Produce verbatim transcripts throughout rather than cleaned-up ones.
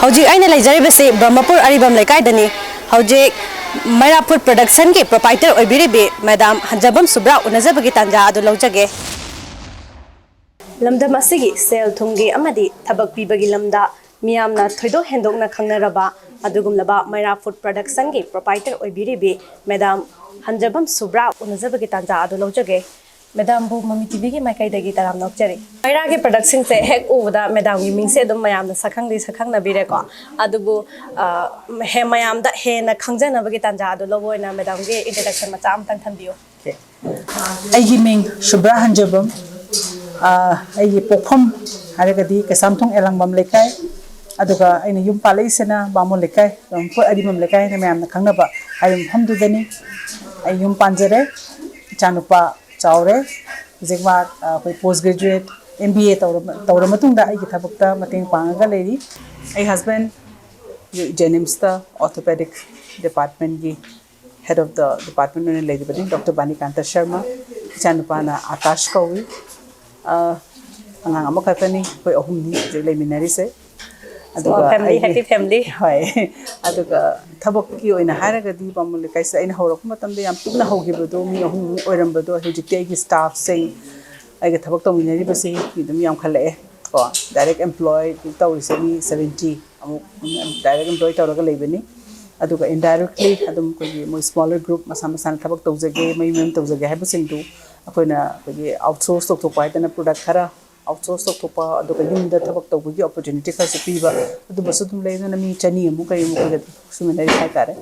ꯍꯧꯖꯤꯛ ꯑꯩꯅ ꯂꯩꯖꯔꯤꯕꯁꯤ ꯕ꯭ꯔꯍꯃꯄꯨꯔ ꯑꯔꯤꯕꯝ ꯂꯩꯀꯥꯏꯗꯅꯤ꯫ ꯍꯧꯖꯤꯛ ꯃꯩꯔꯥ ꯐꯨꯗ ꯄ꯭ꯔꯗꯛꯁꯟꯒꯤ ꯄ꯭ꯔꯣꯄꯥꯏꯇꯔ ꯑꯣꯏꯕꯤꯔꯤꯕꯤ ꯃꯦꯗꯥꯝ ꯍꯟꯖꯕꯝ ꯁꯨꯕ꯭ꯔꯥ ꯎꯅꯖꯕꯒꯤ ꯇꯥꯟꯖꯥ ꯑꯗꯨ ꯂꯧꯖꯒꯦ꯫ ꯂꯝꯗꯝ ꯑꯁꯤꯒꯤ ꯁꯦꯜ ꯊꯨꯝꯒꯤ ꯑꯃꯗꯤ ꯊꯕꯛ ꯄꯤꯕꯒꯤ ꯂꯝꯗ ꯃꯤꯌꯥꯝꯅ ꯊꯣꯏꯗꯣꯛ ꯍꯦꯟꯗꯣꯛꯅ ꯈꯪꯅꯔꯕ ꯑꯗꯨꯒꯨꯝꯂꯕ ꯃꯩꯔꯥ ꯐꯨꯗ ꯄ꯭ꯔꯗꯛꯁꯟꯒꯤ ꯄ꯭ꯔꯣꯄꯥꯏꯇꯔ ꯑꯣꯏꯕꯤꯔꯤꯕꯤ ꯃꯦꯗꯥꯝ ꯍꯟꯖꯕꯝ ꯁꯨꯕ꯭ꯔꯥ ꯎꯅꯖꯕꯒꯤ ꯇꯥꯟꯖꯥ ꯑꯗꯨ ꯂꯧꯖꯒꯦ꯫ ꯃꯦꯗꯥꯝꯕꯨ ꯃꯃꯤ ꯇꯤꯚꯤꯒꯤ ꯃꯥꯏꯀꯩꯗꯒꯤ ꯇꯔꯥꯝꯅ ꯑꯣꯛꯆꯔꯤ꯫ ꯃꯩꯔꯥꯒꯤ ꯄ꯭ꯔꯗꯛꯁꯤꯡꯁꯦ ꯍꯦꯛ ꯎꯕꯗ ꯃꯦꯗꯥꯝꯒꯤ ꯃꯤꯡꯁꯦ ꯑꯗꯨꯝ ꯃꯌꯥꯝꯅ ꯁꯛꯈꯪꯗꯤ ꯁꯛꯈꯪꯅꯕꯤꯔꯦꯀꯣ꯫ ꯑꯗꯨꯕꯨ, ꯑ, ꯍꯦ-, ꯃꯌꯥꯝꯗ ꯍꯦꯟꯅ ꯈꯪꯖꯅꯕꯒꯤ ꯇꯥꯟꯖꯥ ꯑꯗꯨ ꯂꯧꯕ ꯑꯣꯏꯅ ꯃꯦꯗꯥꯝꯒꯤ ꯏꯟꯇ꯭ꯔꯗꯛꯁꯟ ꯃꯆꯥ ꯑꯃꯇꯪ ꯊꯝꯕꯤꯌꯨ꯫ ꯑꯩꯒꯤ ꯃꯤꯡ ꯁꯨꯕ꯭ꯔꯥ ꯍꯟꯖꯕꯝ꯫ ꯑ, ꯑꯩꯒꯤ ꯄꯣꯛꯐꯝ ꯍꯥꯏꯔꯒꯗꯤ ꯀꯩꯁꯥꯝꯊꯣꯡ ꯑꯦꯂꯥꯡꯕꯝ ꯂꯩꯀꯥꯏ, ꯑꯗꯨꯒ ꯑꯩꯅ ꯌꯨꯝ ꯄꯥꯜꯂꯛꯏꯁꯤꯅ ꯕꯥꯃꯣꯟ ꯂꯩꯀꯥꯏ, ꯕ꯭ꯔꯍꯃꯄꯨꯔ ꯑꯔꯤꯕꯝ ꯂꯩꯀꯥꯏ ꯍꯥꯏꯅ ꯃꯌꯥꯝꯅ ꯈꯪꯅꯕ ꯍꯥꯏꯔꯤꯕ ꯃꯐꯝꯗꯨꯗꯅꯤ꯫ ꯑꯩ ꯌꯨꯝ ꯄꯥꯟꯖꯔꯦ, ꯏꯆꯥꯅꯨꯄꯥ ꯆꯥꯎꯔꯦ꯫ ꯍꯧꯖꯤꯛ ꯃꯥ, ꯑ, ꯑꯩꯈꯣꯏ ꯄꯣꯁ ꯒ꯭ꯔꯦꯖꯨꯑꯦꯠ, ꯑꯦꯝ ꯕꯤ ꯑꯦ ꯇꯧꯔꯕ, ꯇꯧꯔ ꯃꯇꯨꯡꯗ ꯑꯩꯒꯤ ꯊꯕꯛꯇ ꯃꯇꯦꯡ ꯄꯥꯡꯉꯒ ꯂꯩꯔꯤ꯫ ꯑꯩ ꯍꯁꯕꯦꯟ ꯖꯦꯅꯤꯝꯁꯇ ꯑꯣꯔꯊꯣꯄꯦꯗꯤꯛ ꯗꯤꯄꯥꯔꯠꯃꯦꯟꯒꯤ ꯍꯦꯗ ꯑꯣꯐ ꯗ ꯗꯤꯄꯥꯔꯠꯃꯦꯟ ꯑꯣꯏꯅ ꯂꯩꯔꯤꯕꯅꯤ, ꯗꯣꯛꯇꯔ ꯕꯥꯅꯤꯀꯥꯟꯇ ꯁꯔꯃ꯫ ꯏꯆꯥꯅꯨꯄꯥꯅ ꯑꯥꯀꯥꯁ ꯀꯧꯏ꯫ ꯑ, ꯑꯉꯥꯡ ꯑꯃꯈꯛꯇꯅꯤ, ꯑꯩꯈꯣꯏ ꯑꯍꯨꯝꯅꯤ ꯍꯧꯖꯤꯛ ꯂꯩꯃꯤꯟꯅꯔꯤꯁꯦ꯫ ꯑꯗꯨꯒ family, ꯑꯩꯒꯤ happy family꯫ ꯍꯣꯏ꯫ ꯑꯗꯨꯒ ꯊꯕꯛꯀꯤ ꯑꯣꯏꯅ ꯍꯥꯏꯔꯒꯗꯤ ꯕꯥꯃꯣꯟ ꯂꯩꯀꯥꯏꯁꯤꯗ ꯑꯩꯅ ꯍꯧꯔꯛꯄ ꯃꯇꯝꯗ ꯌꯥꯝ ꯄꯤꯛꯅ ꯍꯧꯈꯤꯕꯗꯣ, ꯃꯤ ꯑꯍꯨꯝꯃꯨꯛ ꯑꯣꯏꯔꯝꯕꯗꯣ, ꯍꯧꯖꯤꯛꯇꯤ ꯑꯩꯒꯤ ꯁ꯭ꯇꯥꯐꯁꯤꯡ, ꯑꯩꯒ ꯊꯕꯛ ꯇꯧꯃꯤꯟꯅꯔꯤꯕꯁꯤꯡ ꯃꯤ ꯑꯗꯨꯝ ꯌꯥꯝꯈꯠꯂꯛꯑꯦ ꯀꯣ꯫ ꯗꯥꯏꯔꯦꯛ ꯑꯦꯝꯄ꯭ꯂꯣꯏ ꯇꯧꯔꯤꯁꯦ ꯃꯤ ꯁꯕꯦꯟꯇꯤ ꯑꯃꯨꯛ ꯗꯥꯏꯔꯦꯛ ꯑꯦꯝꯄ꯭ꯂꯣꯏ ꯇꯧꯔꯒ ꯂꯩꯕꯅꯤ꯫ ꯑꯗꯨꯒ ꯏꯟꯗꯥꯏꯔꯦꯛꯂꯤ ꯑꯗꯨꯝ ꯑꯩꯈꯣꯏꯒꯤ ꯃꯣꯏ ꯁ꯭ꯃꯣꯂꯔ ꯒ꯭ꯔꯨꯞ ꯃꯁꯥ ꯃꯁꯥꯅ ꯊꯕꯛ ꯇꯧꯖꯒꯦ, ꯃꯌꯨꯝ ꯃꯌꯨꯝ ꯇꯧꯖꯒꯦ ꯍꯥꯏꯕꯁꯤꯡꯗꯨ ꯑꯩꯈꯣꯏꯅ ꯑꯩꯈꯣꯏꯒꯤ ꯑꯥꯎꯠꯁꯣꯔꯁ ꯇꯧꯊꯣꯛꯄ ꯍꯥꯏꯗꯅ ꯄ꯭ꯔꯗꯛ ꯈꯔ ꯑꯥꯎꯠꯁꯣꯔꯁ ꯇꯧꯊꯣꯛꯄ, ꯑꯗꯨꯒ ꯌꯨꯝꯗ ꯊꯕꯛ ꯇꯧꯕꯒꯤ ꯑꯣꯄꯣꯔꯆꯨꯅꯤꯇꯤ ꯈꯔꯁꯨ ꯄꯤꯕ, ꯑꯗꯨꯝꯕꯁꯨ ꯑꯗꯨꯝ ꯂꯩ꯫ ꯑꯗꯨꯅ ꯃꯤ ꯆꯅꯤ ꯑꯃꯨꯛ ꯀꯔꯤꯃꯨꯛ ꯑꯩꯈꯣꯏꯒ ꯁꯨꯃꯤꯟꯅꯔꯤ ꯍꯥꯏꯇꯥꯔꯦ꯫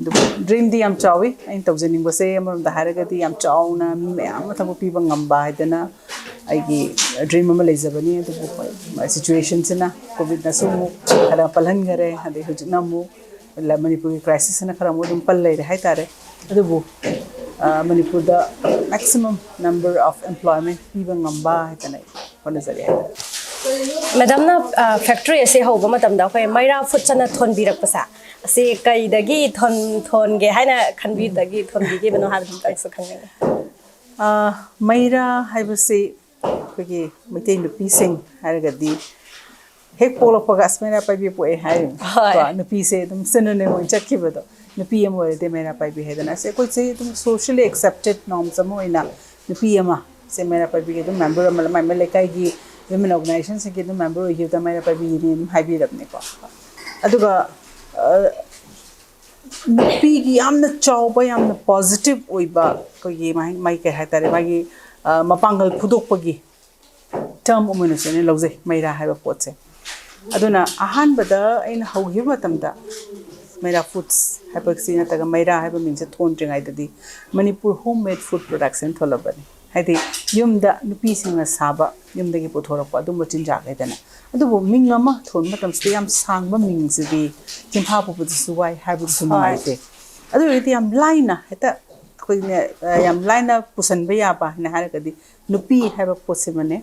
ꯑꯗꯨꯕꯨ ꯗ꯭ꯔꯤꯝꯗꯤ ꯌꯥꯝ ꯆꯥꯎꯋꯤ꯫ ꯑꯩꯅ ꯇꯧꯖꯅꯤꯡꯕꯁꯦ ꯑꯃꯔꯣꯝꯗ ꯍꯥꯏꯔꯒꯗꯤ ꯌꯥꯝ ꯆꯥꯎꯅ ꯃꯤ ꯃꯌꯥꯝ ꯑꯃ ꯊꯕꯛ ꯄꯤꯕ ꯉꯝꯕ ꯍꯥꯏꯗꯅ ꯑꯩꯒꯤ ꯗ꯭ꯔꯤꯝ ꯑꯃ ꯂꯩꯖꯕꯅꯤ꯫ ꯑꯗꯨꯕꯨ ꯍꯣꯏ, ꯁꯤꯆꯨꯋꯦꯁꯟꯁꯤꯅ, ꯀꯣꯚꯤꯗꯅꯁꯨ ꯑꯃꯨꯛ ꯈꯔ ꯄꯜꯍꯟꯈꯔꯦ, ꯑꯗꯩ ꯍꯧꯖꯤꯛꯅ ꯑꯃꯨꯛ ꯂ-, ꯃꯅꯤꯄꯨꯔꯒꯤ ꯀ꯭ꯔꯥꯏꯁꯤꯁꯁꯤꯅ ꯈꯔ ꯑꯃꯨꯛ ꯑꯗꯨꯝ ꯄꯜ ꯂꯩꯔꯦ ꯍꯥꯏꯇꯥꯔꯦ꯫ ꯑꯗꯨꯕꯨ, ꯑ, ꯃꯅꯤꯄꯨꯔꯗ maximum number of employment ꯄꯤꯕ ꯉꯝꯕ ꯍꯥꯏꯗꯅ ꯑꯩ ꯍꯣꯠꯅꯖꯔꯤ ꯍꯥꯏꯇꯥꯔꯦ꯫ ꯃꯦꯗꯥꯝꯅ, ꯑ, ꯐꯦꯛꯇꯔꯤ ꯑꯁꯤ ꯍꯧꯕ ꯃꯇꯝꯗ ꯑꯩꯈꯣꯏ ꯃꯩꯔꯥ ꯐꯨꯗꯁ ꯑꯅ ꯊꯣꯟꯕꯤꯔꯛꯄꯁꯦ, ꯑꯁꯤ ꯀꯩꯗꯒꯤ ꯊꯣꯟ-, ꯊꯣꯟꯒꯦ ꯍꯥꯏꯅ ꯈꯟꯕꯤꯗꯒꯤ ꯊꯣꯟꯕꯤꯈꯤꯕꯅꯣ ꯍꯥꯏꯕꯗꯨ ꯑꯝꯇꯪꯁꯨ ꯈꯪꯅꯤꯡꯉꯤ꯫ ꯑ, ꯃꯩꯔꯥ ꯍꯥꯏꯕꯁꯤ ꯑꯩꯈꯣꯏꯒꯤ ꯃꯩꯇꯩ ꯅꯨꯄꯤꯁꯤꯡ ꯍꯥꯏꯔꯒꯗꯤ ꯍꯦꯛ ꯄꯣꯛꯂꯛꯄꯒ ꯑꯁ ꯃꯩꯔꯥ ꯄꯥꯏꯕꯤ ꯄꯣꯛꯑꯦ ꯍꯥꯏꯔꯤꯅꯤ꯫ ꯍꯣꯏ꯫ ꯀꯣ, ꯅꯨꯄꯤꯁꯦ ꯑꯗꯨꯝ synonym ꯑꯣꯏꯅ ꯆꯠꯈꯤꯕꯗꯣ, ꯅꯨꯄꯤ ꯑꯃ ꯑꯣꯏꯔꯗꯤ ꯃꯩꯔꯥ ꯄꯥꯏꯕꯤ ꯍꯥꯏꯗꯅ꯫ ꯑꯁ ꯑꯩꯈꯣꯏꯁꯦ ꯑꯗꯨꯝ socially accepted norms ꯑꯃ ꯑꯣꯏꯅ ꯅꯨꯄꯤ ꯑꯃ ꯁꯦ ꯃꯩꯔꯥ ꯄꯥꯏꯕꯤꯒꯤ ꯑꯗꯨꯝ member ꯑꯃ, ꯃꯥꯏ ꯃꯥꯏ ꯂꯩꯀꯥꯏꯒꯤ women organizationꯁꯤꯡꯒꯤ ꯑꯗꯨꯝ member ꯑꯣꯏꯈꯤꯕꯗ ꯃꯩꯔꯥ ꯄꯥꯏꯕꯤꯅꯤ ꯑꯗꯨꯝ ꯍꯥꯏꯕꯤꯔꯕꯅꯤꯀꯣ꯫ ꯑꯗꯨꯒ ꯑ, ꯅꯨꯄꯤꯒꯤ ꯌꯥꯝꯅ ꯆꯥꯎꯕ, ꯌꯥꯝꯅ positive ꯑꯣꯏꯕ ꯑꯩꯈꯣꯏꯒꯤ ꯃꯥꯒꯤ, ꯃꯥꯒꯤ ꯀꯩ ꯍꯥꯏꯇꯥꯔꯦ, ꯃꯥꯒꯤ ꯑ, ꯃꯄꯥꯡꯒꯜ ꯐꯨꯗꯣꯛꯄꯒꯤ term ꯑꯃ ꯑꯣꯏꯅꯁꯨ ꯑꯩꯅ ꯂꯧꯖꯩ ꯃꯩꯔꯥ ꯍꯥꯏꯕ ꯄꯣꯠꯁꯦ꯫ ꯑꯗꯨꯅ ꯑꯍꯥꯟꯕꯗ ꯑꯩꯅ ꯍꯧꯈꯤꯕ ꯃꯇꯝꯗ ꯃꯩꯔꯥ foods ꯍꯥꯏꯕꯁꯤ ꯅꯠꯇ꯭ꯔꯒ ꯃꯩꯔꯥ ꯍꯥꯏꯕ ꯃꯤꯡꯁꯦ ꯊꯣꯟꯗ꯭ꯔꯤꯉꯩꯗꯗꯤ Manipur home made food products ꯍꯥꯏꯅ ꯊꯣꯜꯂꯝꯕꯅꯤ꯫ ꯍꯥꯏꯗꯤ ꯌꯨꯝꯗ ꯅꯨꯄꯤꯁꯤꯡꯅ ꯁꯥꯕ, ꯌꯨꯝꯗꯒꯤ ꯄꯨꯊꯣꯔꯛꯄ ꯑꯗꯨꯝꯕ ꯆꯤꯟꯖꯥꯛ ꯍꯥꯏꯗꯅ꯫ ꯑꯗꯨꯕꯨ ꯃꯤꯡ ꯑꯃ ꯊꯣꯟꯕ ꯃꯇꯝꯁꯤꯗ ꯌꯥꯝ ꯁꯥꯡꯕ ꯃꯤꯡꯁꯤꯗꯤ ꯆꯤꯟꯐꯥ ꯄꯨꯕꯗꯁꯨ ꯋꯥꯏ ꯍꯥꯏꯕꯗꯨꯁꯨ ꯍꯣꯏ꯫ ꯅꯨꯡꯉꯥꯏꯇꯦ꯫ ꯑꯗꯨ ꯑꯣꯏꯔꯗꯤ ꯌꯥꯝ ꯂꯥꯏꯅ ꯍꯦꯛꯇ ꯑꯩꯈꯣꯏꯅ, ꯑ, ꯌꯥꯝ ꯂꯥꯏꯅ ꯄꯨꯁꯟꯕ ꯌꯥꯕ ꯍꯥꯏꯅ ꯍꯥꯏꯔꯒꯗꯤ ꯅꯨꯄꯤ ꯍꯥꯏꯕ ꯄꯣꯠꯁꯤꯃꯅꯦ,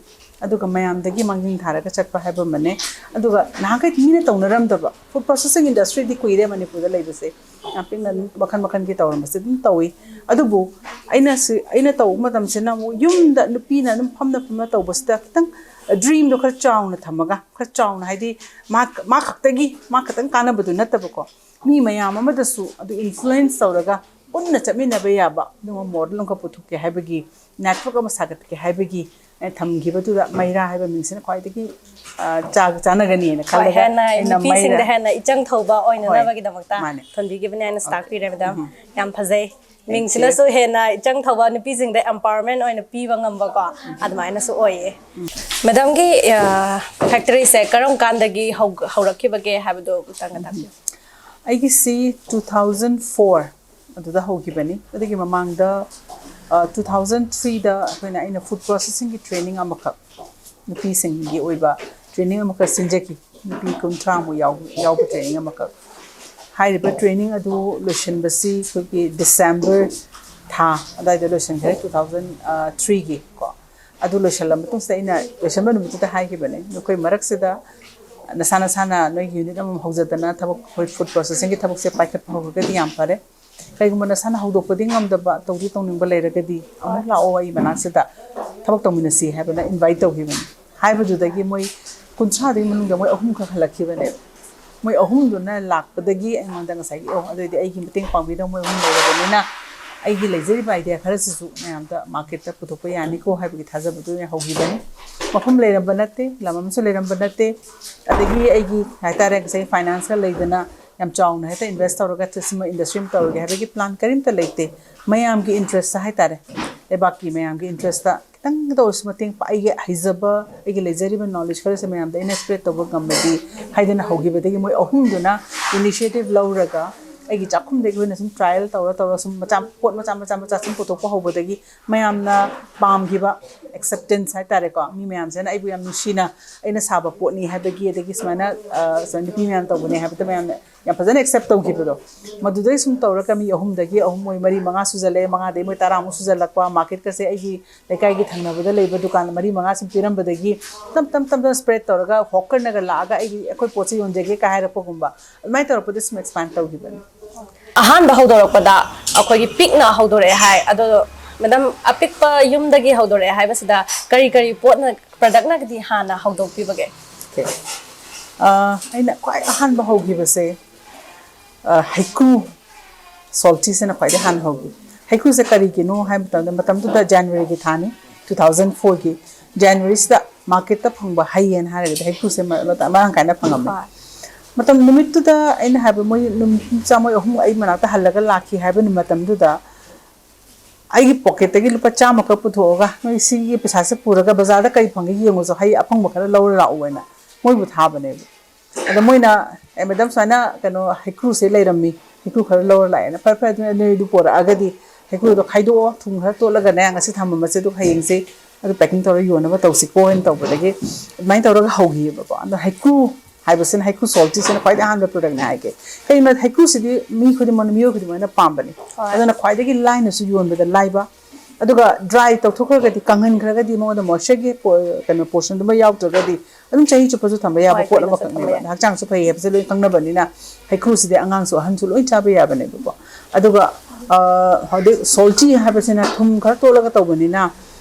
ꯑꯗꯨꯒ ꯃꯌꯥꯝꯗꯒꯤ ꯃꯥꯡꯖꯤꯟ ꯊꯥꯔꯒ ꯆꯠꯄ ꯍꯥꯏꯕ ꯑꯃꯅꯦ꯫ ꯑꯗꯨꯒ ꯅꯍꯥꯟꯈꯩ ꯃꯤꯅ ꯇꯧꯅꯔꯝꯗꯕ, food processing industryꯗꯤ ꯀꯨꯏꯔꯦ ꯃꯅꯤꯄꯨꯔꯗ ꯂꯩꯕꯁꯦ, ꯌꯥꯝ ꯄꯤꯛꯅ ꯑꯗꯨꯝ ꯃꯈꯜ ꯃꯈꯜꯒꯤ ꯇꯧꯔꯝꯕꯁꯦ ꯑꯗꯨꯝ ꯇꯧꯏ꯫ ꯑꯗꯨꯕꯨ ꯑꯩꯅ ꯁꯤ, ꯑꯩꯅ ꯇꯧꯕ ꯃꯇꯝꯁꯤꯅ ꯑꯃꯨꯛ ꯌꯨꯝꯗ ꯅꯨꯄꯤꯅ ꯑꯗꯨꯝ ꯐꯝꯅ ꯐꯝꯅ ꯇꯧꯕꯁꯤꯗ ꯈꯤꯇꯪ dreamꯗꯣ ꯈꯔ ꯆꯥꯎꯅ ꯊꯝꯃꯒ, ꯈꯔ ꯆꯥꯎꯅ, ꯍꯥꯏꯗꯤ ꯃꯥ, ꯃꯥ ꯈꯛꯇꯒꯤ, ꯃꯥ ꯈꯛꯇꯪ ꯀꯥꯟꯅꯕꯗꯨ ꯅꯠꯇꯕꯀꯣ, ꯃꯤ ꯃꯌꯥꯝ ꯑꯃꯗꯁꯨ ꯑꯗꯨ influence ꯇꯧꯔꯒ ꯄꯨꯟꯅ ꯆꯠꯃꯤꯟꯅꯕ ꯌꯥꯕ ꯑꯗꯨꯒꯨꯝꯕ model ꯑꯃꯈꯛ ꯄꯨꯊꯣꯛꯀꯦ ꯍꯥꯏꯕꯒꯤ, network ꯑꯃ ꯁꯥꯒꯠꯀꯦ ꯍꯥꯏꯕꯒꯤ ꯑꯩꯅ ꯊꯝꯈꯤꯕꯗꯨꯗ ꯃꯩꯔꯥ ꯍꯥꯏꯕ ꯃꯤꯡꯁꯤꯅ ꯈ꯭ꯋꯥꯏꯗꯒꯤ, ꯑ, ꯆꯥ-, ꯆꯥꯟꯅꯒꯅꯤꯅ ꯍꯣꯏ, ꯈꯜꯂꯒ ꯍꯦꯟꯅ ꯑꯩꯅ ꯅꯨꯄꯤꯁꯤꯡꯗ ꯃꯩꯔꯥ ꯍꯦꯟꯅ ꯏꯆꯪ ꯊꯧꯕ ꯑꯣꯏꯅꯅꯕꯒꯤꯗꯃꯛꯇ ꯃꯥꯅꯦ꯫ ꯊꯣꯟꯕꯤꯈꯤꯕꯅꯦ ꯍꯥꯏꯅꯁꯨ ꯇꯥꯛꯄꯤꯔꯦ ꯃꯦꯗꯥꯝ꯫ ꯎꯝ꯫ ꯌꯥꯝ ꯐꯖꯩ꯫ ꯃꯤꯡꯁꯤꯅꯁꯨ ꯍꯦꯟꯅ ꯏꯆꯪ ꯊꯧꯕ, ꯅꯨꯄꯤꯁꯤꯡꯗ empowerment ꯑꯣꯏꯅ ꯄꯤꯕ ꯉꯝꯕꯀꯣ, ꯑꯗꯨꯃꯥꯏꯅꯁꯨ ꯑꯣꯏꯌꯦ꯫ ꯃꯦꯗꯥꯝꯒꯤ, ꯑ, factoryꯁꯦ ꯀꯔꯝ ꯀꯥꯟꯗꯒꯤ ꯍꯧ-, ꯍꯧꯔꯛꯈꯤꯕꯒꯦ ꯍꯥꯏꯕꯗꯣ ꯑꯃꯨꯛꯇꯪꯒ ꯇꯥꯛꯄꯤꯌꯨ꯫ ꯑꯩꯒꯤꯁꯤ two thousand four ꯑꯗꯨꯗ ꯍꯧꯈꯤꯕꯅꯤ꯫ ꯑꯗꯨꯒꯤ ꯃꯃꯥꯡꯗ, ꯑ, two thousand threeꯗ ꯑꯩꯈꯣꯏꯅ, ꯑꯩꯅ food processingꯒꯤ training ꯑꯃꯈꯛ, ꯅꯨꯄꯤꯁꯤꯡꯒꯤ ꯑꯣꯏꯕ training ꯑꯃꯈꯛ ꯁꯤꯟꯖꯈꯤ꯫ ꯅꯨꯄꯤ ꯀꯨꯟꯊ꯭ꯔꯥꯃꯨꯛ ꯌꯥꯎ-, ꯌꯥꯎꯕ training ꯑꯃꯈꯛ꯫ ꯍꯥꯏꯔꯤꯕ training ꯑꯗꯨ ꯂꯣꯏꯁꯤꯟꯕꯁꯤ ꯑꯩꯈꯣꯏꯒꯤ December ꯊꯥ ꯑꯗꯨꯋꯥꯏꯗ ꯂꯣꯏꯁꯤꯟꯈ꯭ꯔꯦ, two thousand threeꯒꯤ ꯀꯣ꯫ ꯑꯗꯨ ꯂꯣꯏꯁꯤꯜꯂ ꯃꯇꯨꯡꯁꯤꯗ ꯑꯩꯅ ꯂꯣꯏꯁꯤꯟꯕ ꯅꯨꯃꯤꯠꯇꯨꯗ ꯍꯥꯏꯈꯤꯕꯅꯦ, "ꯅꯈꯣꯏ ꯃꯔꯛꯁꯤꯗ ꯅꯁꯥ ꯅꯁꯥꯅ ꯅꯣꯏꯒꯤ unit ꯑꯃꯃꯝ ꯍꯧꯖꯗꯅ ꯊꯕꯛ, ꯑꯩꯈꯣꯏ food processingꯒꯤ ꯊꯕꯛꯁꯦ ꯄꯥꯏꯈꯠꯄ ꯍꯧꯔꯒꯗꯤ ꯌꯥꯝ ꯐꯔꯦ꯫ ꯀꯩꯒꯨꯝꯕ ꯅꯁꯥꯅ ꯍꯧꯗꯣꯛꯄꯗꯤ ꯉꯝꯗꯕ, ꯇꯧꯗꯤ ꯇꯧꯅꯤꯡꯕ ꯂꯩꯔꯒꯗꯤ ꯑꯃꯨꯛ ꯂꯥꯛꯑꯣ ꯑꯩ ꯃꯅꯥꯛꯁꯤꯗ ꯊꯕꯛ ꯇꯧꯃꯤꯟꯅꯁꯤ" ꯍꯥꯏꯕꯅ invite ꯇꯧꯈꯤꯕꯅꯤ꯫ ꯍꯥꯏꯕꯗꯨꯗꯒꯤ ꯃꯣꯏ ꯀꯨꯟꯊ꯭ꯔꯥꯗꯨꯒꯤ ꯃꯅꯨꯡꯗ ꯃꯣꯏ ꯑꯍꯨꯝꯈꯛ ꯍꯜꯂꯛꯈꯤꯕꯅꯦꯕ꯫ ꯃꯣꯏ ꯑꯍꯨꯝꯗꯨꯅ ꯂꯥꯛꯄꯗꯒꯤ ꯑꯩꯉꯣꯟꯗ ꯉꯁꯥꯏꯒꯤ, "ꯑꯣ, ꯑꯗꯨꯑꯣꯏꯗꯤ ꯑꯩꯒꯤ ꯃꯇꯦꯡ ꯄꯥꯡꯕꯤꯗꯧ ꯃꯣꯏ ꯑꯍꯨꯝ ꯂꯩꯔꯕꯅꯤꯅ ꯑꯩꯒꯤ ꯂꯩꯖꯔꯤꯕ idea ꯈꯔꯁꯤꯁꯨ ꯃꯌꯥꯝꯗ marketꯇ ꯄꯨꯊꯣꯛꯄ ꯌꯥꯅꯤꯀꯣ" ꯍꯥꯏꯕꯒꯤ ꯊꯥꯖꯕꯗꯨ ꯑꯩꯅ ꯍꯧꯈꯤꯕꯅꯤ꯫ ꯃꯐꯝ ꯂꯩꯔꯝꯕ ꯅꯠꯇꯦ, ꯂꯝ ꯑꯃꯁꯨ ꯂꯩꯔꯝꯕ ꯅꯠꯇꯦ꯫ ꯑꯗꯒꯤ ꯑꯩꯒꯤ ꯍꯥꯏꯇꯥꯔꯦ, ꯉꯁꯥꯏ financeꯀ ꯂꯩꯗꯅ ꯌꯥꯝ ꯆꯥꯎꯅ ꯍꯦꯛꯇ invest ꯇꯧꯔꯒ ꯁꯤꯃ industry ꯑꯃ ꯇꯧꯔꯒꯦ ꯍꯥꯏꯕꯒꯤ plan ꯀꯔꯤꯝꯇ ꯂꯩꯇꯦ꯫ ꯃꯌꯥꯝꯒꯤ interestꯇ ꯍꯥꯏꯇꯥꯔꯦ, ꯂꯩꯕꯥꯛꯀꯤ ꯃꯌꯥꯝꯒꯤ interestꯇ ꯈꯤꯇꯪꯗ ꯑꯣꯏꯔꯁꯨ ꯃꯇꯦꯡ ꯄꯥꯡ-, ꯑꯩꯒꯤ ꯍꯩꯖꯕ, ꯑꯩꯒꯤ ꯂꯩꯖꯔꯤꯕ knowledge ꯈꯔꯁꯦ ꯃꯌꯥꯝꯗ ꯑꯩꯅ spread ꯇꯧꯕ ꯉꯝꯃꯗꯤ ꯍꯥꯏꯗꯅ ꯍꯧꯈꯤꯕꯗꯒꯤ ꯃꯣꯏ ꯑꯍꯨꯝꯗꯨꯅ initiative ꯂꯧꯔꯒ ꯑꯩꯒꯤ ꯆꯥꯛꯈꯨꯝꯗꯒꯤ ꯑꯩꯈꯣꯏꯅ ꯁꯨꯝ trial ꯇꯧꯔ ꯇꯧꯔ ꯁꯨꯝ ꯃꯆꯥ, ꯄꯣꯠ ꯃꯆꯥ ꯃꯆꯥ ꯃꯆꯥ ꯁꯨꯝ ꯄꯨꯊꯣꯛꯄ ꯍꯧꯕꯗꯒꯤ ꯃꯌꯥꯝꯅ ꯄꯥꯝꯈꯤꯕ, acceptance ꯍꯥꯏꯇꯥꯔꯦꯀꯣ, ꯃꯤ ꯃꯌꯥꯝꯁꯤꯅ ꯑꯩꯕꯨ ꯌꯥꯝ ꯅꯨꯡꯁꯤꯅ ꯑꯩꯅ ꯁꯥꯕ ꯄꯣꯠꯅꯤ ꯍꯥꯏꯕꯒꯤ, ꯑꯗꯒꯤ ꯁꯨꯃꯥꯏꯅ, ꯑ, ꯁꯨꯃꯥꯏꯅ ꯅꯨꯄꯤ ꯃꯌꯥꯝ ꯇꯧꯕꯅꯦ ꯍꯥꯏꯕꯗ ꯃꯌꯥꯝꯅ ꯌꯥꯝ ꯐꯖꯅ accept ꯇꯧꯈꯤꯕꯗꯣ꯫ ꯃꯗꯨꯗꯩ ꯁꯨꯝ ꯇꯧꯔꯒ ꯃꯤ ꯑꯍꯨꯝꯗꯒꯤ ꯑꯍꯨꯝ, ꯃꯣꯏ ꯃꯔꯤ ꯃꯉꯥ ꯁꯨꯖꯜꯂꯛꯑꯦ, ꯃꯉꯥꯗꯒꯤ ꯃꯣꯏ ꯇꯔꯥꯃꯨꯛ ꯁꯨꯖꯜꯂꯛꯄ, marketꯀꯁꯦ ꯑꯩꯒꯤ ꯂꯩꯀꯥꯏꯒꯤ ꯊꯪꯅꯕꯗ ꯂꯩꯕ ꯗꯨꯀꯥꯟ ꯃꯔꯤ ꯃꯉꯥ ꯁꯨꯝ ꯄꯤꯔꯝꯕꯗꯒꯤ ꯇꯞ ꯇꯞ ꯇꯞ ꯇꯞ spread ꯇꯧꯔꯒ hawkerꯅꯒ ꯂꯥꯛꯑꯒ ꯑꯩꯒꯤ, "ꯑꯩꯈꯣꯏ ꯄꯣꯠꯁꯦ ꯌꯣꯟꯖꯒꯦ" ꯀꯥꯏ ꯍꯥꯏꯔꯛꯄꯒꯨꯝꯕ, ꯑꯗꯨꯃꯥꯏꯅ ꯇꯧꯔꯛꯄꯗ ꯁꯨꯝ expand ꯇꯧꯈꯤꯕꯅꯤ꯫ ꯑꯍꯥꯟꯕ ꯍꯧꯗꯣꯔꯛꯄꯗ ꯑꯩꯈꯣꯏꯒꯤ ꯄꯤꯛꯅ ꯍꯧꯗꯣꯔꯛꯑꯦ ꯍꯥꯏ꯫ ꯑꯗꯣ madam, ꯑꯄꯤꯛꯄ ꯌꯨꯝꯗꯒꯤ ꯍꯧꯗꯣꯔꯛꯑꯦ ꯍꯥꯏꯕꯁꯤꯗ ꯀꯔꯤ ꯀꯔꯤ ꯄꯣꯠꯅ, productꯅꯒꯗꯤ ꯍꯥꯟꯅ ꯍꯧꯗꯣꯛꯄꯤꯕꯒꯦ? Okay. ꯑ, ꯑꯩꯅ ꯈ꯭ꯋꯥꯏ ꯑꯍꯥꯟꯕ ꯍꯧꯈꯤꯕꯁꯦ, ꯑ, ꯍꯩꯀ꯭ꯔꯨ saltyꯁꯤꯅ ꯈ꯭ꯋꯥꯏꯗꯒꯤ ꯍꯥꯟꯅ ꯍꯧꯈꯤ꯫ ꯍꯩꯀ꯭ꯔꯨꯁꯦ ꯀꯔꯤꯒꯤꯅꯣ ꯍꯥꯏꯕ ꯃꯇꯝꯗ, ꯃꯇꯝꯗꯨꯗ Januaryꯒꯤ ꯊꯥꯅꯤ, two thousand fourꯒꯤ Januaryꯁꯤꯗ marketꯇ ꯐꯪꯕ ꯍꯩꯌꯦꯅ ꯍꯥꯏꯔꯒꯗꯤ ꯍꯩꯀ꯭ꯔꯨꯁꯦ ꯃ-, ꯃꯇꯝ ꯃꯔꯥꯡ ꯀꯥꯏꯅ ꯐꯪꯉꯝꯃꯦ꯫ ꯍꯣꯏ꯫ ꯃꯇꯝ ꯅꯨꯃꯤꯠꯇꯨꯗ ꯑꯩꯅ ꯍꯥꯏꯕ, ꯃꯣꯏ ꯅꯨꯃꯤꯠ ꯃꯆꯥ ꯃꯣꯏ ꯑꯍꯨꯝ ꯑꯩ ꯃꯅꯥꯛꯇ ꯍꯜꯂꯒ ꯂꯥꯛꯈꯤ ꯍꯥꯏꯕ ꯅꯨꯃꯤꯠ ꯃꯇꯝꯗꯨꯗ ꯑꯩꯒꯤ pocketꯇꯒꯤ ꯂꯨꯄꯥ ꯆꯥꯝꯃꯈꯛ ꯄꯨꯊꯣꯛꯑꯒ, "ꯅꯣꯏ ꯁꯤꯒꯤ ꯄꯩꯁꯥꯁꯦ ꯄꯨꯔꯒ ꯕꯖꯥꯔꯗ ꯀꯔꯤ ꯐꯪꯒꯦ ꯌꯦꯡꯉꯨꯆꯣ, ꯍꯩ ꯑꯐꯪꯕ ꯈꯔ ꯂꯧꯔ ꯂꯥꯛꯎ" ꯍꯥꯏꯅ ꯃꯣꯏꯕꯨ ꯊꯥꯕꯅꯦꯕ꯫ ꯑꯗ ꯃꯣꯏꯅ, "ꯑꯦ, madam, ꯁꯨꯃꯥꯏꯅ ꯀꯩꯅꯣ ꯍꯩꯀ꯭ꯔꯨꯁꯦ ꯂꯩꯔꯝꯃꯤ, ꯍꯩꯀ꯭ꯔꯨ ꯈꯔ ꯂꯧꯔ ꯂꯥꯛꯑꯦꯅ"꯫ "ꯐꯔꯦ, ꯐꯔꯦ, ꯑꯗꯨꯅ ꯅꯣꯏ ꯑꯗꯨ ꯄꯣꯔꯛꯑꯒꯗꯤ ꯍꯩꯀ꯭ꯔꯨꯗꯣ ꯈꯥꯏꯗꯣꯛꯑꯣ, ꯊꯨꯝ ꯈꯔ ꯇꯣꯠꯂꯒꯅꯦ ꯉꯁꯤ ꯊꯝꯃꯝꯃꯁꯦ, ꯑꯗꯨꯒ ꯍꯌꯦꯡꯁꯦ ꯑꯗꯨ packing ꯇꯧꯔꯒ ꯌꯣꯟꯅꯕ ꯇꯧꯁꯤꯀꯣ" ꯍꯥꯏꯅ ꯇꯧꯕꯗꯒꯤ ꯑꯗꯨꯃꯥꯏꯅ ꯇꯧꯔꯒ ꯍꯧꯈꯤꯑꯕꯀꯣ꯫ ꯑꯗꯣ ꯍꯩꯀ꯭ꯔꯨ ꯍꯥꯏꯕꯁꯤꯅ, ꯍꯩꯀ꯭ꯔꯨ saltyꯁꯤꯅ ꯈ꯭ꯋꯥꯏꯗꯒꯤ ꯑꯍꯥꯟꯕ productꯅꯤ ꯍꯥꯏꯒꯦ꯫ ꯀꯩꯒꯤꯅꯣ, ꯍꯩꯀ꯭ꯔꯨꯁꯤꯗꯤ ꯃꯤ ꯈꯨꯗꯤꯡꯃꯛꯅ, ꯃꯤꯑꯣꯏ ꯈꯨꯗꯤꯡꯃꯛꯅ ꯄꯥꯝꯕꯅꯤ꯫ ꯍꯣꯏ꯫ ꯑꯗꯨꯅ ꯈ꯭ꯋꯥꯏꯗꯒꯤ ꯂꯥꯏꯅꯁꯨ ꯌꯣꯟꯕꯗ ꯂꯥꯏꯕ, ꯑꯗꯨꯒ dry ꯇꯧꯊꯣꯛꯈ꯭ꯔꯒꯗꯤ, ꯀꯪꯍꯟꯈ꯭ꯔꯒꯗꯤ ꯃꯉꯣꯟꯗ moistureꯒꯤ ꯄꯣ-, ꯀꯩꯅꯣ, portionꯗꯨꯃ ꯌꯥꯎꯗ꯭ꯔꯒꯗꯤ ꯑꯗꯨꯝ ꯆꯍꯤ ꯆꯨꯞꯄꯁꯨ ꯊꯝꯕ ꯌꯥꯕ ꯍꯣꯏ, ꯄꯣꯠ ꯀꯨꯏꯅꯁꯨ ꯊꯝꯕ ꯑꯃꯈꯛꯅꯦꯕ꯫ ꯌꯥꯏ꯫ ꯑꯗ ꯍꯛꯆꯥꯡꯁꯨ ꯐꯩ ꯍꯥꯏꯕꯁꯦ ꯂꯣꯏ ꯈꯪꯅꯕꯅꯤꯅ ꯍꯩꯀ꯭ꯔꯨꯁꯤꯗꯤ ꯑꯉꯥꯡꯁꯨ ꯑꯍꯟꯁꯨ ꯂꯣꯏ ꯆꯥꯕ ꯌꯥꯕꯅꯦꯕꯀꯣ꯫ ꯑꯗꯨꯒ, ꯑ, ꯍꯧꯖꯤꯛ salty ꯍꯥꯏꯕꯁꯤꯅ ꯊꯨꯝ ꯈꯔ ꯇꯣꯠꯂꯒ ꯇꯧꯕꯅꯤꯅ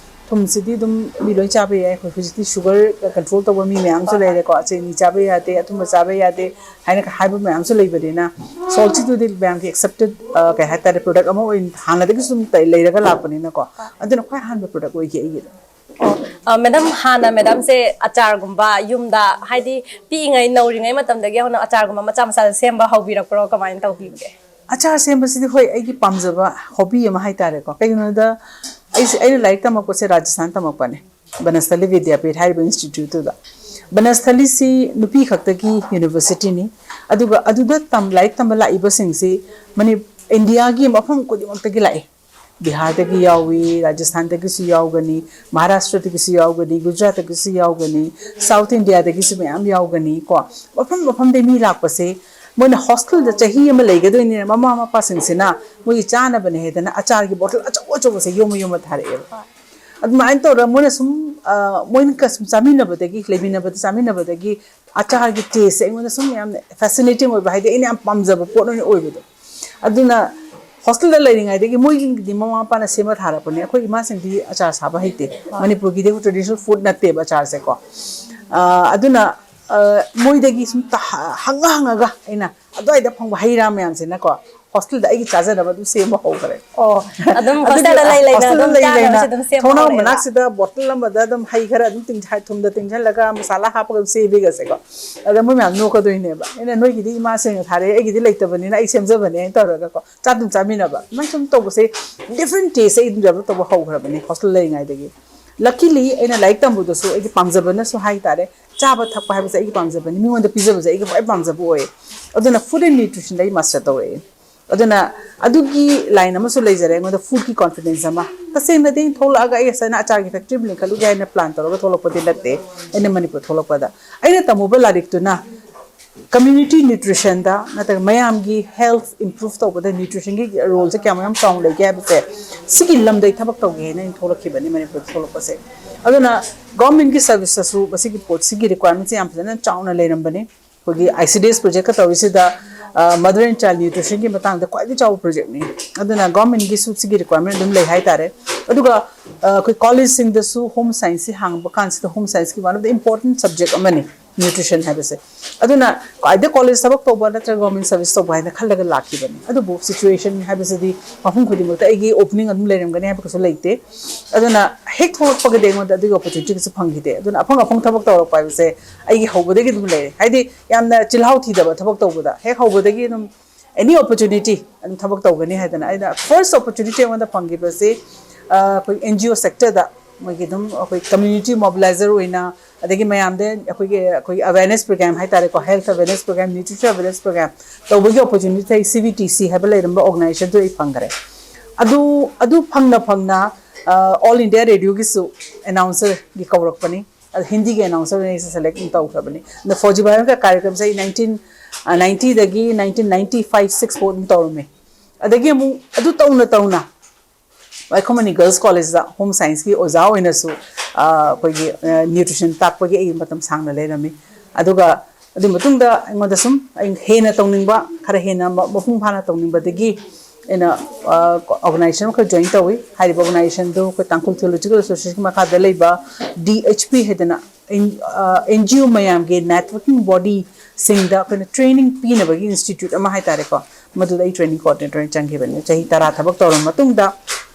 ꯊꯨꯝꯁꯤꯗꯤ ꯑꯗꯨꯝ ꯃꯤ ꯂꯣꯏ ꯆꯥꯕ ꯌꯥꯏ꯫ ꯑꯩꯈꯣꯏ ꯍꯧꯖꯤꯛꯇꯤ ꯁꯨꯒꯔ ꯀꯟꯇ꯭ꯔꯣꯜ ꯇꯧꯕ ꯃꯤ ꯃꯌꯥꯝꯁꯨ ꯂꯩꯔꯦꯀꯣ, ꯆꯤꯅꯤ ꯆꯥꯕ ꯌꯥꯗꯦ, ꯑꯊꯨꯝꯕ ꯆꯥꯕ ꯌꯥꯗꯦ ꯍꯥꯏꯅ ꯍꯥꯏꯕ ꯃꯌꯥꯝꯁꯨ ꯂꯩꯕꯅꯤꯅ, ꯁꯣꯜꯠꯁꯤꯗꯨꯗꯤ ꯃꯌꯥꯝꯒꯤ ꯑꯦꯛꯁꯦꯞꯇꯦꯠ, ꯀꯩ ꯍꯥꯏꯇꯥꯔꯦ, ꯄ꯭ꯔꯗꯛ ꯑꯃ ꯑꯣꯏꯅ ꯍꯥꯟꯅꯗꯒꯤꯁꯨ ꯑꯗꯨꯝ ꯂꯩꯔꯒ ꯂꯥꯛꯄꯅꯤꯅꯀꯣ꯫ ꯑꯗꯨꯅ ꯈ꯭ꯋꯥꯏ ꯑꯍꯥꯟꯕ ꯄ꯭ꯔꯗꯛ ꯑꯣꯏꯈꯤ ꯑꯩꯒꯤꯗꯤ꯫ ꯑꯣ, ꯃꯦꯗꯥꯝ, ꯍꯥꯟꯅ ꯃꯦꯗꯥꯝꯁꯦ ꯑꯆꯥꯔꯒꯨꯝꯕ ꯌꯨꯝꯗ, ꯍꯥꯏꯗꯤ ꯄꯤꯛꯏꯉꯩ, ꯅꯧꯔꯤꯉꯩ ꯃꯇꯝꯗꯒꯤ ꯍꯧꯅ ꯑꯆꯥꯔꯒꯨꯝꯕ ꯃꯆꯥ ꯃꯆꯥꯁꯦ ꯁꯦꯝꯕ ꯍꯧꯕꯤꯔꯛꯄ꯭ꯔꯣ? ꯀꯃꯥꯏꯅ ꯇꯧꯕꯤꯒꯦ? ꯑꯆꯥꯔ ꯁꯦꯝꯕꯁꯤꯗꯤ ꯍꯣꯏ, ꯑꯩꯒꯤ ꯄꯥꯝꯖꯕ ꯍꯣꯕꯤ ꯑꯃ ꯍꯥꯏꯇꯥꯔꯦꯀꯣ꯫ ꯀꯩꯒꯤꯅꯣꯗ, ꯑꯩꯁꯦ, ꯑꯩꯅ ꯂꯥꯏꯔꯤꯛ ꯇꯝꯃꯛꯄꯁꯦ ꯔꯥꯖꯁꯊꯥꯟ ꯇꯝꯃꯛꯄꯅꯦ, ꯕꯅꯁꯊꯂꯤ ꯕꯤꯗ꯭ꯌꯥꯄꯤꯊ ꯍꯥꯏꯔꯤꯕ ꯏꯟꯁꯇꯤꯇ꯭ꯌꯨꯠꯇꯨꯗ꯫ ꯕꯅꯁꯊꯂꯤꯁꯤ ꯅꯨꯄꯤ ꯈꯛꯇꯒꯤ ꯌꯨꯅꯤꯚꯔꯁꯤꯇꯤꯅꯤ꯫ ꯑꯗꯨꯒ ꯑꯗꯨꯗ ꯇꯝ ꯂꯥꯏꯔꯤꯛ ꯇꯝꯕ ꯂꯥꯛꯏꯕꯁꯤꯡꯁꯤ ꯃꯅꯤ ꯏꯟꯗꯤꯌꯥꯒꯤ ꯃꯐꯝ ꯈꯨꯗꯤꯡꯃꯛꯇꯒꯤ ꯂꯥꯛꯏ꯫ ꯕꯤꯍꯥꯔꯗꯒꯤ ꯌꯥꯎꯏ, ꯔꯥꯖꯁꯊꯥꯟꯗꯒꯤꯁꯨ ꯌꯥꯎꯒꯅꯤ, ꯃꯍꯥꯔꯥꯁꯇ꯭ꯔꯗꯒꯤꯁꯨ ꯌꯥꯎꯒꯅꯤ, ꯒꯨꯖꯔꯥꯠꯇꯒꯤꯁꯨ ꯌꯥꯎꯒꯅꯤ, ꯁꯥꯎꯠ ꯏꯟꯗꯤꯌꯥꯗꯒꯤꯁꯨ ꯃꯌꯥꯝ ꯌꯥꯎꯒꯅꯤ ꯀꯣ꯫ ꯃꯐꯝ ꯃꯐꯝꯗꯒꯤ ꯃꯤ ꯂꯥꯛꯄꯁꯦ, ꯃꯣꯏꯅ ꯍꯣꯁꯇꯦꯜꯗ ꯆꯍꯤ ꯑꯃ ꯂꯩꯒꯗꯣꯏꯅꯤꯅ, ꯃꯃꯥ ꯃꯄꯥꯁꯤꯡꯁꯤꯅ ꯃꯣꯏꯒꯤ ꯆꯥꯅꯕꯅꯦ ꯍꯥꯏꯗꯅ ꯑꯆꯥꯔꯒꯤ ꯕꯣꯇꯜ ꯑꯆꯧ ꯑꯆꯧꯕꯁꯦ ꯌꯣꯝꯃ ꯌꯣꯝꯃ ꯊꯥꯔꯛꯑꯦꯕ꯫ ꯑꯗꯨꯃꯥꯏꯅ ꯇꯧꯔꯒ ꯃꯣꯏꯅ ꯁꯨꯝ, ꯑ, ꯃꯣꯏꯅ ꯀ-, ꯁꯨꯝ ꯆꯥꯃꯤꯟꯅꯕꯗꯒꯤ, ꯂꯩꯃꯤꯟꯅꯕꯗ ꯆꯥꯃꯤꯟꯅꯕꯗꯒꯤ ꯑꯆꯥꯔꯒꯤ ꯇꯦꯁꯁꯦ ꯑꯩꯉꯣꯟꯗ ꯁꯨꯝ ꯌꯥꯝꯅ ꯐꯦꯁꯤꯅꯦꯇꯤꯡ ꯑꯣꯏꯕ, ꯍꯥꯏꯗꯤ ꯑꯩꯅ ꯌꯥꯝ ꯄꯥꯝꯖꯕ ꯄꯣꯠ ꯑꯣꯏꯅ ꯑꯣꯏꯕꯗꯣ꯫ ꯑꯗꯨꯅ ꯍꯣꯁꯇꯦꯜꯗ ꯂꯩꯔꯤꯉꯩꯗꯒꯤ ꯃꯣꯏꯒꯤꯗꯤ ꯃꯃꯥ ꯃꯄꯥꯅ ꯁꯦꯝꯃ ꯊꯥꯔꯛꯄꯅꯦ꯫ ꯑꯩꯈꯣꯏ ꯏꯃꯥꯁꯤꯡꯗꯤ ꯑꯆꯥꯔ ꯁꯥꯕ ꯍꯩꯇꯦ꯫ ꯃꯅꯤꯄꯨꯔꯒꯤꯗꯤ ꯇ꯭ꯔꯦꯗꯤꯁꯅꯦꯜ ꯐꯨꯗ ꯅꯠꯇꯦꯕ ꯑꯆꯥꯔꯁꯦꯀꯣ꯫ ꯑ, ꯑꯗꯨꯅ, ꯑ, ꯃꯣꯏꯗꯒꯤ ꯁꯨꯝ ꯇ-, ꯍꯪꯉ ꯍꯪꯉꯒ ꯑꯩꯅ ꯑꯗꯨꯋꯥꯏꯗ ꯐꯪꯕ ꯍꯩ ꯔꯥ ꯃꯌꯥꯝꯁꯤꯅꯀꯣ, ꯍꯣꯁꯇꯦꯜꯗ ꯑꯩꯒꯤ ꯆꯥꯖꯅꯕ ꯑꯗꯨꯝ ꯁꯦꯝꯕ ꯍꯧꯈ꯭ꯔꯦ꯫ ꯑꯣ, ꯑꯗꯨꯝ ꯑꯗꯨꯒꯤ ꯍꯣꯁꯇꯦꯜꯗ ꯂꯩ ꯂꯩꯅ ꯍꯣꯁꯇꯦꯜꯗ ꯑꯗꯨꯝ ꯂꯩ ꯂꯩꯅ ꯆꯥꯅꯕꯁꯦ ꯑꯗꯨꯝ ꯁꯦꯝꯕ ꯊꯣꯡꯅꯥꯎ ꯍꯧꯔꯦꯕ꯫ ꯃꯅꯥꯛꯁꯤꯗ ꯕꯣꯇꯜ ꯑꯃꯗ ꯑꯗꯨꯝ ꯍꯩ ꯈꯔ ꯑꯗꯨꯝ ꯇꯤꯡ-, ꯊꯨꯝꯗ ꯇꯤꯡꯁꯤꯜꯂꯒ ꯃꯁꯥꯂꯥ ꯍꯥꯞꯄꯒ ꯑꯗꯨꯝ ꯁꯦꯝꯕꯤꯒꯁꯦꯀꯣ꯫ ꯑꯗ ꯃꯣꯏ ꯃꯌꯥꯝ ꯅꯣꯛꯀꯗꯣꯏꯅꯦꯕ, "ꯑꯩꯅ ꯅꯣꯏꯒꯤꯗꯤ ꯏꯃꯥꯁꯤꯡꯅ ꯊꯥꯔꯛꯑꯦ, ꯑꯩꯒꯤꯗꯤ ꯂꯩꯇꯕꯅꯤꯅ ꯑꯩ ꯁꯦꯝꯖꯕꯅꯦ" ꯍꯥꯏꯅ ꯇꯧꯔꯒꯀꯣ, ꯆꯥ ꯑꯗꯨꯝ ꯆꯥꯃꯤꯟꯅꯕ꯫ ꯑꯗꯨꯃꯥꯏꯅ ꯁꯨꯝ ꯇꯧꯕꯁꯦ, ꯗꯤꯐ꯭ꯔꯦꯟ ꯇꯦꯁ ꯑꯩ ꯑꯗꯨꯝ ꯗꯦꯕꯂꯞ ꯇꯧꯕ ꯍꯧꯈ꯭ꯔꯕꯅꯦ ꯍꯣꯁꯇꯦꯜ ꯂꯩꯔꯤꯉꯩꯗꯒꯤ꯫ ꯂꯀꯤꯂꯤ ꯑꯩꯅ ꯂꯥꯏꯔꯤꯛ ꯇꯝꯕꯗꯁꯨ ꯑꯩꯒꯤ ꯄꯥꯝꯖꯕꯅꯁꯨ ꯍꯥꯏꯇꯥꯔꯦ, ꯆꯥꯕ ꯊꯛꯄ ꯍꯥꯏꯕꯁꯦ ꯑꯩꯒꯤ ꯄꯥꯝꯖꯕꯅꯤ, ꯃꯤꯉꯣꯟꯗ ꯄꯤꯖꯕꯁꯦ ꯑꯩꯒꯤ ꯈ꯭ꯋꯥꯏ ꯄꯥꯝꯖꯕ ꯑꯣꯏꯌꯦ꯫ ꯑꯗꯨꯅ ꯐꯨꯗ ꯑꯦꯟ ꯅ꯭ꯌꯨꯇ꯭ꯔꯤꯁꯟꯗ ꯑꯩ ꯃꯥꯁꯇꯔ ꯇꯧꯔꯛꯑꯦ꯫ ꯑꯗꯨꯅ ꯑꯗꯨꯒꯤ ꯂꯥꯏꯟ ꯑꯃꯁꯨ ꯂꯩꯖꯔꯦ ꯑꯩꯉꯣꯟꯗ, ꯐꯨꯗꯀꯤ ꯀꯣꯟꯐꯤꯗꯦꯟꯁ ꯑꯃ꯫ ꯇꯁꯦꯡꯅꯗꯤ ꯑꯩꯅ ꯊꯣꯛꯂꯛꯑꯒ ꯑꯩ ꯉꯁꯥꯏꯅ ꯑꯆꯥꯔꯒꯤ ꯐꯦꯛꯇ꯭ꯔꯤ ꯑꯃ ꯂꯤꯡꯈꯠꯂꯨꯒꯦ ꯍꯥꯏꯅ ꯄ꯭ꯂꯥꯟ ꯇꯧꯔꯒ ꯊꯣꯛꯂꯛꯄꯗꯤ ꯅꯠꯇꯦ꯫ ꯑꯩꯅ ꯃꯅꯤꯄꯨꯔ ꯊꯣꯛꯂꯛꯄꯗ ꯑꯩꯅ ꯇꯝꯃꯨꯕ ꯂꯥꯏꯔꯤꯛꯇꯨꯅ ꯀꯝꯃ꯭ꯌꯨꯅꯤꯇꯤ ꯅ꯭ꯌꯨꯇ꯭ꯔꯤꯁꯟꯗ ꯅꯠꯇ꯭ꯔꯒ ꯃꯌꯥꯝꯒꯤ ꯍꯦꯜꯊ ꯏꯝꯄ꯭ꯔꯨꯚ ꯇꯧꯕꯗ ꯅ꯭ꯌꯨꯇ꯭ꯔꯤꯁꯟꯒꯤ ꯔꯣꯜꯁꯦ ꯀꯌꯥꯝ ꯌꯥꯝ ꯆꯥꯎꯅ ꯂꯩꯒꯦ ꯍꯥꯏꯕꯁꯦ, ꯁꯤꯒꯤ ꯂꯝꯗ ꯑꯩ ꯊꯕꯛ ꯇꯧꯒꯦ ꯍꯥꯏꯅ ꯑꯩꯅ ꯊꯣꯛꯂꯛꯈꯤꯕꯅꯤ ꯃꯅꯤꯄꯨꯔꯗ ꯊꯣꯛꯂꯛꯄꯁꯦ꯫ ꯑꯗꯨꯅ ꯒꯣꯔꯃꯦꯟꯒꯤ ꯁꯔꯚꯤꯁꯇꯁꯨ ꯃꯁꯤꯒꯤ ꯄꯣꯠꯁꯤꯒꯤ ꯔꯤꯀ꯭ꯋꯥꯏꯔꯃꯦꯟꯁꯦ ꯌꯥꯝ ꯐꯖꯅ ꯆꯥꯎꯅ ꯂꯩꯔꯝꯕꯅꯤ꯫ ꯑꯩꯈꯣꯏꯒꯤ ꯑꯥꯏ ꯁꯤ ꯗꯤ ꯑꯦꯁ ꯄ꯭ꯔꯣꯖꯦꯛꯀ ꯇꯧꯔꯤꯁꯤꯗ, ꯃꯗꯔ ꯑꯦꯟ ꯆꯥꯏꯜ ꯅ꯭ꯌꯨꯇ꯭ꯔꯤꯁꯟꯒꯤ ꯃꯇꯥꯡꯗ ꯈ꯭ꯋꯥꯏꯗꯒꯤ ꯆꯥꯎꯕ ꯄ꯭ꯔꯣꯖꯦꯛꯅꯤ꯫ ꯑꯗꯨꯅ ꯒꯣꯔꯃꯦꯟꯒꯤꯁꯨ ꯁꯤꯒꯤ ꯔꯤꯀ꯭ꯋꯥꯏꯔꯃꯦꯟ ꯑꯗꯨꯝ ꯂꯩ ꯍꯥꯏꯇꯥꯔꯦ꯫ ꯑꯗꯨꯒ ꯑ, ꯑꯩꯈꯣꯏ ꯀꯣꯂꯦꯖꯁꯤꯡꯗꯁꯨ ꯍꯣꯝ ꯁꯥꯏꯟꯁꯁꯤ ꯍꯥꯡꯕ ꯀꯥꯟꯁꯤꯗ ꯍꯣꯝ ꯁꯥꯏꯟꯁꯀꯤ one of the important subject ꯑꯃꯅꯤ ꯅ꯭ꯌꯨꯇ꯭ꯔꯤꯁꯟ ꯍꯥꯏꯕꯁꯦ꯫ ꯑꯗꯨꯅ ꯑꯥꯏꯗꯔ ꯀꯣꯂꯦꯖ ꯊꯕꯛ ꯇꯧꯕ ꯅꯠꯇ꯭ꯔꯒ ꯒꯣꯔꯃꯦꯟ ꯁꯔꯚꯤꯁ ꯇꯧꯕ ꯍꯥꯏꯅ ꯈꯜꯂꯒ ꯂꯥꯛꯈꯤꯕꯅꯤ꯫ ꯑꯗꯨꯕꯨ ꯁꯤꯆꯨꯋꯦꯁꯟ ꯍꯥꯏꯕꯁꯤꯗꯤ ꯃꯐꯝ ꯈꯨꯗꯤꯡꯃꯛꯇ ꯑꯩꯒꯤ ꯑꯣꯄꯅꯤꯡ ꯑꯗꯨꯝ ꯂꯩꯔꯝꯒꯅꯤ ꯍꯥꯏꯕ ꯀꯩꯁꯨ ꯂꯩꯇꯦ꯫ ꯑꯗꯨꯅ ꯍꯦꯛ ꯊꯣꯛꯂꯛꯄꯒꯗꯤ ꯑꯩꯉꯣꯟꯗ ꯑꯗꯨꯒꯤ ꯑꯣꯄꯣꯔꯆꯨꯅꯤꯇꯤꯒꯁꯨ ꯐꯪꯈꯤꯗꯦ꯫ ꯑꯗꯨꯅ ꯑꯐꯪ ꯑꯐꯪ ꯊꯕꯛ ꯇꯧꯔꯛꯄ ꯍꯥꯏꯕꯁꯦ ꯑꯩꯒꯤ ꯍꯧꯕꯗꯒꯤ ꯑꯗꯨꯝ ꯂꯩꯔꯦ꯫ ꯍꯥꯏꯗꯤ ꯌꯥꯝꯅ ꯆꯤꯜꯍꯥꯎ ꯊꯤꯗꯕ ꯊꯕꯛ ꯇꯧꯕꯗ ꯍꯦꯛ ꯍꯧꯕꯗꯒꯤ ꯑꯗꯨꯝ ꯑꯦꯅꯤ ꯑꯣꯄꯣꯔꯆꯨꯅꯤꯇꯤ ꯑꯗꯨꯝ ꯊꯕꯛ ꯇꯧꯒꯅꯤ ꯍꯥꯏꯗꯅ꯫ ꯑꯩꯅ ꯐꯥꯔꯁ ꯑꯣꯄꯣꯔꯆꯨꯅꯤꯇꯤ ꯑꯩꯉꯣꯟꯗ ꯐꯪꯈꯤꯕꯁꯤ ꯑ, ꯑꯩꯈꯣꯏ ꯑꯦꯟ ꯖꯤ ꯑꯣ ꯁꯦꯛꯇꯔꯗ ꯃꯣꯏꯒꯤ ꯑꯗꯨꯝ ꯑꯩꯈꯣꯏ ꯀꯝꯃ꯭ꯌꯨꯅꯤꯇꯤ ꯃꯣꯕꯤꯂꯥꯏꯖꯔ ꯑꯣꯏꯅ, ꯑꯗꯒꯤ ꯃꯌꯥꯝꯗ ꯑꯩꯈꯣꯏꯒꯤ ꯑꯩꯈꯣꯏꯒꯤ ꯑꯋꯦꯔꯅꯦꯁ ꯄ꯭ꯔꯣꯒ꯭ꯔꯥꯝ ꯍꯥꯏꯇꯥꯔꯦꯀꯣ, health awareness programme, nutrition awareness programme ꯇꯧꯕꯒꯤ opportunity I C B T C ꯍꯥꯏꯕ ꯂꯩꯔꯝꯕ ꯑꯣꯔꯒꯅꯥꯏꯖꯦꯁꯟꯗꯨ ꯑꯩ ꯐꯪꯈꯔꯦ꯫ ꯑꯗꯨ ꯑꯗꯨ ꯐꯪꯅ ꯐꯪꯅ ꯑꯣꯜ ꯏꯟꯗꯤꯌꯥ ꯔꯦꯗꯤꯑꯣꯒꯤꯁꯨ ꯑꯦꯅꯥꯎꯟꯁꯔꯒꯤ ꯀꯧꯔꯛꯄꯅꯤ꯫ ꯑꯗ ꯍꯤꯟꯗꯤꯒꯤ ꯑꯦꯅꯥꯎꯟꯁꯔ ꯑꯣꯏꯅ ꯑꯩꯁꯦ ꯁꯦꯂꯦꯛ ꯑꯗꯨꯝ ꯇꯧꯈ꯭ꯔꯕꯅꯤ꯫ ꯑꯗ ꯐꯣꯖꯤ ꯚꯥꯏꯔꯣꯟꯒ ꯀꯥꯔꯌꯀ꯭ꯔꯝꯁꯦ ꯑꯩ ꯅꯥꯏꯟꯇꯤꯟ ꯅꯥꯏꯟꯇꯤꯗꯒꯤ ꯅꯥꯏꯟꯇꯤꯟ ꯅꯥꯏꯟꯇꯤ ꯐꯥꯏꯚ ꯁꯤꯛꯁ ꯐꯥꯎ ꯑꯗꯨꯝ ꯇꯧꯔꯝꯃꯤ꯫ ꯑꯗꯒꯤ ꯑꯃꯨꯛ ꯑꯗꯨ ꯇꯧꯅ ꯇꯧꯅ ꯋꯥꯏꯈꯣꯝ ꯃꯅꯤ ꯒꯔꯜꯁ ꯀꯣꯂꯦꯖꯇ ꯍꯣꯝ ꯁꯥꯏꯟꯁꯀꯤ ꯑꯣꯖꯥ ꯑꯣꯏꯅꯁꯨ ꯑ, ꯑꯩꯈꯣꯏꯒꯤ ꯅ꯭ꯌꯨꯇ꯭ꯔꯤꯁꯟ ꯇꯥꯛꯄꯒꯤ ꯑꯩ ꯃꯇꯝ ꯁꯥꯡꯅ ꯂꯩꯔꯝꯃꯤ꯫ ꯑꯗꯨꯒ ꯑꯗꯨꯒꯤ ꯃꯇꯨꯡꯗ ꯑꯩꯉꯣꯟꯗ ꯁꯨꯝ ꯑꯩ ꯍꯦꯟꯅ ꯇꯧꯅꯤꯡꯕ, ꯈꯔ ꯍꯦꯟꯅ ꯃ- ꯃꯄꯨꯡ ꯐꯥꯅ ꯇꯧꯅꯤꯡꯕꯗꯒꯤ ꯑꯩꯅ ꯑꯣꯔꯒꯅꯥꯏꯖꯦꯁꯟ ꯑꯃꯈꯛ ꯖꯣꯏꯟ ꯇꯧꯏ꯫ ꯍꯥꯏꯔꯤꯕ ꯑꯣꯔꯒꯅꯥꯏꯖꯦꯁꯟꯗꯨ ꯑꯩꯈꯣꯏ ꯇꯥꯡꯈꯨꯜ ꯊꯤꯑꯣꯂꯣꯖꯤꯀꯦꯜ ꯑꯦꯁꯣꯁꯤꯌꯦꯁꯟꯒꯤ ꯃꯈꯥꯗ ꯂꯩꯕ ꯗꯤ ꯑꯩꯆ ꯄꯤ ꯍꯥꯏꯗꯅ ꯑꯦꯟ ꯖꯤ ꯑꯣ ꯃꯌꯥꯝꯒꯤ ꯅꯦꯠꯋꯔꯀꯤꯡ ꯕꯣꯗꯤꯁꯤꯡꯗ ꯑꯩꯈꯣꯏꯅ ꯇ꯭ꯔꯦꯅꯤꯡ ꯄꯤꯅꯕꯒꯤ ꯏꯟꯁꯇꯤꯇ꯭ꯌꯨꯠ ꯑꯃ ꯍꯥꯏꯇꯥꯔꯦꯀꯣ, ꯃꯗꯨꯗ ꯑꯩ ꯇ꯭ꯔꯦꯅꯤꯡ ꯀꯣꯑꯣꯔꯗꯤꯅꯦꯇꯔ ꯑꯣꯏꯅ ꯆꯪꯈꯤꯕꯅꯤ꯫ ꯆꯍꯤ ꯇꯔꯥ ꯊꯕꯛ ꯇꯧꯔꯕ ꯃꯇꯨꯡꯗ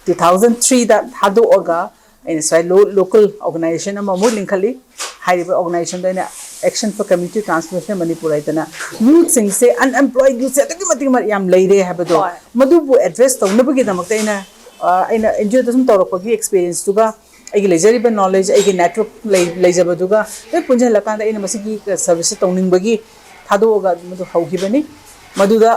ꯇꯨ ꯊꯥꯎꯖꯟ ꯊ꯭ꯔꯤꯗ ꯊꯥꯗꯣꯛꯑꯒ ꯑꯩꯅ ꯁ꯭ꯋꯥꯏ ꯂꯣꯀꯦꯜ ꯑꯣꯔꯒꯅꯥꯏꯖꯦꯁꯟ ꯑꯃꯃꯨꯛ ꯂꯤꯡꯈꯠꯂꯤ꯫ ꯍꯥꯏꯔꯤꯕ ꯑꯣꯔꯒꯅꯥꯏꯖꯦꯁꯟꯗꯣ ꯑꯩꯅ Action for Community Transformation Manipur ꯍꯥꯏꯗꯅ ꯌꯨꯠꯁꯤꯡꯁꯦ, ꯑꯟꯑꯦꯝꯄ꯭ꯂꯣꯏꯗ ꯌꯨꯠꯁꯦ ꯑꯗꯨꯛꯀꯤ ꯃꯇꯤꯛ ꯌꯥꯝ ꯂꯩꯔꯦ ꯍꯥꯏꯕꯗꯣ, ꯍꯣꯏ꯫ ꯃꯗꯨꯕꯨ ꯑꯦꯗ꯭ꯔꯦꯁ ꯇꯧꯅꯕꯒꯤꯗꯃꯛꯇ ꯑꯩꯅ ꯑ, ꯑꯩꯅ ꯑꯦꯟ ꯖꯤ ꯑꯣꯗ ꯁꯨꯝ ꯇꯧꯔꯛꯄꯒꯤ ꯑꯦꯛꯁꯄꯤꯔꯤꯌꯦꯟꯁꯇꯨꯒ ꯑꯩꯒꯤ ꯂꯩꯖꯔꯤꯕ ꯅꯣꯂꯦꯖ, ꯑꯩꯒꯤ ꯅꯦꯠꯋꯔꯛ ꯂꯩ ꯂꯩꯖꯕꯗꯨꯒ ꯂꯣꯏ ꯄꯨꯟꯁꯤꯜꯂꯀꯥꯟꯗ ꯑꯩꯅ ꯃꯁꯤꯒꯤ ꯁꯔꯚꯤꯁꯁꯦ ꯇꯧꯅꯤꯡꯕꯒꯤ ꯊꯥꯗꯣꯛꯑꯒ ꯃꯗꯨ ꯍꯧꯈꯤꯕꯅꯤ꯫ ꯃꯗꯨꯗ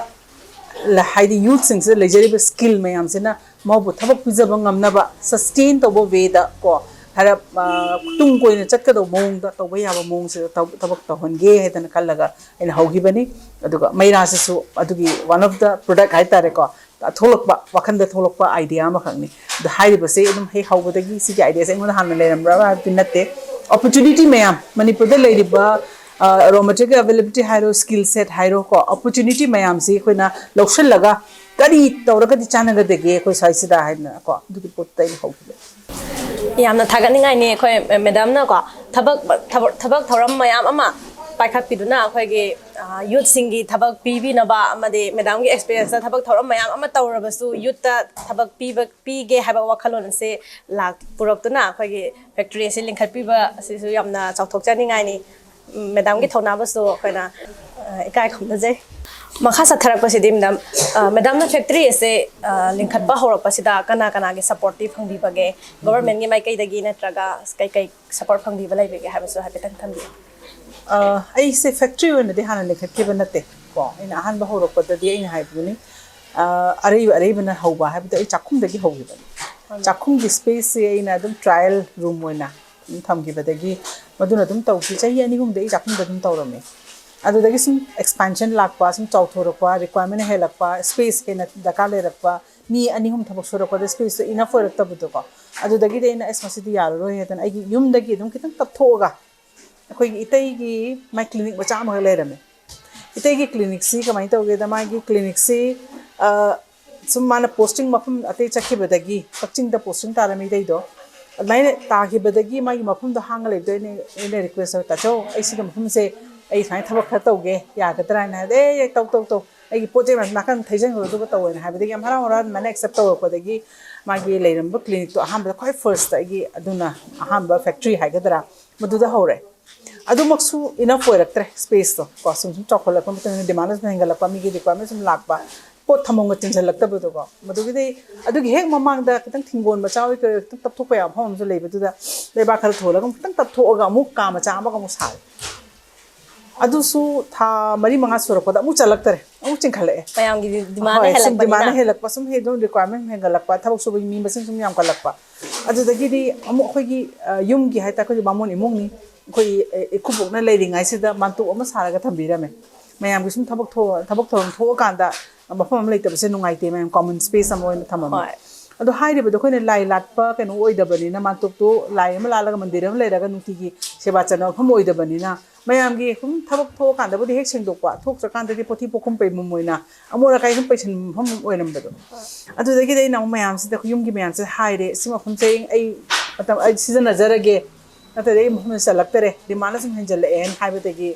ꯂ- ꯍꯥꯏꯗꯤ ꯌꯨꯠꯁꯤꯡꯁꯤꯗ ꯂꯩꯖꯔꯤꯕ ꯁ꯭ꯀꯤꯜ ꯃꯌꯥꯝꯁꯤꯅ ꯃꯥꯕꯨ ꯊꯕꯛ ꯄꯤꯖꯕ ꯉꯝꯅꯕ, ꯁꯁꯇꯦꯟ ꯇꯧꯕ ꯋꯦꯗ ꯀꯣ, ꯈꯔ ꯑ, ꯇꯨꯡ ꯀꯣꯏꯅ ꯆꯠꯀꯗꯧꯕ ꯃꯑꯣꯡꯗ ꯇꯧꯕ ꯌꯥꯕ ꯃꯑꯣꯡꯁꯤꯗ ꯊꯕꯛ ꯊꯕꯛ ꯇꯧꯍꯟꯒꯦ ꯍꯥꯏꯗꯅ ꯈꯜꯂꯒ ꯑꯩꯅ ꯍꯧꯈꯤꯕꯅꯤ꯫ ꯑꯗꯨꯒ ꯃꯩꯔꯥꯁꯤꯁꯨ ꯑꯗꯨꯒꯤ ꯋꯥꯟ ꯑꯣꯐ ꯗ ꯄ꯭ꯔꯗꯛ ꯍꯥꯏꯇꯥꯔꯦꯀꯣ, ꯊꯣꯛꯂꯛꯄ, ꯋꯥꯈꯟꯗ ꯊꯣꯛꯂꯛꯄ ꯑꯥꯏꯗꯤꯌꯥ ꯑꯃꯈꯛꯅꯤ꯫ ꯑꯗꯣ ꯍꯥꯏꯔꯤꯕꯁꯦ ꯑꯗꯨꯝ ꯍꯦꯛ ꯍꯧꯕꯗꯒꯤ ꯁꯤꯒꯤ ꯑꯥꯏꯗꯤꯌꯥꯁꯦ ꯑꯩꯉꯣꯟꯗ ꯍꯥꯟꯅ ꯂꯩꯔꯝꯕ꯭ꯔꯥ ꯍꯥꯏꯕꯗꯤ ꯅꯠꯇꯦ꯫ ꯑꯣꯄꯣꯔꯆꯨꯅꯤꯇꯤ ꯃꯌꯥꯝ ꯃꯅꯤꯄꯨꯔꯗ ꯂꯩꯔꯤꯕ ꯔꯣ ꯃꯦꯇꯤꯔꯤꯌꯦꯜꯒꯤ ꯑꯦꯕꯤꯂꯤꯕꯤꯂꯤꯇꯤ ꯍꯥꯏꯔꯣ, ꯁ꯭ꯀꯤꯜ ꯁꯦꯠ ꯍꯥꯏꯔꯣ ꯀꯣ, ꯑꯣꯄꯣꯔꯆꯨꯅꯤꯇꯤ ꯃꯌꯥꯝꯁꯤ ꯑꯩꯈꯣꯏꯅ ꯂꯧꯁꯤꯜꯂꯒ ꯀꯔꯤ ꯇꯧꯔꯒꯗꯤ ꯆꯥꯟꯅꯒꯗꯒꯦ ꯑꯩꯈꯣꯏ ꯁ꯭ꯋꯥꯏꯁꯤꯗ ꯍꯥꯏꯅ ꯀꯣ, ꯑꯗꯨꯒꯤ ꯄꯣꯠꯇ ꯑꯩꯅ ꯍꯧꯈꯤꯕ꯫ ꯌꯥꯝꯅ ꯊꯥꯒꯠꯅꯤꯡꯉꯥꯏꯅꯤ ꯑꯩꯈꯣꯏ ꯃꯦꯗꯥꯝꯅꯀꯣ, ꯊꯕꯛ ꯊꯕꯛ ꯊꯕꯛ ꯊꯧꯔꯝ ꯃꯌꯥꯝ ꯑꯃ ꯄꯥꯏꯈꯠꯄꯤꯗꯨꯅ ꯑꯩꯈꯣꯏꯒꯤ ꯌꯨꯠꯁꯤꯡꯒꯤ ꯊꯕꯛ ꯄꯤꯕꯤꯅꯕ ꯑꯃꯗꯤ ꯃꯦꯗꯥꯝꯒꯤ ꯑꯦꯛꯁꯄꯤꯔꯤꯌꯦꯟꯁꯇ ꯊꯕꯛ ꯊꯧꯔꯝ ꯃꯌꯥꯝ ꯑꯃ ꯇꯧꯔꯕꯁꯨ ꯌꯨꯠꯇ ꯊꯕꯛ ꯄꯤꯕ ꯄꯤꯒꯦ ꯍꯥꯏꯕ ꯋꯥꯈꯜꯂꯣꯟ ꯑꯁꯦ ꯂꯥꯛ ꯄꯨꯔꯛꯇꯨꯅ ꯑꯩꯈꯣꯏꯒꯤ ꯐꯦꯛꯇ꯭ꯔꯤ ꯑꯁꯤ ꯂꯤꯡꯈꯠꯄꯤꯕ ꯑꯁꯤꯁꯨ ꯌꯥꯝꯅ ꯆꯥꯎꯊꯣꯛꯆꯅꯤꯡꯉꯥꯏꯅꯤ꯫ ꯃꯦꯗꯥꯝꯒꯤ ꯊꯧꯅꯥꯕꯨꯁꯨ ꯑꯩꯈꯣꯏꯅ ꯏꯀꯥꯏ ꯈꯨꯝꯅꯖꯩ꯫ ꯃꯈꯥ ꯆꯠꯊꯔꯛꯄꯁꯤꯗꯤ ꯃꯦꯗꯥꯝ, ꯃꯦꯗꯥꯝꯅ ꯐꯦꯛꯇ꯭ꯔꯤ ꯑꯁꯦ ꯂꯤꯡꯈꯠꯄ ꯍꯧꯔꯛꯄꯁꯤꯗ ꯀꯅꯥ ꯀꯅꯥꯒꯤ ꯁꯞꯄꯣꯔꯠꯇꯤ ꯐꯪꯕꯤꯕꯒꯦ? ꯒꯣꯚꯔꯟꯃꯦꯟꯒꯤ ꯃꯥꯏꯀꯩꯗꯒꯤ ꯅꯠꯇ꯭ꯔꯒ ꯀꯩꯀꯩ ꯁꯞꯄꯣꯔꯠ ꯐꯪꯕꯤꯕ ꯂꯩꯕꯒꯦ ꯍꯥꯏꯕꯁꯨ ꯍꯥꯏꯐꯦꯠꯇꯪ ꯊꯝꯕꯤꯌꯨ꯫ ꯑꯩꯁꯦ ꯐꯦꯛꯇ꯭ꯔꯤ ꯑꯣꯏꯅꯗꯤ ꯍꯥꯟꯅ ꯂꯤꯡꯈꯠꯈꯤꯕ ꯅꯠꯇꯦ ꯀꯣ꯫ ꯑꯩꯅ ꯑꯍꯥꯟꯕ ꯍꯧꯔꯛꯄꯗꯗꯤ ꯑꯩꯅ ꯍꯥꯏꯕꯗꯨꯅꯤ, ꯑꯔꯩꯕ ꯑꯔꯩꯕꯅ ꯍꯧꯕ ꯍꯥꯏꯕꯗꯣ ꯑꯩ ꯆꯥꯛꯈꯨꯝꯗꯒꯤ ꯍꯧꯈꯤꯕꯅꯤ꯫ ꯆꯥꯛꯈꯨꯝꯒꯤ ꯁ꯭ꯄꯦꯁꯁꯦ ꯑꯩꯅ ꯑꯗꯨꯝ ꯇ꯭ꯔꯥꯏꯌꯦꯜ ꯔꯨꯝ ꯑꯣꯏꯅ ꯑꯗꯨꯝ ꯊꯝꯈꯤꯕꯗꯒꯤ ꯃꯗꯨꯅ ꯑꯗꯨꯝ ꯇꯧꯈꯤ꯫ ꯆꯍꯤ ꯑꯅꯤ ꯑꯍꯨꯝꯗ ꯑꯩ ꯆꯥꯛꯈꯨꯝꯗ ꯑꯗꯨꯝ ꯇꯧꯔꯝꯃꯤ꯫ ꯑꯗꯨꯗꯒꯤ ꯁꯨꯝ ꯑꯦꯛꯁꯄꯥꯟꯁꯟ ꯂꯥꯛꯄ, ꯁꯨꯝ ꯆꯥꯎꯊꯣꯔꯛꯄ, ꯔꯤꯀ꯭ꯋꯥꯏꯔꯃꯦꯟ ꯍꯦꯜꯂꯛꯄ, ꯁ꯭ꯄꯦꯁ ꯍꯦꯟꯅ ꯗꯔꯀꯥꯔ ꯂꯩꯔꯛꯄ, ꯃꯤ ꯑꯅꯤ ꯑꯍꯨꯝ ꯊꯕꯛ ꯁꯨꯔꯛꯄꯗ ꯁ꯭ꯄꯦꯁꯇꯣ ꯏꯅꯐ ꯑꯣꯏꯔꯛꯇꯕꯗꯣꯀꯣ꯫ ꯑꯗꯨꯗꯒꯤꯗꯤ ꯑꯩꯅ ꯑꯁ ꯃꯁꯤꯗꯤ ꯌꯥꯔꯔꯣꯏ ꯍꯥꯏꯗꯅ ꯑꯩꯒꯤ ꯌꯨꯝꯗꯒꯤ ꯑꯗꯨꯝ ꯈꯤꯇꯪ ꯇꯞꯊꯣꯛꯑꯒ ꯑꯩꯈꯣꯏꯒꯤ ꯏꯇꯩꯒꯤ ꯃꯥꯏ ꯀ꯭ꯂꯤꯅꯤꯛ ꯃꯆꯥ ꯑꯃꯈꯛ ꯂꯩꯔꯝꯃꯦ꯫ ꯏꯇꯩꯒꯤ ꯀ꯭ꯂꯤꯅꯤꯛꯁꯤ ꯀꯃꯥꯏꯅ ꯇꯧꯒꯦꯗ, ꯃꯥꯒꯤ ꯀ꯭ꯂꯤꯅꯤꯛꯁꯤ ꯁꯨꯝ ꯃꯥꯅ ꯄꯣꯁꯇꯤꯡ ꯃꯐꯝ ꯑꯇꯩ ꯆꯠꯈꯤꯕꯗꯒꯤ, ꯀꯛꯆꯤꯡꯗ ꯄꯣꯁꯇꯤꯡ ꯇꯥꯔꯝꯃꯤ ꯏꯇꯩꯗꯣ, ꯑꯗꯨꯃꯥꯏꯅ ꯇꯥꯈꯤꯕꯗꯒꯤ ꯃꯥꯒꯤ ꯃꯐꯝꯗꯣ ꯍꯥꯡꯉ ꯂꯩꯕꯗꯣ ꯑꯩꯅ ꯑꯩꯅ ꯔꯤꯀ꯭ꯋꯦꯁ ꯇꯧꯋꯦ, "ꯇꯥꯆꯧ, ꯑꯩ ꯁꯤꯒꯤ ꯃꯐꯝꯁꯦ ꯑꯩ ꯁꯨꯃꯥꯏꯅ ꯊꯕꯛ ꯈꯔ ꯇꯧꯒꯦ, ꯌꯥꯒꯗ꯭ꯔꯥ?" ꯍꯥꯏꯅ ꯍꯥꯏꯕꯗ, "ꯑꯦ, ꯑꯦ, ꯇꯧ, ꯇꯧ, ꯇꯧ, ꯑꯩꯒꯤ ꯄꯣꯠ ꯆꯩ ꯃꯌꯥꯝ ꯅꯥꯀꯟ ꯊꯩꯖꯤꯟꯈ꯭ꯔꯣ ꯑꯗꯨꯒ ꯇꯧꯋꯦꯅ" ꯍꯥꯏꯕꯗꯒꯤ ꯌꯥꯝ ꯍꯔꯥꯎ ꯍꯔꯥꯎ ꯑꯗꯨꯃꯥꯏꯅ ꯑꯦꯛꯁꯦꯞ ꯇꯧꯔꯛꯄꯗꯒꯤ ꯃꯥꯒꯤ ꯂꯩꯔꯝꯕ ꯀ꯭ꯂꯤꯅꯤꯛꯇꯣ ꯑꯍꯥꯟꯕꯗ ꯈ꯭ꯋꯥꯏ ꯐꯥꯔꯁꯇ ꯑꯩꯒꯤ ꯑꯗꯨꯅ ꯑꯍꯥꯟꯕ ꯐꯦꯛꯇ꯭ꯔꯤ ꯍꯥꯏꯒꯗ꯭ꯔꯥ ꯃꯗꯨꯗ ꯍꯧꯔꯦ꯫ ꯑꯗꯨꯃꯛꯁꯨ ꯏꯅꯐ ꯑꯣꯏꯔꯛꯇ꯭ꯔꯦ ꯁ꯭ꯄꯦꯁꯇꯣ ꯀꯣ꯫ ꯁꯨꯝ ꯁꯨꯝ ꯆꯥꯎꯈꯠꯂꯛꯄ ꯃꯇꯨꯡ ꯏꯟꯅ ꯗꯤꯃꯥꯟꯗ ꯁꯨꯝ ꯍꯦꯟꯒꯠꯂꯛꯄ, ꯃꯤꯒꯤ ꯔꯤꯀ꯭ꯋꯥꯏꯔꯃꯦꯟ ꯁꯨꯝ ꯂꯥꯛꯄ, ꯄꯣꯠ ꯊꯝꯐꯝꯒ ꯆꯤꯟꯁꯤꯜꯂꯛꯇꯕꯗꯣꯀꯣ꯫ ꯃꯗꯨꯒꯤꯗꯤ ꯑꯗꯨꯒꯤ ꯍꯦꯛ ꯃꯃꯥꯡꯗ ꯈꯤꯇꯪ ꯊꯤꯡꯒꯣꯟ ꯃꯆꯥ ꯑꯣꯏ ꯀꯩ ꯑꯣꯏ ꯈꯤꯇꯪ ꯇꯞꯊꯣꯛꯄ ꯌꯥꯕ ꯃꯐꯝ ꯑꯃꯁꯨ ꯂꯩꯕꯗꯨꯗ ꯂꯩꯕꯥꯛ ꯈꯔ ꯊꯣꯜꯂꯒ ꯑꯃꯨꯛ ꯈꯤꯇꯪ ꯇꯞꯊꯣꯛꯑꯒ ꯑꯃꯨꯛ ꯀꯥ ꯃꯆꯥ ꯑꯃꯒ ꯑꯃꯨꯛ ꯁꯥꯔꯦ꯫ ꯑꯗꯨꯁꯨ ꯊꯥ ꯃꯔꯤ ꯃꯉꯥ ꯁꯨꯔꯛꯄꯗ ꯑꯃꯨꯛ ꯆꯜꯂꯛꯇꯔꯦ, ꯑꯃꯨꯛ ꯆꯤꯡꯈꯠꯂꯛꯑꯦ꯫ ꯃꯌꯥꯝꯒꯤ ꯗꯤꯃꯥꯟ ꯍꯣꯏ, ꯁꯨꯝ ꯍꯦꯜꯂꯛꯄꯅꯤꯅ꯫ ꯗꯤꯃꯥꯟ ꯍꯦꯜꯂꯛꯄ, ꯁꯨꯝ ꯍꯦ-, ꯑꯗꯨꯝ ꯔꯤꯀ꯭ꯋꯥꯏꯔꯃꯦꯟ ꯍꯦꯟꯒꯠꯂꯛꯄ, ꯊꯕꯛ ꯁꯨꯕꯒꯤ ꯃꯤ ꯃꯁꯤꯡ ꯁꯨꯝ ꯌꯥꯝꯈꯠꯂꯛꯄ꯫ ꯑꯗꯨꯗꯒꯤꯗꯤ ꯑꯃꯨꯛ ꯑꯩꯈꯣꯏꯒꯤ, ꯑ, ꯌꯨꯝꯒꯤ ꯍꯥꯏꯇꯥꯔꯦ, ꯑꯩꯈꯣꯏꯒꯤ ꯕꯥꯃꯣꯟ ꯏꯃꯨꯡꯅꯤ, ꯑꯩꯈꯣꯏ, ꯑ, ꯏꯀꯨꯕꯣꯛꯅ ꯂꯩꯔꯤꯉꯩꯁꯤꯗ ꯃꯥꯟꯇꯣꯞ ꯑꯃ ꯁꯥꯔꯒ ꯊꯝꯕꯤꯔꯝꯃꯦ꯫ ꯃꯌꯥꯝꯒꯤ ꯁꯨꯝ ꯊꯕꯛ ꯊꯣ-, ꯊꯕꯛ ꯊꯧꯔꯝ ꯊꯣꯛꯑꯀꯥꯟꯗ ꯃꯐꯝ ꯑꯃ ꯂꯩꯇꯕꯁꯦ ꯅꯨꯡꯉꯥꯏꯇꯦ, ꯃꯌꯥꯝ ꯀꯣꯃꯟ ꯁ꯭ꯄꯦꯁ ꯑꯃ ꯑꯣꯏꯅ ꯊꯝꯃꯝꯃꯦ꯫ ꯍꯣꯏ꯫ ꯑꯗꯣ ꯍꯥꯏꯔꯤꯕꯗꯣ ꯑꯩꯈꯣꯏꯅ ꯂꯥꯏ ꯂꯥꯠꯄ ꯀꯩꯅꯣ ꯑꯣꯏꯗꯕꯅꯤꯅ, ꯃꯥꯟꯇꯣꯞꯇꯣ ꯂꯥꯏ ꯑꯃ ꯂꯥꯠꯂꯒ ꯃꯟꯗꯤꯔ ꯑꯃ ꯂꯩꯔꯒ ꯅꯨꯡꯇꯤꯒꯤ ꯁꯦꯕꯥ ꯆꯠꯅꯕ ꯃꯐꯝ ꯑꯣꯏꯗꯕꯅꯤꯅ, ꯃꯌꯥꯝꯒꯤ ꯁꯨꯝ ꯊꯕꯛ ꯊꯣꯛꯑꯀꯥꯟꯗꯕꯨꯗꯤ ꯍꯦꯛ ꯁꯦꯡꯗꯣꯛꯄ, ꯊꯣꯛꯇ꯭ꯔꯀꯥꯟꯗꯗꯤ ꯄꯣꯊꯤ ꯄꯣꯛꯈꯨꯝ ꯄꯩꯐꯝ ꯑꯣꯏꯅ ꯑꯃꯣꯠ ꯑꯀꯥꯏ ꯁꯨꯝ ꯄꯩꯁꯟꯕ ꯃꯐꯝ ꯑꯣꯏꯔꯝꯕꯗꯣ꯫ ꯑꯗꯨꯗꯒꯤꯗꯤ ꯑꯩꯅ ꯑꯃꯨꯛ ꯃꯌꯥꯝꯁꯤꯗ, ꯌꯨꯝꯒꯤ ꯃꯌꯥꯝꯁꯤꯗ ꯍꯥꯏꯔꯦ, "ꯁꯤ ꯃꯐꯝꯁꯦ ꯑꯩ ꯃꯇꯝ, ꯑꯩ ꯁꯤꯖꯤꯟꯅꯖꯔꯒꯦ, ꯅꯠꯇ꯭ꯔꯗꯤ ꯑꯩ ꯃꯐꯝꯗ ꯆꯜꯂꯛꯇꯔꯦ, ꯗꯤꯃꯥꯟꯅ ꯁꯨꯝ ꯍꯦꯟꯖꯜꯂꯛꯑꯦꯅ" ꯍꯥꯏꯕꯗꯒꯤ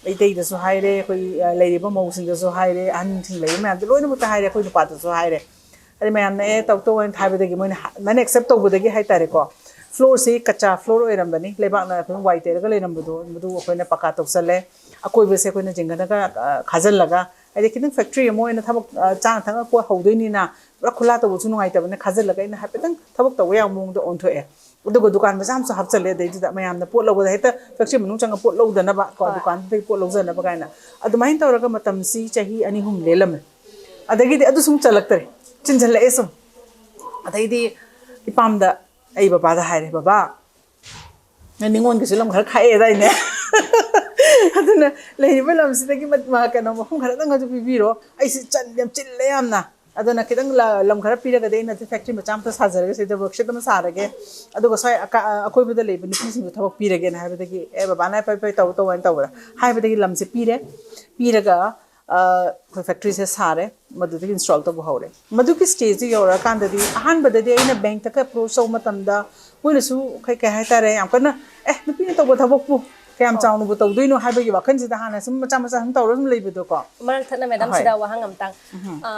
ꯑꯩꯇꯩꯗꯁꯨ ꯍꯥꯏꯔꯦ, ꯑꯩꯈꯣꯏ, ꯑ, ꯂꯩꯔꯤꯕ ꯃꯧꯁꯤꯡꯗꯁꯨ ꯍꯥꯏꯔꯦ, ꯑꯍꯟꯁꯤꯡ ꯂꯩꯕ ꯃꯌꯥꯝꯗ ꯂꯣꯏꯅꯃꯛꯇ ꯍꯥꯏꯔꯦ, ꯑꯩꯈꯣꯏ ꯅꯨꯄꯥꯗꯁꯨ ꯍꯥꯏꯔꯦ꯫ ꯑꯗꯩ ꯃꯌꯥꯝꯅ, "ꯑꯦ, ꯇꯧ, ꯇꯧ" ꯍꯥꯏꯅ ꯍꯥꯏꯕꯗꯒꯤ ꯃꯣꯏꯅ ꯍ-, ꯃꯣꯏꯅ accept ꯇꯧꯕꯗꯒꯤ ꯍꯥꯏꯇꯥꯔꯦꯀꯣ, floorꯁꯤ ꯀꯆꯥ floor ꯑꯣꯏꯔꯝꯕꯅꯤ, ꯂꯩꯕꯥꯛꯅ ꯑꯗꯨꯝ ꯋꯥꯏ ꯇꯩꯔꯒ ꯂꯩꯔꯝꯕꯗꯣ, ꯃꯗꯨ ꯑꯩꯈꯣꯏꯅ ꯄꯀꯥ ꯇꯧꯁꯜꯂꯦ꯫ ꯑꯀꯣꯏꯕꯁꯦ ꯑꯩꯈꯣꯏꯅ ꯖꯤꯡꯒꯅꯒ, ꯑ, ꯈꯥꯖꯤꯜꯂꯒ, ꯍꯥꯏꯗꯤ ꯈꯤꯇꯪ factory ꯑꯃ ꯑꯣꯏꯅ ꯊꯕꯛ, ꯑ, ꯆꯥꯅ ꯊꯛꯅ ꯄꯣꯠ ꯍꯧꯗꯣꯏꯅꯤꯅ, ꯄꯨꯔꯥ ꯈꯨꯂꯥ ꯇꯧꯕꯁꯨ ꯅꯨꯡꯉꯥꯏꯇꯕꯅꯤꯅ ꯈꯥꯖꯤꯜꯂꯒ ꯑꯩꯅ ꯍꯥꯏꯐꯦꯠꯇꯪ ꯊꯕꯛ ꯇꯧꯕ ꯌꯥꯕ ꯃꯑꯣꯡꯗ ꯑꯣꯟꯊꯣꯛꯑꯦ꯫ ꯑꯗꯨꯒ ꯗꯨꯀꯥꯟ ꯃꯆꯥ ꯑꯃꯁꯨ ꯍꯥꯞꯆꯜꯂꯦ꯫ ꯑꯗꯩꯗꯨꯗ ꯃꯌꯥꯝꯅ ꯄꯣꯠ ꯂꯧꯕꯗ ꯍꯦꯛꯇ factory ꯃꯅꯨꯡ ꯆꯪꯉ ꯄꯣꯠ ꯂꯧꯗꯅꯕ ꯀꯣ, ꯍꯣꯏ꯫ ꯗꯨꯀꯥꯟꯗꯨꯗꯒꯤ ꯄꯣꯠ ꯂꯧꯖꯅꯕ ꯀꯥꯏꯅ ꯑꯗꯨꯃꯥꯏꯅ ꯇꯧꯔꯒ ꯃꯇꯝꯁꯤ ꯆꯍꯤ ꯑꯅꯤ ꯑꯍꯨꯝ ꯂꯦꯜꯂꯝꯃꯦ꯫ ꯑꯗꯒꯤꯗꯤ ꯑꯗꯨ ꯁꯨꯝ ꯆꯜꯂꯛꯇ꯭ꯔꯦ, ꯆꯤꯟꯁꯤꯜꯂꯛꯑꯦ ꯁꯨꯝ꯫ ꯑꯗꯩꯗꯤ ꯏꯄꯥꯝꯗ, ꯑꯩ ꯕꯕꯥꯗ ꯍꯥꯏꯔꯦ, "ꯕꯕꯥ, ꯅꯪ ꯅꯤꯉꯣꯜꯒꯤꯁꯨ ꯂꯝ ꯈꯔ ꯈꯥꯛꯑꯦꯗꯥꯏꯅꯦ? ꯑꯗꯨꯅ ꯂꯩꯔꯤꯕ ꯂꯝꯁꯤꯗꯒꯤ ꯃ-, ꯃ-, ꯀꯩꯅꯣ, ꯃꯐꯝ ꯈꯔꯗꯪ ꯑꯗꯨ ꯄꯤꯕꯤꯔꯣ꯫ ꯑꯩꯁꯤ ꯆꯟ-, ꯌꯥꯝ ꯆꯤꯜꯂꯦ ꯌꯥꯝꯅ꯫ ꯑꯗꯨꯅ ꯈꯤꯇꯪ ꯂ-, ꯂꯝ ꯈꯔ ꯄꯤꯔꯒꯗꯤ ꯑꯩꯅ ꯑꯗꯨ factory ꯃꯆꯥ ꯑꯃꯇ ꯁꯥꯖꯔꯒꯦ, ꯁꯤꯗ workshop ꯑꯃ ꯁꯥꯔꯒꯦ꯫ ꯑꯗꯨꯒ ꯁ꯭ꯋꯥꯏ ꯑꯀ-, ꯑ, ꯑꯀꯣꯏꯕꯗ ꯂꯩꯕ ꯅꯨꯄꯤꯁꯤꯡꯗꯣ ꯊꯕꯛ ꯄꯤꯔꯒꯦꯅ" ꯍꯥꯏꯕꯗꯒꯤ, "ꯑꯦ, ꯕꯕꯥꯅ ꯐꯩ ꯐꯩ ꯇꯧ ꯇꯧ" ꯍꯥꯏꯅ ꯇꯧꯕꯗ, ꯍꯥꯏꯕꯗꯒꯤ ꯂꯝꯁꯦ ꯄꯤꯔꯦ꯫ ꯄꯤꯔꯒ, ꯑ, ꯑꯩꯈꯣꯏ factoryꯁꯦ ꯁꯥꯔꯦ꯫ ꯃꯗꯨꯗꯒꯤ install ꯇꯧꯕ ꯍꯧꯔꯦ꯫ ꯃꯗꯨꯒꯤ stageꯇ ꯌꯧꯔꯛꯑꯀꯥꯟꯗꯗꯤ, ꯑꯍꯥꯟꯕꯗꯗꯤ ꯑꯩꯅ bankꯇꯒ approach ꯇꯧꯕ ꯃꯇꯝꯗ, ꯃꯣꯏꯅꯁꯨ ꯀꯩ, ꯀꯩ ꯍꯥꯏꯇꯥꯔꯦ, ꯌꯥꯝ ꯀꯟꯅ, "ꯑꯦ, ꯅꯨꯄꯤꯅ ꯇꯧꯕ ꯊꯕꯛꯄꯨ ꯀꯌꯥꯝ ꯑꯣ꯫ ꯆꯥꯎꯅꯕꯨ ꯇꯧꯗꯣꯏꯅꯣ?" ꯍꯥꯏꯕꯒꯤ ꯋꯥꯈꯜꯁꯤꯗ ꯍꯥꯟꯅ ꯁꯨꯝ ꯃꯆꯥ ꯃꯆꯥ ꯁꯨꯝ ꯇꯧꯔ ꯑꯗꯨꯝ ꯂꯩꯕꯗꯣꯀꯣ꯫ ꯃꯔꯛ ꯊꯠꯅ ꯃꯦꯗꯥꯝ ꯍꯣꯏ꯫ ꯁꯤꯗ ꯋꯥꯍꯪ ꯑꯝꯇꯪ꯫ ꯎꯝ꯫ ꯑ,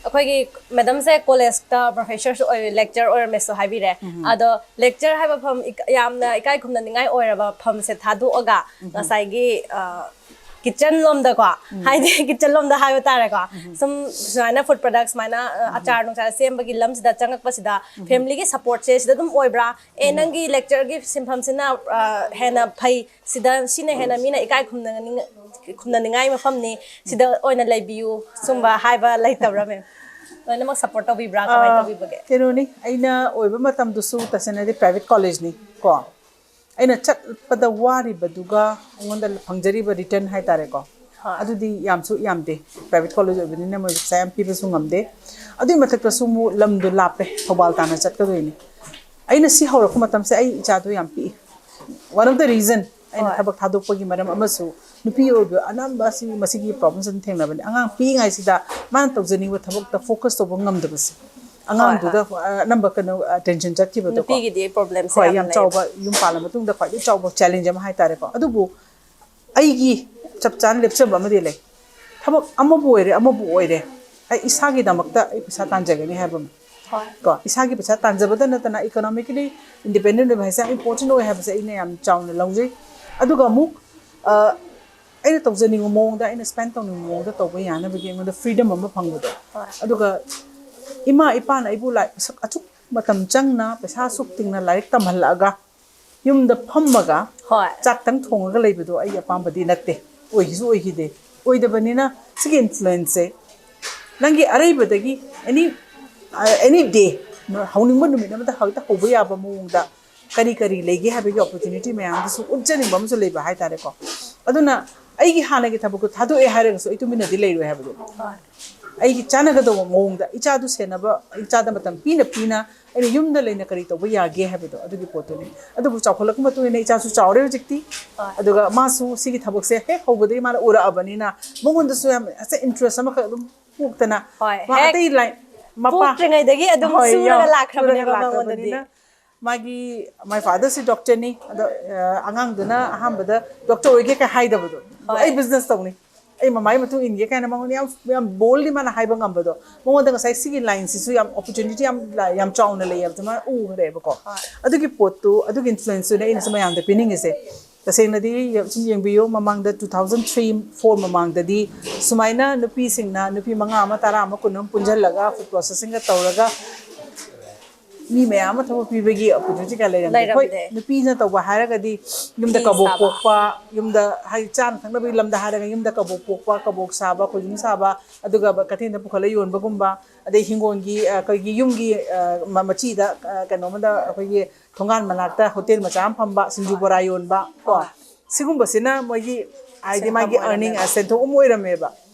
ꯑꯩꯈꯣꯏꯒꯤ ꯃꯦꯗꯥꯝꯁꯦ ꯀꯣꯂꯦꯖꯇ professorꯁꯨ ꯑꯣꯏ, lecturer ꯑꯣꯏꯔꯝꯃꯦꯁꯨ ꯍꯥꯏꯕꯤꯔꯦ꯫ ꯎꯝ꯫ ꯑꯗꯣ lecture ꯍꯥꯏꯕ ꯐꯝ ꯏꯀ-, ꯌꯥꯝꯅ ꯏꯀꯥꯏ ꯈꯨꯝꯅꯅꯤꯡꯉꯥꯏ ꯑꯣꯏꯔꯕ ꯐꯝꯁꯦ ꯊꯥꯗꯣꯛꯑꯒ ꯎꯝ꯫ ꯉꯁꯥꯏꯒꯤ, ꯑ, kitchen ꯂꯣꯝꯗꯀꯣ, ꯎꯝ꯫ ꯍꯥꯏꯗꯤ kitchen ꯂꯣꯝꯗ ꯍꯥꯏꯕ ꯇꯥꯔꯦꯀꯣ, ꯎꯝ꯫ ꯁꯨꯝ ꯁꯨꯃꯥꯏꯅ food product ꯁꯨꯃꯥꯏꯅ, ꯑ, ꯎꯝ꯫ ꯑꯆꯥꯔ ꯅꯨꯡꯆꯥꯔ ꯁꯦꯝꯕꯒꯤ ꯂꯝꯁꯤꯗ ꯆꯪꯉꯛꯄꯁꯤꯗ ꯎꯝ꯫ Familyꯒꯤ supportꯁꯦ ꯁꯤꯗ ꯑꯗꯨꯝ ꯑꯣꯏꯕ꯭ꯔꯥ? "ꯑꯦ, ꯎꯝ꯫ ꯅꯪꯒꯤ lectureꯒꯤ ꯁꯤꯟꯐꯝꯁꯤꯅ, ꯑ, ꯍꯦꯟꯅ ꯐꯩ, ꯁꯤꯗ, ꯁꯤꯅ ꯍꯦꯟꯅ ꯃꯤꯅ ꯏꯀꯥꯏ ꯈꯨꯝꯅꯅꯤꯡ-, ꯈꯨꯝꯅꯅꯤꯡꯉꯥꯏ ꯃꯐꯝꯅꯤ, ꯁꯤꯗ ꯑꯣꯏꯅ ꯂꯩꯕꯤꯌꯨ", ꯁꯨꯝꯕ ꯍꯥꯏꯕ ꯂꯩꯇꯕ꯭ꯔꯥ, ma'am? ꯂꯣꯏꯅꯃꯛ support ꯇꯧꯕꯤꯕ꯭ꯔꯥ? ꯀꯃꯥꯏꯅ ꯑ, ꯇꯧꯕꯤꯕꯒꯦ? ꯀꯩꯅꯣꯅꯤ, ꯑꯩꯅ ꯑꯣꯏꯕ ꯃꯇꯝꯗꯨꯁꯨ ꯇꯁꯦꯡꯅꯗꯤ private collegeꯅꯤ ꯀꯣ꯫ ꯑꯩꯅ ꯆꯠꯄꯗ ꯋꯥꯔꯤꯕꯗꯨꯒ ꯑꯩꯉꯣꯟꯗ ꯐꯪꯖꯔꯤꯕ return ꯍꯥꯏꯇꯥꯔꯦꯀꯣ, ꯑꯗꯨꯗꯤ ꯌꯥꯝꯁꯨ ꯌꯥꯝꯗꯦ, ꯄ꯭ꯔꯥꯏꯚꯦꯠ ꯀꯣꯂꯦꯖ ꯑꯣꯏꯕꯅꯤꯅ ꯃꯣꯏ ꯄꯩꯁꯥ ꯌꯥꯝ ꯄꯤꯕꯁꯨ ꯉꯝꯗꯦ꯫ ꯑꯗꯨꯒꯤ ꯃꯊꯛꯇꯁꯨ ꯑꯃꯨꯛ ꯂꯝꯗꯣ ꯂꯥꯞꯄꯦ, ꯊꯧꯕꯥꯜ ꯇꯥꯟꯅ ꯆꯠꯀꯗꯣꯏꯅꯤ꯫ ꯑꯩꯅ ꯁꯤ ꯍꯧꯔꯛꯄ ꯃꯇꯝꯁꯦ ꯑꯩ ꯏꯆꯥꯗꯣ ꯌꯥꯝ ꯄꯤꯛꯏ꯫ One of the reason ꯑꯩꯅ ꯊꯕꯛ ꯊꯥꯗꯣꯛꯄꯒꯤ ꯃꯔꯝ ꯑꯃꯁꯨ ꯅꯨꯄꯤ ꯑꯣꯏꯕ ꯑꯅꯝꯕ ꯑꯁꯤ ꯃꯁꯤꯒꯤ ꯄ꯭ꯔꯣꯕ꯭ꯂꯦꯝꯁꯦ ꯑꯗꯨꯝ ꯊꯦꯡꯅꯕꯅꯤ꯫ ꯑꯉꯥꯡ ꯄꯤꯛꯏꯉꯩꯁꯤꯗ ꯃꯥꯅ ꯇꯧꯖꯅꯤꯡꯕ ꯊꯕꯛꯇ ꯐꯣꯀꯁ ꯇꯧꯕ ꯉꯝꯗꯕꯁꯦ, ꯑꯉꯥꯡꯗꯨꯗ ꯑꯅꯝꯕ ꯀꯩꯅꯣ ꯑꯦꯇꯦꯟꯁꯟ ꯆꯠꯈꯤꯕꯗꯣꯀꯣ꯫ ꯅꯨꯄꯤꯒꯤꯗꯤ ꯄ꯭ꯔꯣꯕ꯭ꯂꯦꯝꯁꯦ ꯍꯣꯏ, ꯌꯥꯝ ꯌꯥꯝ ꯂꯩ꯫ ꯆꯥꯎꯕ, ꯌꯨꯝ ꯄꯥꯜꯂ ꯃꯇꯨꯡꯗ ꯈ꯭ꯋꯥꯏꯗꯒꯤ ꯆꯥꯎꯕ ꯆꯦꯂꯦꯟꯖ ꯑꯃ ꯍꯥꯏꯇꯥꯔꯦꯀꯣ꯫ ꯑꯗꯨꯕꯨ ꯑꯩꯒꯤ ꯆꯞ ꯆꯥꯅ ꯂꯦꯞꯆꯕ ꯑꯃꯗꯤ ꯂꯩ꯫ ꯊꯕꯛ ꯑꯃꯕꯨ ꯑꯣꯏꯔꯦ, ꯑꯃꯕꯨ ꯑꯣꯏꯔꯦ, ꯑꯩ ꯏꯁꯥꯒꯤꯗꯃꯛꯇ ꯑꯩ ꯄꯩꯁꯥ ꯇꯥꯟꯖꯒꯅꯤ ꯍꯥꯏꯕ ꯑꯃ꯫ ꯍꯣꯏ꯫ ꯀꯣ, ꯏꯁꯥꯒꯤ ꯄꯩꯁꯥ ꯇꯥꯟꯖꯕꯗ ꯅꯠꯇꯅ ꯏꯀꯣꯅꯣꯃꯤꯀꯦꯂꯤ ꯏꯟꯗꯤꯄꯦꯟꯗꯦꯟ ꯑꯣꯏꯕ ꯍꯥꯏꯁꯦ ꯌꯥꯝ ꯏꯝꯄꯣꯔꯇꯦꯟ ꯑꯣꯏ ꯍꯥꯏꯕꯁꯦ ꯑꯩꯅ ꯌꯥꯝ ꯆꯥꯎꯅ ꯂꯧꯖꯩ꯫ ꯑꯗꯨꯒ ꯑꯃꯨꯛ ꯑ, ꯑꯩꯅ ꯇꯧꯖꯅꯤꯡꯕ ꯃꯑꯣꯡꯗ, ꯑꯩꯅ ꯁ꯭ꯄꯦꯟ ꯇꯧꯅꯤꯡꯕ ꯃꯑꯣꯡꯗ ꯇꯧꯕ ꯌꯥꯅꯕꯒꯤ ꯑꯩꯉꯣꯟꯗ ꯐ꯭ꯔꯤꯗꯝ ꯑꯃ ꯐꯪꯕꯗꯣ꯫ ꯍꯣꯏ꯫ ꯑꯗꯨꯒ ꯏꯃꯥ ꯏꯄꯥꯅ ꯑꯩꯕꯨ ꯂꯥꯏ-, ꯑꯁꯨꯛ, ꯑꯁꯨꯛ ꯃꯇꯝ ꯆꯪꯅ, ꯄꯩꯁꯥ ꯑꯁꯨꯛ ꯇꯤꯡꯅ ꯂꯥꯏꯔꯤꯛ ꯇꯝꯍꯜꯂꯛꯑꯒ ꯌꯨꯝꯗ ꯐꯝꯃꯒ ꯍꯣꯏ꯫ ꯆꯥꯛꯇꯪ ꯊꯣꯡꯉꯒ ꯂꯩꯕꯗꯣ ꯑꯩꯒꯤ ꯑꯄꯥꯝꯕꯗꯤ ꯅꯠꯇꯦ, ꯑꯣꯏꯒꯤꯁꯨ ꯑꯣꯏꯈꯤꯗꯦ꯫ ꯑꯣꯏꯗꯕꯅꯤꯅ ꯁꯤꯒꯤ ꯏꯟꯐ꯭ꯂꯨꯌꯦꯟꯁꯁꯦ ꯅꯪꯒꯤ ꯑꯔꯩꯕꯗꯒꯤ ꯑꯦꯅꯤ, ꯑꯦꯅꯤ ꯗꯦ, ꯍꯧꯅꯤꯡꯕ ꯅꯨꯃꯤꯠ ꯑꯃꯗ ꯍꯦꯛꯇ ꯍꯧꯕ ꯌꯥꯕ ꯃꯑꯣꯡꯗ ꯀꯔꯤ ꯀꯔꯤ ꯂꯩꯒꯦ ꯍꯥꯏꯕꯒꯤ ꯑꯣꯄꯣꯔꯆꯨꯅꯤꯇꯤ ꯃꯌꯥꯝꯗꯨꯁꯨ ꯎꯠꯆꯅꯤꯡꯕ ꯑꯃꯁꯨ ꯂꯩꯕ ꯍꯥꯏꯇꯥꯔꯦꯀꯣ꯫ ꯑꯗꯨꯅ ꯑꯩꯒꯤ ꯍꯥꯟꯅꯒꯤ ꯊꯕꯛꯇꯣ ꯊꯥꯗꯣꯛꯑꯦ ꯍꯥꯏꯔꯒꯁꯨ ꯑꯩ ꯇꯨꯃꯤꯟꯅꯗꯤ ꯂꯩꯔꯣꯏ ꯍꯥꯏꯕꯗꯣ꯫ ꯑꯩꯒꯤ ꯆꯥꯟꯅꯒꯗꯧꯕ ꯃꯑꯣꯡꯗ, ꯏꯆꯥꯗꯨ ꯁꯦꯟꯅꯕ, ꯏꯆꯥꯗ ꯃꯇꯝ ꯄꯤꯅ ꯄꯤꯅ ꯑꯩꯅ ꯌꯨꯝꯗ ꯂꯩꯅ ꯀꯔꯤ ꯇꯧꯕ ꯌꯥꯒꯦ ꯍꯥꯏꯕꯗꯣ ꯑꯗꯨꯒꯤ ꯄꯣꯠꯇꯨꯅꯤ꯫ ꯑꯗꯨꯕꯨ ꯆꯥꯎꯈꯠꯂꯛꯄ ꯃꯇꯨꯡ ꯏꯟꯅ ꯏꯆꯥꯁꯨ ꯆꯥꯎꯔꯦ ꯍꯧꯖꯤꯛꯇꯤ꯫ ꯍꯣꯏ꯫ ꯑꯗꯨꯒ ꯃꯥꯁꯨ ꯁꯤꯒꯤ ꯊꯕꯛꯁꯦ ꯍꯦꯛ ꯍꯧꯕꯗꯒꯤ ꯃꯥꯅ ꯎꯔꯛꯑꯕꯅꯤꯅ ꯃꯉꯣꯟꯗꯁꯨ ꯌꯥꯝ ꯑꯁ ꯏꯟꯇꯔꯦꯁ ꯑꯃꯈꯛ ꯑꯗꯨꯝ ꯄꯣꯛꯇꯅ ꯍꯣꯏ, ꯃꯥ ꯍꯦꯛ ꯑꯇꯩ ꯂꯥꯏꯟ ꯃꯄꯥ ꯄꯣꯛꯇ꯭ꯔꯤꯉꯩꯗꯒꯤ ꯑꯗꯨꯝ ꯍꯣꯏ, ꯌꯥꯝ ꯆꯨꯔꯒ ꯆꯨꯔꯒ ꯂꯥꯛꯈ꯭ꯔꯕꯅꯦꯕ ꯃꯉꯣꯟꯗꯗꯤ꯫ ꯂꯥꯛꯈ꯭ꯔꯕꯅꯤꯅ ꯃꯥꯒꯤ, my father ꯁꯤ ꯗꯣꯛꯇꯔꯅꯤ, ꯑꯗꯣ ꯑ, ꯑꯉꯥꯡꯗꯨꯅ ꯑꯍꯥꯟꯕꯗ ꯗꯣꯛꯇꯔ ꯑꯣꯏꯒꯦ ꯀꯥꯏ ꯍꯥꯏꯗꯕꯗꯣ, ꯍꯣꯏ꯫ ꯑꯩ ꯕꯤꯖꯤꯅꯦꯁ ꯇꯧꯅꯤ, ꯑꯩ ꯃꯃꯥꯒꯤ ꯃꯇꯨꯡ ꯏꯟꯒꯦ ꯀꯥꯏꯅ ꯃꯉꯣꯟꯗ ꯌꯥꯝ, ꯌꯥꯝ ꯕꯣꯜꯗꯤ ꯃꯥꯅ ꯍꯥꯏꯕ ꯉꯝꯕꯗꯣ, ꯃꯉꯣꯟꯗ ꯉꯁꯥꯏ ꯁꯤꯒꯤ ꯂꯥꯏꯟꯁꯤꯁꯨ ꯌꯥꯝ ꯑꯣꯄꯣꯔꯆꯨꯅꯤꯇꯤ ꯌꯥꯝ ꯂ-, ꯌꯥꯝ ꯆꯥꯎꯅ ꯂꯩ ꯍꯥꯏꯕꯗꯨ ꯃꯥꯅ ꯎꯈ꯭ꯔꯦꯕꯀꯣ꯫ ꯍꯣꯏ꯫ ꯑꯗꯨꯒꯤ ꯄꯣꯠꯇꯨ, ꯑꯗꯨꯒꯤ ꯏꯟꯐ꯭ꯂꯨꯌꯦꯟꯁꯇꯨꯅ ꯑꯩꯅꯁꯨ ꯃꯌꯥꯝꯗ ꯄꯤꯅꯤꯡꯉꯤꯁꯦ꯫ ꯇꯁꯦꯡꯅꯗꯤ ꯁꯨꯝ ꯌꯦꯡꯕꯤꯌꯨ, ꯃꯃꯥꯡꯗ two thousand three four ꯃꯃꯥꯡꯗꯗꯤ ꯁꯨꯃꯥꯏꯅ ꯅꯨꯄꯤꯁꯤꯡꯅ, ꯅꯨꯄꯤ ꯃꯉꯥ ꯑꯃ, ꯇꯔꯥ ꯑꯃ, ꯀꯨꯟ ꯑꯃ ꯄꯨꯟꯁꯤꯜꯂꯒ ꯐꯨꯗ ꯄ꯭ꯔꯣꯁꯦꯁꯤꯡꯒ ꯇꯧꯔꯒ ꯃꯤ ꯃꯌꯥꯝ ꯑꯃ ꯊꯕꯛ ꯄꯤꯕꯒꯤ ꯑꯣꯄꯣꯔꯆꯨꯅꯤꯇꯤ ꯀꯌꯥ ꯂꯩꯔꯝꯗꯦ꯫ ꯍꯣꯏ, ꯂꯩꯔꯝꯗꯦ꯫ ꯅꯨꯄꯤꯅ ꯇꯧꯕ ꯍꯥꯏꯔꯒꯗꯤ ꯌꯨꯝꯗ ꯐꯤ ꯀꯕꯣꯛ ꯁꯥꯕ꯫ ꯄꯣꯛꯄ, ꯌꯨꯝꯗ ꯍꯥꯏꯗꯤ ꯆꯥꯅ ꯊꯛꯅꯕꯒꯤ ꯂꯝꯗ ꯍꯥꯏꯔꯒ ꯌꯨꯝꯗ ꯀꯕꯣꯛ ꯄꯣꯛꯄ, ꯀꯕꯣꯛ ꯁꯥꯕ, ꯈꯣꯏꯖꯨꯝ ꯁꯥꯕ, ꯑꯗꯨꯒ ꯀꯩꯊꯦꯜꯗ ꯄꯨꯈꯠꯂ ꯌꯣꯟꯕꯒꯨꯝꯕ, ꯑꯗꯩ ꯍꯤꯡꯒꯣꯜꯒꯤ, ꯑ, ꯑꯩꯈꯣꯏꯒꯤ ꯌꯨꯝꯒꯤ, ꯑ, ꯃ-, ꯃꯆꯤꯗ, ꯑ, ꯀꯩꯅꯣꯝꯃꯗ ꯑꯩꯈꯣꯏꯒꯤ ꯊꯣꯡꯒꯥꯟ ꯃꯅꯥꯛꯇ ꯍꯣꯇꯦꯜ ꯃꯆꯥ ꯑꯃ ꯐꯝꯕ, ꯁꯤꯡꯖꯨ ꯕꯣꯔꯥ ꯌꯣꯟꯕ ꯀꯣ꯫ ꯍꯣꯏ꯫ ꯁꯤꯒꯨꯝꯕꯁꯤꯅ ꯃꯣꯏꯒꯤ ꯍꯥꯏꯗꯤ ꯃꯥꯒꯤ earning, ꯁꯦꯟꯊꯣꯛ ꯑꯃ ꯑꯣꯏꯔꯝꯃꯦꯕ꯫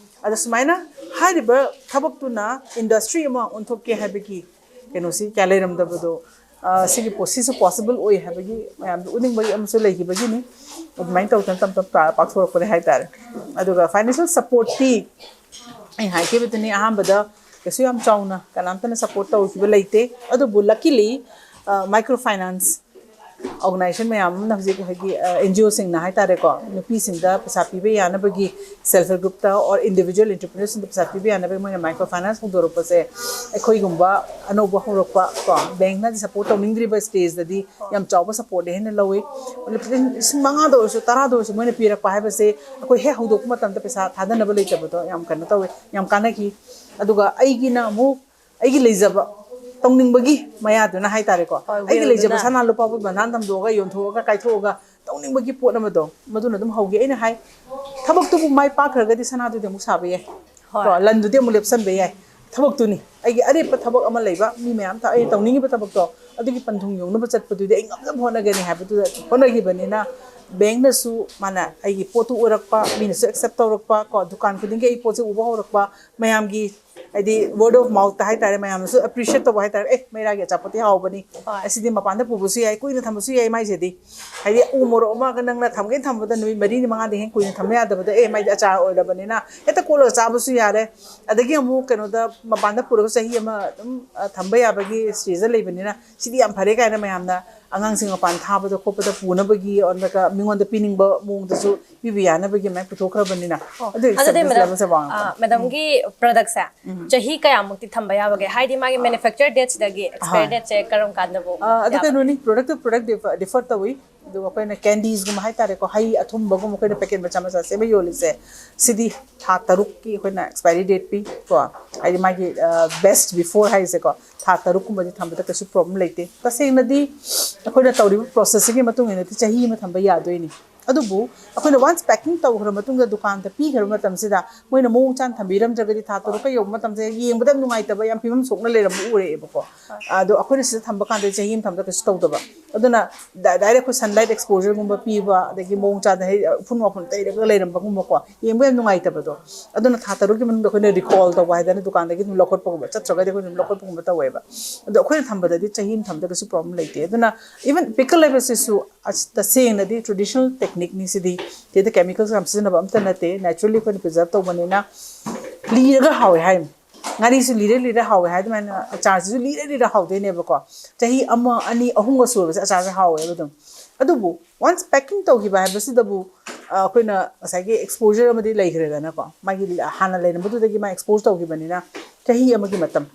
ꯑꯗ ꯁꯨꯃꯥꯏꯅ ꯍꯥꯏꯔꯤꯕ ꯊꯕꯛꯇꯨꯅ industry ꯑꯃ ꯑꯣꯟꯊꯣꯛꯀꯦ ꯍꯥꯏꯕꯒꯤ ꯀꯩꯅꯣꯁꯤ ꯀꯌꯥ ꯂꯩꯔꯝꯗꯕꯗꯣ, ꯑ, ꯁꯤꯒꯤ ꯄꯣꯠꯁꯤꯁꯨ possible ꯑꯣꯏ ꯍꯥꯏꯕꯒꯤ ꯃꯌꯥꯝꯗ ꯎꯠꯅꯤꯡꯕꯒꯤ ꯑꯃꯁꯨ ꯂꯩꯈꯤꯕꯒꯤꯅꯤ꯫ ꯑꯗꯨꯃꯥꯏꯅ ꯇꯧꯗꯅ ꯇꯞ ꯇꯞ ꯇꯥꯔ ꯄꯥꯛꯊꯣꯔꯛꯄꯅꯦ ꯍꯥꯏꯇꯥꯔꯦ꯫ ꯑꯗꯨꯒ financial supportꯇꯤ ꯑꯩ ꯍꯥꯏꯈꯤꯕꯗꯨꯅꯤ, ꯑꯍꯥꯟꯕꯗ ꯀꯩꯁꯨ ꯌꯥꯝ ꯆꯥꯎꯅ ꯀꯅꯥꯝꯇꯅ support ꯇꯧꯈꯤꯕ ꯂꯩꯇꯦ꯫ ꯑꯗꯨꯕꯨ luckily, ꯑ, micro finance organization ꯃꯌꯥꯝ ꯑꯃꯅ ꯍꯧꯖꯤꯛ ꯍꯥꯏꯗꯤ, ꯑ, NGOꯁꯤꯡꯅ ꯍꯥꯏꯇꯥꯔꯦꯀꯣ, ꯅꯨꯄꯤꯁꯤꯡꯗ ꯄꯩꯁꯥ ꯄꯤꯕ ꯌꯥꯅꯕꯒꯤ, self help groupꯇ or individual entrepreneurꯁꯤꯡꯗ ꯄꯩꯁꯥ ꯄꯤꯕ ꯌꯥꯅꯕꯒꯤ ꯃꯣꯏꯅ micro finance ꯍꯧꯗꯣꯔꯛꯄꯁꯦ, ꯑꯩꯈꯣꯏꯒꯨꯝꯕ ꯑꯅꯧꯕ ꯍꯧꯔꯛꯄ ꯀꯣ, bankꯅꯗꯤ support ꯇꯧꯅꯤꯡꯗ꯭ꯔꯤꯕ stageꯇꯗꯤ ꯌꯥꯝ ꯆꯥꯎꯕ supportꯅꯦ ꯍꯦꯟꯅ ꯂꯧꯏ꯫ ꯂꯤꯁꯤꯡ ꯃꯉꯥꯗ ꯑꯣꯏꯔꯁꯨ, ꯇꯔꯥꯗ ꯑꯣꯏꯔꯁꯨ ꯃꯣꯏꯅ ꯄꯤꯔꯛꯄ ꯍꯥꯏꯕꯁꯦ, ꯑꯩꯈꯣꯏ ꯍꯦꯛ ꯍꯧꯗꯣꯛꯄ ꯃꯇꯝꯗ ꯄꯩꯁꯥ ꯊꯥꯗꯅꯕ ꯂꯩꯇꯕꯗꯣ ꯌꯥꯝ ꯀꯩꯅꯣ ꯇꯧꯋꯤ, ꯌꯥꯝ ꯀꯥꯟꯅꯈꯤ꯫ ꯑꯗꯨꯒ ꯑꯩꯒꯤꯅ ꯑꯃꯨꯛ ꯑꯩꯒꯤ ꯂꯩꯖꯕ, ꯇꯧꯅꯤꯡꯕꯒꯤ ꯃꯌꯥꯗꯨꯅ ꯍꯥꯏꯇꯥꯔꯦꯀꯣ, ꯍꯣꯏ, ꯑꯩꯒꯤ ꯂꯩꯖꯕ willꯗꯨꯅ꯫ ꯁꯅꯥ ꯂꯨꯄꯥ ꯕꯟꯙꯥꯟ ꯊꯝꯗꯣꯛꯑꯒ, ꯌꯣꯟꯊꯣꯛꯑꯒ, ꯀꯥꯏꯊꯣꯛꯑꯒ ꯇꯧꯅꯤꯡꯕꯒꯤ ꯄꯣꯠ ꯑꯃꯗꯣ, ꯃꯗꯨꯅ ꯑꯗꯨꯝ ꯍꯧꯒꯦ꯫ ꯑꯩꯅ ꯍꯥꯏ, ꯊꯕꯛꯇꯨꯕꯨ ꯃꯥꯏ ꯄꯥꯛꯈ꯭ꯔꯒꯗꯤ ꯁꯅꯥꯗꯨꯗꯤ ꯑꯃꯨꯛ ꯁꯥꯕ ꯌꯥꯏ꯫ ꯍꯣꯏ꯫ ꯀꯣ, ꯂꯟꯗꯨꯗꯤ ꯑꯃꯨꯛ ꯂꯦꯞꯁꯟꯕ ꯌꯥꯏ꯫ ꯊꯕꯛꯇꯨꯅꯤ꯫ ꯑꯩꯒꯤ ꯑꯔꯦꯞꯄ ꯊꯕꯛ ꯑꯃ ꯂꯩꯕ, ꯃꯤ ꯃꯌꯥꯝ ꯊ-, ꯑꯩꯅ ꯇꯧꯅꯤꯡꯉꯤꯕ ꯊꯕꯛꯇꯣ, ꯑꯗꯨꯒꯤ ꯄꯟꯊꯨꯡ ꯌꯧꯅꯕ ꯆꯠꯄꯗꯨꯗꯤ ꯑꯩ ꯉꯝꯅꯕ ꯍꯣꯠꯅꯒꯅꯤ ꯍꯥꯏꯕꯗꯨꯗ ꯍꯣꯠꯅꯈꯤꯕꯅꯤꯅ, bankꯅꯁꯨ ꯃꯥꯅ ꯑꯩꯒꯤ ꯄꯣꯠꯇꯨ ꯎꯔꯛꯄ, ꯃꯤꯅꯁꯨ accept ꯇꯧꯔꯛꯄ, ꯀꯣ, ꯗꯨꯀꯥꯟ ꯈꯨꯗꯤꯡꯒꯤ ꯑꯩ ꯄꯣꯠꯁꯦ ꯎꯕ ꯍꯧꯔꯛꯄ, ꯃꯌꯥꯝꯒꯤ ꯍꯥꯏꯗꯤ word of mouthꯇ ꯍꯥꯏꯇꯥꯔꯦ, ꯃꯌꯥꯝꯅꯁꯨ appreciate ꯇꯧꯕ ꯍꯥꯏꯇꯥꯔꯦ, "ꯑꯦ, ꯃꯩꯔꯥꯒꯤ ꯑꯆꯥꯄꯣꯠꯇꯤ ꯍꯥꯎꯕꯅꯤ, ꯍꯣꯏ꯫ ꯑꯁꯤꯗꯤ ꯃꯄꯥꯟꯗ ꯄꯨꯕꯁꯨ ꯌꯥꯏ, ꯀꯨꯏꯅ ꯊꯝꯕꯁꯨ ꯌꯥꯏ ꯃꯥꯏꯁꯤꯗꯤ"꯫ ꯍꯥꯏꯗꯤ ꯎ ꯃꯣꯔꯣꯛ ꯑꯃꯒ ꯅꯪꯅ ꯊꯝꯒꯦ ꯊꯝꯕꯗ ꯅꯨꯃꯤꯠ ꯃꯔꯤꯅꯤ ꯃꯉꯥꯅꯤ ꯍꯦꯟꯅ ꯀꯨꯏꯅ ꯊꯝꯕ ꯌꯥꯗꯕꯗ, "ꯑꯦ, ꯃꯥꯏꯗꯤ ꯑꯆꯥꯔ ꯑꯣꯏꯔꯕꯅꯤꯅ ꯍꯦꯛꯇ ꯀꯣꯠꯂꯒ ꯆꯥꯕꯁꯨ ꯌꯥꯔꯦ"꯫ ꯑꯗꯒꯤ ꯑꯃꯨꯛ ꯀꯩꯅꯣꯗ ꯃꯄꯥꯟꯗ ꯄꯨꯔꯒ ꯆꯍꯤ ꯑꯃ ꯑꯗꯨꯝ, ꯑ, ꯊꯝꯕ ꯌꯥꯕꯒꯤ stageꯇ ꯂꯩꯕꯅꯤꯅ ꯁꯤꯗꯤ ꯌꯥꯝ ꯐꯔꯦ ꯀꯥꯏꯅ ꯃꯌꯥꯝꯅ ꯑꯉꯥꯡꯁꯤꯡ ꯃꯄꯥꯟ ꯊꯥꯕꯗ ꯈꯣꯠꯄꯗ ꯄꯨꯅꯕꯒꯤ, ꯑꯣ, ꯅꯠꯇ꯭ꯔꯒ ꯃꯤꯉꯣꯟꯗ ꯄꯤꯅꯤꯡꯕ ꯃꯑꯣꯡꯗꯁꯨ ꯄꯤꯕ ꯌꯥꯅꯕꯒꯤ ꯑꯗꯨꯃꯥꯏꯅ ꯄꯨꯊꯣꯛꯈ꯭ꯔꯕꯅꯤꯅ꯫ ꯑꯣ, ꯑꯗꯨ ꯑꯗꯨꯗꯤ acceptance madam, levelꯁꯦ ꯋꯥꯡꯉꯛꯄ꯫ ꯑ, madamꯒꯤ productꯁꯦ ꯎꯝ꯫ ꯆꯍꯤ ꯀꯌꯥꯃꯨꯛꯇꯤ ꯊꯝꯕ ꯌꯥꯕꯒꯦ? ꯍꯥꯏꯗꯤ ꯃꯥꯒꯤ manufacture dateꯁꯤꯗꯒꯤ expire ꯍꯣꯏ꯫ Dateꯁꯦ ꯀꯔꯝ ꯀꯥꯟꯗꯕꯨ ꯑ, ꯑꯗꯨ ꯌꯥꯕꯒꯦ? ꯀꯩꯅꯣꯅꯤ, product to product differ, differ ꯇꯧꯏ꯫ ꯑꯗꯨꯒ ꯑꯩꯈꯣꯏꯅ candiesꯒꯨꯝꯕ ꯍꯥꯏꯇꯥꯔꯦꯀꯣ, ꯍꯩ ꯑꯊꯨꯝꯕꯒꯨꯝꯕ ꯑꯩꯈꯣꯏꯅ packet ꯃꯆꯥ ꯃꯆꯥ ꯁꯦꯝꯃ ꯌꯣꯜꯂꯤꯁꯦ, ꯁꯤꯗꯤ ꯊꯥ ꯇꯔꯨꯛꯀꯤ ꯑꯩꯈꯣꯏꯅ expiry date ꯄꯤ ꯀꯣ꯫ ꯍꯥꯏꯗꯤ ꯃꯥꯒꯤ, ꯑ, best before ꯍꯥꯏꯁꯦꯀꯣ, ꯊꯥ ꯇꯔꯨꯛꯀꯨꯝꯕꯗꯤ ꯊꯝꯕꯗ ꯀꯩꯁꯨ problem ꯂꯩꯇꯦ꯫ ꯇꯁꯦꯡꯅꯗꯤ ꯑꯩꯈꯣꯏꯅ ꯇꯧꯔꯤꯕ processꯁꯤꯒꯤ ꯃꯇꯨꯡ ꯏꯟꯅꯗꯤ ꯆꯍꯤ ꯑꯃ ꯊꯝꯕ ꯌꯥꯗꯣꯏꯅꯤ꯫ ꯑꯗꯨꯕꯨ ꯑꯩꯈꯣꯏꯅ once packing ꯇꯧꯈ꯭ꯔ ꯃꯇꯨꯡꯗ ꯗꯨꯀꯥꯟꯗ ꯄꯤꯈ꯭ꯔꯕ ꯃꯇꯝꯁꯤꯗ ꯃꯣꯏꯅ ꯃꯑꯣꯡ ꯆꯥꯅ ꯊꯝꯕꯤꯔꯝꯗ꯭ꯔꯒꯗꯤ ꯊꯥ ꯇꯔꯨꯛꯀ ꯌꯧꯕ ꯃꯇꯝꯁꯦ ꯌꯦꯡꯕꯗ ꯌꯥꯝ ꯅꯨꯡꯉꯥꯏꯇꯕ, ꯌꯥꯝ ꯐꯤꯕꯝ ꯁꯣꯛꯅ ꯂꯩꯔꯝꯕ ꯎꯔꯛꯑꯦꯕꯀꯣ꯫ ꯑꯗꯣ ꯑꯩꯈꯣꯏꯅ ꯁꯤꯗ ꯊꯝꯕ ꯀꯥꯟꯗ ꯆꯍꯤ ꯑꯃ ꯊꯝꯕꯗ ꯀꯩꯁꯨ ꯇꯧꯗꯕ꯫ ꯑꯗꯨꯅ ꯗꯥꯏꯔꯦꯛ ꯑꯩꯈꯣꯏ sunlight exposureꯒꯨꯝꯕ ꯄꯤꯕ, ꯑꯗꯒꯤ ꯃꯑꯣꯡ ꯆꯥꯗꯅ ꯍꯥꯏꯗꯤ ꯎꯐꯨꯟ ꯋꯥꯐꯨꯟ ꯇꯩꯔꯒ ꯂꯩꯔꯝꯕꯒꯨꯝꯕꯀꯣ, ꯌꯦꯡꯕ ꯌꯥꯝ ꯅꯨꯡꯉꯥꯏꯇꯕꯗꯣ꯫ ꯑꯗꯨꯅ ꯊꯥ ꯇꯔꯨꯛꯀꯤ ꯃꯅꯨꯡꯗ ꯑꯩꯈꯣꯏꯅ recall ꯇꯧꯕ ꯍꯥꯏꯗꯅ ꯗꯨꯀꯥꯟꯗꯒꯤ ꯑꯗꯨꯝ ꯂꯧꯈꯠꯄꯒꯨꯝꯕ, ꯆꯠꯇ꯭ꯔꯒꯗꯤ ꯑꯩꯈꯣꯏ ꯑꯗꯨꯝ ꯂꯧꯈꯠꯄꯒꯨꯝꯕ ꯇꯧꯋꯦꯕ꯫ ꯑꯗꯣ ꯑꯩꯈꯣꯏꯅ ꯊꯝꯕꯗꯗꯤ ꯆꯍꯤ ꯑꯃ ꯊꯝꯕꯗ ꯀꯩꯁꯨ problem ꯂꯩꯇꯦ꯫ ꯑꯗꯨꯅ even pickle ꯍꯥꯏꯕꯁꯤꯁꯨ ꯑꯁ ꯇꯁꯦꯡꯅꯗꯤ traditional techniqueꯅꯤ ꯁꯤꯗꯤ꯫ ꯁꯤꯗ chemicals ꯌꯥꯝ ꯁꯤꯖꯤꯟꯅꯕ ꯑꯝꯇ ꯅꯠꯇꯦ, naturally ꯑꯩꯈꯣꯏꯅ preserve ꯇꯧꯕꯅꯤꯅ꯫ ꯂꯤꯔꯒ ꯍꯥꯎꯋꯦ ꯍꯥꯏꯔꯤꯅꯤ꯫ ꯉꯥꯔꯤꯁꯨ ꯂꯤꯔ ꯂꯤꯔ ꯍꯥꯎꯋꯦ ꯍꯥꯏ ꯑꯗꯨꯃꯥꯏꯅ ꯑꯆꯥꯔꯁꯤꯁꯨ ꯂꯤꯔ ꯂꯤꯔ ꯍꯥꯎꯗꯣꯏꯅꯦꯕꯀꯣ꯫ ꯆꯍꯤ ꯑꯃ, ꯑꯅꯤ, ꯑꯍꯨꯝꯒ ꯁꯨꯔꯕꯁꯦ ꯑꯆꯥꯔꯁꯦ ꯍꯥꯎꯋꯦꯕ ꯑꯗꯨꯝ꯫ ꯑꯗꯨꯕꯨ once packing ꯇꯧꯈꯤꯕ ꯍꯥꯏꯕꯁꯤꯗꯕꯨ, ꯑ, ꯑꯩꯈꯣꯏꯅ ꯉꯁꯥꯏꯒꯤ exposure ꯑꯃꯗꯤ ꯂꯩꯈ꯭ꯔꯦꯗꯅꯀꯣ, ꯃꯥꯒꯤ ꯍꯥꯟꯅ ꯂꯩꯔꯝꯕꯗꯨꯗꯒꯤ ꯃꯥ expose ꯇꯧꯈꯤꯕꯅꯤꯅ ꯆꯍꯤ ꯑꯃꯒꯤ ꯃꯇꯝ꯫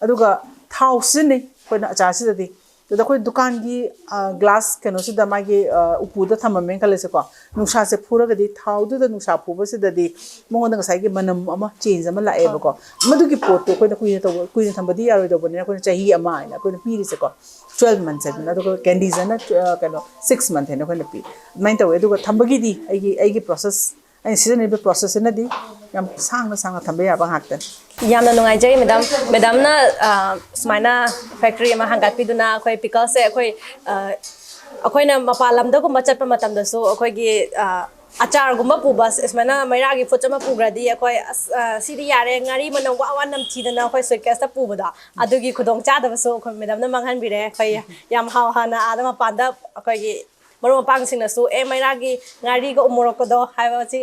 ꯑꯗꯨꯒ ꯊꯥꯎ ꯁꯤꯖꯤꯟꯅꯩ ꯑꯩꯈꯣꯏꯅ ꯑꯆꯥꯔꯁꯤꯗꯗꯤ꯫ ꯑꯗꯨꯗ ꯑꯩꯈꯣꯏ ꯗꯨꯀꯥꯟꯒꯤ, ꯑ, glass ꯀꯩꯅꯣꯁꯤꯗ ꯃꯥꯒꯤ, ꯑ, ꯎꯄꯨꯗ ꯊꯝꯃꯝꯃꯦꯅ ꯈꯜꯂꯁꯤꯀꯣ, ꯅꯨꯡꯁꯥꯁꯦ ꯐꯨꯔꯒꯗꯤ ꯊꯥꯎꯗꯨꯗ ꯅꯨꯡꯁꯥ ꯐꯨꯕꯁꯤꯗꯗꯤ ꯃꯉꯣꯟꯗ ꯉꯁꯥꯏꯒꯤ ꯃꯅꯝ ꯑꯃ change ꯑꯃ ꯂꯥꯛꯑꯦꯕꯀꯣ꯫ ꯃꯗꯨꯒꯤ ꯄꯣꯠꯇꯣ ꯑꯩꯈꯣꯏꯅ ꯀꯨꯏꯅ ꯇꯧꯕ, ꯀꯨꯏꯅ ꯊꯝꯕꯗꯤ ꯌꯥꯔꯣꯏꯗꯧꯕꯅꯤꯅ ꯑꯩꯈꯣꯏꯅ ꯆꯍꯤ ꯑꯃ ꯍꯥꯏꯅ ꯑꯩꯈꯣꯏꯅ ꯄꯤꯔꯤꯁꯦꯀꯣ, twelve months ꯍꯥꯏꯗꯅ꯫ ꯑꯗꯨꯒ candies ꯑꯅ, ꯑ, ꯀꯩꯅꯣ, six month ꯍꯥꯏꯅ ꯑꯩꯈꯣꯏꯅ ꯄꯤ꯫ ꯑꯗꯨꯃꯥꯏꯅ ꯇꯧꯋꯦ꯫ ꯑꯗꯨꯒ ꯊꯝꯕꯒꯤꯗꯤ ꯑꯩꯒꯤ, ꯑꯩꯒꯤ process, ꯑꯩꯅ ꯁꯤꯖꯤꯟꯅꯔꯤꯕ processꯁꯤꯅꯗꯤ ꯌꯥꯝ ꯁꯥꯡꯅ ꯁꯥꯡꯅ ꯊꯝꯕ ꯌꯥꯕ ꯉꯥꯛꯇꯅꯤ꯫ ꯌꯥꯝꯅ ꯅꯨꯡꯉꯥꯏꯖꯩ ꯃꯦꯗꯥꯝ꯫ ꯃꯦꯗꯥꯝꯅ, ꯑ, ꯁꯨꯃꯥꯏꯅ factory ꯑꯃ ꯍꯥꯡꯒꯠꯄꯤꯗꯨꯅ ꯑꯩꯈꯣꯏ pickleꯁꯦ ꯑꯩꯈꯣꯏ, ꯑ, ꯑꯩꯈꯣꯏꯅ ꯃꯄꯥꯟ ꯂꯝꯗꯒꯨꯝꯕ ꯆꯠꯄ ꯃꯇꯝꯗꯁꯨ ꯑꯩꯈꯣꯏꯒꯤ, ꯑ, ꯑꯆꯥꯔꯒꯨꯝꯕ ꯄꯨꯕ, ꯁꯨꯃꯥꯏꯅ ꯃꯩꯔꯥꯒꯤ foods ꯑꯃ ꯄꯨꯈ꯭ꯔꯗꯤ ꯑꯩꯈꯣꯏ, "ꯑꯁ, ꯑ, ꯁꯤꯗꯤ ꯌꯥꯔꯦ, ꯉꯥꯔꯤ ꯃꯅꯝ ꯋꯥ ꯋꯥ ꯅꯝꯊꯤꯗꯅ" ꯑꯩꯈꯣꯏ suitcaseꯇ ꯄꯨꯕꯗꯣ, ꯑꯗꯨꯒꯤ ꯈꯨꯗꯣꯡꯆꯥꯗꯕꯁꯨ ꯑꯩꯈꯣꯏ ꯃꯦꯗꯥꯝꯅ ꯃꯥꯡꯍꯟꯕꯤꯔꯦ꯫ ꯑꯩꯈꯣꯏ ꯌꯥꯝ ꯍꯥꯎ ꯍꯥꯎꯅ ꯑꯥꯗ ꯃꯄꯥꯟꯗ ꯑꯩꯈꯣꯏꯒꯤ ꯃꯔꯨꯞ ꯃꯄꯥꯡꯁꯤꯡꯅꯁꯨ, "ꯑꯦ, ꯃꯩꯔꯥꯒꯤ ꯉꯥꯔꯤꯒ ꯎ ꯃꯣꯔꯣꯛꯀꯗꯣ" ꯍꯥꯏꯕꯁꯤ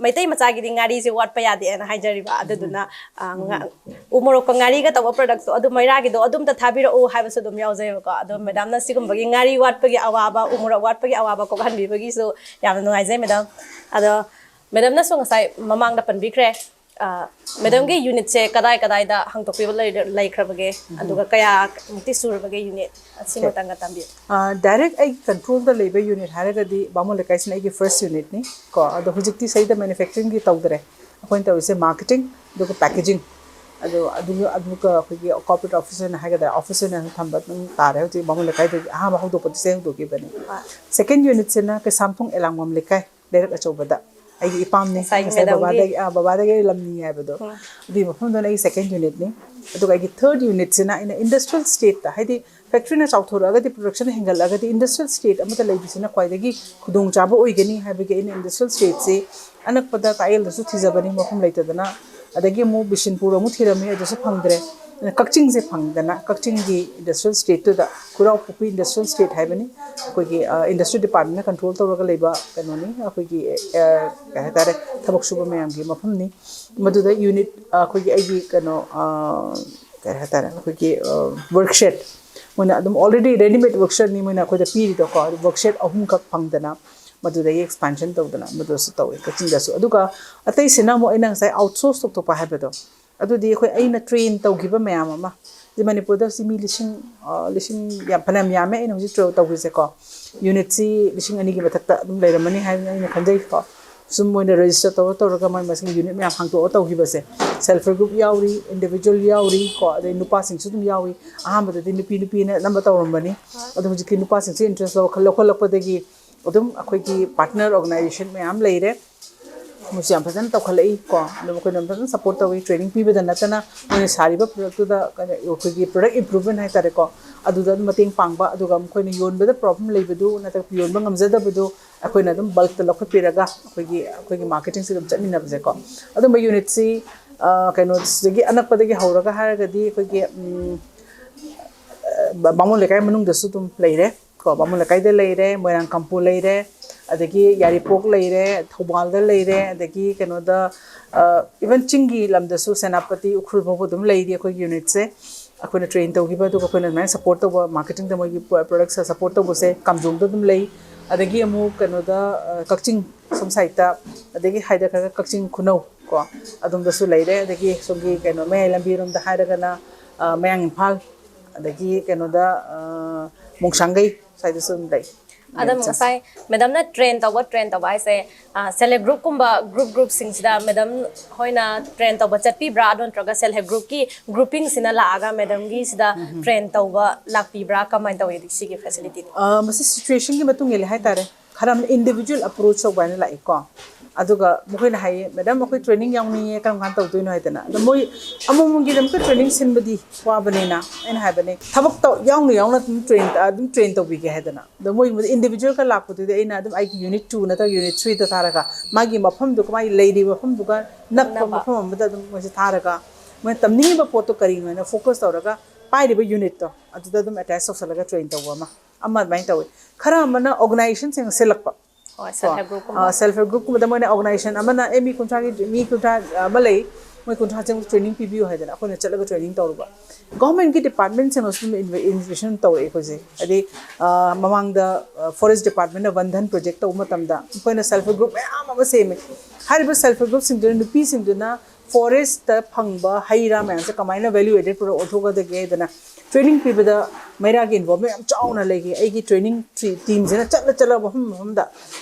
ꯃꯩꯇꯩ ꯃꯆꯥꯒꯤꯗꯤ ꯉꯥꯔꯤꯁꯦ ꯋꯥꯠꯄ ꯌꯥꯗꯦꯅ ꯍꯥꯏꯖꯔꯤꯕ꯫ ꯑꯗꯨꯗꯨꯅ, ꯑ, ꯉꯥ-, ꯎ ꯃꯣꯔꯣꯛꯀ ꯉꯥꯔꯤꯒ ꯇꯧꯕ productꯇꯣ ꯑꯗꯨ ꯃꯩꯔꯥꯒꯤꯗꯣ ꯑꯗꯨꯝꯇ ꯊꯥꯕꯤꯔꯛꯎ ꯍꯥꯏꯕꯁꯨ ꯑꯗꯨꯝ ꯌꯥꯎꯖꯩꯕꯀꯣ꯫ ꯑꯗꯣ ꯃꯦꯗꯥꯝꯅ ꯁꯤꯒꯨꯝꯕꯒꯤ ꯉꯥꯔꯤ ꯋꯥꯠꯄꯒꯤ ꯑꯋꯥꯕ, ꯎ ꯃꯣꯔꯣꯛ ꯋꯥꯠꯄꯒꯤ ꯑꯋꯥꯕ ꯀꯣꯛꯍꯟꯕꯤꯕꯒꯤꯁꯨ ꯌꯥꯝꯅ ꯅꯨꯡꯉꯥꯏꯖꯩ ꯃꯦꯗꯥꯝ꯫ ꯑꯗꯣ ꯃꯦꯗꯥꯝꯅꯁꯨ ꯉꯁꯥꯏ ꯃꯃꯥꯡꯗ ꯄꯟꯕꯤꯈ꯭ꯔꯦ, ꯑ, ꯃꯦꯗꯥꯝꯒꯤ unitꯁꯦ ꯀꯗꯥꯏ ꯀꯗꯥꯏꯗ ꯍꯥꯡꯗꯣꯛꯄꯤꯕ ꯂꯩꯔ-, ꯂꯩꯈ꯭ꯔꯕꯒꯦ? ꯑꯗꯨꯒ ꯀꯌꯥꯃꯨꯛꯇꯤ ꯁꯨꯔꯕꯒꯦ unit? ꯑꯁꯤ ꯃꯇꯥꯡꯗ ꯇꯝꯕꯤꯌꯨ꯫ ꯑ, direct ꯑꯩꯒꯤ controlꯗ ꯂꯩꯕ unit ꯍꯥꯏꯔꯒꯗꯤ ꯕꯥꯃꯣꯟ ꯂꯩꯀꯥꯏꯁꯤꯅ ꯑꯩꯒꯤ first unitꯅꯤ ꯀꯣ꯫ ꯑꯗꯣ ꯍꯧꯖꯤꯛꯇꯤ ꯁꯤꯗ manufacturingꯒꯤ ꯇꯧꯗ꯭ꯔꯦ꯫ ꯑꯩꯈꯣꯏꯅ ꯇꯧꯔꯤꯁꯦ marketing, ꯑꯗꯨꯒ packaging, ꯑꯗꯣ ꯑꯗꯨꯒ ꯑꯗꯨꯒ ꯑꯩꯈꯣꯏꯒꯤ corporate office ꯑꯣꯏꯅ ꯍꯥꯏꯒꯗ꯭ꯔꯥ, office ꯑꯣꯏꯅ ꯊꯝꯕ ꯑꯗꯨꯝ ꯇꯥꯔꯦ꯫ ꯍꯧꯖꯤꯛ ꯕꯥꯃꯣꯟ ꯂꯩꯀꯥꯏꯗꯒꯤ ꯑꯍꯥꯟꯕ ꯍꯧꯗꯣꯛꯄꯗꯨꯁꯦ ꯍꯧꯗꯣꯛꯈꯤꯕꯅꯤ꯫ Second unitꯁꯤꯅ ꯀꯩꯁꯥꯝꯊꯣꯡ ꯑꯦꯂꯥꯡꯕꯝ ꯂꯩꯀꯥꯏ, ꯂꯩꯔꯛ ꯑꯆꯧꯕꯗ ꯑꯩꯒꯤ ꯏꯄꯥꯝꯅꯦ꯫ ꯉꯁꯥꯏꯒꯤ ꯉꯁꯥꯏ madamꯒꯤ ꯕꯕꯥꯗꯒꯤ, ꯑꯥ, ꯕꯕꯥꯗꯒꯤ ꯑꯩ ꯂꯝ ꯅꯤꯡꯉꯦ ꯍꯥꯏꯕꯗꯣ, ꯎꯝ꯫ ꯑꯗꯨꯒꯤ ꯃꯐꯝꯗꯨꯅ ꯑꯩꯒꯤ second unitꯅꯤ꯫ ꯑꯗꯨꯒ ꯑꯩꯒꯤ third unitꯁꯤꯅ ꯑꯩꯅ industrial stateꯇ, ꯍꯥꯏꯗꯤ factoryꯅ ꯆꯥꯎꯊꯣꯔꯛꯑꯒꯗꯤ, production ꯍꯦꯟꯒꯠꯂꯛꯑꯒꯗꯤ industrial state ꯑꯃꯗ ꯂꯩꯕꯁꯤꯅ ꯈ꯭ꯋꯥꯏꯗꯒꯤ ꯈꯨꯗꯣꯡꯆꯥꯕ ꯑꯣꯏꯒꯅꯤ ꯍꯥꯏꯕꯒꯤ ꯑꯩꯅ industrial stateꯁꯤ ꯑꯅꯛꯄꯗ ꯇꯥꯛꯌꯦꯜꯗꯁꯨ ꯊꯤꯖꯕꯅꯤ, ꯃꯐꯝ ꯂꯩꯇꯗꯅ꯫ ꯑꯗꯒꯤ ꯑꯃꯨꯛ ꯕꯤꯁꯦꯟꯄꯨꯔ ꯑꯃꯨꯛ ꯊꯤꯔꯝꯃꯤ, ꯑꯗꯨꯁꯨ ꯐꯪꯗ꯭ꯔꯦ꯫ ꯑꯗꯨꯅ ꯀꯛꯆꯤꯡꯁꯦ ꯐꯪꯗꯅ, ꯀꯛꯆꯤꯡꯒꯤ industrial stateꯇꯨꯗ, ꯈꯨꯔꯥꯎꯄꯣꯛꯄꯤ industrial state ꯍꯥꯏꯕꯅꯤ, ꯑꯩꯈꯣꯏꯒꯤ, ꯑ, industry departmentꯅ control ꯇꯧꯔꯒ ꯂꯩꯕ ꯀꯩꯅꯣꯅꯤ, ꯑꯩꯈꯣꯏꯒꯤ, ꯑ, ꯀꯩ ꯍꯥꯏꯇꯥꯔꯦ, ꯊꯕꯛ ꯁꯨꯕ ꯃꯌꯥꯝꯒꯤ ꯃꯐꯝꯅꯤ꯫ ꯃꯗꯨꯗ unit, ꯑ, ꯑꯩꯈꯣꯏꯒꯤ, ꯑꯩꯒꯤ ꯀꯩꯅꯣ, ꯑ, ꯀꯩ ꯍꯥꯏꯇꯥꯔꯦ, ꯑꯩꯈꯣꯏꯒꯤ, ꯑ, work shed, ꯃꯣꯏꯅ ꯑꯗꯨꯝ already readymade work shedꯅꯤ ꯃꯣꯏꯅ ꯑꯩꯈꯣꯏꯗ ꯄꯤꯔꯤꯗꯣꯀꯣ꯫ ꯑꯗꯨ work shed ꯑꯍꯨꯝꯈꯛ ꯐꯪꯗꯅ ꯃꯗꯨꯗꯒꯤ expansion ꯇꯧꯗꯅ ꯃꯗꯨꯁꯨ ꯇꯧꯋꯤ ꯀꯛꯆꯤꯡꯗꯁꯨ꯫ ꯑꯗꯨꯒ ꯑꯇꯩꯁꯤꯅ ꯑꯃꯨꯛ ꯑꯩꯅ ꯉꯁꯥꯏ outsource ꯇꯧꯊꯣꯛꯄ ꯍꯥꯏꯕꯗꯣ, ꯑꯗꯨꯗꯤ ꯑꯩꯈꯣꯏ, ꯑꯩꯅ train ꯇꯧꯈꯤꯕ ꯃꯌꯥꯝ ꯑꯃ, ꯍꯧꯖꯤꯛ ꯃꯅꯤꯄꯨꯔꯗ ꯍꯧꯖꯤꯛ ꯃꯤ ꯂꯤꯁꯤꯡ, ꯑ, ꯂꯤꯁꯤꯡ ꯌꯥꯝ, ꯐꯅꯌꯥꯝ ꯌꯥꯝꯃꯦ ꯑꯩꯅ ꯍꯧꯖꯤꯛ train ꯇꯧꯈ꯭ꯔꯤꯁꯦꯀꯣ꯫ Unitꯁꯤ ꯂꯤꯁꯤꯡ ꯑꯅꯤꯒꯤ ꯃꯊꯛꯇ ꯑꯗꯨꯝ ꯂꯩꯔꯝꯃꯅꯤ ꯍꯥꯏꯅ ꯑꯩꯅ ꯈꯟꯖꯩꯀꯣ꯫ ꯁꯨꯝ ꯃꯣꯏꯅ register ꯇꯧꯔ ꯇꯧꯔꯒ ꯃꯣꯏ ꯃꯁꯤꯡ unit ꯃꯌꯥꯝ ꯍꯥꯡꯗꯣꯛꯑ ꯇꯧꯈꯤꯕꯁꯦ, self help group ꯌꯥꯎꯔꯤ, individual ꯌꯥꯎꯔꯤ ꯀꯣ, ꯑꯗꯩ ꯅꯨꯄꯥꯁꯤꯡꯁꯨ ꯑꯗꯨꯝ ꯌꯥꯎꯔꯤ꯫ ꯑꯍꯥꯟꯕꯗꯗꯤ ꯅꯨꯄꯤ ꯅꯨꯄꯤꯅ ꯑꯅꯝꯕ ꯇꯧꯔꯝꯕꯅꯤ꯫ ꯑꯗꯣ ꯍꯧꯖꯤꯛꯇꯤ ꯅꯨꯄꯥꯁꯤꯡꯁꯨ interest ꯂꯧꯈꯠ-, ꯂꯧꯈꯠꯂꯛꯄꯗꯒꯤ ꯑꯗꯨꯝ ꯑꯩꯈꯣꯏꯒꯤ partner organization ꯃꯌꯥꯝ ꯂꯩꯔꯦ꯫ ꯃꯣꯏꯁꯨ ꯌꯥꯝ ꯐꯖꯅ ꯇꯧꯈꯠꯂꯛꯏ ꯀꯣ꯫ ꯑꯗꯨꯝ ꯑꯩꯈꯣꯏꯅ ꯐꯖꯅ support ꯇꯧꯏ, training ꯄꯤꯕꯗ ꯅꯠꯇꯅ ꯃꯣꯏꯅ ꯁꯥꯔꯤꯕ productꯇꯨꯗ ꯀꯩꯅꯣ, ꯑꯩꯈꯣꯏꯒꯤ product improvement ꯍꯥꯏꯇꯥꯔꯦꯀꯣ, ꯑꯗꯨꯗ ꯑꯗꯨꯝ ꯃꯇꯦꯡ ꯄꯥꯡꯕ, ꯑꯗꯨꯒ ꯃꯈꯣꯏꯅ ꯌꯣꯟꯕꯗ problem ꯂꯩꯕꯗꯨ ꯅꯠꯇ꯭ꯔꯒ ꯌꯣꯟꯕ ꯉꯝꯖꯗꯕꯗꯨ ꯑꯩꯈꯣꯏꯅ ꯑꯗꯨꯝ bulkꯇ ꯂꯧꯈꯠꯄꯤꯔꯒ ꯑꯩꯈꯣꯏꯒꯤ, ꯑꯩꯈꯣꯏꯒꯤ marketingꯁꯦ ꯑꯗꯨꯝ ꯆꯠꯃꯤꯟꯅꯕꯁꯦꯀꯣ꯫ ꯑꯗꯨꯝꯕ unitꯁꯤ, ꯑ, ꯀꯩꯅꯣꯁꯤꯗꯒꯤ ꯑꯅꯛꯄꯗꯒꯤ ꯍꯧꯔꯒ ꯍꯥꯏꯔꯒꯗꯤ ꯑꯩꯈꯣꯏꯒꯤ, ꯎꯝ, ꯑ, ꯕꯥꯃꯣꯟ ꯂꯩꯀꯥꯏ ꯃꯅꯨꯡꯗꯁꯨ ꯑꯗꯨꯝ ꯂꯩꯔꯦ ꯀꯣ, ꯕꯥꯃꯣꯟ ꯂꯩꯀꯥꯏꯗ ꯂꯩꯔꯦ, ꯃꯣꯏꯔꯥꯡ ꯀꯝꯄꯨ ꯂꯩꯔꯦ, ꯑꯗꯒꯤ ꯌꯥꯏꯔꯤꯄꯣꯛ ꯂꯩꯔꯦ, ꯊꯧꯕꯥꯜꯗ ꯂꯩꯔꯦ, ꯑꯗꯒꯤ ꯀꯩꯅꯣꯗ, ꯑ, even ꯆꯤꯡꯒꯤ ꯂꯝꯗꯁꯨ ꯁꯦꯅꯥꯄꯇꯤ, ꯎꯈ꯭ꯔꯨꯜ ꯐꯥꯎꯕ ꯑꯗꯨꯝ ꯂꯩꯔꯤ ꯑꯩꯈꯣꯏꯒꯤ unitꯁꯦ꯫ ꯑꯩꯈꯣꯏꯅ train ꯇꯧꯈꯤꯕ, ꯑꯗꯨꯒ ꯑꯩꯈꯣꯏꯅ ꯑꯗꯨꯃꯥꯏꯅ support ꯇꯧꯕ, marketingꯗ ꯃꯣꯏꯒꯤ ꯄ꯭ꯔ-, productꯁꯦ support ꯇꯧꯕꯁꯦ ꯀꯥꯝꯖꯣꯡꯗ ꯑꯗꯨꯝ ꯂꯩ꯫ ꯑꯗꯒꯤ ꯑꯃꯨꯛ ꯀꯩꯅꯣꯗ, ꯑ, ꯀꯛꯆꯤꯡ ꯁꯣꯝ sideꯇ, ꯑꯗꯒꯤ ꯍꯥꯏꯊꯈ꯭ꯔꯒ ꯀꯛꯆꯤꯡ ꯈꯨꯅꯧ ꯀꯣ, ꯑꯗꯣꯝꯗꯁꯨ ꯂꯩꯔꯦ꯫ ꯑꯗꯒꯤ ꯁꯣꯝꯒꯤ ꯀꯩꯅꯣ ꯃꯌꯥꯏ ꯂꯝꯕꯤꯔꯣꯝꯗ ꯍꯥꯏꯔꯒꯅ, ꯑ, ꯃꯌꯥꯡ ꯏꯝꯐꯥꯜ, ꯑꯗꯒꯤ ꯀꯩꯅꯣꯗ, ꯑ, ꯃꯣꯡꯁꯥꯡꯒꯩ ꯁ꯭ꯋꯥꯏꯗꯁꯨ ꯑꯗꯨꯝ ꯂꯩ꯫ ꯑꯗꯨꯝ ꯉꯁꯥꯏ ꯃꯦꯗꯥꯝꯅ ꯇ꯭ꯔꯦꯟ ꯇꯧꯕ, ꯇ꯭ꯔꯦꯟ ꯇꯧꯕ ꯍꯥꯏꯁꯦ, ꯁꯦꯜꯐ ꯍꯦꯜꯞ ꯒ꯭ꯔꯨꯞꯀꯨꯝꯕ, ꯒ꯭ꯔꯨꯞ ꯒ꯭ꯔꯨꯞꯁꯤꯡꯁꯤꯗ ꯃꯦꯗꯥꯝ ꯍꯣꯏꯅ ꯇ꯭ꯔꯦꯟ ꯇꯧꯕ ꯆꯠꯄꯤꯕ꯭ꯔꯥ? ꯑꯗꯨ ꯅꯠꯇ꯭ꯔꯒ ꯁꯦꯜꯐ ꯍꯦꯜꯞ ꯒ꯭ꯔꯨꯞꯀꯤ ꯒ꯭ꯔꯨꯄꯤꯡꯁꯤꯅ ꯂꯥꯛꯑꯒ ꯃꯦꯗꯥꯝꯒꯤ ꯁꯤꯗ ꯇ꯭ꯔꯦꯟ ꯇꯧꯕ ꯂꯥꯛꯄꯤꯕ꯭ꯔꯥ? ꯀꯃꯥꯏꯅ ꯇꯧꯋꯤ ꯁꯤꯒꯤ ꯐꯦꯁꯤꯂꯤꯇꯤꯗꯤ? ꯑ, ꯃꯁꯤ ꯁꯤꯆꯨꯋꯦꯁꯟꯒꯤ ꯃꯇꯨꯡ ꯏꯜꯂꯦ ꯍꯥꯏꯇꯥꯔꯦ꯫ ꯈꯔ ꯑꯃꯅ ꯏꯟꯗꯤꯕꯤꯖꯨꯋꯦꯜ ꯑꯦꯄ꯭ꯔꯣꯆ ꯇꯧꯕ ꯍꯥꯏꯅ ꯂꯥꯛꯏꯀꯣ꯫ ꯑꯗꯨꯒ ꯃꯈꯣꯏꯅ ꯍꯥꯏꯌꯦ, "ꯃꯦꯗꯥꯝ, ꯑꯩꯈꯣꯏ ꯇ꯭ꯔꯦꯅꯤꯡ ꯌꯥꯎꯅꯤꯡꯉꯦ, ꯀꯔꯝ ꯀꯥꯟꯗ ꯇꯧꯗꯣꯏꯅꯣ?" ꯍꯥꯏꯗꯅ꯫ ꯑꯗꯣ ꯃꯣꯏ ꯑꯃꯨꯛ ꯑꯃꯨꯛꯒꯤꯗꯃꯛꯇ ꯇ꯭ꯔꯦꯅꯤꯡ ꯁꯤꯟꯕꯗꯤ ꯋꯥꯕꯅꯤꯅ ꯑꯩꯅ ꯍꯥꯏꯕꯅꯦ, ꯊꯕꯛꯇ ꯌꯥꯎꯅ ꯌꯥꯎꯅ ꯑꯗꯨꯝ ꯇ꯭ꯔꯦꯟ, ꯑꯗꯨꯝ ꯇ꯭ꯔꯦꯟ ꯇꯧꯕꯤꯒꯦ ꯍꯥꯏꯗꯅ꯫ ꯑꯗꯣ ꯃꯣꯏꯒꯨꯝꯕꯗ ꯏꯟꯗꯤꯕꯤꯖꯨꯋꯦꯜꯒ ꯂꯥꯛꯄꯗꯨꯗꯤ ꯑꯩꯅ ꯑꯗꯨꯝ ꯑꯩꯒꯤ ꯌꯨꯅꯤꯠ ꯇꯨ ꯅꯠꯇ꯭ꯔꯒ ꯌꯨꯅꯤꯠ ꯊ꯭ꯔꯤꯗ ꯊꯥꯔꯒ, ꯃꯥꯒꯤ ꯃꯐꯝꯗꯨ, ꯃꯥꯒꯤ ꯂꯩꯔꯤꯕ ꯃꯐꯝꯗꯨꯒ ꯅꯛꯄ ꯃꯐꯝ ꯑꯃꯗ ꯑꯗꯨꯝ ꯃꯣꯏꯁꯦ ꯊꯥꯔꯒ, ꯃꯣꯏꯅ ꯇꯝꯅꯤꯡꯉꯤꯕ ꯄꯣꯠꯇꯣ ꯀꯔꯤꯅꯣ ꯍꯥꯏꯅ ꯐꯣꯀꯁ ꯇꯧꯔꯒ, ꯄꯥꯏꯔꯤꯕ ꯌꯨꯅꯤꯠꯇꯣ ꯑꯗꯨꯗ ꯑꯗꯨꯝ ꯑꯦꯇꯦꯆ ꯇꯧꯁꯜꯂꯒ ꯇ꯭ꯔꯦꯟ ꯇꯧꯕ ꯑꯃ, ꯑꯃ ꯑꯗꯨꯃꯥꯏꯅ ꯇꯧꯋꯤ꯫ ꯈꯔ ꯑꯃꯅ ꯑꯣꯔꯒꯅꯥꯏꯖꯦꯁꯟꯁꯤꯡ ꯁꯤꯜꯂꯛꯄ꯫ ꯍꯣꯏ, ꯁꯦꯜꯐ ꯍꯦꯜꯞ ꯒ꯭ꯔꯨꯞꯀꯨꯝꯕ꯫ ꯁꯦꯜꯐ ꯍꯦꯜꯞ ꯒ꯭ꯔꯨꯞꯀꯨꯝꯕꯗ ꯃꯣꯏꯅ ꯑꯣꯔꯒꯅꯥꯏꯖꯦꯁꯟ ꯑꯃꯅ, "ꯑꯦ, ꯃꯤ ꯀꯨꯟꯊ꯭ꯔꯥꯒꯤ, ꯃꯤ ꯀꯨꯟꯊ꯭ꯔꯥ ꯑꯃ ꯂꯩ, ꯃꯣꯏ ꯀꯨꯟꯊ꯭ꯔꯥꯁꯤꯃꯨꯛ ꯇ꯭ꯔꯦꯅꯤꯡ ꯄꯤꯕꯤꯌꯨ" ꯍꯥꯏꯗꯅ ꯑꯩꯈꯣꯏꯅ ꯆꯠꯂꯒ ꯇ꯭ꯔꯦꯅꯤꯡ ꯇꯧꯔꯨꯕ꯫ ꯒꯚꯔꯟꯃꯦꯟꯠꯀꯤ ꯗꯤꯄꯥꯔꯠꯃꯦꯟꯠꯁꯤꯡꯅꯁꯨ ꯑꯗꯨꯝ ꯏꯟꯚ-, ꯏꯟꯚꯤꯇꯦꯁꯟ ꯇꯧꯔꯛꯑꯦ ꯑꯩꯈꯣꯏꯁꯦ꯫ ꯍꯥꯏꯗꯤ, ꯑ, ꯃꯃꯥꯡꯗ, ꯑ, ꯐꯣꯔꯦꯁ ꯗꯤꯄꯥꯔꯠꯃꯦꯟꯠꯅ ꯋꯟ ꯙꯟ ꯄ꯭ꯔꯣꯖꯦꯛ ꯇꯧꯕ ꯃꯇꯝꯗ ꯑꯩꯈꯣꯏꯅ ꯁꯦꯜꯐ ꯍꯦꯜꯞ ꯒ꯭ꯔꯨꯞ ꯃꯌꯥꯝ ꯑꯃ ꯁꯦꯝꯃꯦ꯫ ꯍꯥꯏꯔꯤꯕ ꯁꯦꯜꯐ ꯍꯦꯜꯞ ꯒ꯭ꯔꯨꯞꯁꯤꯡꯗꯨꯅ, ꯅꯨꯄꯤꯁꯤꯡꯗꯨꯅ ꯐꯣꯔꯦꯁꯇ ꯐꯪꯕ ꯍꯩ ꯔꯥ ꯃꯌꯥꯝꯁꯦ ꯀꯃꯥꯏꯅ ꯚꯦꯂ꯭ꯌꯨ ꯑꯦꯗꯦꯗ ꯄ꯭ꯔꯣꯗꯛ ꯑꯣꯟꯊꯣꯛꯀꯗꯒꯦ ꯍꯥꯏꯗꯅ ꯇ꯭ꯔꯦꯅꯤꯡ ꯄꯤꯕꯗ ꯃꯩꯔꯥꯒꯤ ꯏꯟꯚꯣꯜꯕꯃꯦꯟ ꯌꯥꯝ ꯆꯥꯎꯅ ꯂꯩꯈꯤ꯫ ꯑꯩꯒꯤ ꯇ꯭ꯔꯦꯅꯤꯡ ꯇꯤ-, ꯇꯤꯝꯁꯤꯅ ꯆꯠꯂ ꯆꯠꯂ ꯃꯐꯝ ꯃꯐꯝꯗ,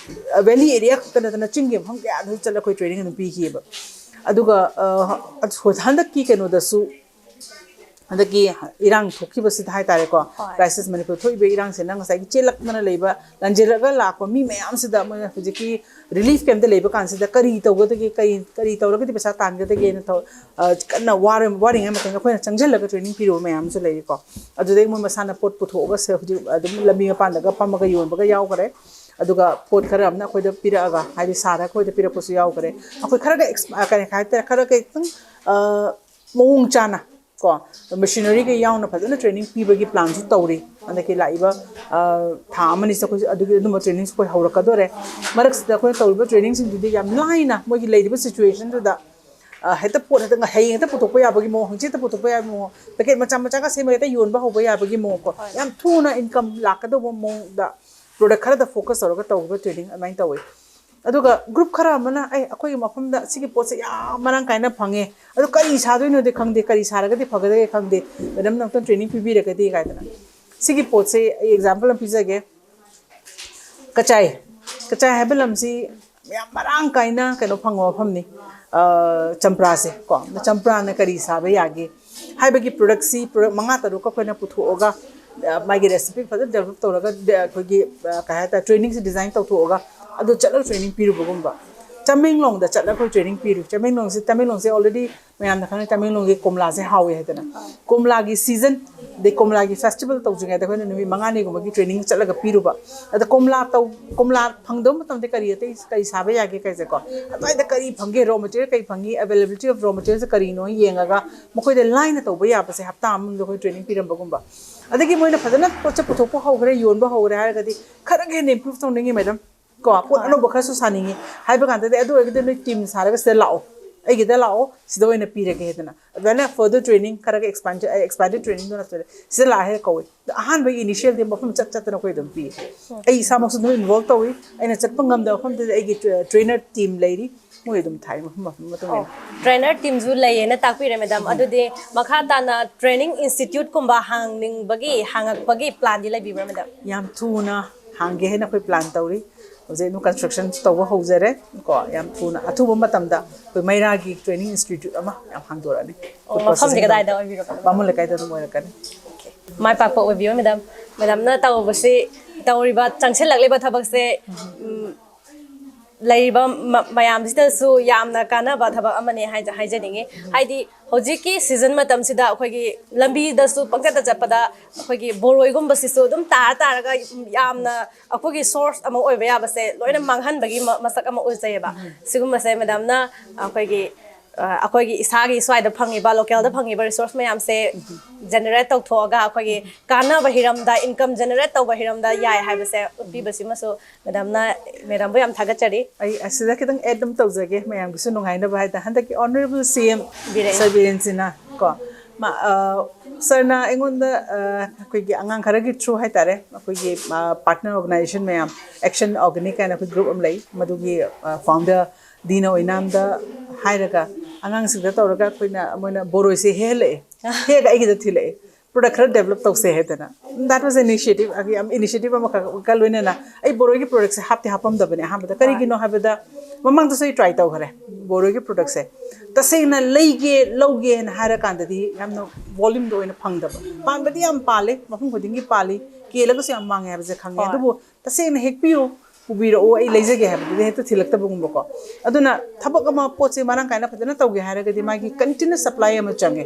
ꯑ, ꯚꯦꯂꯤ ꯑꯦꯔꯤꯌꯥ ꯈꯛꯇ ꯅꯠꯇꯅ ꯆꯤꯡꯒꯤ ꯃꯐꯝ ꯀꯌꯥꯗꯁꯨ ꯆꯠꯂ ꯑꯩꯈꯣꯏ ꯇ꯭ꯔꯦꯅꯤꯡ ꯑꯗꯨꯝ ꯄꯤꯈꯤꯑꯕ꯫ ꯑꯗꯨꯒ, ꯑ, ꯍ-, ꯍꯟꯗꯛꯀꯤ ꯀꯩꯅꯣꯗꯁꯨ, ꯍꯟꯗꯛꯀꯤ ꯏꯔꯥꯡ ꯊꯣꯛꯈꯤꯕꯁꯤꯗ ꯍꯥꯏꯇꯥꯔꯦꯀꯣ, ꯍꯣꯏ꯫ ꯀ꯭ꯔꯥꯏꯁꯤꯁ ꯃꯅꯤꯄꯨꯔ ꯊꯣꯛꯏꯕ ꯏꯔꯥꯡꯁꯤꯅ ꯉꯁꯥꯏꯒꯤ ꯆꯦꯜꯂꯛꯇꯅ ꯂꯩꯕ, ꯂꯥꯟꯖꯦꯜꯂꯒ ꯂꯥꯛꯄ ꯃꯤ ꯃꯌꯥꯝꯁꯤꯗ ꯃꯣꯏꯅ ꯍꯧꯖꯤꯛꯀꯤ ꯔꯤꯂꯤꯐ ꯀꯦꯝꯞꯇ ꯂꯩꯕ ꯀꯥꯟꯁꯤꯗ ꯀꯔꯤ ꯇꯧꯒꯗꯒꯦ, ꯀꯔꯤ, ꯀꯔꯤ ꯇꯧꯔꯒꯗꯤ ꯄꯩꯁꯥ ꯇꯥꯟꯒꯗꯒꯦꯅ ꯇꯧ-, ꯑ, ꯀꯟꯅ ꯋꯥꯔ-, ꯋꯥꯔꯤꯉꯩ ꯃꯇꯝꯗ ꯑꯩꯈꯣꯏꯅ ꯆꯪꯁꯤꯜꯂꯒ ꯇ꯭ꯔꯦꯅꯤꯡ ꯄꯤꯔꯨꯕ ꯃꯌꯥꯝ ꯑꯃꯁꯨ ꯂꯩꯔꯤꯀꯣ꯫ ꯑꯗꯨꯗꯩ ꯃꯣꯏ ꯃꯁꯥꯅ ꯄꯣꯠ ꯄꯨꯊꯣꯛꯑꯒ ꯁꯦ-, ꯍꯧꯖꯤꯛ ꯑꯗꯨꯝ ꯂꯝꯕꯤ ꯃꯄꯥꯟꯗꯒ ꯐꯝꯃꯒ ꯌꯣꯟꯕꯒ ꯌꯥꯎꯈꯔꯦ꯫ ꯑꯗꯨꯒ ꯄꯣꯠ ꯈꯔ ꯑꯃꯅ ꯑꯩꯈꯣꯏꯗ ꯄꯤꯔꯛꯑꯒ, ꯍꯥꯏꯗꯤ ꯁꯥꯔꯒ ꯑꯩꯈꯣꯏꯗ ꯄꯤꯔꯛꯄꯁꯨ ꯌꯥꯎꯈꯔꯦ꯫ ꯑꯩꯈꯣꯏ ꯈꯔꯒ ꯑꯦꯛꯁ-, ꯑ, ꯀꯔꯤ ꯍꯥꯏꯇꯥꯔꯦ, ꯈꯔ ꯈꯤꯇꯪ, ꯑ, ꯃꯑꯣꯡ ꯆꯥꯅ ꯀꯣ, ꯃꯦꯁꯤꯅꯔꯤꯒ ꯌꯥꯎꯅ ꯐꯖꯅ ꯇ꯭ꯔꯦꯅꯤꯡ ꯄꯤꯕꯒꯤ ꯄ꯭ꯂꯥꯟꯁꯨ ꯇꯧꯔꯤ꯫ ꯍꯟꯗꯛꯀꯤ ꯂꯥꯛꯏꯕ, ꯑ, ꯊꯥ ꯑꯃꯅꯤꯁꯤꯗ ꯑꯩꯈꯣꯏ ꯑꯗꯨꯒꯤ, ꯑꯗꯨꯝꯕ ꯇ꯭ꯔꯦꯅꯤꯡꯁꯨ ꯑꯩꯈꯣꯏ ꯍꯧꯔꯛꯀꯗꯣꯔꯦ꯫ ꯃꯔꯛꯁꯤꯗ ꯑꯩꯈꯣꯏꯅ ꯇꯧꯔꯤꯕ ꯇ꯭ꯔꯦꯅꯤꯡꯁꯤꯡꯗꯨꯗꯤ ꯌꯥꯝ ꯂꯥꯏꯅ ꯃꯣꯏꯒꯤ ꯂꯩꯔꯤꯕ ꯁꯤꯆꯨꯋꯦꯁꯟꯗꯨꯗ, ꯑ, ꯍꯦꯛꯇ ꯄꯣꯠ ꯍꯦꯛꯇ ꯉ-, ꯍꯌꯦꯡ ꯍꯦꯛꯇ ꯄꯨꯊꯣꯛꯄ ꯌꯥꯕꯒꯤ ꯃꯑꯣꯡ, ꯍꯪꯆꯤꯠ ꯍꯦꯛꯇ ꯄꯨꯊꯣꯛꯄ ꯌꯥꯕꯒꯤ ꯃꯑꯣꯡ, ꯄꯦꯀꯦꯠ ꯃꯆꯥ ꯃꯆꯥꯒ ꯁꯦꯝꯃꯒ ꯍꯦꯛꯇ ꯌꯣꯟꯕ ꯍꯧꯕ ꯌꯥꯕꯒꯤ ꯃꯑꯣꯡ ꯀꯣ, ꯌꯥꯝ ꯊꯨꯅ ꯏꯟꯀꯝ ꯂꯥꯛꯀꯗꯧꯕ ꯃꯑꯣꯡꯗ ꯄ꯭ꯔꯣꯗꯛ ꯈꯔꯗ ꯐꯣꯀꯁ ꯇꯧꯔꯒ ꯇꯧꯕ ꯇ꯭ꯔꯦꯅꯤꯡ ꯑꯗꯨꯃꯥꯏꯅ ꯇꯧꯋꯤ꯫ ꯑꯗꯨꯒ ꯒ꯭ꯔꯨꯞ ꯈꯔ ꯑꯃꯅ, "ꯑꯩ, ꯑꯩꯈꯣꯏꯒꯤ ꯃꯐꯝꯗ ꯁꯤꯒꯤ ꯄꯣꯠꯁꯦ ꯌꯥꯝ ꯃꯔꯥꯡ ꯀꯥꯏꯅ ꯐꯪꯉꯦ, ꯑꯗꯣ ꯀꯔꯤ ꯁꯥꯗꯣꯏꯅꯣꯗꯤ ꯈꯪꯗꯦ, ꯀꯔꯤ ꯁꯥꯔꯒꯗꯤ ꯐꯒꯗꯒꯦ ꯈꯪꯗꯦ, ꯃꯦꯗꯥꯝꯅ ꯑꯝꯇꯪ ꯇ꯭ꯔꯦꯅꯤꯡ ꯄꯤꯕꯤꯔꯒꯗꯤ" ꯀꯥꯏꯗꯅ꯫ ꯁꯤꯒꯤ ꯄꯣꯠꯁꯦ ꯑꯩ ꯑꯦꯛꯖꯥꯝꯄꯜ ꯑꯃ ꯄꯤꯖꯒꯦ꯫ ꯀꯆꯥꯏ꯫ ꯀꯆꯥꯏ ꯍꯥꯏꯕ ꯂꯝꯁꯤ ꯌꯥꯝ ꯃꯔꯥꯡ ꯀꯥꯏꯅ ꯀꯩꯅꯣ ꯐꯪꯕ ꯃꯐꯝꯅꯤ꯫ ꯑ, ꯆꯝꯄ꯭ꯔꯥꯁꯦ ꯀꯣ, ꯆꯝꯄ꯭ꯔꯥꯅ ꯀꯔꯤ ꯁꯥꯕ ꯌꯥꯒꯦ ꯍꯥꯏꯕꯒꯤ ꯄ꯭ꯔꯗꯛꯁꯤ, ꯄ꯭ꯔꯗꯛ ꯃꯉꯥ ꯇꯔꯨꯛ ꯑꯩꯈꯣꯏꯅ ꯄꯨꯊꯣꯛꯑꯒ, ꯑ, ꯃꯥꯒꯤ ꯔꯦꯁꯤꯄꯤ ꯐꯖꯅ ꯗꯦꯕꯂꯞ ꯇꯧꯔꯒ, ꯑ, ꯑꯩꯈꯣꯏꯒꯤ, ꯑ, ꯀꯩ ꯍꯥꯏꯇꯥꯔꯦ, ꯇ꯭ꯔꯦꯅꯤꯡꯁꯤ ꯗꯤꯖꯥꯏꯟ ꯇꯧꯊꯣꯛꯑꯒ ꯑꯗꯨ ꯆꯠꯂꯒ ꯇ꯭ꯔꯦꯅꯤꯡ ꯄꯤꯔꯨꯕꯒꯨꯝꯕ꯫ ꯆꯥꯃꯦꯡꯂꯣꯡꯗ ꯆꯠꯂꯒ ꯑꯩꯈꯣꯏ ꯇ꯭ꯔꯦꯅꯤꯡ ꯄꯤꯔꯨꯏ꯫ ꯆꯥꯃꯦꯡꯂꯣꯡꯁꯦ, ꯇꯃꯦꯡꯂꯣꯡꯁꯦ already ꯃꯌꯥꯝꯅ ꯈꯪꯅꯩ, ꯇꯃꯦꯡꯂꯣꯡꯒꯤ ꯀꯣꯝꯂꯥꯁꯦ ꯍꯥꯎꯋꯦ ꯍꯥꯏꯗꯅ꯫ ꯀꯣꯝꯂꯥꯒꯤ ꯁꯤꯖꯟ, ꯑꯗꯩ ꯀꯣꯝꯂꯥꯒꯤ ꯐꯦꯁꯇꯤꯚꯦꯜ ꯇꯧꯗ꯭ꯔꯤꯉꯩꯗ ꯑꯩꯈꯣꯏꯅ ꯅꯨꯃꯤꯠ ꯃꯉꯥꯅꯤꯒꯨꯝꯕꯒꯤ ꯇ꯭ꯔꯦꯅꯤꯡ ꯆꯠꯂꯒ ꯄꯤꯔꯨꯕ꯫ ꯑꯗ ꯀꯣꯝꯂꯥ ꯇꯧ-, ꯀꯣꯝꯂꯥ ꯐꯪꯗꯕ ꯃꯇꯝꯗ ꯀꯔꯤ ꯑꯇꯩ, ꯀꯔꯤ ꯁꯥꯕ ꯌꯥꯒꯦ ꯀꯥꯏꯁꯦꯀꯣ, ꯑꯗꯨꯋꯥꯏꯗ ꯀꯔꯤ ꯐꯪꯒꯦ, ꯔꯣ ꯃꯦꯇꯔꯤꯌꯦꯜ ꯀꯔꯤ ꯐꯪꯉꯤ, ꯑꯦꯕꯥꯏꯂꯦꯕꯤꯂꯤꯇꯤ ꯑꯣꯐ ꯔꯣ ꯃꯦꯇꯔꯤꯌꯦꯜꯁꯦ ꯀꯔꯤꯅꯣ ꯌꯦꯡꯉꯒ ꯃꯈꯣꯏꯗ ꯂꯥꯏꯅ ꯇꯧꯕ ꯌꯥꯕꯁꯦ ꯍꯞꯇꯥ ꯑꯃꯗ ꯑꯩꯈꯣꯏ ꯇ꯭ꯔꯦꯅꯤꯡ ꯄꯤꯔꯝꯕꯒꯨꯝꯕ꯫ ꯑꯗꯒꯤ ꯃꯣꯏꯅ ꯐꯖꯅ ꯄꯣꯠꯁꯦ ꯄꯨꯊꯣꯛꯄ ꯍꯧꯈ꯭ꯔꯦ, ꯌꯣꯟꯕ ꯍꯧꯈ꯭ꯔꯦ ꯍꯥꯏꯔꯒꯗꯤ ꯈꯔꯒ ꯍꯦꯟꯅ ꯏꯝꯄ꯭ꯔꯨꯚ ꯇꯧꯅꯤꯡꯉꯤ, ꯃꯦꯗꯝ꯫ ꯀꯣ, ꯄꯣꯠ ꯑꯅꯧꯕ ꯈꯔꯁꯨ ꯁꯥꯅꯤꯡꯉꯤ ꯍꯥꯏꯕ ꯀꯥꯟꯗꯗꯤ, ꯑꯗꯨ ꯑꯣꯏꯔꯒꯗꯤ ꯅꯣꯏ ꯇꯤꯝ ꯁꯥꯔꯒ ꯁꯤꯗ ꯂꯥꯛꯑꯣ, ꯑꯩꯒꯤꯗ ꯂꯥꯛꯑꯣ, ꯁꯤꯗ ꯑꯣꯏꯅ ꯄꯤꯔꯒꯦ ꯍꯥꯏꯗꯅ꯫ ꯑꯗꯨꯃꯥꯏꯅ ꯐꯔꯗꯔ ꯇ꯭ꯔꯦꯅꯤꯡ ꯈꯔꯒ ꯑꯦꯛꯁꯄꯥꯟꯗꯦꯗ, ꯑꯦꯛꯁꯄꯥꯟꯗꯦꯗ ꯇ꯭ꯔꯦꯅꯤꯡꯗꯨꯅ ꯁꯤꯗ, ꯁꯤꯗ ꯂꯥꯛꯑ ꯍꯦꯛ ꯀꯧꯏ꯫ ꯑꯗꯣ ꯑꯍꯥꯟꯕꯒꯤ ꯏꯅꯤꯁꯤꯌꯦꯜꯗꯤ ꯃꯐꯝ ꯆꯠ ꯆꯠꯇꯅ ꯑꯩꯈꯣꯏ ꯑꯗꯨꯝ ꯄꯤ꯫ ꯑꯩ ꯏꯁꯥꯃꯛꯁꯨ ꯑꯗꯨꯝ ꯏꯟꯚꯣꯜꯕ ꯇꯧꯏ꯫ ꯑꯩꯅ ꯆꯠꯄ ꯉꯝꯗꯕ ꯃꯐꯝꯗꯨꯗ ꯑꯩꯒꯤ ꯇ꯭ꯔꯦ-, ꯇ꯭ꯔꯦꯅꯔ ꯇꯤꯝ ꯂꯩꯔꯤ, ꯃꯣꯏ ꯑꯗꯨꯝ ꯊꯥꯏ, ꯃꯐꯝ ꯃꯐꯝ ꯃꯇꯨꯡ ꯏꯟꯅ꯫ ꯇ꯭ꯔꯦꯅꯔ ꯇꯤꯝꯁꯨ ꯂꯩꯌꯦꯅ ꯇꯥꯛꯄꯤꯔꯦ, ꯃꯦꯗꯥꯝ꯫ ꯑꯗꯨꯗꯤ ꯃꯈꯥ ꯇꯥꯅ ꯇ꯭ꯔꯦꯅꯤꯡ ꯏꯟꯁꯇꯤꯇ꯭ꯌꯨꯠꯀꯨꯝꯕ ꯍꯥꯡꯅꯤꯡꯕꯒꯤ, ꯍꯥꯡꯉꯛꯄꯒꯤ ꯄ꯭ꯂꯥꯟꯗꯤ ꯂꯩꯕꯤꯕ꯭ꯔꯥ, ꯃꯦꯗꯥꯝ? ꯌꯥꯝ ꯊꯨꯅ ꯍꯥꯡꯒꯦ ꯍꯥꯏꯅ ꯑꯩꯈꯣꯏ ꯄ꯭ꯂꯥꯟ ꯇꯧꯔꯤ꯫ ꯍꯧꯖꯤꯛ ꯑꯗꯨꯝ ꯀꯟꯁꯇ꯭ꯔꯛꯁꯟ ꯇꯧꯕ ꯍꯧꯖꯔꯦ꯫ ꯀꯣ, ꯌꯥꯝ ꯊꯨꯅ, ꯑꯊꯨꯕ ꯃꯇꯝꯗ ꯑꯩꯈꯣꯏ ꯃꯩꯔꯥꯒꯤ ꯇ꯭ꯔꯦꯅꯤꯡ ꯏꯟꯁꯇꯤꯇ꯭ꯌꯨꯠ ꯑꯃ ꯌꯌꯥꯝ ꯍꯥꯡꯗꯣꯔꯛꯑꯅꯤ꯫ ꯑꯣ, ꯑꯩꯈꯣꯏ ꯃꯐꯝꯗꯤ ꯄ꯭ꯔꯣꯁꯦꯁꯤꯡ ꯀꯗꯥꯏꯗ ꯑꯣꯏꯕꯤꯔꯕꯅꯣ? ꯕꯥꯃꯣꯟ ꯂꯩꯀꯥꯏꯗ ꯑꯗꯨꯝ ꯑꯣꯏꯔꯛꯀꯅꯤ꯫ ꯃꯥꯏ ꯄꯥꯛꯄ ꯑꯣꯏꯕꯤꯌꯨ, ꯃꯦꯗꯥꯝ꯫ ꯃꯦꯗꯥꯝꯅ ꯇꯧꯕꯁꯤ, ꯇꯧꯔꯤꯕ, ꯆꯪꯁꯤꯜꯂꯛꯂꯤꯕ ꯊꯕꯛꯁꯦ, ꯎꯝ, ꯂꯩꯔꯤꯕ ꯃ-, ꯃꯌꯥꯝꯁꯤꯗꯁꯨ ꯌꯥꯝꯅ ꯀꯥꯟꯅꯕ ꯊꯕꯛ ꯑꯃꯅꯦ ꯍꯥꯏꯖ-, ꯍꯥꯏꯖꯅꯤꯡꯉꯤ꯫ ꯍꯥꯏꯗꯤ ꯍꯧꯖꯤꯛꯀꯤ ꯁꯤꯖꯟ ꯃꯇꯝꯁꯤꯗ ꯑꯩꯈꯣꯏꯒꯤ ꯂꯝꯕꯤꯗꯁꯨ ꯄꯪꯆꯠꯇ ꯆꯠꯄꯗ ꯑꯩꯈꯣꯏꯒꯤ ꯕꯣꯔꯣꯏꯒꯨꯝꯕꯁꯤꯁꯨ ꯑꯗꯨꯝ ꯇꯥꯔ ꯇꯥꯔꯒ ꯌꯥꯝꯅ ꯑꯩꯈꯣꯏꯒꯤ ꯁꯣꯔꯁ ꯑꯃ ꯑꯣꯏꯕ ꯌꯥꯕꯁꯦ ꯂꯣꯏꯅ ꯃꯥꯡꯍꯟꯕꯒꯤ ꯃ-, ꯃꯁꯛ ꯑꯃ ꯎꯠꯆꯩꯌꯦꯕ꯫ ꯁꯤꯒꯨꯝꯕꯁꯦ ꯃꯦꯗꯥꯝꯅ ꯑꯩꯈꯣꯏꯒꯤ, ꯑ, ꯑꯩꯈꯣꯏꯒꯤ ꯏꯁꯥꯒꯤ ꯁ꯭ꯋꯥꯏꯗ ꯐꯪꯉꯤꯕ, ꯂꯣꯀꯦꯜꯗ ꯐꯪꯉꯤꯕ ꯔꯤꯁꯣꯔꯁ ꯃꯌꯥꯝꯁꯦ ꯖꯦꯅꯦꯔꯦꯠ ꯇꯧꯊꯣꯛꯑꯒ ꯑꯩꯈꯣꯏꯒꯤ ꯀꯥꯟꯅꯕ ꯍꯤꯔꯝꯗ, ꯏꯟꯀꯝ ꯖꯦꯅꯦꯔꯦꯠ ꯇꯧꯕ ꯍꯤꯔꯝꯗ ꯌꯥꯏ ꯍꯥꯏꯕꯁꯦ ꯎꯠꯄꯤꯕꯁꯤꯃꯁꯨ ꯃꯦꯗꯥꯝꯅ, ꯃꯦꯗꯥꯝꯕꯨ ꯌꯥꯝ ꯊꯥꯒꯠꯆꯔꯤ꯫ ꯑꯩ ꯑꯁꯤꯗ ꯈꯤꯇꯪ ꯑꯦꯗ ꯑꯗꯨꯝ ꯇꯧꯖꯒꯦ, ꯃꯌꯥꯝꯒꯤꯁꯨ ꯅꯨꯡꯉꯥꯏꯅꯕ ꯍꯥꯏꯇꯥꯔꯦ꯫ ꯍꯟꯗꯛꯀꯤ ꯑꯣꯅꯔꯦꯕꯜ ꯁꯤ ꯑꯦꯝ ꯕꯤꯔꯦꯟ꯫ ꯁꯔ ꯕꯤꯔꯦꯟꯁꯤꯅ ꯀꯣ, ꯃꯥ, ꯑ, ꯁꯔꯅ ꯑꯩꯉꯣꯟꯗ, ꯑ, ꯑꯩꯈꯣꯏꯒꯤ ꯑꯉꯥꯡ ꯈꯔꯒꯤ ꯊ꯭ꯔꯨ ꯍꯥꯏꯇꯥꯔꯦ, ꯑꯩꯈꯣꯏꯒꯤ, ꯑ, ꯄꯥꯔꯠꯅꯔ ꯑꯣꯔꯒꯅꯥꯏꯖꯦꯁꯟ ꯃꯌꯥꯝ, ꯑꯦꯛꯁꯟ ꯑꯣꯔꯒꯥꯅꯤꯛ ꯀꯥꯏꯅ ꯑꯩꯈꯣꯏ ꯒ꯭ꯔꯨꯞ ꯑꯃ ꯂꯩ, ꯃꯗꯨꯒꯤ, ꯑ, ꯐꯥꯎꯟꯗꯔ ꯗꯤꯅ ꯑꯣꯏꯅꯥꯝꯗ ꯍꯥꯏꯔꯒ ꯑꯉꯥꯡꯁꯤꯡꯗ ꯇꯧꯔꯒ ꯑꯩꯈꯣꯏꯅ, ꯃꯣꯏꯅ ꯕꯣꯔꯣꯏꯁꯦ ꯍꯦꯛꯍꯜꯂꯛꯑꯦ, ꯍꯦꯛꯑꯒ ꯑꯩꯒꯤꯗ ꯊꯤꯜꯂꯛꯑꯦ꯫ product ꯈꯔ develop ꯇꯧꯁꯦ ꯍꯥꯏꯗꯅ, that was initiative, ꯑꯩꯒꯤ ꯌꯥꯝ initiative ꯑꯃꯈꯛꯀ ꯂꯣꯏꯅꯅ ꯑꯩ ꯕꯣꯔꯣꯏꯒꯤ productꯁꯦ ꯍꯥꯞꯇꯤ ꯍꯥꯞꯄꯝꯗꯕꯅꯦ ꯑꯍꯥꯟꯕꯗ꯫ ꯀꯔꯤꯒꯤꯅꯣ ꯍꯥꯏꯕꯗ, ꯃꯃꯥꯡꯗꯁꯨ ꯑꯩ try ꯇꯧꯈ꯭ꯔꯦ ꯕꯣꯔꯣꯏꯒꯤ productꯁꯦ꯫ ꯇꯁꯦꯡꯅ ꯂꯩꯒꯦ, ꯂꯧꯒꯦꯅ ꯍꯥꯏꯔꯀꯥꯟꯗꯗꯤ ꯌꯥꯝꯅ volumeꯗ ꯑꯣꯏꯅ ꯐꯪꯗꯕ꯫ ꯄꯥꯟꯕꯗꯤ ꯌꯥꯝ ꯄꯥꯜꯂꯤ, ꯃꯐꯝ ꯈꯨꯗꯤꯡꯒꯤ ꯄꯥꯜꯂꯤ, ꯀꯦꯜꯂꯒꯁꯨ ꯌꯥꯝ ꯃꯥꯡꯉꯦ ꯍꯥꯏꯕꯁꯦ ꯈꯪꯉꯦ꯫ ꯍꯣꯏ꯫ ꯑꯗꯨꯕꯨ ꯇꯁꯦꯡꯅ ꯍꯦꯛꯄꯤꯌꯨ, ꯄꯨꯕꯤꯔꯛꯑꯣ, ꯑꯩ ꯂꯩꯖꯒꯦ ꯍꯥꯏꯕꯗꯨꯗꯤ ꯍꯦꯛꯇ ꯊꯤꯜꯂꯛꯇꯕꯒꯨꯝꯕꯀꯣ꯫ ꯑꯗꯨꯅ ꯊꯕꯛ ꯑꯃ, ꯄꯣꯠꯁꯦ ꯃꯔꯥꯡ ꯀꯥꯏꯅ ꯐꯖꯅ ꯇꯧꯒꯦ ꯍꯥꯏꯔꯒꯗꯤ ꯃꯥꯒꯤ continuous supply ꯑꯃ ꯆꯪꯉꯦ꯫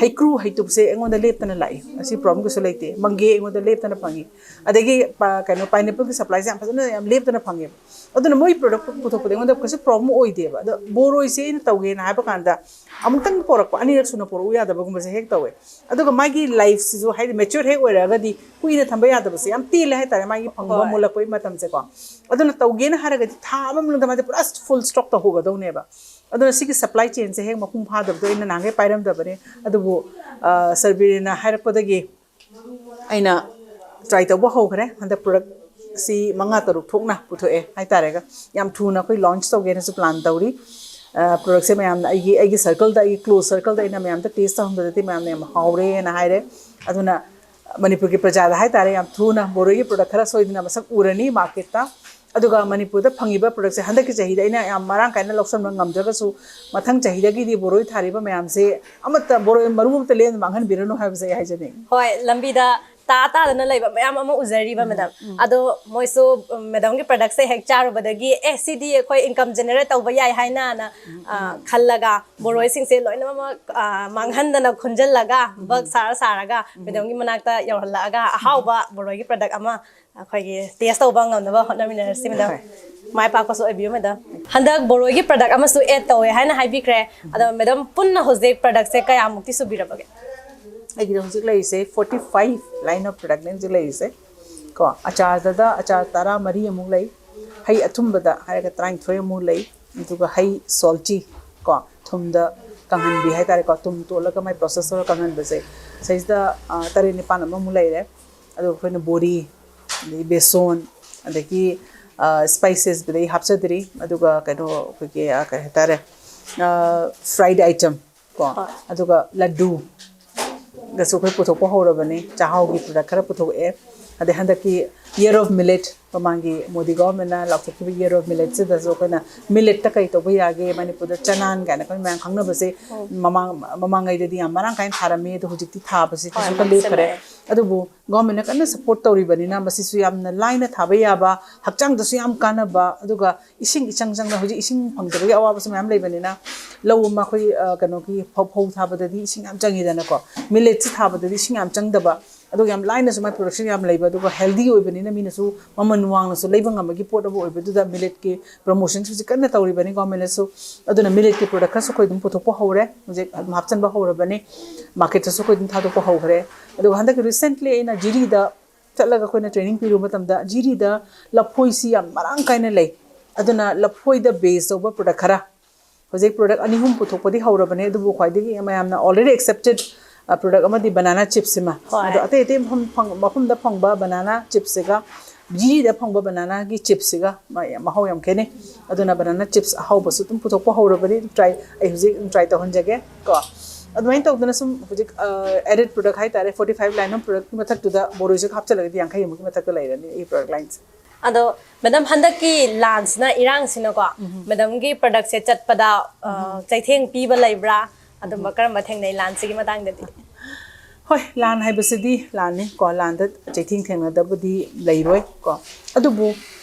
ꯍꯩꯀ꯭ꯔꯨ ꯍꯩꯇꯨꯞꯁꯦ ꯑꯩꯉꯣꯟꯗ ꯂꯦꯞꯇꯅ ꯂꯥꯛꯏ, ꯑꯁꯤ problemꯒꯁꯨ ꯂꯩꯇꯦ꯫ ꯃꯪꯒꯦ ꯑꯩꯉꯣꯟꯗ ꯂꯦꯞꯇꯅ ꯐꯪꯉꯤ, ꯑꯗꯒꯤ ꯄ-, ꯀꯩꯅꯣ, pineappleꯒꯤ supplyꯁꯦ ꯌꯥꯝ ꯐꯖꯅ, ꯌꯥꯝ ꯂꯦꯞꯇꯅ ꯐꯪꯉꯦꯕ꯫ ꯑꯗꯨꯅ ꯃꯣꯏ product ꯄꯨꯊꯣꯛꯄꯗ ꯑꯩꯉꯣꯟꯗ ꯀꯩꯁꯨ problem ꯑꯣꯏꯗꯦꯕ꯫ ꯑꯗꯣ ꯕꯣꯔꯣꯏꯁꯦ ꯑꯩꯅ ꯇꯧꯒꯦꯅ ꯍꯥꯏꯕ ꯀꯥꯟꯗ ꯑꯃꯨꯛꯇꯪ ꯄꯣꯔꯛꯄ, ꯑꯅꯤꯔꯛ ꯁꯨꯅ ꯄꯣꯔꯛꯎ ꯌꯥꯗꯕꯒꯨꯝꯕꯁꯦ ꯍꯦꯛ ꯇꯧꯋꯦ꯫ ꯑꯗꯨꯒ ꯃꯥꯒꯤ lifeꯁꯤꯁꯨ, ꯍꯥꯏꯗꯤ, mature ꯍꯦꯛ ꯑꯣꯏꯔꯛꯑꯒꯗꯤ ꯀꯨꯏꯅ ꯊꯝꯕ ꯌꯥꯗꯕꯁꯦ ꯌꯥꯝ ꯇꯦꯜꯂꯦ ꯍꯥꯏꯇꯥꯔꯦ, ꯃꯥꯒꯤ ꯐꯪꯕ, ꯍꯣꯏ꯫ ꯃꯨꯜꯂꯛꯄꯒꯤ ꯃꯇꯝꯁꯦꯀꯣ꯫ ꯑꯗꯨꯅ ꯇꯧꯒꯦꯅ ꯍꯥꯏꯔꯒꯗꯤ ꯊꯥ ꯑꯃ ꯃꯅꯨꯡꯗ ꯃꯥꯁꯦ ꯄꯨꯔꯥ full stock ꯇꯧꯍꯧꯒꯗꯧꯅꯦꯕ꯫ ꯑꯗꯨꯅ ꯁꯤꯒꯤ supply chainꯁꯦ ꯍꯦꯛ ꯃꯄꯨꯡ ꯐꯥꯗꯕꯗꯣ ꯑꯩꯅ ꯅꯍꯥꯟꯈꯩ ꯄꯥꯏꯔꯝꯗꯕꯅꯦ꯫ ꯑꯗꯨꯕꯨ, ꯑ, ꯁꯔ ꯕꯤꯔꯦꯟꯅ ꯍꯥꯏꯔꯛꯄꯗꯒꯤ ꯑꯩꯅ try ꯇꯧꯕ ꯍꯧꯈ꯭ꯔꯦ꯫ ꯍꯟꯗꯛ productꯁꯤ ꯃꯉꯥ ꯇꯔꯨꯛ ꯊꯣꯛꯅ ꯄꯨꯊꯣꯛꯑꯦ ꯍꯥꯏꯇꯥꯔꯦꯒ꯫ ꯌꯥꯝ ꯊꯨꯅ ꯑꯩꯈꯣꯏ launch ꯇꯧꯒꯦꯅꯁꯨ plan ꯇꯧꯔꯤ꯫ ꯑ, productꯁꯦ ꯃꯌꯥꯝꯅ, ꯑꯩꯒꯤ, ꯑꯩꯒꯤ circleꯗ, ꯑꯩꯒꯤ close circleꯗ ꯑꯩꯅ ꯃꯌꯥꯝꯗ test ꯇꯧꯍꯟꯕꯗꯗꯤ ꯃꯌꯥꯝꯅ ꯌꯥꯝ ꯍꯥꯎꯔꯦꯅ ꯍꯥꯏꯔꯦ꯫ ꯑꯗꯨꯅ ꯃꯅꯤꯄꯨꯔꯒꯤ ꯄ꯭ꯔꯖꯥꯗ ꯍꯥꯏꯇꯥꯔꯦ, ꯌꯥꯝ ꯊꯨꯅ ꯕꯣꯔꯣꯏꯒꯤ product ꯈꯔ ꯁꯣꯏꯗꯅ ꯃꯁꯛ ꯎꯔꯅꯤ marketꯇ꯫ ꯑꯗꯨꯒ ꯃꯅꯤꯄꯨꯔꯗ ꯐꯪꯉꯤꯕ productꯁꯦ ꯍꯟꯗꯛꯀꯤ ꯆꯍꯤꯗ ꯑꯩꯅ ꯌꯥꯝ ꯃꯔꯥꯡ ꯀꯥꯏꯅ ꯂꯧꯁꯟꯕ ꯉꯝꯗ꯭ꯔꯒꯁꯨ, ꯃꯊꯪ ꯆꯍꯤꯗꯒꯤꯗꯤ ꯕꯣꯔꯣꯏ ꯊꯥꯔꯤꯕ ꯃꯌꯥꯝꯁꯦ ꯑꯃꯠꯇ, ꯕꯣꯔꯣꯏ ꯃꯔꯨ ꯑꯃꯠꯇ ꯂꯦꯝꯅ ꯃꯥꯡꯍꯟꯕꯤꯔꯅꯨ ꯍꯥꯏꯕꯁꯦ ꯑꯩ ꯍꯥꯏꯖꯅꯤꯡꯉꯤ꯫ ꯍꯣꯏ, ꯂꯝꯕꯤꯗ ꯇꯥ ꯇꯥꯗꯅ ꯂꯩꯕ ꯃꯌꯥꯝ ꯑꯃ ꯎꯖꯔꯤꯕ, ꯎꯝ, madam꯫ ꯎꯝ꯫ ꯑꯗꯣ ꯃꯣꯏꯁꯨ, ꯎꯝ, madamꯒꯤ productꯁꯦ ꯍꯦꯛ ꯆꯥꯔꯨꯕꯗꯒꯤ, "ꯑꯦ, ꯁꯤꯗꯤ ꯑꯩꯈꯣꯏ income generate ꯇꯧꯕ ꯌꯥꯏ" ꯍꯥꯏꯅꯅ, ꯎꯝ, ꯑ, ꯎꯝ, ꯎꯝ꯫ ꯈꯜꯂꯒ ꯕꯣꯔꯣꯏꯁꯤꯡꯁꯦ ꯂꯣꯏꯅꯃꯛ, ꯑ, ꯃꯥꯡꯍꯟꯗꯅ ꯈꯨꯟꯖꯜꯂꯒ, ꯎꯝ꯫ Bulk ꯁꯥꯔ ꯁꯥꯔꯒ, ꯎꯝ꯫ Madamꯒꯤ ꯃꯅꯥꯛꯇ ꯌꯧꯍꯜꯂꯛꯑꯒ, ꯑꯍꯥꯎꯕ ꯕꯣꯔꯣꯏꯒꯤ product ꯑꯃ ꯑꯩꯈꯣꯏꯒꯤ test ꯇꯧꯕ ꯉꯝꯅꯕ ꯍꯣꯠꯅꯃꯤꯟꯅꯔꯁꯤ, madam꯫ ꯍꯣꯏ꯫ ꯃꯥꯏ ꯄꯥꯛꯄꯁꯨ ꯑꯣꯏꯕꯤꯌꯨ, madam꯫ ꯍꯟꯗꯛ ꯕꯣꯔꯣꯏꯒꯤ product ꯑꯃꯁꯨ add ꯇꯧꯋꯦ ꯍꯥꯏꯅ ꯍꯥꯏꯕꯤꯈ꯭ꯔꯦ꯫ ꯑꯗꯣ, madam, ꯄꯨꯟꯅ ꯍꯧꯖꯤꯛ productꯁꯦ ꯀꯌꯥꯃꯨꯛꯇꯤ ꯁꯨꯕꯤꯔꯕꯒꯦ? ꯑꯩꯒꯤꯗ ꯍꯧꯖꯤꯛ ꯂꯩꯔꯤꯁꯦ forty five line of productꯅꯦ ꯍꯧꯖꯤꯛ ꯂꯩꯔꯤꯁꯦ꯫ ꯀꯣ, ꯑꯆꯥꯔꯗꯗ ꯑꯆꯥꯔ ꯇꯔꯥꯃꯔꯤ ꯑꯃꯨꯛ ꯂꯩ, ꯍꯩ ꯑꯊꯨꯝꯕꯗ ꯍꯥꯏꯔꯒ ꯇꯔꯥꯅꯤꯊꯣꯏ ꯑꯃꯨꯛ ꯂꯩ, ꯑꯗꯨꯒ ꯍꯩ salty, ꯀꯣ, ꯊꯨꯝꯗ ꯀꯪꯍꯟꯕꯤ ꯍꯥꯏꯇꯥꯔꯦꯀꯣ, ꯊꯨꯝ ꯇꯣꯠꯂꯒ ꯃꯥꯏ process ꯇꯧꯔꯒ ꯀꯪꯍꯟꯕꯁꯦ, ꯁꯤꯗꯩꯁꯤꯗ, ꯑ, ꯇꯔꯦꯠ ꯅꯤꯄꯥꯟ ꯑꯃꯃꯨꯛ ꯂꯩꯔꯦ꯫ ꯑꯗꯨꯒ ꯑꯩꯈꯣꯏꯅ ꯕꯣꯔꯤ, ꯑꯗꯩ ꯕꯦꯁꯣꯟ, ꯑꯗꯒꯤ, ꯑ, spices ꯕꯨꯗꯤ ꯍꯥꯞꯆꯗ꯭ꯔꯤ꯫ ꯑꯗꯨꯒ ꯀꯩꯅꯣ, ꯑꯩꯈꯣꯏꯒꯤ, ꯑ, ꯀꯩ ꯍꯥꯏꯇꯥꯔꯦ, ꯑ, fried item ꯀꯣ, ꯍꯣꯏ꯫ ꯑꯗꯨꯒ ꯂꯗꯨ, ꯗꯁꯨ ꯑꯩꯈꯣꯏ ꯄꯨꯊꯣꯛꯄ ꯍꯧꯔꯕꯅꯤ꯫ ꯆꯥꯛꯍꯥꯎꯒꯤ ꯄ꯭ꯔꯗꯛ ꯈꯔ ꯄꯨꯊꯣꯛꯑꯦ꯫ ꯑꯗꯩ ꯍꯟꯗꯛꯀꯤ ꯌꯔ ꯑꯣꯐ ꯃꯤꯂꯦꯠ, ꯃꯃꯥꯡꯒꯤ ꯃꯣꯗꯤ ꯒꯣꯚꯔꯟꯃꯦꯟꯠꯅ ꯂꯥꯎꯊꯣꯛꯈꯤꯕ ꯌꯔ ꯑꯣꯐ ꯃꯤꯂꯦꯠꯁꯤꯗꯁꯨ ꯑꯩꯈꯣꯏꯅ ꯃꯤꯂꯦꯠꯇ ꯀꯩ ꯇꯧꯕ ꯌꯥꯒꯦ, ꯃꯅꯤꯄꯨꯔꯗ ꯆꯅꯥꯟ ꯀꯥꯏꯅ ꯑꯩꯈꯣꯏ ꯃꯌꯥꯝ ꯈꯪꯅꯕꯁꯦ ꯃꯃꯥꯡ ꯃꯃꯥꯡꯉꯩꯗꯗꯤ ꯌꯥꯝ ꯃꯔꯥꯡ ꯀꯥꯏꯅ ꯊꯥꯔꯝꯃꯤ, ꯑꯗꯣ ꯍꯧꯖꯤꯛꯇꯤ ꯊꯥꯕꯁꯤ ꯍꯣꯏ, ꯀꯩꯁꯨ ꯈꯔ ꯂꯦꯞꯈ꯭ꯔꯦ꯫ ꯃꯥꯡꯁꯤꯜꯂꯛꯑꯦ꯫ ꯑꯗꯨꯕꯨ ꯒꯣꯚꯔꯟꯃꯦꯟꯠꯅ ꯀꯟꯅ ꯁꯄꯣꯔꯠ ꯇꯧꯔꯤꯕꯅꯤꯅ ꯃꯁꯤꯁꯨ ꯌꯥꯝꯅ ꯂꯥꯏꯅ ꯊꯥꯕ ꯌꯥꯕ, ꯍꯛꯆꯥꯡꯗꯁꯨ ꯌꯥꯝ ꯀꯥꯟꯅꯕ, ꯑꯗꯨꯒ ꯏꯁꯤꯡ ꯏꯆꯪ ꯆꯪꯅ, ꯍꯧꯖꯤꯛ ꯏꯁꯤꯡ ꯐꯪꯗꯕꯒꯤ ꯑꯋꯥꯕꯁꯨ ꯃꯌꯥꯝ ꯂꯩꯕꯅꯤꯅ, ꯂꯧ ꯑꯃ ꯑꯩꯈꯣꯏ, ꯑ, ꯀꯩꯅꯣꯒꯤ ꯐꯧ, ꯐꯧ ꯊꯥꯕꯗꯗꯤ ꯏꯁꯤꯡ ꯌꯥꯝ ꯆꯪꯉꯤꯗꯅꯀꯣ꯫ ꯃꯤꯂꯦꯠꯁꯤ ꯊꯥꯕꯗꯗꯤ ꯏꯁꯤꯡ ꯌꯥꯝ ꯆꯪꯗꯕ, ꯑꯗꯨꯒ ꯌꯥꯝ ꯂꯥꯏꯅꯁꯨ ꯃꯥꯏ ꯄ꯭ꯔꯗꯛꯁꯟ ꯌꯥꯝ ꯂꯩꯕ, ꯑꯗꯨꯒ ꯍꯦꯜꯗꯤ ꯑꯣꯏꯕꯅꯤꯅ ꯃꯤꯅꯁꯨ ꯃꯃꯜ ꯋꯥꯡꯅꯁꯨ ꯂꯩꯕ ꯉꯝꯕꯒꯤ ꯄꯣꯠ ꯑꯃ ꯑꯣꯏꯕꯗꯨꯗ ꯃꯤꯂꯦꯠꯀꯤ ꯄ꯭ꯔꯃꯣꯁꯟꯁꯨ ꯍꯧꯖꯤꯛ ꯀꯟꯅ ꯇꯧꯔꯤꯕꯅꯤ ꯒꯣꯚꯔꯟꯃꯦꯟꯠꯅꯁꯨ꯫ ꯑꯗꯨꯅ ꯃꯤꯂꯦꯠꯀꯤ ꯄ꯭ꯔꯗꯛ ꯈꯔꯁꯨ ꯑꯩꯈꯣꯏ ꯑꯗꯨꯝ ꯄꯨꯊꯣꯛꯄ ꯍꯧꯔꯦ, ꯍꯧꯖꯤꯛ ꯑꯗꯨꯝ ꯍꯥꯞꯆꯤꯟꯕ ꯍꯧꯔꯕꯅꯤ, ꯃꯥꯔꯀꯦꯠꯇꯁꯨ ꯑꯩꯈꯣꯏ ꯑꯗꯨꯝ ꯊꯥꯗꯣꯛꯄ ꯍꯧꯈ꯭ꯔꯦ꯫ ꯑꯗꯨꯒ ꯍꯟꯗꯛꯀꯤ ꯔꯤꯁꯦꯟꯠꯂꯤ ꯑꯩꯅ ꯖꯤꯔꯤꯗ ꯆꯠꯂꯒ ꯑꯩꯈꯣꯏꯅ ꯇ꯭ꯔꯦꯅꯤꯡ ꯄꯤꯔꯨꯕ ꯃꯇꯝꯗ, ꯖꯤꯔꯤꯗ ꯂꯐꯣꯏꯁꯤ ꯌꯥꯝ ꯃꯔꯥꯡ ꯀꯥꯏꯅ ꯂꯩ꯫ ꯑꯗꯨꯅ ꯂꯐꯣꯏꯗ ꯕꯦꯁ ꯇꯧꯕ ꯄ꯭ꯔꯗꯛ ꯈꯔ, ꯍꯧꯖꯤꯛ ꯄ꯭ꯔꯗꯛ ꯑꯅꯤ ꯑꯍꯨꯝ ꯄꯨꯊꯣꯛꯄꯗꯤ ꯍꯧꯔꯕꯅꯦ, ꯑꯗꯨꯕꯨ ꯈ꯭ꯋꯥꯏꯗꯒꯤ ꯃꯌꯥꯝꯅ already accepted, ꯑ, ꯄ꯭ꯔꯗꯛ ꯑꯃꯗꯤ ꯕꯅꯥꯅꯥ ꯆꯤꯞꯁꯤꯃ꯫ ꯍꯣꯏ꯫ ꯑꯗꯣ ꯑꯇꯩ ꯑꯇꯩ ꯃꯐꯝ ꯐꯪ-, ꯃꯐꯝꯗ ꯐꯪꯕ ꯕꯅꯥꯅꯥ ꯆꯤꯞꯁꯤꯒ ꯖꯤꯔꯤꯗ ꯐꯪꯕ ꯕꯅꯥꯅꯥꯒꯤ ꯆꯤꯞꯁꯤꯒ ꯃꯥ-, ꯃꯍꯥꯎ ꯌꯥꯝ ꯈꯦꯠꯅꯩ꯫ ꯑꯗꯨꯅ ꯕꯅꯥꯅꯥ ꯆꯤꯞꯁ ꯑꯍꯥꯎꯕꯁꯨ ꯑꯗꯨꯝ ꯄꯨꯊꯣꯛꯄ ꯍꯧꯔꯕꯅꯤ꯫ ꯇ꯭ꯔꯥꯏ, ꯑꯩ ꯍꯧꯖꯤꯛ ꯑꯗꯨꯝ ꯇ꯭ꯔꯥꯏ ꯇꯧꯍꯟꯖꯒꯦ ꯀꯣ꯫ ꯑꯗꯨꯃꯥꯏꯅ ꯇꯧꯗꯅ ꯁꯨꯝ ꯍꯧꯖꯤꯛ, ꯑ, added product ꯍꯥꯏꯇꯥꯔꯦ, forty five line of product ꯀꯤ ꯃꯊꯛꯇꯨꯗ ꯕꯣꯔꯣꯏꯁꯨ ꯍꯥꯞꯆꯤꯜꯂꯒꯗꯤ ꯌꯥꯡꯈꯩꯃꯨꯛꯀꯤ ꯃꯊꯛꯇ ꯂꯩꯔꯅꯤ ꯑꯩꯒꯤ product line ꯁꯦ꯫ ꯑꯗꯣ ꯃꯦꯗꯥꯝ, ꯍꯟꯗꯛꯀꯤ ꯂꯥꯟꯁꯤꯅ, ꯏꯔꯥꯡꯁꯤꯅꯀꯣ, ꯎꯝ꯫ ꯃꯦꯗꯥꯝꯒꯤ ꯄ꯭ꯔꯗꯛꯁꯦ ꯆꯠꯄꯗ, ꯑ, ꯎꯝ꯫ ꯆꯩꯊꯦꯡ ꯄꯤꯕ ꯂꯩꯕ꯭ꯔꯥ? ꯑꯗꯨꯝꯕ ꯎꯝ꯫ ꯀꯔꯝꯕ ꯊꯦꯡꯅꯩ ꯂꯥꯟꯁꯤꯒꯤ ꯃꯇꯥꯡꯗꯗꯤ? ꯍꯣꯏ, ꯂꯥꯟ ꯍꯥꯏꯕꯁꯤꯗꯤ ꯂꯥꯟꯅꯤ ꯀꯣ, ꯂꯥꯟꯗ ꯆꯩꯊꯦꯡ ꯊꯦꯡꯅꯗꯕꯗꯤ ꯂꯩꯔꯣꯏ ꯀꯣ꯫ ꯑꯗꯨꯕꯨ,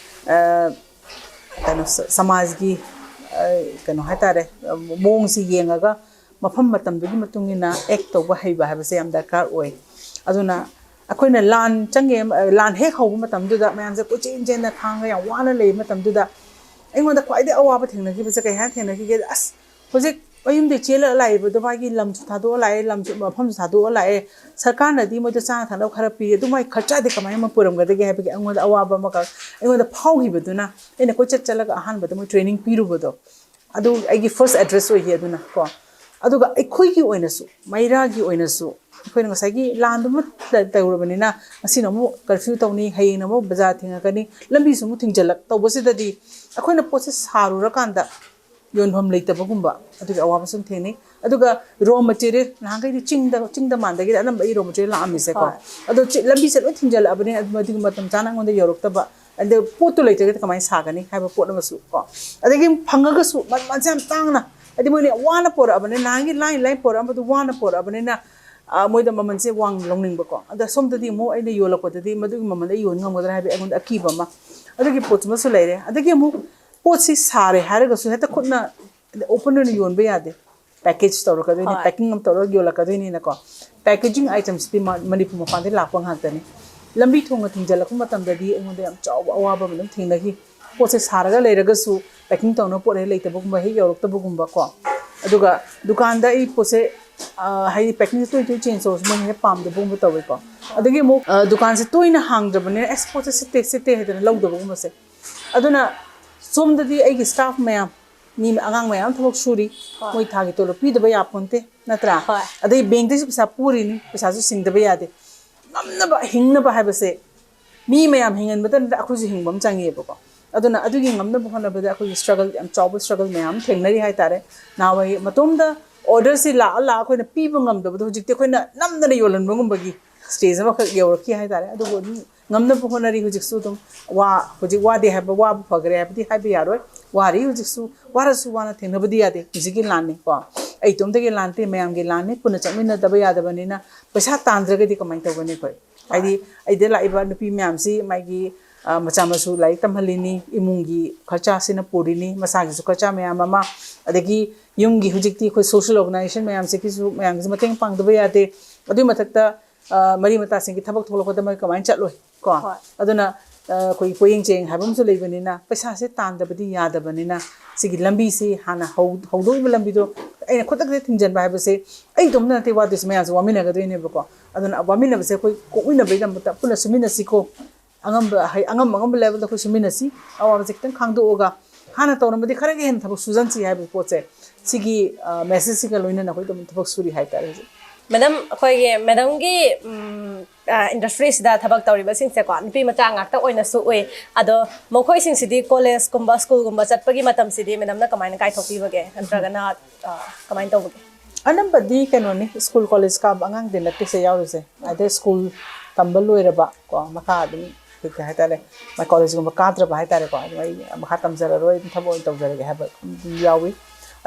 ꯑ, ꯀꯩꯅꯣ, ꯁ-, ꯁꯃꯥꯖꯒꯤ, ꯑ, ꯀꯩꯅꯣ ꯍꯥꯏꯇꯥꯔꯦ, ꯑ, ꯃꯑꯣꯡꯁꯤ ꯌꯦꯡꯉꯒ ꯃꯐꯝ ꯃꯇꯝꯗꯨꯒꯤ ꯃꯇꯨꯡ ꯏꯟꯅ act ꯇꯧꯕ ꯍꯩꯕ ꯍꯥꯏꯕꯁꯦ ꯌꯥꯝ ꯗꯔꯀꯥꯔ ꯑꯣꯏ꯫ ꯑꯗꯨꯅ ꯑꯩꯈꯣꯏꯅ ꯂꯥꯟ ꯆꯪꯉꯦ, ꯂꯥꯟ ꯍꯦꯛ ꯍꯧꯕ ꯃꯇꯝꯗꯨꯗ ꯃꯌꯥꯝꯁꯦ ꯀꯣꯏꯆꯦꯟ ꯆꯦꯟꯅ ꯈꯥꯡꯉꯒ ꯌꯥꯝ ꯋꯥꯅ ꯂꯩꯕ ꯃꯇꯝꯗꯨꯗ ꯑꯩꯉꯣꯟꯗ ꯈ꯭ꯋꯥꯏꯗꯒꯤ ꯑꯋꯥꯕ ꯊꯦꯡꯅꯈꯤꯕꯁꯦ ꯀꯩ ꯍꯥꯏꯅ ꯊꯦꯡꯅꯈꯤꯒꯦꯗ, ꯑꯁ, ꯍꯧꯖꯤꯛ ꯃꯌꯨꯝꯗꯒꯤ ꯆꯦꯜꯂꯛꯑ ꯂꯥꯛꯏꯕꯗꯣ, ꯃꯥꯒꯤ ꯂꯝꯁꯨ ꯊꯥꯗꯣꯛꯑ ꯂꯥꯛꯑꯦ, ꯂꯝꯁꯨ, ꯃꯐꯝꯁꯨ ꯊꯥꯗꯣꯛꯑ ꯂꯥꯛꯑꯦ, ꯁꯔꯀꯥꯔꯅꯗꯤ ꯃꯣꯏꯗ ꯆꯥꯅ ꯊꯛꯅꯕ ꯈꯔ ꯄꯤꯔꯦ, ꯑꯗꯨ ꯃꯥꯒꯤ ꯈꯔꯆꯥꯗꯤ ꯀꯃꯥꯏꯅ ꯑꯃ ꯄꯨꯔꯝꯒꯗꯒꯦ ꯍꯥꯏꯕꯒꯤ ꯑꯩꯉꯣꯟꯗ ꯑꯋꯥꯕ ꯑꯃꯈꯛ ꯑꯩꯉꯣꯟꯗ ꯐꯥꯎꯈꯤꯕꯗꯨꯅ, ꯑꯩꯅ ꯀꯣꯏꯆꯠ ꯆꯠꯂꯒ ꯑꯍꯥꯟꯕꯗ ꯃꯣꯏ ꯇ꯭ꯔꯦꯅꯤꯡ ꯄꯤꯔꯨꯕꯗꯣ, ꯑꯗꯨ ꯑꯩꯒꯤ first address ꯑꯣꯏꯈꯤ꯫ ꯑꯗꯨꯅ ꯀꯣ, ꯑꯗꯨꯒ ꯑꯩꯈꯣꯏꯒꯤ ꯑꯣꯏꯅꯁꯨ, ꯃꯩꯔꯥꯒꯤ ꯑꯣꯏꯅꯁꯨ, ꯑꯩꯈꯣꯏꯅ ꯉꯁꯥꯏꯒꯤ ꯂꯥꯟꯗꯨꯃ ꯇ-, ꯇꯧꯔꯕꯅꯤꯅ, ꯉꯁꯤꯅ ꯑꯃꯨꯛ curfew ꯇꯧꯅꯤ, ꯍꯌꯦꯡꯅ ꯑꯃꯨꯛ ꯕꯖꯥꯔ ꯊꯤꯡꯉꯛꯀꯅꯤ, ꯂꯝꯕꯤꯁꯨ ꯑꯃꯨꯛ ꯊꯤꯡꯖꯤꯜꯂꯛ ꯇꯧꯕꯁꯤꯗꯗꯤ, ꯑꯩꯈꯣꯏꯅ ꯄꯣꯠꯁꯦ ꯁꯥꯔꯨꯔꯀꯥꯟꯗ ꯌꯣꯟꯐꯝ ꯂꯩꯇꯕꯒꯨꯝꯕ ꯑꯗꯨꯒꯤ ꯑꯋꯥꯕꯁꯨ ꯑꯗꯨꯝ ꯊꯦꯡꯅꯩ꯫ ꯑꯗꯨꯒ ꯔꯣ ꯃꯦꯇꯤꯔꯤꯌꯦꯜ ꯅꯍꯥꯟꯈꯩꯗꯤ ꯆꯤꯡꯗ ꯆꯤꯡꯗ ꯃꯥꯟꯗꯒꯤꯗꯤ ꯑꯅꯝꯕ ꯑꯩ ꯔꯣ ꯃꯦꯇꯤꯔꯤꯌꯦꯜ ꯂꯥꯛꯑꯝꯃꯤꯁꯦꯀꯣ꯫ ꯍꯣꯏ꯫ ꯑꯗꯣ ꯆꯤ- ꯂꯝꯕꯤꯁꯦ ꯂꯣꯏ ꯊꯤꯡꯖꯤꯜꯂꯛꯑꯕꯅꯤꯅ ꯑꯗꯨ ꯃꯗꯨꯒꯤ ꯃꯇꯝ ꯆꯥꯅ ꯑꯩꯉꯣꯟꯗ ꯌꯧꯔꯛꯇꯕ, ꯑꯗ ꯄꯣꯠꯇꯨ ꯂꯩꯇ꯭ꯔꯒꯗꯤ ꯀꯃꯥꯏꯅ ꯁꯥꯒꯅꯤ ꯍꯥꯏꯕ ꯄꯣꯠ ꯑꯃꯁꯨ ꯀꯣ꯫ ꯑꯗꯒꯤ ꯐꯪꯉꯒꯁꯨ ꯃꯃꯜꯁꯦ ꯌꯥꯝ ꯇꯥꯡꯅ, ꯍꯥꯏꯗꯤ ꯃꯣꯏꯅ ꯋꯥꯅ ꯄꯣꯔꯛꯑꯕꯅꯤꯅ, ꯅꯍꯥꯟꯒꯤ ꯂꯥꯏ ꯂꯥꯏ ꯄꯣꯔꯛꯑꯝꯕꯗꯨ ꯋꯥꯅ ꯄꯣꯔꯛꯑꯕꯅꯤꯅ, ꯑ, ꯃꯣꯏꯗ ꯃꯃꯜꯁꯦ ꯋꯥꯡ ꯂꯧꯅꯤꯡꯕꯀꯣ꯫ ꯑꯗ ꯁꯣꯝꯗꯗꯤ ꯑꯃꯨꯛ ꯑꯩꯅ ꯌꯣꯜꯂꯛꯄꯗꯗꯤ ꯃꯗꯨꯒꯤ ꯃꯃꯜꯗ ꯑꯩ ꯌꯣꯟ ꯉꯝꯒꯗ꯭ꯔꯥ ꯍꯥꯏꯕ ꯑꯩꯉꯣꯟꯗ ꯑꯀꯤꯕ ꯑꯃ, ꯑꯗꯨꯒꯤ ꯄꯣꯠꯇꯨꯃꯁꯨ ꯂꯩꯔꯦ꯫ ꯑꯗꯒꯤ ꯑꯃꯨꯛ ꯄꯣꯠꯁꯤ ꯁꯥꯔꯦ ꯍꯥꯏꯔꯒꯁꯨ ꯍꯦꯛꯇ ꯈꯨꯠꯅ ꯑꯣꯄꯟ ꯑꯣꯏꯅ ꯌꯣꯟꯕ ꯌꯥꯗꯦ꯫ ꯄꯦꯀꯦꯖ ꯇꯧꯔꯛꯀꯗꯣꯏꯅꯤ, ꯍꯣꯏ꯫ ꯄꯦꯀꯤꯡ ꯑꯃ ꯇꯧꯔꯒ ꯌꯣꯜꯂꯛꯀꯗꯣꯏꯅꯤꯅꯀꯣ꯫ ꯄꯦꯀꯦꯖꯤꯡ ꯑꯥꯏꯇꯦꯝꯁꯤꯗꯤ ꯃ- ꯃꯅꯤꯄꯨꯔ ꯃꯄꯥꯟꯗꯒꯤ ꯂꯥꯛꯄ ꯉꯥꯛꯇꯅꯤ꯫ ꯂꯝꯕꯤ ꯊꯣꯡꯅ ꯊꯤꯡꯖꯤꯜꯂꯛꯄ ꯃꯇꯝꯗꯗꯤ ꯑꯩꯉꯣꯟꯗ ꯌꯥꯝ ꯆꯥꯎꯕ ꯑꯋꯥꯕ ꯑꯃ ꯑꯗꯨꯝ ꯊꯦꯡꯅꯈꯤ꯫ ꯄꯣꯠꯁꯦ ꯁꯥꯔꯒ ꯂꯩꯔꯒꯁꯨ ꯄꯦꯀꯤꯡ ꯇꯧꯅꯕ ꯄꯣꯠ ꯍꯦꯛ ꯂꯩꯇꯕꯒꯨꯝꯕ, ꯍꯦꯛ ꯌꯧꯔꯛꯇꯕꯒꯨꯝꯕ ꯀꯣ꯫ ꯑꯗꯨꯒ ꯗꯨꯀꯥꯟꯗ ꯑꯩ ꯄꯣꯠꯁꯦ, ꯑ, ꯍꯥꯏꯗꯤ ꯄꯦꯀꯤꯡꯁꯦ ꯇꯣꯏ ꯇꯣꯏ ꯆꯦꯟꯖ ꯇꯧꯔꯁꯨ ꯃꯣꯏꯅ ꯍꯦꯛ ꯄꯥꯝꯗꯕꯒꯨꯝꯕ ꯇꯧꯋꯦꯀꯣ꯫ ꯑꯗꯒꯤ ꯑꯃꯨꯛ, ꯑ, ꯗꯨꯀꯥꯟꯁꯦ ꯇꯣꯏꯅ ꯍꯥꯡꯗ꯭ꯔꯕꯅꯤꯅ ꯑꯁ ꯄꯣꯠꯁꯦ ꯁꯤꯠꯇꯦ ꯁꯤꯠꯇꯦ ꯍꯥꯏꯗꯅ ꯂꯧꯗꯕꯒꯨꯝꯕꯁꯦ꯫ ꯑꯗꯨꯅ ꯁꯣꯝꯗꯗꯤ ꯑꯩꯒꯤ ꯁ꯭ꯇꯥꯐ ꯃꯌꯥꯝ, ꯃꯤ ꯑꯉꯥꯡ ꯃꯌꯥꯝ ꯊꯕꯛ ꯁꯨꯔꯤ, ꯍꯣꯏ꯫ ꯃꯣꯏ ꯊꯥꯒꯤ ꯇꯣꯂꯣꯞ ꯄꯤꯗꯕ ꯌꯥꯄꯣꯟꯇꯦ, ꯅꯠꯇ꯭ꯔꯥ? ꯍꯣꯏ꯫ ꯑꯗꯩ ꯕꯦꯡꯛꯇꯁꯨ ꯄꯩꯁꯥ ꯄꯨꯔꯤꯅꯤ, ꯄꯩꯁꯥꯁꯨ ꯁꯤꯡꯗꯕ ꯌꯥꯗꯦ꯫ ꯉꯝꯅꯕ ꯍꯤꯡꯅꯕ ꯍꯥꯏꯕꯁꯦ ꯃꯤ ꯃꯌꯥꯝ ꯍꯤꯡꯍꯟꯕꯇ ꯅꯠꯇꯅ ꯑꯩꯈꯣꯏꯁꯨ ꯍꯤꯡꯕ ꯑꯃ ꯆꯪꯉꯦꯕꯀꯣ꯫ ꯑꯗꯨꯅ ꯑꯗꯨꯒꯤ ꯉꯝꯅꯕ ꯍꯣꯠꯅꯕꯗ ꯑꯩꯈꯣꯏꯒꯤ ꯁ꯭ꯇ꯭ꯔꯒꯜ, ꯌꯥꯝ ꯆꯥꯎꯕ ꯁ꯭ꯇ꯭ꯔꯒꯜ ꯃꯌꯥꯝ ꯑꯃ ꯊꯦꯡꯅꯔꯤ ꯍꯥꯏꯇꯥꯔꯦ꯫ ꯅꯍꯥꯟꯋꯥꯏ ꯃꯇꯣꯝꯗ ꯑꯣꯔꯗꯔꯁꯤ ꯂꯥꯛꯑ ꯂꯥꯛꯑ ꯑꯩꯈꯣꯏꯅ ꯄꯤꯕ ꯉꯝꯗꯕꯗꯣ ꯍꯧꯖꯤꯛꯇꯤ ꯑꯩꯈꯣꯏꯅ ꯅꯝꯗꯅ ꯌꯣꯜꯍꯟꯕꯒꯨꯝꯕꯒꯤ ꯁ꯭ꯇꯦꯖ ꯑꯃꯈꯛ ꯌꯧꯔꯛꯈꯤ ꯍꯥꯏꯇꯥꯔꯦ꯫ ꯑꯗꯨꯕꯨ ꯑꯗꯨꯝ ꯉꯝꯅꯕ ꯍꯣꯠꯅꯔꯤ ꯍꯧꯖꯤꯛꯁꯨ ꯑꯗꯨꯝ꯫ ꯋꯥ-, ꯍꯧꯖꯤꯛ ꯋꯥꯗꯦ ꯍꯥꯏꯕ, ꯋꯥꯕ ꯐꯈ꯭ꯔꯦ ꯍꯥꯏꯕꯗꯤ ꯍꯥꯏꯕ ꯌꯥꯔꯣꯏ꯫ ꯋꯥꯔꯤ ꯍꯧꯖꯤꯛꯁꯨ, ꯋꯥꯔꯁꯨ ꯋꯥꯅ ꯊꯦꯡꯅꯕꯗꯤ ꯌꯥꯗꯦ꯫ ꯍꯧꯖꯤꯛꯀꯤ ꯂꯥꯟꯅꯤ ꯀꯣ꯫ ꯑꯩ ꯏꯇꯣꯝꯇꯒꯤ ꯂꯥꯟ ꯅꯠꯇꯦ, ꯃꯌꯥꯝꯒꯤ ꯂꯥꯟꯅꯤ꯫ ꯄꯨꯟꯅ ꯆꯠꯃꯤꯟꯅꯗꯕ ꯌꯥꯗꯕꯅꯤꯅ ꯄꯩꯁꯥ ꯇꯥꯟꯗ꯭ꯔꯒꯗꯤ ꯀꯃꯥꯏꯅ ꯇꯧꯒꯅꯤ ꯑꯩꯈꯣꯏ? ꯍꯥꯏꯗꯤ ꯑꯩꯗ ꯂꯥꯛꯏꯕ ꯅꯨꯄꯤ ꯃꯌꯥꯝꯁꯤ ꯃꯥꯒꯤ, ꯑ, ꯃꯆꯥ ꯃꯁꯨ ꯂꯥꯏꯔꯤꯛ ꯇꯝꯍꯜꯂꯤꯅꯤ, ꯏꯃꯨꯡꯒꯤ ꯈꯔꯆꯥꯁꯤꯅ ꯄꯨꯔꯤꯅꯤ, ꯃꯁꯥꯒꯤꯁꯨ ꯈꯔꯆꯥ ꯃꯌꯥꯝ ꯑꯃ, ꯑꯗꯒꯤ ꯌꯨꯝꯒꯤ ꯍꯧꯖꯤꯛꯇꯤ ꯑꯩꯈꯣꯏ ꯁꯣꯁꯤꯌꯦꯜ ꯑꯣꯔꯒꯅꯥꯏꯖꯦꯁꯟ ꯃꯌꯥꯝꯁꯤꯒꯤꯁꯨ, ꯃꯌꯥꯝꯒꯤꯁꯨ ꯃꯇꯦꯡ ꯄꯥꯡꯗꯕ ꯌꯥꯗꯦ꯫ ꯑꯗꯨꯒꯤ ꯃꯊꯛꯇ, ꯑ, ꯃꯔꯤ ꯃꯇꯥꯁꯤꯡꯒꯤ ꯊꯕꯛ ꯊꯣꯛꯂꯛꯄꯗ ꯃꯣꯏ ꯀꯃꯥꯏꯅ ꯆꯠꯂꯣꯏ ꯀꯣ? ꯍꯣꯏ꯫ ꯑꯗꯨꯅ, ꯑ, ꯑꯩꯈꯣꯏꯒꯤ ꯄꯣꯌꯦꯡ ꯆꯦꯡ ꯍꯥꯏꯕ ꯑꯃꯁꯨ ꯂꯩꯕꯅꯤꯅ ꯄꯩꯁꯥꯁꯦ ꯇꯥꯟꯗꯕꯗꯤ ꯌꯥꯗꯕꯅꯤꯅ ꯁꯤꯒꯤ ꯂꯝꯕꯤꯁꯤ ꯍꯥꯟꯅ ꯍꯧ-, ꯍꯧꯗꯣꯛꯏꯕ ꯂꯝꯕꯤꯗꯣ ꯑꯩꯅ ꯈꯨꯗꯛꯇ ꯊꯤꯡꯖꯤꯟꯕ ꯍꯥꯏꯕꯁꯦ ꯑꯩ ꯏꯇꯣꯝꯇ ꯅꯠꯇꯦ ꯋꯥꯗꯣꯏꯁꯦ, ꯃꯌꯥꯝꯁꯨ ꯋꯥꯃꯤꯟꯅꯒꯗꯣꯏꯅꯦꯕꯀꯣ꯫ ꯑꯗꯨꯅ ꯋꯥꯃꯤꯟꯅꯕꯁꯦ ꯑꯩꯈꯣꯏ ꯀꯣꯛꯃꯤꯟꯅꯕꯒꯤꯗꯃꯛꯇ ꯄꯨꯟꯅ ꯁꯨꯃꯤꯟꯅꯁꯤꯀꯣ꯫ ꯑꯉꯝꯕ, ꯍꯩ-, ꯑꯉꯝ ꯑꯉꯝꯕ ꯂꯦꯕꯦꯜꯗ ꯑꯩꯈꯣꯏ ꯁꯨꯃꯤꯟꯅꯁꯤ, ꯑꯋꯥꯕꯁꯦ ꯈꯤꯇꯪ ꯈꯥꯡꯗꯣꯛꯑꯒ ꯍꯥꯟꯅ ꯇꯧꯔꯝꯕꯗꯤ ꯈꯔꯒ ꯍꯦꯟꯅ ꯊꯕꯛ ꯁꯨꯖꯟꯁꯤ ꯍꯥꯏꯕ ꯄꯣꯠꯁꯦ, ꯁꯤꯒꯤ, ꯑ, ꯃꯦꯁꯦꯖꯁꯤꯒ ꯂꯣꯏꯅꯅ ꯑꯩꯈꯣꯏ ꯑꯗꯨꯝ ꯊꯕꯛ ꯁꯨꯔꯤ ꯍꯥꯏꯇꯥꯔꯦ ꯍꯧꯖꯤꯛ꯫ ꯃꯦꯗꯥꯝ, ꯑꯩꯈꯣꯏꯒꯤ ꯃꯦꯗꯥꯝꯒꯤ, ꯎꯝ, ꯏꯟꯗꯁꯇ꯭ꯔꯤꯁꯤꯗ ꯊꯕꯛ ꯇꯧꯔꯤꯕꯁꯤꯡꯁꯦꯀꯣ, ꯅꯨꯄꯤ ꯃꯆꯥ ꯉꯥꯛꯇ ꯑꯣꯏꯅꯁꯨ ꯎꯏ꯫ ꯑꯗꯣ ꯃꯈꯣꯏꯁꯤꯡꯁꯤꯗꯤ ꯀꯣꯂꯦꯖꯀꯨꯝꯕ ꯁ꯭ꯀꯨꯜꯒꯨꯝꯕ ꯆꯠꯄꯒꯤ ꯃꯇꯝꯁꯤꯗꯤ ꯃꯦꯗꯝꯅ ꯀꯃꯥꯏꯅ ꯀꯥꯏꯊꯣꯛꯄꯤꯕꯒꯦ, ꯅꯠꯇ꯭ꯔꯒꯅ ꯀꯃꯥꯏꯅ ꯇꯧꯕꯒꯦ? ꯑꯅꯝꯕꯗꯤ ꯀꯩꯅꯣꯅꯤ, ꯁ꯭ꯀꯨꯜ ꯀꯣꯂꯦꯖ ꯀꯥꯕ ꯑꯉꯥꯡꯗꯤ ꯅꯠꯇꯦ ꯁꯦ ꯌꯥꯎꯔꯤꯁꯦ꯫ ꯑꯗꯩ ꯁ꯭ꯀꯨꯜ ꯇꯝꯕ ꯂꯣꯏꯔꯕ ꯀꯣ, ꯃꯈꯥ ꯑꯗꯨꯝ ꯀꯩ ꯍꯥꯏꯇꯥꯔꯦ, ꯃꯥꯏ ꯀꯣꯂꯦꯖꯀꯨꯝꯕ ꯀꯥꯗ꯭ꯔꯕ ꯍꯥꯏꯇꯥꯔꯦꯀꯣ, ꯑꯗꯨꯝ ꯑꯩ ꯃꯈꯥ ꯇꯝꯖꯔꯔꯣꯏ, ꯑꯗꯨꯝ ꯊꯕꯛ ꯑꯣꯏꯅ ꯇꯧꯖꯔꯒꯦ ꯍꯥꯏꯕ ꯑꯗꯨꯝ ꯌꯥꯎꯏ꯫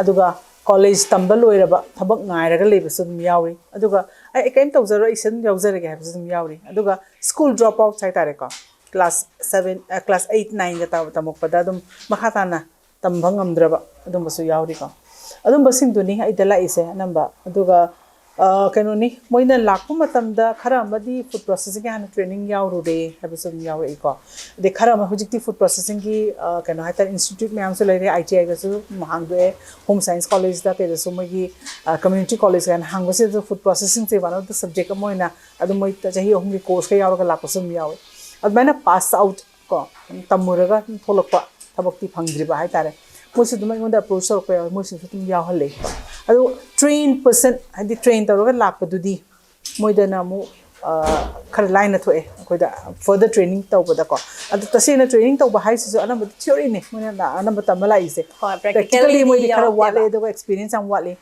ꯑꯗꯨꯒ ꯀꯣꯂꯦꯖ ꯇꯝꯕ ꯂꯣꯏꯔꯕ ꯊꯕꯛ ꯉꯥꯏꯔꯒ ꯂꯩꯕꯁꯨ ꯑꯗꯨꯝ ꯌꯥꯎꯏ꯫ ꯑꯗꯨꯒ ꯑꯩ, ꯑꯩ ꯀꯔꯤꯝ ꯇꯧꯖꯔꯣꯏ, ꯑꯩ ꯁꯤꯗ ꯑꯗꯨꯝ ꯌꯥꯎꯖꯔꯒꯦ ꯍꯥꯏꯕꯁꯨ ꯑꯗꯨꯝ ꯌꯥꯎꯔꯤ꯫ ꯑꯗꯨꯒ ꯁ꯭ꯀꯨꯜ ꯗ꯭ꯔꯣꯞ ꯑꯥꯎꯠ ꯍꯥꯏꯇꯥꯔꯦꯀꯣ, ꯀ꯭ꯂꯥꯁ ꯁꯕꯦꯟ, ꯀ꯭ꯂꯥꯁ ꯑꯩꯠ, ꯅꯥꯏꯟꯒ ꯇꯝꯃꯛꯄꯗ ꯑꯗꯨꯝ ꯃꯈꯥ ꯇꯥꯅ ꯇꯝꯕ ꯉꯝꯗ꯭ꯔꯕ ꯑꯗꯨꯝꯕꯁꯨ ꯌꯥꯎꯔꯤꯀꯣ꯫ ꯑꯗꯨꯝꯕꯁꯤꯡꯗꯨꯅꯤ ꯑꯩꯗ ꯂꯥꯛꯏꯁꯦ ꯑꯅꯝꯕ꯫ ꯑꯗꯨꯒ ꯀꯩꯅꯣꯅꯤ, ꯃꯣꯏꯅ ꯂꯥꯛꯄ ꯃꯇꯝꯗ ꯈꯔ ꯑꯃꯗꯤ ꯐꯨꯗ ꯄ꯭ꯔꯣꯁꯦꯁꯤꯡꯒꯤ ꯍꯥꯟꯅ ꯇ꯭ꯔꯦꯅꯤꯡ ꯌꯥꯎꯔꯨꯔꯦ ꯍꯥꯏꯕꯁꯨ ꯑꯗꯨꯝ ꯌꯥꯎꯔꯛꯏꯀꯣ꯫ ꯑꯗꯩ ꯈꯔ ꯑꯃ ꯍꯧꯖꯤꯛꯇꯤ ꯐꯨꯗ ꯄ꯭ꯔꯣꯁꯦꯁꯤꯡꯒꯤ ꯀꯩꯅꯣ ꯍꯥꯏꯇꯥꯔꯦ, ꯏꯟꯁꯇꯤꯇ꯭ꯌꯨꯠ ꯃꯌꯥꯝꯁꯨ ꯂꯩꯔꯦ, ꯑꯥꯏ ꯇꯤ ꯑꯥꯏꯒꯁꯨ ꯍꯥꯡꯗꯣꯛꯑꯦ, ꯍꯣꯝ ꯁꯥꯏꯟꯁ ꯀꯣꯂꯦꯖꯇ ꯀꯩꯗꯁꯨ ꯃꯣꯏꯒꯤ ꯀꯝꯃ꯭ꯌꯨꯅꯤꯇꯤ ꯀꯣꯂꯦꯖ ꯀꯥꯏꯅ ꯍꯥꯡꯕꯁꯤꯗꯁꯨ ꯐꯨꯗ ꯄ꯭ꯔꯣꯁꯦꯁꯤꯡꯁꯦ ꯋꯥꯟ ꯑꯣꯐ ꯗ ꯁꯕꯖꯦꯛ ꯑꯃ ꯑꯣꯏꯅ ꯑꯗꯨꯝ ꯃꯣꯏ ꯆꯍꯤ ꯑꯍꯨꯝꯒꯤ ꯀꯣꯔꯁꯀ ꯌꯥꯎꯔꯒ ꯂꯥꯛꯄꯁꯨ ꯑꯗꯨꯝ ꯌꯥꯎꯋꯦ꯫ ꯑꯗꯨꯃꯥꯏꯅ ꯄꯥꯁ ꯑꯥꯎꯠ ꯀꯣ, ꯇꯝꯃꯨꯔꯒ ꯑꯗꯨꯝ ꯊꯣꯛꯂꯛꯄ, ꯊꯕꯛꯇꯤ ꯐꯪꯗ꯭ꯔꯤꯕ ꯍꯥꯏꯇꯥꯔꯦ, ꯃꯣꯏꯁꯨ ꯑꯗꯨꯝ ꯑꯩꯉꯣꯟꯗ ꯑꯦꯄ꯭ꯔꯣꯆ ꯇꯧꯔꯛꯄ ꯌꯥꯎꯋꯦ, ꯃꯣꯏꯁꯤꯡꯁꯨ ꯑꯗꯨꯝ ꯌꯥꯎꯍꯜꯂꯦ꯫ ꯑꯗꯨ ꯇ꯭ꯔꯦꯟ ꯄꯔꯁꯟ, ꯍꯥꯏꯗꯤ ꯇ꯭ꯔꯦꯟ ꯇꯧꯔꯒ ꯂꯥꯛꯄꯗꯨꯗꯤ ꯃꯣꯏꯗꯅ ꯑꯃꯨꯛ ꯈꯔ ꯂꯥꯏꯅ ꯊꯣꯛꯑꯦ ꯑꯩꯈꯣꯏꯗ ꯐꯔꯗꯔ ꯇ꯭ꯔꯦꯅꯤꯡ ꯇꯧꯕꯗꯀꯣ꯫ ꯑꯗꯨ ꯇꯁꯦꯡꯅ ꯇ꯭ꯔꯦꯅꯤꯡ ꯇꯧꯕ ꯍꯥꯏꯁꯤꯁꯨ ꯑꯅꯝꯕꯗꯤ ꯊꯤꯑꯣꯔꯤꯅꯦ ꯃꯣꯏꯅ ꯑꯅꯝꯕ ꯇꯝꯕ ꯂꯥꯛꯏꯁꯦ꯫ ꯍꯣꯏ, practically ꯃꯣꯏꯗꯤ ꯈꯔ ꯋꯥꯠꯂꯦ, ꯑꯗꯨꯒ ꯑꯦꯛꯁꯄꯤꯔꯤꯌꯦꯟꯁ ꯌꯥꯝ ꯋꯥꯠꯂꯤ꯫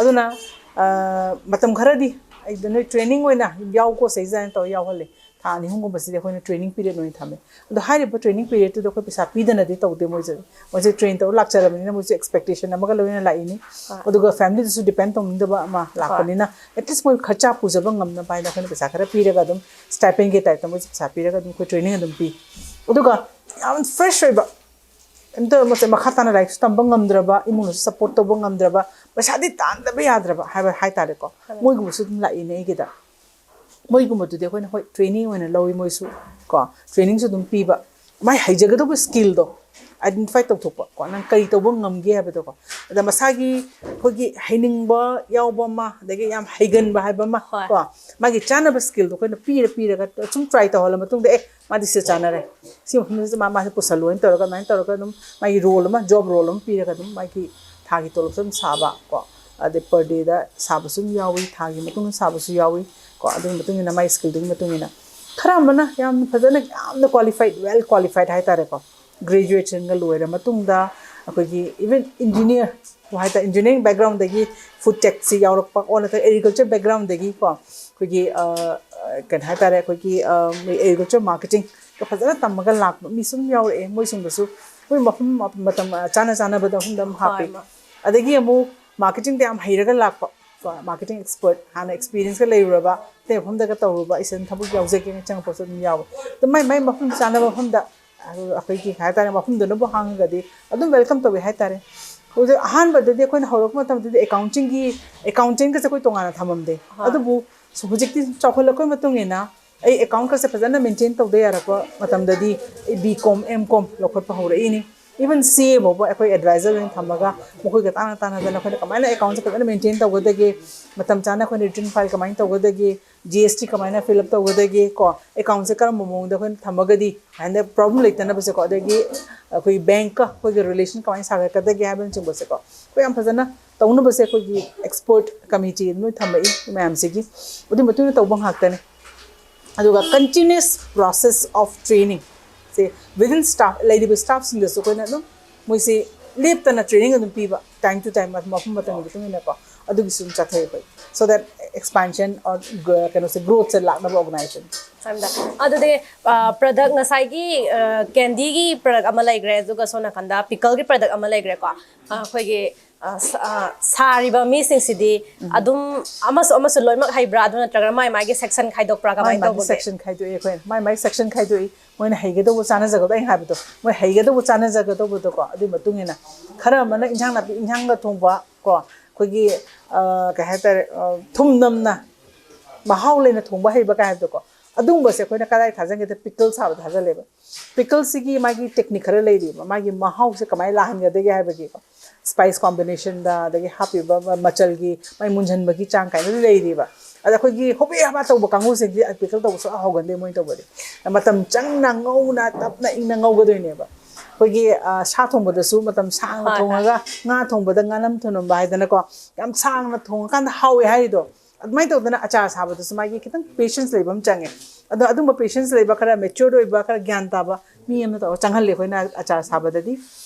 ꯑꯗꯨꯅ ꯃꯇꯝ ꯈꯔꯗꯤ ꯑꯩꯗ ꯅꯣꯏ ꯇ꯭ꯔꯦꯅꯤꯡ ꯑꯣꯏꯅ ꯌꯥꯎꯀꯣ ꯁꯤꯗꯩꯁꯤꯗ ꯍꯥꯏꯅ ꯇꯧꯔ ꯌꯥꯎꯍꯜꯂꯦ꯫ ꯊꯥ ꯑꯅꯤ ꯑꯍꯨꯝꯒꯨꯝꯕꯁꯤꯗꯤ ꯑꯩꯈꯣꯏꯅ ꯇ꯭ꯔꯦꯅꯤꯡ ꯄꯤꯔꯤꯌꯠ ꯑꯣꯏꯅ ꯊꯝꯃꯦ꯫ ꯑꯗꯣ ꯍꯥꯏꯔꯤꯕ ꯇ꯭ꯔꯦꯅꯤꯡ ꯄꯤꯔꯤꯌꯠꯇꯨꯗ ꯑꯩꯈꯣꯏ ꯄꯩꯁꯥ ꯄꯤꯗꯅꯗꯤ ꯇꯧꯗꯦ꯫ ꯃꯣꯏꯁꯦ, ꯃꯣꯏꯁꯦ ꯇ꯭ꯔꯦꯟ ꯇꯧꯔ ꯂꯥꯛꯆꯔꯕꯅꯤꯅ ꯃꯣꯏꯁꯨ ꯑꯦꯛꯁꯄꯦꯛꯇꯦꯁꯟ ꯑꯃꯒ ꯂꯣꯏꯅꯅ ꯂꯥꯛꯏꯅꯤ꯫ ꯍꯣꯏ꯫ ꯑꯗꯨꯒ ꯐꯦꯃꯤꯂꯤꯗꯁꯨ ꯗꯤꯄꯦꯟ ꯇꯧꯅꯤꯡꯗꯕ ꯑꯃ ꯍꯣꯏ꯫ ꯂꯥꯛꯄꯅꯤꯅ, ꯑꯦꯠꯂꯤꯁ ꯃꯣꯏ ꯈꯔꯆꯥ ꯄꯨꯖꯕ ꯉꯝꯅꯕ ꯍꯥꯏꯅ ꯑꯩꯈꯣꯏꯅ ꯄꯩꯁꯥ ꯈꯔ ꯄꯤꯔꯒ ꯑꯗꯨꯝ ꯁ꯭ꯇꯥꯏꯄꯦꯟꯒꯤ ꯇꯥꯏꯞꯇ ꯃꯣꯏꯁꯦ ꯄꯩꯁꯥ ꯄꯤꯔꯒ ꯑꯗꯨꯝ ꯑꯩꯈꯣꯏ ꯇ꯭ꯔꯦꯅꯤꯡ ꯑꯗꯨꯝ ꯄꯤ꯫ ꯑꯗꯨꯒ ꯌꯥꯝ ꯐ꯭ꯔꯦꯁ ꯑꯣꯏꯕ, ꯑꯝꯇ ꯃꯁꯦ ꯃꯈꯥ ꯇꯥꯅ ꯂꯥꯏꯔꯤꯛꯁꯨ ꯇꯝꯕ ꯉꯝꯗ꯭ꯔꯕ, ꯏꯃꯨꯡꯅꯁꯨ ꯁꯞꯄꯣꯔꯠ ꯇꯧꯕ ꯉꯝꯗ꯭ꯔꯕ, ꯄꯩꯁꯥꯗꯤ ꯇꯥꯟꯗꯕ ꯌꯥꯗ꯭ꯔꯕ ꯍꯥꯏꯕ ꯍꯥꯏꯇꯥꯔꯦꯀꯣ, ꯍꯣꯏ꯫ ꯃꯣꯏꯒꯨꯝꯕꯁꯨ ꯑꯗꯨꯝ ꯂꯥꯛꯏꯅꯦ ꯑꯩꯒꯤꯗ꯫ ꯃꯣꯏꯒꯨꯝꯕꯗꯨꯗꯤ ꯑꯩꯈꯣꯏꯅ ꯍꯣꯏ ꯇ꯭ꯔꯦꯅꯤꯡ ꯑꯣꯏꯅ ꯂꯧꯏ, ꯃꯣꯏꯁꯨ ꯀꯣ, ꯇ꯭ꯔꯦꯅꯤꯡꯁꯨ ꯑꯗꯨꯝ ꯄꯤꯕ, ꯃꯥꯏ ꯍꯩꯖꯒꯗꯧꯕ ꯁ꯭ꯀꯤꯜꯗꯣ ꯑꯥꯏꯗꯦꯟꯇꯤꯐꯥꯏ ꯇꯧꯊꯣꯛꯄ ꯀꯣ, ꯅꯪ ꯀꯔꯤ ꯇꯧꯕ ꯉꯝꯒꯦ ꯍꯥꯏꯕꯗꯣꯀꯣ꯫ ꯑꯗ ꯃꯁꯥꯒꯤ ꯑꯩꯈꯣꯏꯒꯤ ꯍꯩꯅꯤꯡꯕ ꯌꯥꯎꯕ ꯑꯃ, ꯑꯗꯒꯤ ꯌꯥꯝ ꯍꯩꯒꯟꯕ ꯍꯥꯏꯕ ꯑꯃ ꯍꯣꯏ꯫ ꯀꯣ, ꯃꯥꯒꯤ ꯆꯥꯅꯕ ꯁ꯭ꯀꯤꯜꯗꯣ ꯑꯩꯈꯣꯏꯅ ꯄꯤꯔ ꯄꯤꯔꯒ ꯁꯨꯝ ꯇ꯭ꯔꯥꯏ ꯇꯧꯍꯜꯂ ꯃꯇꯨꯡꯗ, ꯑꯦ, ꯃꯥꯗꯤ ꯁꯤ ꯆꯥꯅꯔꯦ, ꯁꯤ ꯃꯐꯝꯁꯤꯗ ꯃꯥ, ꯃꯥꯁꯦ ꯄꯨꯁꯜꯂꯣꯅ ꯇꯧꯔꯒ, ꯑꯗꯨꯃꯥꯏꯅ ꯇꯧꯔꯒ ꯑꯗꯨꯝ ꯃꯥꯒꯤ ꯔꯣꯜ ꯑꯃ, ꯖꯣꯕ ꯔꯣꯜ ꯑꯃ ꯄꯤꯔꯒ ꯑꯗꯨꯝ ꯃꯥꯒꯤ ꯊꯥꯒꯤ ꯇꯣꯂꯣꯞꯁꯨ ꯑꯗꯨꯝ ꯁꯥꯕ ꯀꯣ꯫ ꯑꯗꯩ per dayꯗ ꯁꯥꯕꯁꯨ ꯑꯗꯨꯝ ꯌꯥꯎꯏ, ꯊꯥꯒꯤ ꯃꯇꯨꯡꯗ ꯁꯥꯕꯁꯨ ꯌꯥꯎꯏ꯫ ꯀꯣ, ꯑꯗꯨꯒꯤ ꯃꯇꯨꯡ ꯏꯟꯅ ꯃꯥꯏ skillꯗꯨꯒꯤ ꯃꯇꯨꯡ ꯏꯟꯅ ꯈꯔ ꯑꯃꯅ ꯌꯥꯝꯅ ꯐꯖꯅ, ꯌꯥꯝꯅ qualified, well qualified ꯍꯥꯏꯇꯥꯔꯦꯀꯣ, graduationꯒ ꯂꯣꯏꯔ ꯃꯇꯨꯡꯗ ꯑꯩꯈꯣꯏꯒꯤ even engineer ꯍꯥꯏꯇꯥꯔꯦ, engineering backgroundꯗꯒꯤ food techꯁꯤ ꯌꯥꯎꯔꯛꯄ, ꯑꯣꯔ ꯅꯠꯇ꯭ꯔꯒ agriculture backgroundꯗꯒꯤ ꯀꯣ, ꯑꯩꯈꯣꯏꯒꯤ ꯀꯩꯅꯣ ꯍꯥꯏꯇꯥꯔꯦ, ꯑꯩꯈꯣꯏꯒꯤ agriculture marketingꯗ ꯐꯖꯅ ꯇꯝꯃꯒ ꯂꯥꯛꯄ ꯃꯤ ꯁꯨꯝ ꯌꯥꯎꯔꯛꯑꯦ꯫ ꯃꯣꯏꯁꯤꯡꯗꯨꯁꯨ ꯃꯣꯏ ꯃꯐꯝ ꯃꯇꯝ ꯆꯥꯅ ꯆꯥꯅꯕꯗ ꯃꯐꯝꯗ ꯑꯃ ꯍꯥꯞꯄꯤ꯫ ꯑꯗꯒꯤ ꯑꯃꯨꯛ marketingꯗ ꯌꯥꯝ ꯍꯩꯔꯒ ꯂꯥꯛꯄ, ꯀꯣ, marketing expert, ꯍꯥꯟꯅ experienceꯀ ꯂꯩꯔꯨꯔꯕ, ꯑꯇꯩ ꯃꯐꯝꯗꯒ ꯇꯧꯔꯨꯕ, ꯑꯩ ꯁꯤꯗ ꯊꯕꯛ ꯌꯥꯎꯖꯒꯦꯅ ꯆꯪꯉꯛꯄꯁꯨ ꯑꯗꯨꯝ ꯌꯥꯎꯋꯦ꯫ ꯑꯗꯨ ꯃꯥꯏ ꯃꯥꯏ ꯃꯐꯝ ꯆꯥꯅꯕ ꯃꯐꯝꯗ, ꯑꯗꯨ ꯑꯩꯈꯣꯏꯒꯤ ꯀꯩ ꯍꯥꯏꯇꯥꯔꯦ, ꯃꯐꯝꯗꯨꯅꯕꯨ ꯍꯥꯡꯉꯒꯗꯤ ꯑꯗꯨꯝ welcome ꯇꯧꯋꯦ ꯍꯥꯏꯇꯥꯔꯦ꯫ ꯍꯧꯖꯤꯛ ꯑꯍꯥꯟꯕꯗꯗꯤ ꯑꯩꯈꯣꯏꯅ ꯍꯧꯔꯛꯄ ꯃꯇꯝꯗꯗꯤ accountingꯒꯤ, accountantꯒꯁꯦ ꯑꯩꯈꯣꯏ ꯇꯣꯉꯥꯟꯅ ꯊꯝꯃꯝꯗꯦ꯫ ꯑꯗꯨꯕꯨ ꯍꯧꯖꯤꯛꯇꯤ ꯆꯥꯎꯈꯠꯂꯛꯄꯩ ꯃꯇꯨꯡ ꯏꯟꯅ ꯑꯩ accountꯀꯁꯦ ꯐꯖꯅ maintain ꯇꯧꯗ ꯌꯥꯔꯛꯄ ꯃꯇꯝꯗꯗꯤ ꯑꯩ B Com, M Com ꯂꯧꯈꯠꯄ ꯍꯧꯔꯛꯏꯅꯤ꯫ Even C A ꯐꯥꯎꯕ ꯑꯩꯈꯣꯏ advisor ꯑꯣꯏꯅ ꯊꯝꯃꯒ ꯃꯈꯣꯏꯒ ꯇꯥꯟꯅ ꯇꯥꯟꯅꯗꯅ ꯑꯩꯈꯣꯏꯅ ꯀꯃꯥꯏꯅ accountꯁꯦ ꯐꯖꯅ maintain ꯇꯧꯒꯗꯒꯦ, ꯃꯇꯝ ꯆꯥꯅ ꯑꯩꯈꯣꯏꯅ return file ꯀꯃꯥꯏꯅ ꯇꯧꯒꯗꯒꯦ, G S T ꯀꯃꯥꯏꯅ fill up ꯇꯧꯒꯗꯒꯦ, ꯀꯣ, accountꯁꯦ ꯀꯔꯝꯕ ꯃꯑꯣꯡꯗ ꯑꯩꯈꯣꯏꯅ ꯊꯝꯃꯒꯗꯤ ꯍꯥꯏꯅ problem ꯂꯩꯇꯅꯕꯁꯦꯀꯣ, ꯑꯗꯒꯤ ꯑꯩꯈꯣꯏ bankꯀ ꯑꯩꯈꯣꯏꯒꯤ relation ꯀꯃꯥꯏꯅ ꯁꯥꯒꯠꯀꯗꯒꯦ ꯍꯥꯏꯕꯅꯆꯤꯡꯕꯁꯦꯀꯣ, ꯑꯩꯈꯣꯏ ꯌꯥꯝ ꯐꯖꯅ ꯇꯧꯅꯕꯁꯦ ꯑꯩꯈꯣꯏꯒꯤ expert committee ꯑꯗꯨꯝ ꯊꯝꯃꯛꯏ ꯃꯌꯥꯝꯁꯤꯒꯤ꯫ ꯑꯗꯨꯒꯤ ꯃꯇꯨꯡ ꯏꯟꯅ ꯇꯧꯕ ꯉꯥꯛꯇꯅꯤ꯫ ꯑꯗꯨꯒ continuous process of trainingꯁꯦ within staff, ꯂꯩꯔꯤꯕ staffꯁꯤꯡꯗꯁꯨ ꯑꯩꯈꯣꯏꯅ ꯑꯗꯨꯝ ꯃꯣꯏꯁꯤ ꯂꯦꯞꯇꯅ training ꯑꯗꯨꯝ ꯄꯤꯕ, time to time, ꯃꯐꯝ ꯃꯇꯝꯒꯤ ꯃꯇꯨꯡ ꯏꯟꯅꯀꯣ, ꯑꯗꯨꯒꯤꯁꯨ ꯑꯗꯨꯝ ꯆꯠꯊꯩ ꯑꯩꯈꯣꯏ, so that expansion or ꯀꯩꯅꯣꯁꯦ, growthꯁꯦ ꯂꯥꯛꯅꯕ organization꯫ ꯍꯥꯏꯕꯗ ꯑꯗꯨꯗꯤ product, ꯉꯁꯥꯏꯒꯤ candyꯒꯤ product ꯑꯃ ꯂꯩꯈ꯭ꯔꯦ, ꯑꯗꯨꯒ ꯁꯣꯝ ꯅꯥꯀꯟꯗ pickleꯒꯤ product ꯑꯃ ꯂꯩꯈ꯭ꯔꯦꯀꯣ꯫ ꯑꯩꯈꯣꯏꯒꯤ ꯁꯥꯔꯤꯕ ꯃꯤꯁꯤꯡꯁꯤꯗꯤ ꯑꯗꯨꯝ ꯑꯃꯁꯨ ꯑꯃꯁꯨ ꯂꯣꯏꯅꯃꯛ ꯍꯩꯕ꯭ꯔꯥ, ꯑꯗꯨ ꯅꯠꯇ꯭ꯔꯒꯅ ꯃꯥꯏ ꯃꯥꯒꯤ section ꯈꯥꯏꯗꯣꯛꯄ꯭ꯔꯥ, ꯃꯥꯏ ꯀꯃꯥꯏꯅ ꯃꯥꯒꯤ ꯇꯧꯕꯒꯦ? Section ꯈꯥꯏꯗꯣꯛꯑꯦ ꯑꯩꯈꯣꯏꯅ, ꯃꯥꯏ ꯃꯥꯒꯤ section ꯈꯥꯏꯗꯣꯛꯏ꯫ ꯃꯣꯏꯅ ꯍꯩꯒꯗꯧꯕ ꯆꯥꯅꯖꯒꯗꯧꯕ, ꯑꯩꯅ ꯍꯥꯏꯕꯗꯣ, ꯃꯣꯏ ꯍꯩꯒꯗꯧꯕ ꯆꯥꯅꯖꯒꯗꯧꯕꯗꯣꯀꯣ, ꯑꯗꯨꯒꯤ ꯃꯇꯨꯡ ꯏꯟꯅ ꯈꯔ ꯑꯃꯅ ꯏꯟꯁꯥꯡ ꯅꯥꯄꯤ, ꯏꯟꯁꯥꯡꯒ ꯊꯣꯡꯕ ꯀꯣ, ꯑꯩꯈꯣꯏꯒꯤ ꯀꯩ ꯍꯥꯏꯇꯥꯔꯦ, ꯊꯨꯝ ꯅꯝꯅ ꯃꯍꯥꯎ ꯂꯩꯅ ꯊꯣꯡꯕ ꯍꯩꯕ ꯀꯥꯏ ꯍꯥꯏꯕꯗꯣꯀꯣ, ꯑꯗꯨꯒꯨꯝꯕꯁꯦ ꯑꯩꯈꯣꯏꯅ ꯀꯗꯥꯏ ꯊꯥꯖꯤꯟꯒꯦꯗ, pickle ꯁꯥꯕ ꯊꯥꯖꯜꯂꯦꯕ꯫ Pickleꯁꯤꯒꯤ ꯃꯥꯒꯤ technique ꯈꯔ ꯂꯩꯔꯤꯕ, ꯃꯥꯒꯤ ꯃꯍꯥꯎꯁꯦ ꯀꯃꯥꯏꯅ ꯂꯥꯛꯍꯟꯒꯗꯒꯦ ꯍꯥꯏꯕꯒꯤꯀꯣ, spice combinationꯗ, ꯑꯗꯒꯤ ꯍꯥꯞꯄꯤꯕ ꯃꯆꯜꯒꯤ ꯃꯥꯏ ꯃꯨꯟꯍꯟꯕꯒꯤ ꯆꯥꯡ ꯀꯥꯏꯅ ꯂꯩꯔꯤꯕ꯫ ꯑꯗ ꯑꯩꯈꯣꯏꯒꯤ ꯍꯣꯕꯦ ꯍꯥꯕꯥ ꯇꯧꯕ ꯀꯥꯡꯕꯨꯁꯤꯡꯗꯤ pickle ꯇꯧꯕ ꯁꯨꯡꯍꯧ ꯍꯧꯒꯟꯗꯦ ꯃꯣꯏꯅ ꯇꯧꯕꯗꯤ꯫ ꯃꯇꯝ ꯆꯪꯅ, ꯉꯧꯅ, ꯇꯞꯅ ꯏꯪꯅ ꯉꯧꯒꯗꯣꯏꯅꯦꯕ꯫ ꯑꯩꯈꯣꯏꯒꯤ ꯑ, ꯁꯥ ꯊꯣꯡꯕꯗꯁꯨ ꯃꯇꯝ ꯁꯥꯡꯅ ꯍꯣꯏ, ꯍꯣꯏ꯫ ꯊꯣꯡꯉꯒ, ꯉꯥ ꯊꯣꯡꯕꯗ ꯉꯥꯅꯝ ꯊꯣꯡꯉꯝꯕ ꯍꯥꯏꯗꯅꯀꯣ, ꯌꯥꯝ ꯁꯥꯡꯅ ꯊꯣꯡꯉꯀꯥꯟꯗ ꯍꯥꯎꯋꯦ ꯍꯥꯏꯔꯤꯗꯣ, ꯑꯗꯨꯃꯥꯏꯅ ꯇꯧꯗꯅ ꯑꯆꯥꯔ ꯁꯥꯕꯗꯁꯨ ꯃꯥꯒꯤ ꯈꯤꯇꯪ ꯄꯦꯁꯦꯟꯁ ꯂꯩꯕ ꯑꯃ ꯆꯪꯉꯦ꯫ ꯑꯗꯣ ꯑꯗꯨꯝꯕ ꯄꯦꯁꯦꯟꯁ ꯂꯩꯕ, ꯈꯔ ꯃꯦꯆ꯭ꯌꯣꯔ ꯑꯣꯏꯕ, ꯈꯔ ꯒ꯭ꯌꯥꯟ ꯇꯥꯕ ꯃꯤ ꯑꯃꯅ ꯇꯧꯔꯒ ꯆꯪꯍꯜꯂꯦ ꯑꯩꯈꯣꯏꯅ ꯑꯆꯥꯔ ꯁꯥꯕꯗꯗꯤ꯫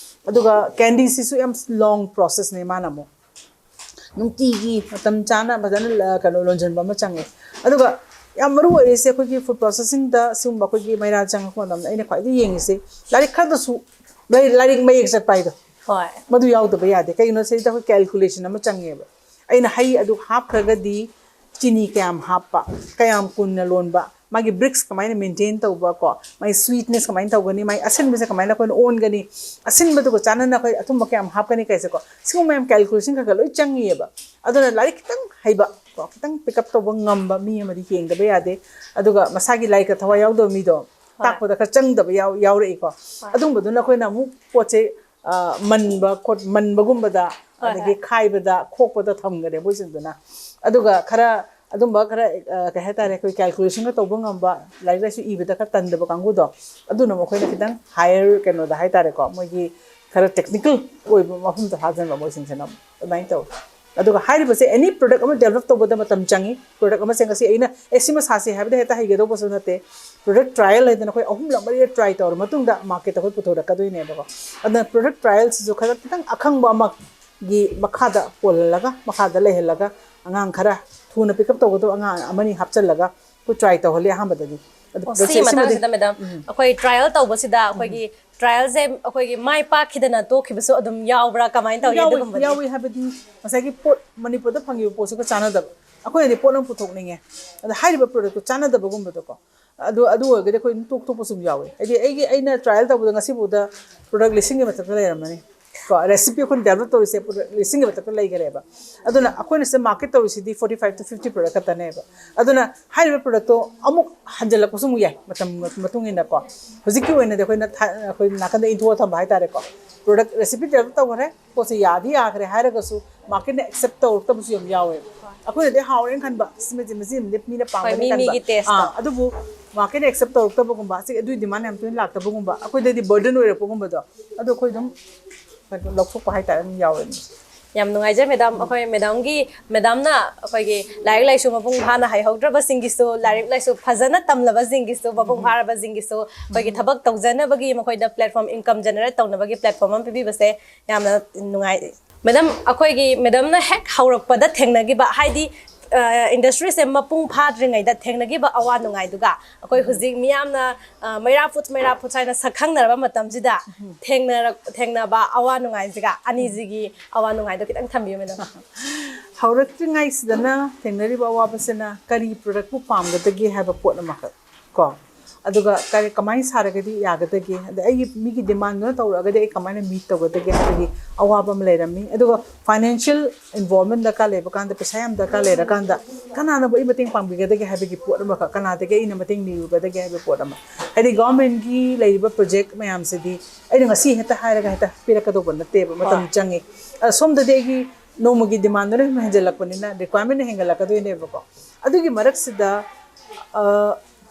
ꯑꯗꯨꯒ ꯀꯦꯟꯗꯤꯁꯤꯁꯨ ꯌꯥꯝ ꯂꯣꯡ ꯄ꯭ꯔꯣꯁꯦꯁꯅꯦ ꯃꯥꯅ ꯑꯃꯨꯛ꯫ ꯅꯨꯡꯇꯤꯒꯤ ꯃꯇꯝ ꯆꯥꯅ ꯐꯖꯅ ꯂ-, ꯀꯩꯅꯣ, ꯂꯣꯟꯁꯤꯟꯕ ꯑꯃ ꯆꯪꯉꯦ꯫ ꯑꯗꯨꯒ ꯌꯥꯝ ꯃꯔꯨ ꯑꯣꯏꯔꯤꯁꯦ ꯑꯩꯈꯣꯏꯒꯤ ꯐꯨꯗ ꯄ꯭ꯔꯣꯁꯦꯁꯤꯡꯗ ꯁꯤꯒꯨꯝꯕ ꯑꯩꯈꯣꯏꯒꯤ ꯃꯩꯔꯥ ꯆꯪꯉꯛꯄ ꯃꯇꯝꯗ ꯑꯩꯅ ꯈ꯭ꯋꯥꯏꯗꯒꯤ ꯌꯦꯡꯉꯤꯁꯦ ꯂꯥꯏꯔꯤꯛ ꯈꯔꯗꯁꯨ, ꯂꯥꯏ-, ꯂꯥꯏꯔꯤꯛ ꯃꯌꯦꯛ ꯆꯠꯄ ꯍꯥꯏꯗꯣ, ꯍꯣꯏ꯫ ꯃꯗꯨ ꯌꯥꯎꯗꯕ ꯌꯥꯗꯦ꯫ ꯀꯩꯒꯤꯅꯣ ꯁꯤꯗ ꯑꯩꯈꯣꯏ ꯀꯦꯜꯀꯨꯂꯦꯁꯟ ꯑꯃ ꯆꯪꯉꯦꯕ꯫ ꯑꯩꯅ ꯍꯩ ꯑꯗꯨ ꯍꯥꯞꯈ꯭ꯔꯒꯗꯤ ꯆꯤꯅꯤ ꯀꯌꯥꯝ ꯍꯥꯞꯄ, ꯀꯌꯥꯝ ꯀꯨꯏꯅ ꯂꯣꯟꯕ, ꯃꯥꯒꯤ ꯕ꯭ꯔꯤꯛꯁ ꯀꯃꯥꯏꯅ ꯃꯦꯟꯇꯦꯟ ꯇꯧꯕ ꯀꯣ, ꯃꯥꯒꯤ ꯁ꯭ꯋꯤꯠꯅꯦꯁ ꯀꯃꯥꯏꯅ ꯇꯧꯒꯅꯤ, ꯃꯥꯒꯤ ꯑꯁꯤꯟꯕꯁꯦ ꯀꯃꯥꯏꯅ ꯑꯩꯈꯣꯏꯅ ꯑꯣꯟꯒꯅꯤ, ꯑꯁꯤꯟꯕꯗꯨꯒ ꯆꯥꯟꯅꯅ ꯑꯩꯈꯣꯏ ꯑꯊꯨꯝꯕ ꯀꯌꯥꯝ ꯍꯥꯞꯀꯅꯤ ꯀꯥꯏꯁꯦꯀꯣ, ꯁꯤꯒꯨꯝꯕ ꯃꯌꯥꯝ ꯀꯦꯜꯀꯨꯂꯦꯁꯟ ꯈꯔ ꯈꯔ ꯂꯣꯏ ꯆꯪꯉꯤꯑꯕ꯫ ꯑꯗꯨꯅ ꯂꯥꯏꯔꯤꯛ ꯈꯤꯇꯪ ꯍꯩꯕ ꯀꯣ, ꯈꯤꯇꯪ ꯄꯤꯛ ꯑꯞ ꯇꯧꯕ ꯉꯝꯕ ꯃꯤ ꯑꯃꯗꯤ ꯌꯦꯡꯗꯕ ꯌꯥꯗꯦ꯫ ꯑꯗꯨꯒ ꯃꯁꯥꯒꯤ ꯂꯥꯏꯔꯤꯛꯇ ꯊꯋꯥꯏ ꯌꯥꯎꯗꯕ ꯃꯤꯗꯣ, ꯍꯣꯏ꯫ ꯇꯥꯛꯄꯗ ꯈꯔ ꯆꯪꯗꯕ ꯌꯥꯎ-, ꯌꯥꯎꯔꯛꯏꯀꯣ꯫ ꯍꯣꯏ꯫ ꯑꯗꯨꯝꯕꯗꯨꯅ ꯑꯩꯈꯣꯏꯅ ꯑꯃꯨꯛ ꯄꯣꯠꯁꯦ, ꯑ, ꯃꯟꯕ ꯈꯣꯠ-, ꯃꯟꯕꯒꯨꯝꯕꯗ, ꯍꯣꯏ, ꯑꯗꯒꯤ ꯍꯣꯏ꯫ ꯈꯥꯏꯕꯗ, ꯈꯣꯛꯄꯗ ꯊꯝꯒꯅꯤ ꯃꯣꯏꯁꯤꯡꯗꯨꯅ꯫ ꯑꯗꯨꯒ ꯈꯔ ꯑꯗꯨꯝꯕ ꯈꯔ, ꯑ, ꯀꯩ ꯍꯥꯏꯇꯥꯔꯦ, ꯑꯩꯈꯣꯏ ꯀꯦꯜꯀꯨꯂꯦꯁꯟꯒ ꯇꯧꯕ ꯉꯝꯕ, ꯂꯥꯏꯔꯤꯛ ꯂꯥꯏꯁꯨ ꯏꯕꯗ ꯈꯔ ꯇꯟꯗꯕ ꯀꯥꯡꯕꯨꯗꯣ, ꯑꯗꯨꯅ ꯑꯃꯨꯛ ꯑꯩꯈꯣꯏꯅ ꯈꯤꯇꯪ ꯍꯥꯏꯌꯔ ꯀꯩꯅꯣꯗ ꯍꯥꯏꯇꯥꯔꯦꯀꯣ, ꯃꯣꯏꯒꯤ ꯈꯔ ꯇꯦꯛꯅꯤꯀꯦꯜ ꯑꯣꯏꯕ ꯃꯐꯝꯗ ꯊꯥꯖꯟꯕ ꯃꯣꯏꯁꯤꯡꯁꯤꯅ ꯑꯃꯨꯛ ꯑꯗꯨꯃꯥꯏꯅ ꯇꯧꯋꯤ꯫ ꯑꯗꯨꯒ ꯍꯥꯏꯔꯤꯕꯁꯦ ꯑꯦꯅꯤ ꯄ꯭ꯔꯗꯛ ꯑꯃ ꯗꯦꯕꯂꯞ ꯇꯧꯕꯗ ꯃꯇꯝ ꯆꯪꯉꯤ꯫ ꯄ꯭ꯔꯗꯛ ꯑꯃꯁꯦ ꯉꯁꯤ ꯑꯩꯅ, "ꯑꯦ, ꯁꯤꯃ ꯁꯥꯁꯦ" ꯍꯥꯏꯕꯗ ꯍꯦꯛꯇ ꯍꯩꯒꯗꯧꯕꯁꯨ ꯅꯠꯇꯦ꯫ ꯄ꯭ꯔꯗꯛ ꯇ꯭ꯔꯥꯏꯌꯦꯜ ꯍꯥꯏꯗꯅ ꯑꯩꯈꯣꯏ ꯑꯍꯨꯝꯂꯛ ꯃꯔꯤꯔꯛ ꯇ꯭ꯔꯥꯏ ꯇꯧꯔ ꯃꯇꯨꯡꯗ ꯃꯥꯔꯀꯦꯠꯇ ꯑꯩꯈꯣꯏ ꯄꯨꯊꯣꯔꯛꯀꯗꯣꯏꯅꯦꯕꯀꯣ꯫ ꯑꯗꯨꯅ ꯄ꯭ꯔꯗꯛ ꯇ꯭ꯔꯥꯏꯌꯦꯜꯁꯤꯁꯨ ꯈꯔ ꯈꯤꯇꯪ ꯑꯈꯪꯕ ꯑꯃꯒꯤ ꯃꯈꯥꯗ ꯄꯣꯜꯍꯜꯂꯒ, ꯃꯈꯥꯗ ꯂꯩꯍꯜꯂꯒ, ꯑꯉꯥꯡ ꯈꯔ ꯊꯨꯅ ꯄꯤꯛ ꯑꯞ ꯇꯧꯒꯗꯕ ꯑꯉꯥꯡ ꯑꯃꯅꯤ ꯍꯥꯞꯆꯜꯂꯒ ꯑꯩꯈꯣꯏ ꯇ꯭ꯔꯥꯏ ꯇꯧꯍꯜꯂꯤ ꯑꯍꯥꯟꯕꯗꯗꯤ꯫ ꯑꯗꯨ ꯑꯣ, ꯄ꯭ꯔꯗꯛꯁꯦ ꯁꯤꯒꯤ ꯁꯤꯃꯗꯤ ꯃꯇꯥꯡꯁꯤꯗ, ꯃꯦꯗꯥꯝ, ꯎꯝ꯫ ꯑꯩꯈꯣꯏ ꯇ꯭ꯔꯥꯏꯌꯦꯜ ꯇꯧꯕꯁꯤꯗ ꯑꯩꯈꯣꯏꯒꯤ ꯇ꯭ꯔꯥꯏꯌꯦꯜꯁꯦ ꯑꯩꯈꯣꯏꯒꯤ ꯃꯥꯏ ꯄꯥꯛꯈꯤꯗꯅ ꯇꯣꯛꯈꯤꯕꯁꯨ ꯑꯗꯨꯝ ꯌꯥꯎꯕ꯭ꯔꯥ? ꯀꯃꯥꯏꯅ ꯇꯧꯏ ꯌꯥꯎꯏ, ꯑꯗꯨꯒꯨꯝꯕꯗꯤ? ꯌꯥꯎꯏ ꯍꯥꯏꯕꯗꯤ ꯉꯁꯥꯏꯒꯤ ꯄꯣꯠ, ꯃꯅꯤꯄꯨꯔꯗ ꯐꯪꯉꯤꯕ ꯄꯣꯠꯁꯤꯒ ꯆꯥꯟꯅꯗꯕ꯫ ꯑꯩꯈꯣꯏꯅꯗꯤ ꯄꯣꯠ ꯑꯃ ꯄꯨꯊꯣꯛꯅꯤꯡꯉꯦ, ꯑꯗ ꯍꯥꯏꯔꯤꯕ ꯄ꯭ꯔꯗꯛꯇꯨ ꯆꯥꯟꯅꯗꯕꯒꯨꯝꯕꯗꯣꯀꯣ꯫ ꯑꯗꯨ, ꯑꯗꯨ ꯑꯣꯏꯔꯒꯗꯤ ꯑꯩꯈꯣꯏ ꯑꯗꯨꯝ ꯇꯣꯛ ꯇꯣꯛꯄꯁꯨ ꯑꯗꯨꯝ ꯌꯥꯎꯋꯦ꯫ ꯍꯥꯏꯗꯤ ꯑꯩꯒꯤ, ꯑꯩꯅ ꯇ꯭ꯔꯥꯏꯌꯦꯜ ꯇꯧꯕꯗ ꯉꯁꯤꯐꯥꯎꯗ ꯄ꯭ꯔꯗꯛ ꯂꯤꯁꯤꯡꯒꯤ ꯃꯊꯛꯇ ꯂꯩꯔꯝꯃꯅꯤ꯫ ꯀꯣ, ꯔꯦꯁꯤꯄꯤ ꯑꯩꯈꯣꯏꯅ ꯗꯦꯕꯂꯞ ꯇꯧꯔꯤꯁꯦ ꯄ꯭ꯔꯗꯛ ꯂꯤꯁꯤꯡꯒꯤ ꯃꯊꯛꯇ ꯂꯩꯈꯔꯦꯕ꯫ ꯑꯗꯨꯅ ꯑꯩꯈꯣꯏꯅ ꯁꯤꯗ ꯃꯥꯔꯀꯦꯠ ꯇꯧꯔꯤꯁꯤꯗꯤ forty five to fifty product ꯈꯛꯇꯅꯦꯕ꯫ ꯑꯗꯨꯅ ꯍꯥꯏꯔꯤꯕ ꯄ꯭ꯔꯗꯛꯇꯣ ꯑꯃꯨꯛ ꯍꯟꯖꯤꯜꯂꯛꯄꯁꯨ ꯑꯃꯨꯛ ꯌꯥꯏ, ꯃꯇꯝ ꯃꯇꯨꯡ ꯏꯟꯅꯀꯣ꯫ ꯍꯧꯖꯤꯛꯀꯤ ꯑꯣꯏꯅꯗꯤ ꯑꯩꯈꯣꯏꯅ ꯊꯥ-, ꯑꯩꯈꯣꯏ ꯅꯥꯀꯟꯗ ꯏꯟꯊꯣꯛꯑ ꯊꯝꯕ ꯍꯥꯏꯇꯥꯔꯦꯀꯣ꯫ ꯄ꯭ꯔꯗꯛ ꯔꯦꯁꯤꯄꯤ ꯗꯦꯕꯂꯞ ꯇꯧꯈ꯭ꯔꯦ, ꯄꯣꯠꯁꯦ ꯌꯥꯗꯤ ꯌꯥꯈ꯭ꯔꯦ ꯍꯥꯏꯔꯒꯁꯨ ꯃꯥꯔꯀꯦꯠꯅ ꯑꯦꯛꯁꯦꯞ ꯇꯧꯔꯛꯇꯕꯁꯨ ꯌꯥꯝ ꯌꯥꯎꯋꯦꯕ꯫ ꯑꯩꯈꯣꯏꯅꯗꯤ ꯍꯥꯎꯔꯦꯅ ꯈꯟꯕ, ꯁꯤꯃꯗꯤ ꯃꯁꯤ ꯑꯃꯗꯤ ꯃꯤꯅ ꯄꯥꯝꯒꯅꯤ ꯃꯤ ꯈꯟꯕ꯫ ꯃꯤꯒꯤ ꯇꯦꯁꯇꯣ꯫ ꯑꯥ, ꯑꯗꯨꯕꯨ ꯃꯥꯔꯀꯦꯠꯅ ꯑꯦꯛꯁꯦꯞ ꯇꯧꯔꯛꯇꯕꯒꯨꯝꯕ, ꯁꯤ ꯑꯗꯨꯒꯤ ꯗꯤꯃꯥꯟ ꯌꯥꯝ ꯇꯣꯏꯅ ꯂꯥꯛꯇꯕꯒꯨꯝꯕ, ꯑꯩꯈꯣꯏꯗꯗꯤ ꯕꯔꯗꯟ ꯑꯣꯏꯔꯛꯄꯒꯨꯝꯕꯗꯣ, ꯑꯗꯨ ꯑꯩꯈꯣꯏ ꯑꯗꯨꯝ ꯀꯩꯅꯣ ꯂꯧꯊꯣꯛꯄ ꯍꯥꯏꯇꯥꯔꯦ, ꯑꯗꯨꯝ ꯌꯥꯎꯋꯦ꯫ ꯌꯥꯝ ꯅꯨꯡꯉꯥꯏꯖꯔꯦ ꯃꯦꯗꯥꯝ, ꯑꯩꯈꯣꯏ ꯃꯦꯗꯥꯝꯒꯤ, ꯃꯦꯗꯥꯝꯅ ꯑꯩꯈꯣꯏꯒꯤ ꯂꯥꯏꯔꯤꯛ ꯂꯥꯏꯁꯨ ꯃꯄꯨꯡ ꯐꯥꯅ ꯍꯩꯍꯧꯗ꯭ꯔꯕꯁꯤꯡꯒꯤꯁꯨ, ꯂꯥꯏꯔꯤꯛ ꯂꯥꯏꯁꯨ ꯐꯖꯅ ꯇꯝꯂꯕꯁꯤꯡꯒꯤꯁꯨ, ꯃꯄꯨꯡ ꯐꯥꯔꯕꯁꯤꯡꯒꯤꯁꯨ ꯑꯩꯈꯣꯏꯒꯤ ꯊꯕꯛ ꯇꯧꯖꯅꯕꯒꯤ ꯃꯈꯣꯏꯗ ꯄ꯭ꯂꯦꯠꯐꯣꯝ, ꯏꯟꯀꯝ ꯖꯦꯅꯦꯔꯦꯠ ꯇꯧꯅꯕꯒꯤ ꯄ꯭ꯂꯦꯠꯐꯣꯝ ꯑꯃ ꯄꯤꯕꯤꯕꯁꯦ ꯌꯥꯝꯅ ꯅꯨꯡꯉꯥꯏ꯫ ꯃꯦꯗꯥꯝ, ꯑꯩꯈꯣꯏꯒꯤ ꯃꯦꯗꯥꯝꯅ ꯍꯦꯛ ꯍꯧꯔꯛꯄꯗ ꯊꯦꯡꯅꯈꯤꯕ, ꯍꯥꯏꯗꯤ, ꯑ, ꯏꯟꯗꯁꯇ꯭ꯔꯤꯁꯦ ꯃꯄꯨꯡ ꯐꯥꯗ꯭ꯔꯤꯉꯩꯗ ꯊꯦꯡꯅꯈꯤꯕ ꯑꯋꯥ ꯅꯨꯡꯉꯥꯏꯗꯨꯒ ꯑꯩꯈꯣꯏ ꯍꯧꯖꯤꯛ ꯃꯤꯌꯥꯝꯅ, ꯑ, ꯃꯩꯔꯥ ꯐꯨꯠ, ꯃꯩꯔꯥ ꯐꯨꯠ ꯍꯥꯏꯅ ꯁꯛ ꯈꯪꯅꯔꯕ ꯃꯇꯝꯁꯤꯗ ꯊꯦꯡꯅꯔꯛ-, ꯊꯦꯡꯅꯕ ꯑꯋꯥ ꯅꯨꯡꯉꯥꯏꯁꯤꯒ, ꯑꯅꯤꯁꯤꯒꯤ ꯑꯋꯥ ꯅꯨꯡꯉꯥꯏꯗꯣ ꯈꯤꯇꯪ ꯊꯝꯕꯤꯌꯨ ꯃꯦꯗꯥꯝ꯫ ꯍꯧꯔꯛꯇ꯭ꯔꯤꯉꯩꯁꯤꯗꯅ ꯊꯦꯡꯅꯔꯤꯕ ꯑꯋꯥꯕꯁꯤꯅ ꯀꯔꯤ ꯄ꯭ꯔꯗꯛꯄꯨ ꯄꯥꯝꯒꯗꯒꯦ ꯍꯥꯏꯕ ꯄꯣꯠ ꯑꯃꯈꯛ ꯀꯣ, ꯑꯗꯨꯒ ꯀꯔꯤ, ꯀꯃꯥꯏꯅ ꯁꯥꯔꯒꯗꯤ ꯌꯥꯒꯗꯒꯦ, ꯑꯗ ꯑꯩꯒꯤ ꯃꯤꯒꯤ ꯗꯤꯃꯥꯟꯗꯨꯅ ꯇꯧꯔꯛꯑꯒꯗꯤ ꯑꯩ ꯀꯃꯥꯏꯅ ꯃꯤꯠ ꯇꯧꯒꯗꯒꯦ ꯍꯥꯏꯕꯒꯤ ꯑꯋꯥꯕ ꯑꯃ ꯂꯩꯔꯝꯃꯤ꯫ ꯑꯗꯨꯒ ꯐꯥꯏꯅꯥꯟꯁꯤꯌꯦꯜ ꯏꯟꯚꯣꯜꯕꯃꯦꯟ ꯗꯔꯀꯥꯔ ꯂꯩꯕ ꯀꯥꯟꯗ, ꯄꯩꯁꯥ ꯌꯥꯝ ꯗꯔꯀꯥꯔ ꯂꯩꯔꯀꯥꯟꯗ ꯀꯅꯥꯅꯕꯨ ꯑꯩ ꯃꯇꯦꯡ ꯄꯥꯡꯕꯤꯒꯗꯒꯦ ꯍꯥꯏꯕꯒꯤ ꯄꯣꯠ ꯑꯃꯈꯛ, ꯀꯅꯥꯗꯒꯤ ꯑꯩꯅ ꯃꯇꯦꯡ ꯅꯤꯔꯨꯒꯗꯒꯦ ꯍꯥꯏꯕ ꯄꯣꯠ ꯑꯃ꯫ ꯍꯥꯏꯗꯤ ꯒꯚꯔꯟꯃꯦꯟꯠꯀꯤ ꯂꯩꯔꯤꯕ ꯄ꯭ꯔꯣꯖꯦꯛ ꯃꯌꯥꯝꯁꯤꯗꯤ ꯑꯩꯅ ꯉꯁꯤ ꯍꯦꯛꯇ ꯍꯥꯏꯔꯒ ꯍꯦꯛꯇ ꯄꯤꯔꯛꯀꯗꯧꯕ ꯅꯠꯇꯦꯕ, ꯃꯇꯝ ꯍꯣꯏ꯫ ꯆꯪꯉꯤ꯫ ꯑ, ꯁꯣꯝꯗꯗꯤ ꯑꯩꯒꯤ ꯅꯣꯡꯃꯒꯤ ꯗꯤꯃꯥꯟꯗꯨꯅ ꯁꯨꯝ ꯍꯦꯟꯖꯜꯂꯛꯄꯅꯤꯅ ꯔꯤꯀ꯭ꯋꯥꯏꯔꯃꯦꯟꯠꯅ ꯍꯦꯟꯒꯠꯂꯛꯀꯗꯣꯏꯅꯦꯕꯀꯣ꯫ ꯑꯗꯨꯒꯤ ꯃꯔꯛꯁꯤꯗ, ꯑ,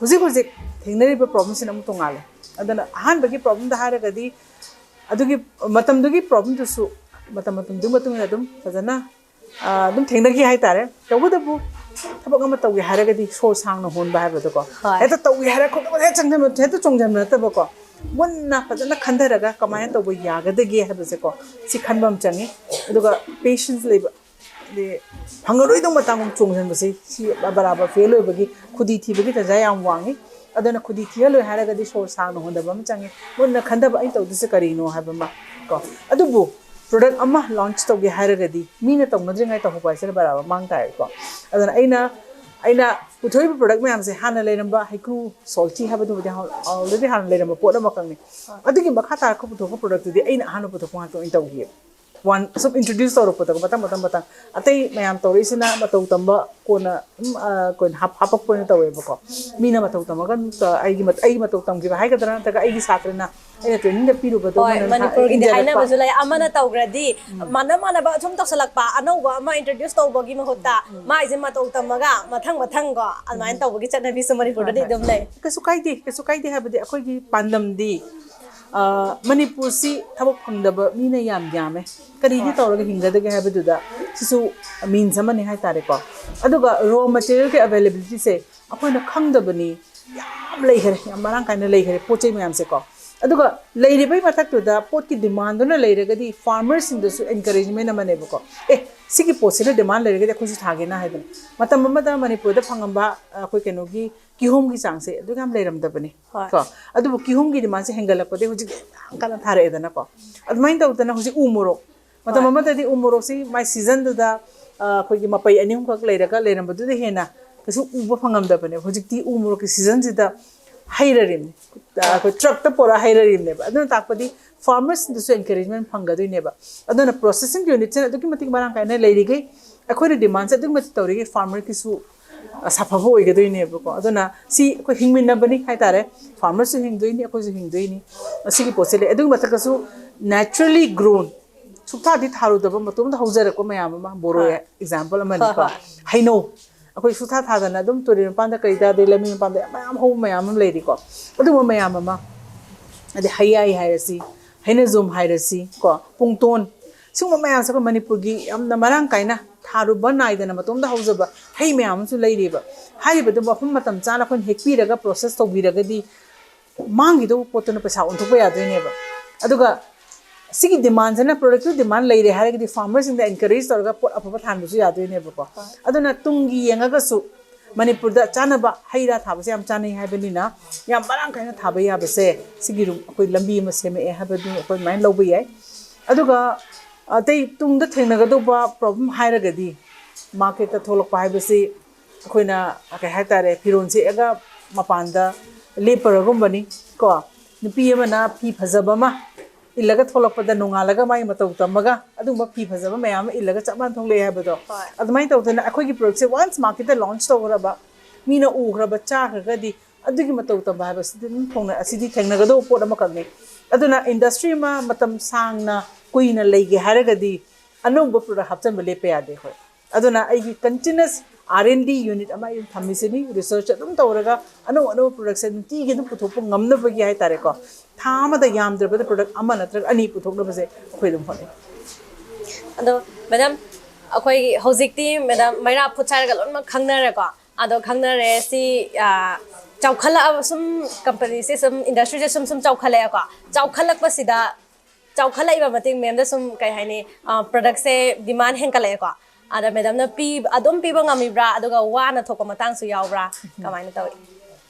ꯍꯧꯖꯤꯛ ꯍꯧꯖꯤꯛ ꯊꯦꯡꯅꯔꯤꯕ ꯄ꯭ꯔꯣꯕ꯭ꯂꯦꯝꯁꯤꯅ ꯑꯃꯨꯛ ꯇꯣꯡꯉꯥꯜꯂꯦ꯫ ꯑꯗꯨꯅ ꯑꯍꯥꯟꯕꯒꯤ ꯄ꯭ꯔꯣꯕ꯭ꯂꯦꯝꯗ ꯍꯥꯏꯔꯒꯗꯤ ꯑꯗꯨꯒꯤ ꯃꯇꯝꯗꯨꯒꯤ ꯄ꯭ꯔꯣꯕ꯭ꯂꯦꯝꯗꯨꯁꯨ ꯃꯇꯝ ꯃꯇꯝꯗꯨꯒꯤ ꯃꯇꯨꯡ ꯏꯟꯅ ꯑꯗꯨꯝ ꯐꯖꯅ, ꯑ, ꯑꯗꯨꯝ ꯊꯦꯡꯅꯈꯤ ꯍꯥꯏꯇꯥꯔꯦ꯫ ꯇꯧꯕꯇꯕꯨ ꯊꯕꯛ ꯑꯃ ꯇꯧꯒꯦ ꯍꯥꯏꯔꯒꯗꯤ ꯁꯣꯔ ꯁꯥꯡꯅ ꯍꯣꯟꯕ ꯍꯥꯏꯕꯗꯣꯀꯣ꯫ ꯍꯣꯏ꯫ ꯍꯦꯛꯇ ꯇꯧꯒꯦ ꯍꯥꯏꯔ ꯈꯣꯠꯄ ꯍꯦꯛ ꯆꯪꯁꯤꯟꯕ, ꯍꯦꯛꯇ ꯆꯣꯡꯁꯤꯟꯕ ꯅꯠꯇꯕꯀꯣ꯫ ꯃꯨꯟꯅ ꯐꯖꯅ ꯈꯟꯊꯔꯒ ꯀꯃꯥꯏꯅ ꯇꯧꯕ ꯌꯥꯒꯗꯒꯦ ꯍꯥꯏꯕꯁꯦꯀꯣ, ꯁꯤ ꯈꯟꯕ ꯑꯃ ꯆꯪꯉꯤ꯫ ꯑꯗꯨꯒ ꯄꯦꯁꯦꯟꯁ ꯂꯩꯕ, ꯍꯥꯏꯗꯤ ꯐꯪꯉꯔꯣꯏꯗꯧꯕ ꯃꯇꯥꯡ ꯑꯃ ꯆꯣꯡꯁꯤꯟꯕꯁꯦ, ꯁꯤ ꯕꯔꯥꯕꯔ ꯐꯦꯜ ꯑꯣꯏꯕꯒꯤ ꯈꯨꯗꯤ ꯊꯤꯕꯒꯤ ꯇꯟꯖꯥ ꯌꯥꯝ ꯋꯥꯡꯉꯤ꯫ ꯑꯗꯨꯅ ꯈꯨꯗꯤ ꯊꯤꯍꯜꯂꯣꯏ ꯍꯥꯏꯔꯒꯗꯤ ꯁꯣꯔ ꯁꯥꯡꯅ ꯍꯣꯟꯗꯕ ꯑꯃ ꯆꯪꯉꯤ꯫ ꯃꯨꯟꯅ ꯈꯟꯊꯕ, ꯑꯩꯅ ꯇꯧꯗꯣꯏꯁꯦ ꯀꯔꯤꯅꯣ ꯍꯥꯏꯕ ꯑꯃ ꯀꯣ꯫ ꯑꯗꯨꯕꯨ ꯄ꯭ꯔꯗꯛ ꯑꯃ ꯂꯣꯟꯆ ꯇꯧꯒꯦ ꯍꯥꯏꯔꯒꯗꯤ ꯃꯤꯅ ꯇꯧꯅꯗ꯭ꯔꯤꯉꯩ ꯇꯧꯍꯧꯕ ꯍꯥꯏꯁꯤꯅ ꯕꯔꯥꯕꯔ ꯃꯥꯡ ꯇꯥꯏꯀꯣ꯫ ꯑꯗꯨꯅ ꯑꯩꯅ, ꯑꯩꯅ ꯄꯨꯊꯣꯛꯏꯕ ꯄ꯭ꯔꯗꯛ ꯃꯌꯥꯝꯁꯦ ꯍꯥꯟꯅ ꯂꯩꯔꯝꯕ ꯍꯩꯀ꯭ꯔꯨ ꯁꯣꯜꯇꯤ ꯍꯥꯏꯕꯗꯨꯕꯨꯗꯤ already ꯍꯥꯟꯅ ꯂꯩꯔꯝꯕ ꯄꯣꯠ ꯑꯃꯈꯛꯅꯤ꯫ ꯑꯗꯨꯒꯤ ꯃꯈꯥ ꯇꯥꯔꯛꯄ ꯄꯨꯊꯣꯛꯄ ꯄ꯭ꯔꯗꯛꯇꯨꯗꯤ ꯑꯩꯅ ꯑꯍꯥꯟꯕ ꯄꯨꯊꯣꯛꯄ ꯉꯥꯛꯇ ꯑꯣꯏꯅ ꯇꯧꯈꯤꯑꯕ꯫ ꯋꯥꯟ ꯁꯨꯝ ꯏꯟꯇ꯭ꯔꯣꯗ꯭ꯌꯨꯁ ꯇꯧꯔꯛꯄꯗꯀꯣ, ꯃꯊꯪ ꯃꯊꯪ ꯃꯊꯪ ꯑꯇꯩ ꯃꯌꯥꯝ ꯇꯧꯔꯛꯏꯁꯤꯅ ꯃꯇꯧ ꯇꯝꯕ ꯀꯣꯟꯅ ꯑꯗꯨꯝ, ꯑ, ꯀꯣꯟꯅ ꯍꯥꯞ-, ꯍꯥꯄꯛꯄ ꯑꯣꯏꯅ ꯇꯧꯋꯦꯕꯀꯣ꯫ ꯃꯤꯅ ꯃꯇꯧ ꯇꯝꯃꯒ ꯑꯗꯨꯝ, ꯑ, ꯑꯩꯒꯤ ꯃꯠ-, ꯑꯩꯒꯤ ꯃꯇꯧ ꯇꯝꯈꯤꯕ ꯍꯥꯏꯒꯗ꯭ꯔꯥ, ꯅꯠꯇ꯭ꯔꯒ ꯑꯩꯒꯤ ꯁꯥꯇ꯭ꯔꯅ ꯑꯩꯅ ꯇ꯭ꯔꯦꯅꯤꯡꯗ ꯄꯤꯔꯨꯕꯗꯣ ꯍꯣꯏ, ꯃꯣꯏꯅ ꯃꯅꯤꯄꯨꯔꯒꯤꯗꯤ ꯏꯟꯖꯔꯛꯄ꯫ ꯍꯥꯏꯅꯕꯁꯨ ꯂꯩ, ꯑꯃꯅ ꯇꯧꯈ꯭ꯔꯗꯤ ꯎꯝ꯫ ꯃꯥꯟꯅ ꯃꯥꯟꯅꯕ ꯑꯁꯨꯝ ꯇꯧꯁꯜꯂꯛꯄ, ꯑꯅꯧꯕ ꯑꯃ ꯏꯟꯇ꯭ꯔꯣꯗ꯭ꯌꯨꯁ ꯇꯧꯕꯒꯤ ꯃꯍꯨꯠꯇ ꯎꯝ꯫ ꯃꯥꯏꯁꯦ ꯃꯇꯧ ꯇꯝꯃꯒ ꯃꯊꯪ ꯃꯊꯪ ꯀꯣ ꯑꯗꯨꯃꯥꯏꯅ ꯎꯝ꯫ ꯇꯧꯕꯒꯤ ꯆꯠꯅꯕꯤꯁꯨ ꯃꯅꯤꯄꯨꯔꯗꯗꯤ ꯍꯣꯏ, ꯍꯣꯏ꯫ ꯑꯗꯨꯝ ꯂꯩ꯫ ꯀꯩꯁꯨ ꯀꯥꯏꯗꯦ, ꯀꯩꯁꯨ ꯀꯥꯏꯗꯦ ꯍꯥꯏꯕꯗꯤ ꯑꯩꯈꯣꯏꯒꯤ ꯄꯥꯟꯗꯝꯗꯤ, ꯑ, ꯃꯅꯤꯄꯨꯔꯁꯤ ꯊꯕꯛ ꯐꯪꯗꯕ ꯃꯤꯅ ꯌꯥꯝ ꯌꯥꯝꯃꯦ꯫ ꯀꯔꯤꯗꯤ ꯍꯣꯏ꯫ ꯇꯧꯔꯒ ꯍꯤꯡꯒꯗꯒꯦ ꯍꯥꯏꯕꯗꯨꯗ ꯁꯤꯁꯨ ꯃꯤꯟꯁ ꯑꯃꯅꯤ ꯍꯥꯏꯇꯥꯔꯦꯀꯣ꯫ ꯑꯗꯨꯒ ꯔꯣ ꯃꯦꯇꯤꯔꯤꯌꯦꯜꯒꯤ ꯑꯦꯕꯥꯏꯂꯦꯕꯤꯂꯤꯇꯤꯁꯦ ꯑꯩꯈꯣꯏꯅ ꯈꯪꯗꯕꯅꯤ, ꯌꯥꯝ ꯂꯩꯈꯔꯦ, ꯌꯥꯝ ꯃꯔꯥꯡ ꯀꯥꯏꯅ ꯂꯩꯈꯔꯦ ꯄꯣꯠ ꯆꯩ ꯃꯌꯥꯝꯁꯦꯀꯣ꯫ ꯑꯗꯨꯒ ꯂꯩꯔꯤꯕꯩ ꯃꯊꯛꯇꯨꯗ ꯄꯣꯠꯀꯤ ꯗꯤꯃꯥꯟꯗꯨꯅ ꯂꯩꯔꯒꯗꯤ ꯐꯥꯔꯃꯔꯁꯤꯡꯗꯁꯨ ꯑꯦꯟꯀꯔꯦꯖꯃꯦꯟ ꯑꯃꯅꯦꯕꯀꯣ꯫ ꯑꯦ, ꯁꯤꯒꯤ ꯄꯣꯠꯁꯤꯅ ꯗꯤꯃꯥꯟ ꯂꯩꯔꯒꯗꯤ ꯑꯩꯈꯣꯏꯁꯨ ꯊꯥꯒꯦꯅ ꯍꯥꯏꯗꯅ꯫ ꯃꯇꯝ ꯑꯃꯗ ꯃꯅꯤꯄꯨꯔꯗ ꯐꯪꯉꯝꯕ, ꯑ, ꯑꯩꯈꯣꯏ ꯀꯩꯅꯣꯒꯤ ꯀꯤꯍꯣꯝꯒꯤ ꯆꯥꯡꯁꯦ ꯑꯗꯨꯛ ꯌꯥꯝ ꯂꯩꯔꯝꯗꯕꯅꯤ ꯍꯣꯏ꯫ ꯀꯣ꯫ ꯑꯗꯨꯕꯨ ꯀꯤꯍꯣꯝꯒꯤ ꯗꯤꯃꯥꯟꯁꯦ ꯍꯦꯟꯒꯠꯂꯛꯄꯗꯒꯤ ꯍꯧꯖꯤꯛ ꯌꯥꯝ ꯀꯟꯅ ꯊꯥꯔꯛꯑꯦꯗꯅꯀꯣ꯫ ꯑꯗꯨꯃꯥꯏꯅ ꯇꯧꯗꯅ ꯍꯧꯖꯤꯛ ꯎ ꯃꯣꯔꯣꯛ, ꯃꯇꯝ ꯍꯣꯏ꯫ ꯑꯃꯗꯗꯤ ꯎ ꯃꯣꯔꯣꯛꯁꯤ ꯃꯥꯏ ꯁꯤꯖꯟꯗꯨꯗ, ꯑ, ꯑꯩꯈꯣꯏꯒꯤ ꯃꯄꯩ ꯑꯅꯤ ꯑꯍꯨꯝꯈꯛ ꯂꯩꯔꯒ ꯂꯩꯔꯝꯕꯗꯨꯗ ꯍꯦꯟꯅ ꯀꯩꯁꯨ ꯎꯕ ꯐꯪꯉꯝꯗꯕꯅꯦ꯫ ꯍꯧꯖꯤꯛꯇꯤ ꯎ ꯃꯣꯔꯣꯛꯀꯤ ꯁꯤꯖꯟꯁꯤꯗ ꯍꯩꯔꯔꯤꯕꯅꯤ꯫ ꯑ, ꯑꯩꯈꯣꯏ ꯇ꯭ꯔꯛꯇ ꯄꯨꯔꯛꯑ ꯍꯩꯔꯔꯤꯕꯅꯦꯕ꯫ ꯑꯗꯨꯅ ꯇꯥꯛꯄꯗꯤ ꯐꯥꯔꯃꯔꯁꯤꯡꯗꯁꯨ ꯑꯦꯟꯀꯔꯦꯖꯃꯦꯟ ꯐꯪꯒꯗꯣꯏꯅꯦꯕ꯫ ꯑꯗꯨꯅ ꯄ꯭ꯔꯣꯁꯦꯁꯤꯡ ꯌꯨꯅꯤꯠꯁꯤꯅ ꯑꯗꯨꯛꯀꯤ ꯃꯇꯤꯛ ꯃꯔꯥꯡ ꯀꯥꯏꯅ ꯂꯩꯔꯤꯈꯩ ꯑꯩꯈꯣꯏꯅ ꯗꯤꯃꯥꯟꯁꯦ ꯑꯗꯨꯛꯀꯤ ꯃꯇꯤꯛ ꯇꯧꯔꯤꯈꯩ ꯐꯥꯔꯃꯔꯒꯤꯁꯨ, ꯑ, ꯁꯥꯐꯕ ꯑꯣꯏꯒꯗꯣꯏꯅꯦꯕꯀꯣ꯫ ꯑꯗꯨꯅ ꯁꯤ ꯑꯩꯈꯣꯏ ꯍꯤꯡꯃꯤꯟꯅꯕꯅꯤ ꯍꯥꯏꯇꯥꯔꯦ꯫ ꯐꯥꯔꯃꯔꯁꯨ ꯍꯤꯡꯗꯣꯏꯅꯤ, ꯑꯩꯈꯣꯏꯁꯨ ꯍꯤꯡꯗꯣꯏꯅꯤ꯫ ꯑꯁꯤꯒꯤ ꯄꯣꯠꯁꯦ ꯂꯩ꯫ ꯑꯗꯨꯒꯤ ꯃꯊꯛꯇꯁꯨ naturally grown, ꯁꯨꯛꯊꯥꯗꯤ ꯊꯥꯔꯨꯗꯕ ꯃꯇꯣꯝꯇ ꯍꯧꯖꯔꯛꯄ ꯃꯌꯥꯝ ꯑꯃ, ꯕꯣꯔꯣ ꯍꯣꯏ꯫ ꯑꯦꯛꯖꯥꯝꯄꯜ ꯑꯃꯅꯤꯀꯣ꯫ ꯍꯣꯏ, ꯍꯣꯏ꯫ ꯍꯩꯅꯧ, ꯑꯩꯈꯣꯏ ꯁꯨꯛꯊꯥ ꯊꯥꯗꯅ ꯑꯗꯨꯝ ꯇꯨꯔꯦꯜ ꯃꯄꯥꯟꯗ ꯀꯩꯗ, ꯑꯗꯩ ꯂꯝꯕꯤ ꯃꯄꯥꯟꯗ ꯌꯥꯝ ꯃꯌꯥꯝ ꯍꯧꯕ ꯃꯌꯥꯝ ꯑꯃ ꯂꯩꯔꯤꯀꯣ꯫ ꯑꯗꯨꯒꯨꯝꯕ ꯃꯌꯥꯝ ꯑꯃ, ꯑꯗꯩ ꯍꯩꯌꯥꯏ ꯍꯥꯏꯔꯁꯤ, ꯍꯩꯅꯖꯣꯝ ꯍꯥꯏꯔꯁꯤ ꯀꯣ, ꯄꯨꯡꯇꯣꯟ, ꯁꯤꯒꯨꯝꯕ ꯃꯌꯥꯝꯁꯦ ꯑꯩꯈꯣꯏ ꯃꯅꯤꯄꯨꯔꯒꯤ ꯌꯥꯝꯅ ꯃꯔꯥꯡ ꯀꯥꯏꯅ ꯊꯥꯔꯨꯕ ꯅꯥꯏꯗꯅ ꯃꯇꯣꯝꯗ ꯍꯧꯖꯕ ꯍꯩ ꯃꯌꯥꯝ ꯑꯃꯁꯨ ꯂꯩꯔꯤꯕ꯫ ꯍꯥꯏꯔꯤꯕꯗꯨ ꯃꯐꯝ ꯃꯇꯝ ꯆꯥꯅ ꯑꯩꯈꯣꯏꯅ ꯍꯦꯛꯄꯤꯔꯒ ꯄ꯭ꯔꯣꯁꯦꯁ ꯇꯧꯕꯤꯔꯒꯗꯤ ꯃꯥꯡꯈꯤꯗꯧꯕ ꯄꯣꯠꯇꯨꯅ ꯄꯩꯁꯥ ꯑꯣꯟꯊꯣꯛꯄ ꯌꯥꯗꯣꯏꯅꯦꯕ꯫ ꯑꯗꯨꯒ ꯁꯤꯒꯤ ꯗꯤꯃꯥꯟꯁꯤꯅ, ꯄ꯭ꯔꯗꯛꯀꯤ ꯗꯤꯃꯥꯟ ꯂꯩꯔꯦ ꯍꯥꯏꯔꯒꯗꯤ ꯐꯥꯔꯃꯔꯁꯤꯡꯗ ꯑꯦꯟꯀꯔꯦꯖ ꯇꯧꯔꯒ ꯄꯣꯠ ꯑꯐꯕ ꯊꯥꯍꯟꯕꯁꯨ ꯌꯥꯗꯣꯏꯅꯦꯕꯀꯣ꯫ ꯑꯗꯨꯅ ꯇꯨꯡꯒꯤ ꯌꯦꯡꯉꯒꯁꯨ ꯃꯅꯤꯄꯨꯔꯗ ꯆꯥꯅꯕ ꯍꯩ ꯔꯥ ꯊꯥꯕꯁꯦ ꯌꯥꯝ ꯆꯥꯅꯩ ꯍꯥꯏꯕꯅꯤꯅ ꯌꯥꯝ ꯃꯔꯥꯡ ꯀꯥꯏꯅ ꯊꯥꯕ ꯌꯥꯕꯁꯦ ꯁꯤꯒꯤ ꯔꯨꯝ ꯑꯩꯈꯣꯏ ꯂꯝꯕꯤ ꯑꯃ ꯁꯦꯝꯃꯛꯑꯦ ꯍꯥꯏꯕꯗꯨ ꯑꯩꯈꯣꯏ ꯑꯗꯨꯃꯥꯏꯅ ꯂꯧꯕ ꯌꯥꯏ꯫ ꯑꯗꯨꯒ ꯑꯇꯩ ꯇꯨꯡꯗ ꯊꯦꯡꯅꯒꯗꯧꯕ ꯄ꯭ꯔꯣꯕ꯭ꯂꯦꯝ ꯍꯥꯏꯔꯒꯗꯤ ꯃꯥꯔꯀꯦꯠꯇ ꯊꯣꯛꯂꯛꯄ ꯍꯥꯏꯕꯁꯤ ꯑꯩꯈꯣꯏꯅ ꯀꯩ ꯍꯥꯏꯇꯥꯔꯦ, ꯐꯤꯔꯣꯜ ꯁꯦꯠꯂꯒ ꯃꯄꯥꯟꯗ ꯂꯦꯞꯄꯔꯒꯨꯝꯕꯅꯤ ꯀꯣ꯫ ꯅꯨꯄꯤ ꯑꯃꯅ ꯐꯤ ꯐꯖꯕ ꯑꯃ ꯏꯜꯂꯒ ꯊꯣꯛꯂꯛꯄꯗ ꯅꯣꯡꯉꯥꯜꯂꯒ ꯃꯥꯒꯤ ꯃꯇꯧ ꯇꯝꯃꯒ ꯑꯗꯨꯒꯨꯝꯕ ꯐꯤ ꯐꯖꯕ ꯃꯌꯥꯝ ꯑꯃ ꯏꯜꯂꯒ ꯆꯞ ꯃꯥꯟꯅ ꯊꯣꯛꯂꯛꯑꯦ ꯍꯥꯏꯕꯗꯣ꯫ ꯍꯣꯏ꯫ ꯑꯗꯨꯃꯥꯏꯅ ꯇꯧꯗꯅ ꯑꯩꯈꯣꯏꯒꯤ ꯄ꯭ꯔꯗꯛꯁꯦ ꯋꯥꯟꯁ ꯃꯥꯔꯀꯦꯠꯇ ꯂꯣꯟꯆ ꯇꯧꯈ꯭ꯔꯕ, ꯃꯤꯅ ꯎꯈ꯭ꯔꯕ, ꯆꯥꯈ꯭ꯔꯒꯗꯤ ꯑꯗꯨꯒꯤ ꯃꯇꯧ ꯇꯝꯕ ꯍꯥꯏꯕꯁꯤꯗꯤ ꯑꯗꯨꯝ ꯊꯣꯡꯅ-, ꯑꯁꯤꯗꯤ ꯊꯦꯡꯅꯒꯗꯧꯕ ꯄꯣꯠ ꯑꯃꯈꯛꯅꯤ꯫ ꯑꯗꯨꯅ ꯏꯟꯗꯁꯇ꯭ꯔꯤ ꯑꯃ ꯃꯇꯝ ꯁꯥꯡꯅ ꯀꯨꯏꯅ ꯂꯩꯒꯦ ꯍꯥꯏꯔꯒꯗꯤ ꯑꯅꯧꯕ ꯄ꯭ꯔꯗꯛ ꯍꯥꯞꯆꯤꯟꯕ ꯂꯦꯞꯄ ꯌꯥꯗꯦ ꯑꯩꯈꯣꯏ꯫ ꯑꯗꯨꯅ ꯑꯩꯒꯤ continues R N D unit ꯑꯃ ꯑꯩ ꯑꯗꯨꯝ ꯊꯝꯃꯤꯁꯤꯅꯤ꯫ ꯔꯤꯁꯔꯆ ꯑꯗꯨꯝ ꯇꯧꯔꯒ ꯑꯅꯧ ꯑꯅꯧꯕ ꯄ꯭ꯔꯗꯛꯁꯦ ꯅꯨꯡꯇꯤꯒꯤ ꯑꯗꯨꯝ ꯄꯨꯊꯣꯛꯄ ꯉꯝꯅꯕꯒꯤ ꯍꯥꯏꯇꯥꯔꯦꯀꯣ꯫ ꯊꯥ ꯑꯃꯗ ꯌꯥꯝꯗ꯭ꯔꯕꯗ ꯄ꯭ꯔꯗꯛ ꯑꯃ ꯅꯠꯇ꯭ꯔꯒ ꯑꯅꯤ ꯄꯨꯊꯣꯛꯅꯕꯁꯦ ꯑꯩꯈꯣꯏ ꯑꯗꯨꯝ ꯍꯣꯠꯅꯩ꯫ ꯑꯗꯣ ꯃꯦꯗꯥꯝ, ꯑꯩꯈꯣꯏꯒꯤ ꯍꯧꯖꯤꯛꯇꯤ ꯃꯦꯗꯥꯝ ꯃꯩꯔꯥ ꯐꯨꯗꯁ ꯍꯥꯏꯔꯒ ꯂꯣꯏꯅꯃꯛ ꯈꯪꯅꯔꯦꯀꯣ꯫ ꯑꯗꯣ ꯈꯪꯅꯔꯦ ꯁꯤ, ꯑ, ꯆꯥꯎꯈꯠꯂꯛꯑꯕ ꯁꯨꯝ, ꯀꯝꯄꯅꯤꯁꯦ ꯁꯨꯝ, ꯏꯟꯗꯁꯇ꯭ꯔꯤꯁꯦ ꯁꯨꯝ ꯁꯨꯝ ꯆꯥꯎꯈꯠꯂꯛꯑꯦꯀꯣ꯫ ꯆꯥꯎꯈꯠꯂꯛꯄꯁꯤꯗ, ꯆꯥꯎꯈꯠꯂꯛꯏꯕ ꯃꯇꯨꯡ ꯃꯦꯝꯗ ꯁꯨꯝ ꯀꯩ ꯍꯥꯏꯅꯤ, ꯄ꯭ꯔꯗꯛꯁꯦ ꯗꯤꯃꯥꯟ ꯍꯦꯟꯒꯠꯂꯛꯑꯦꯀꯣ꯫ ꯑꯗ ꯃꯦꯗꯥꯝꯅ ꯄꯤ, ꯑꯗꯨꯝ ꯄꯤꯕ ꯉꯝꯃꯤꯕ꯭ꯔꯥ, ꯑꯗꯨꯒ ꯋꯥꯅ ꯊꯣꯛꯄ ꯃꯇꯥꯡꯁꯨ ꯌꯥꯎꯕ꯭ꯔꯥ, ꯀꯃꯥꯏꯅ ꯇꯧꯏ?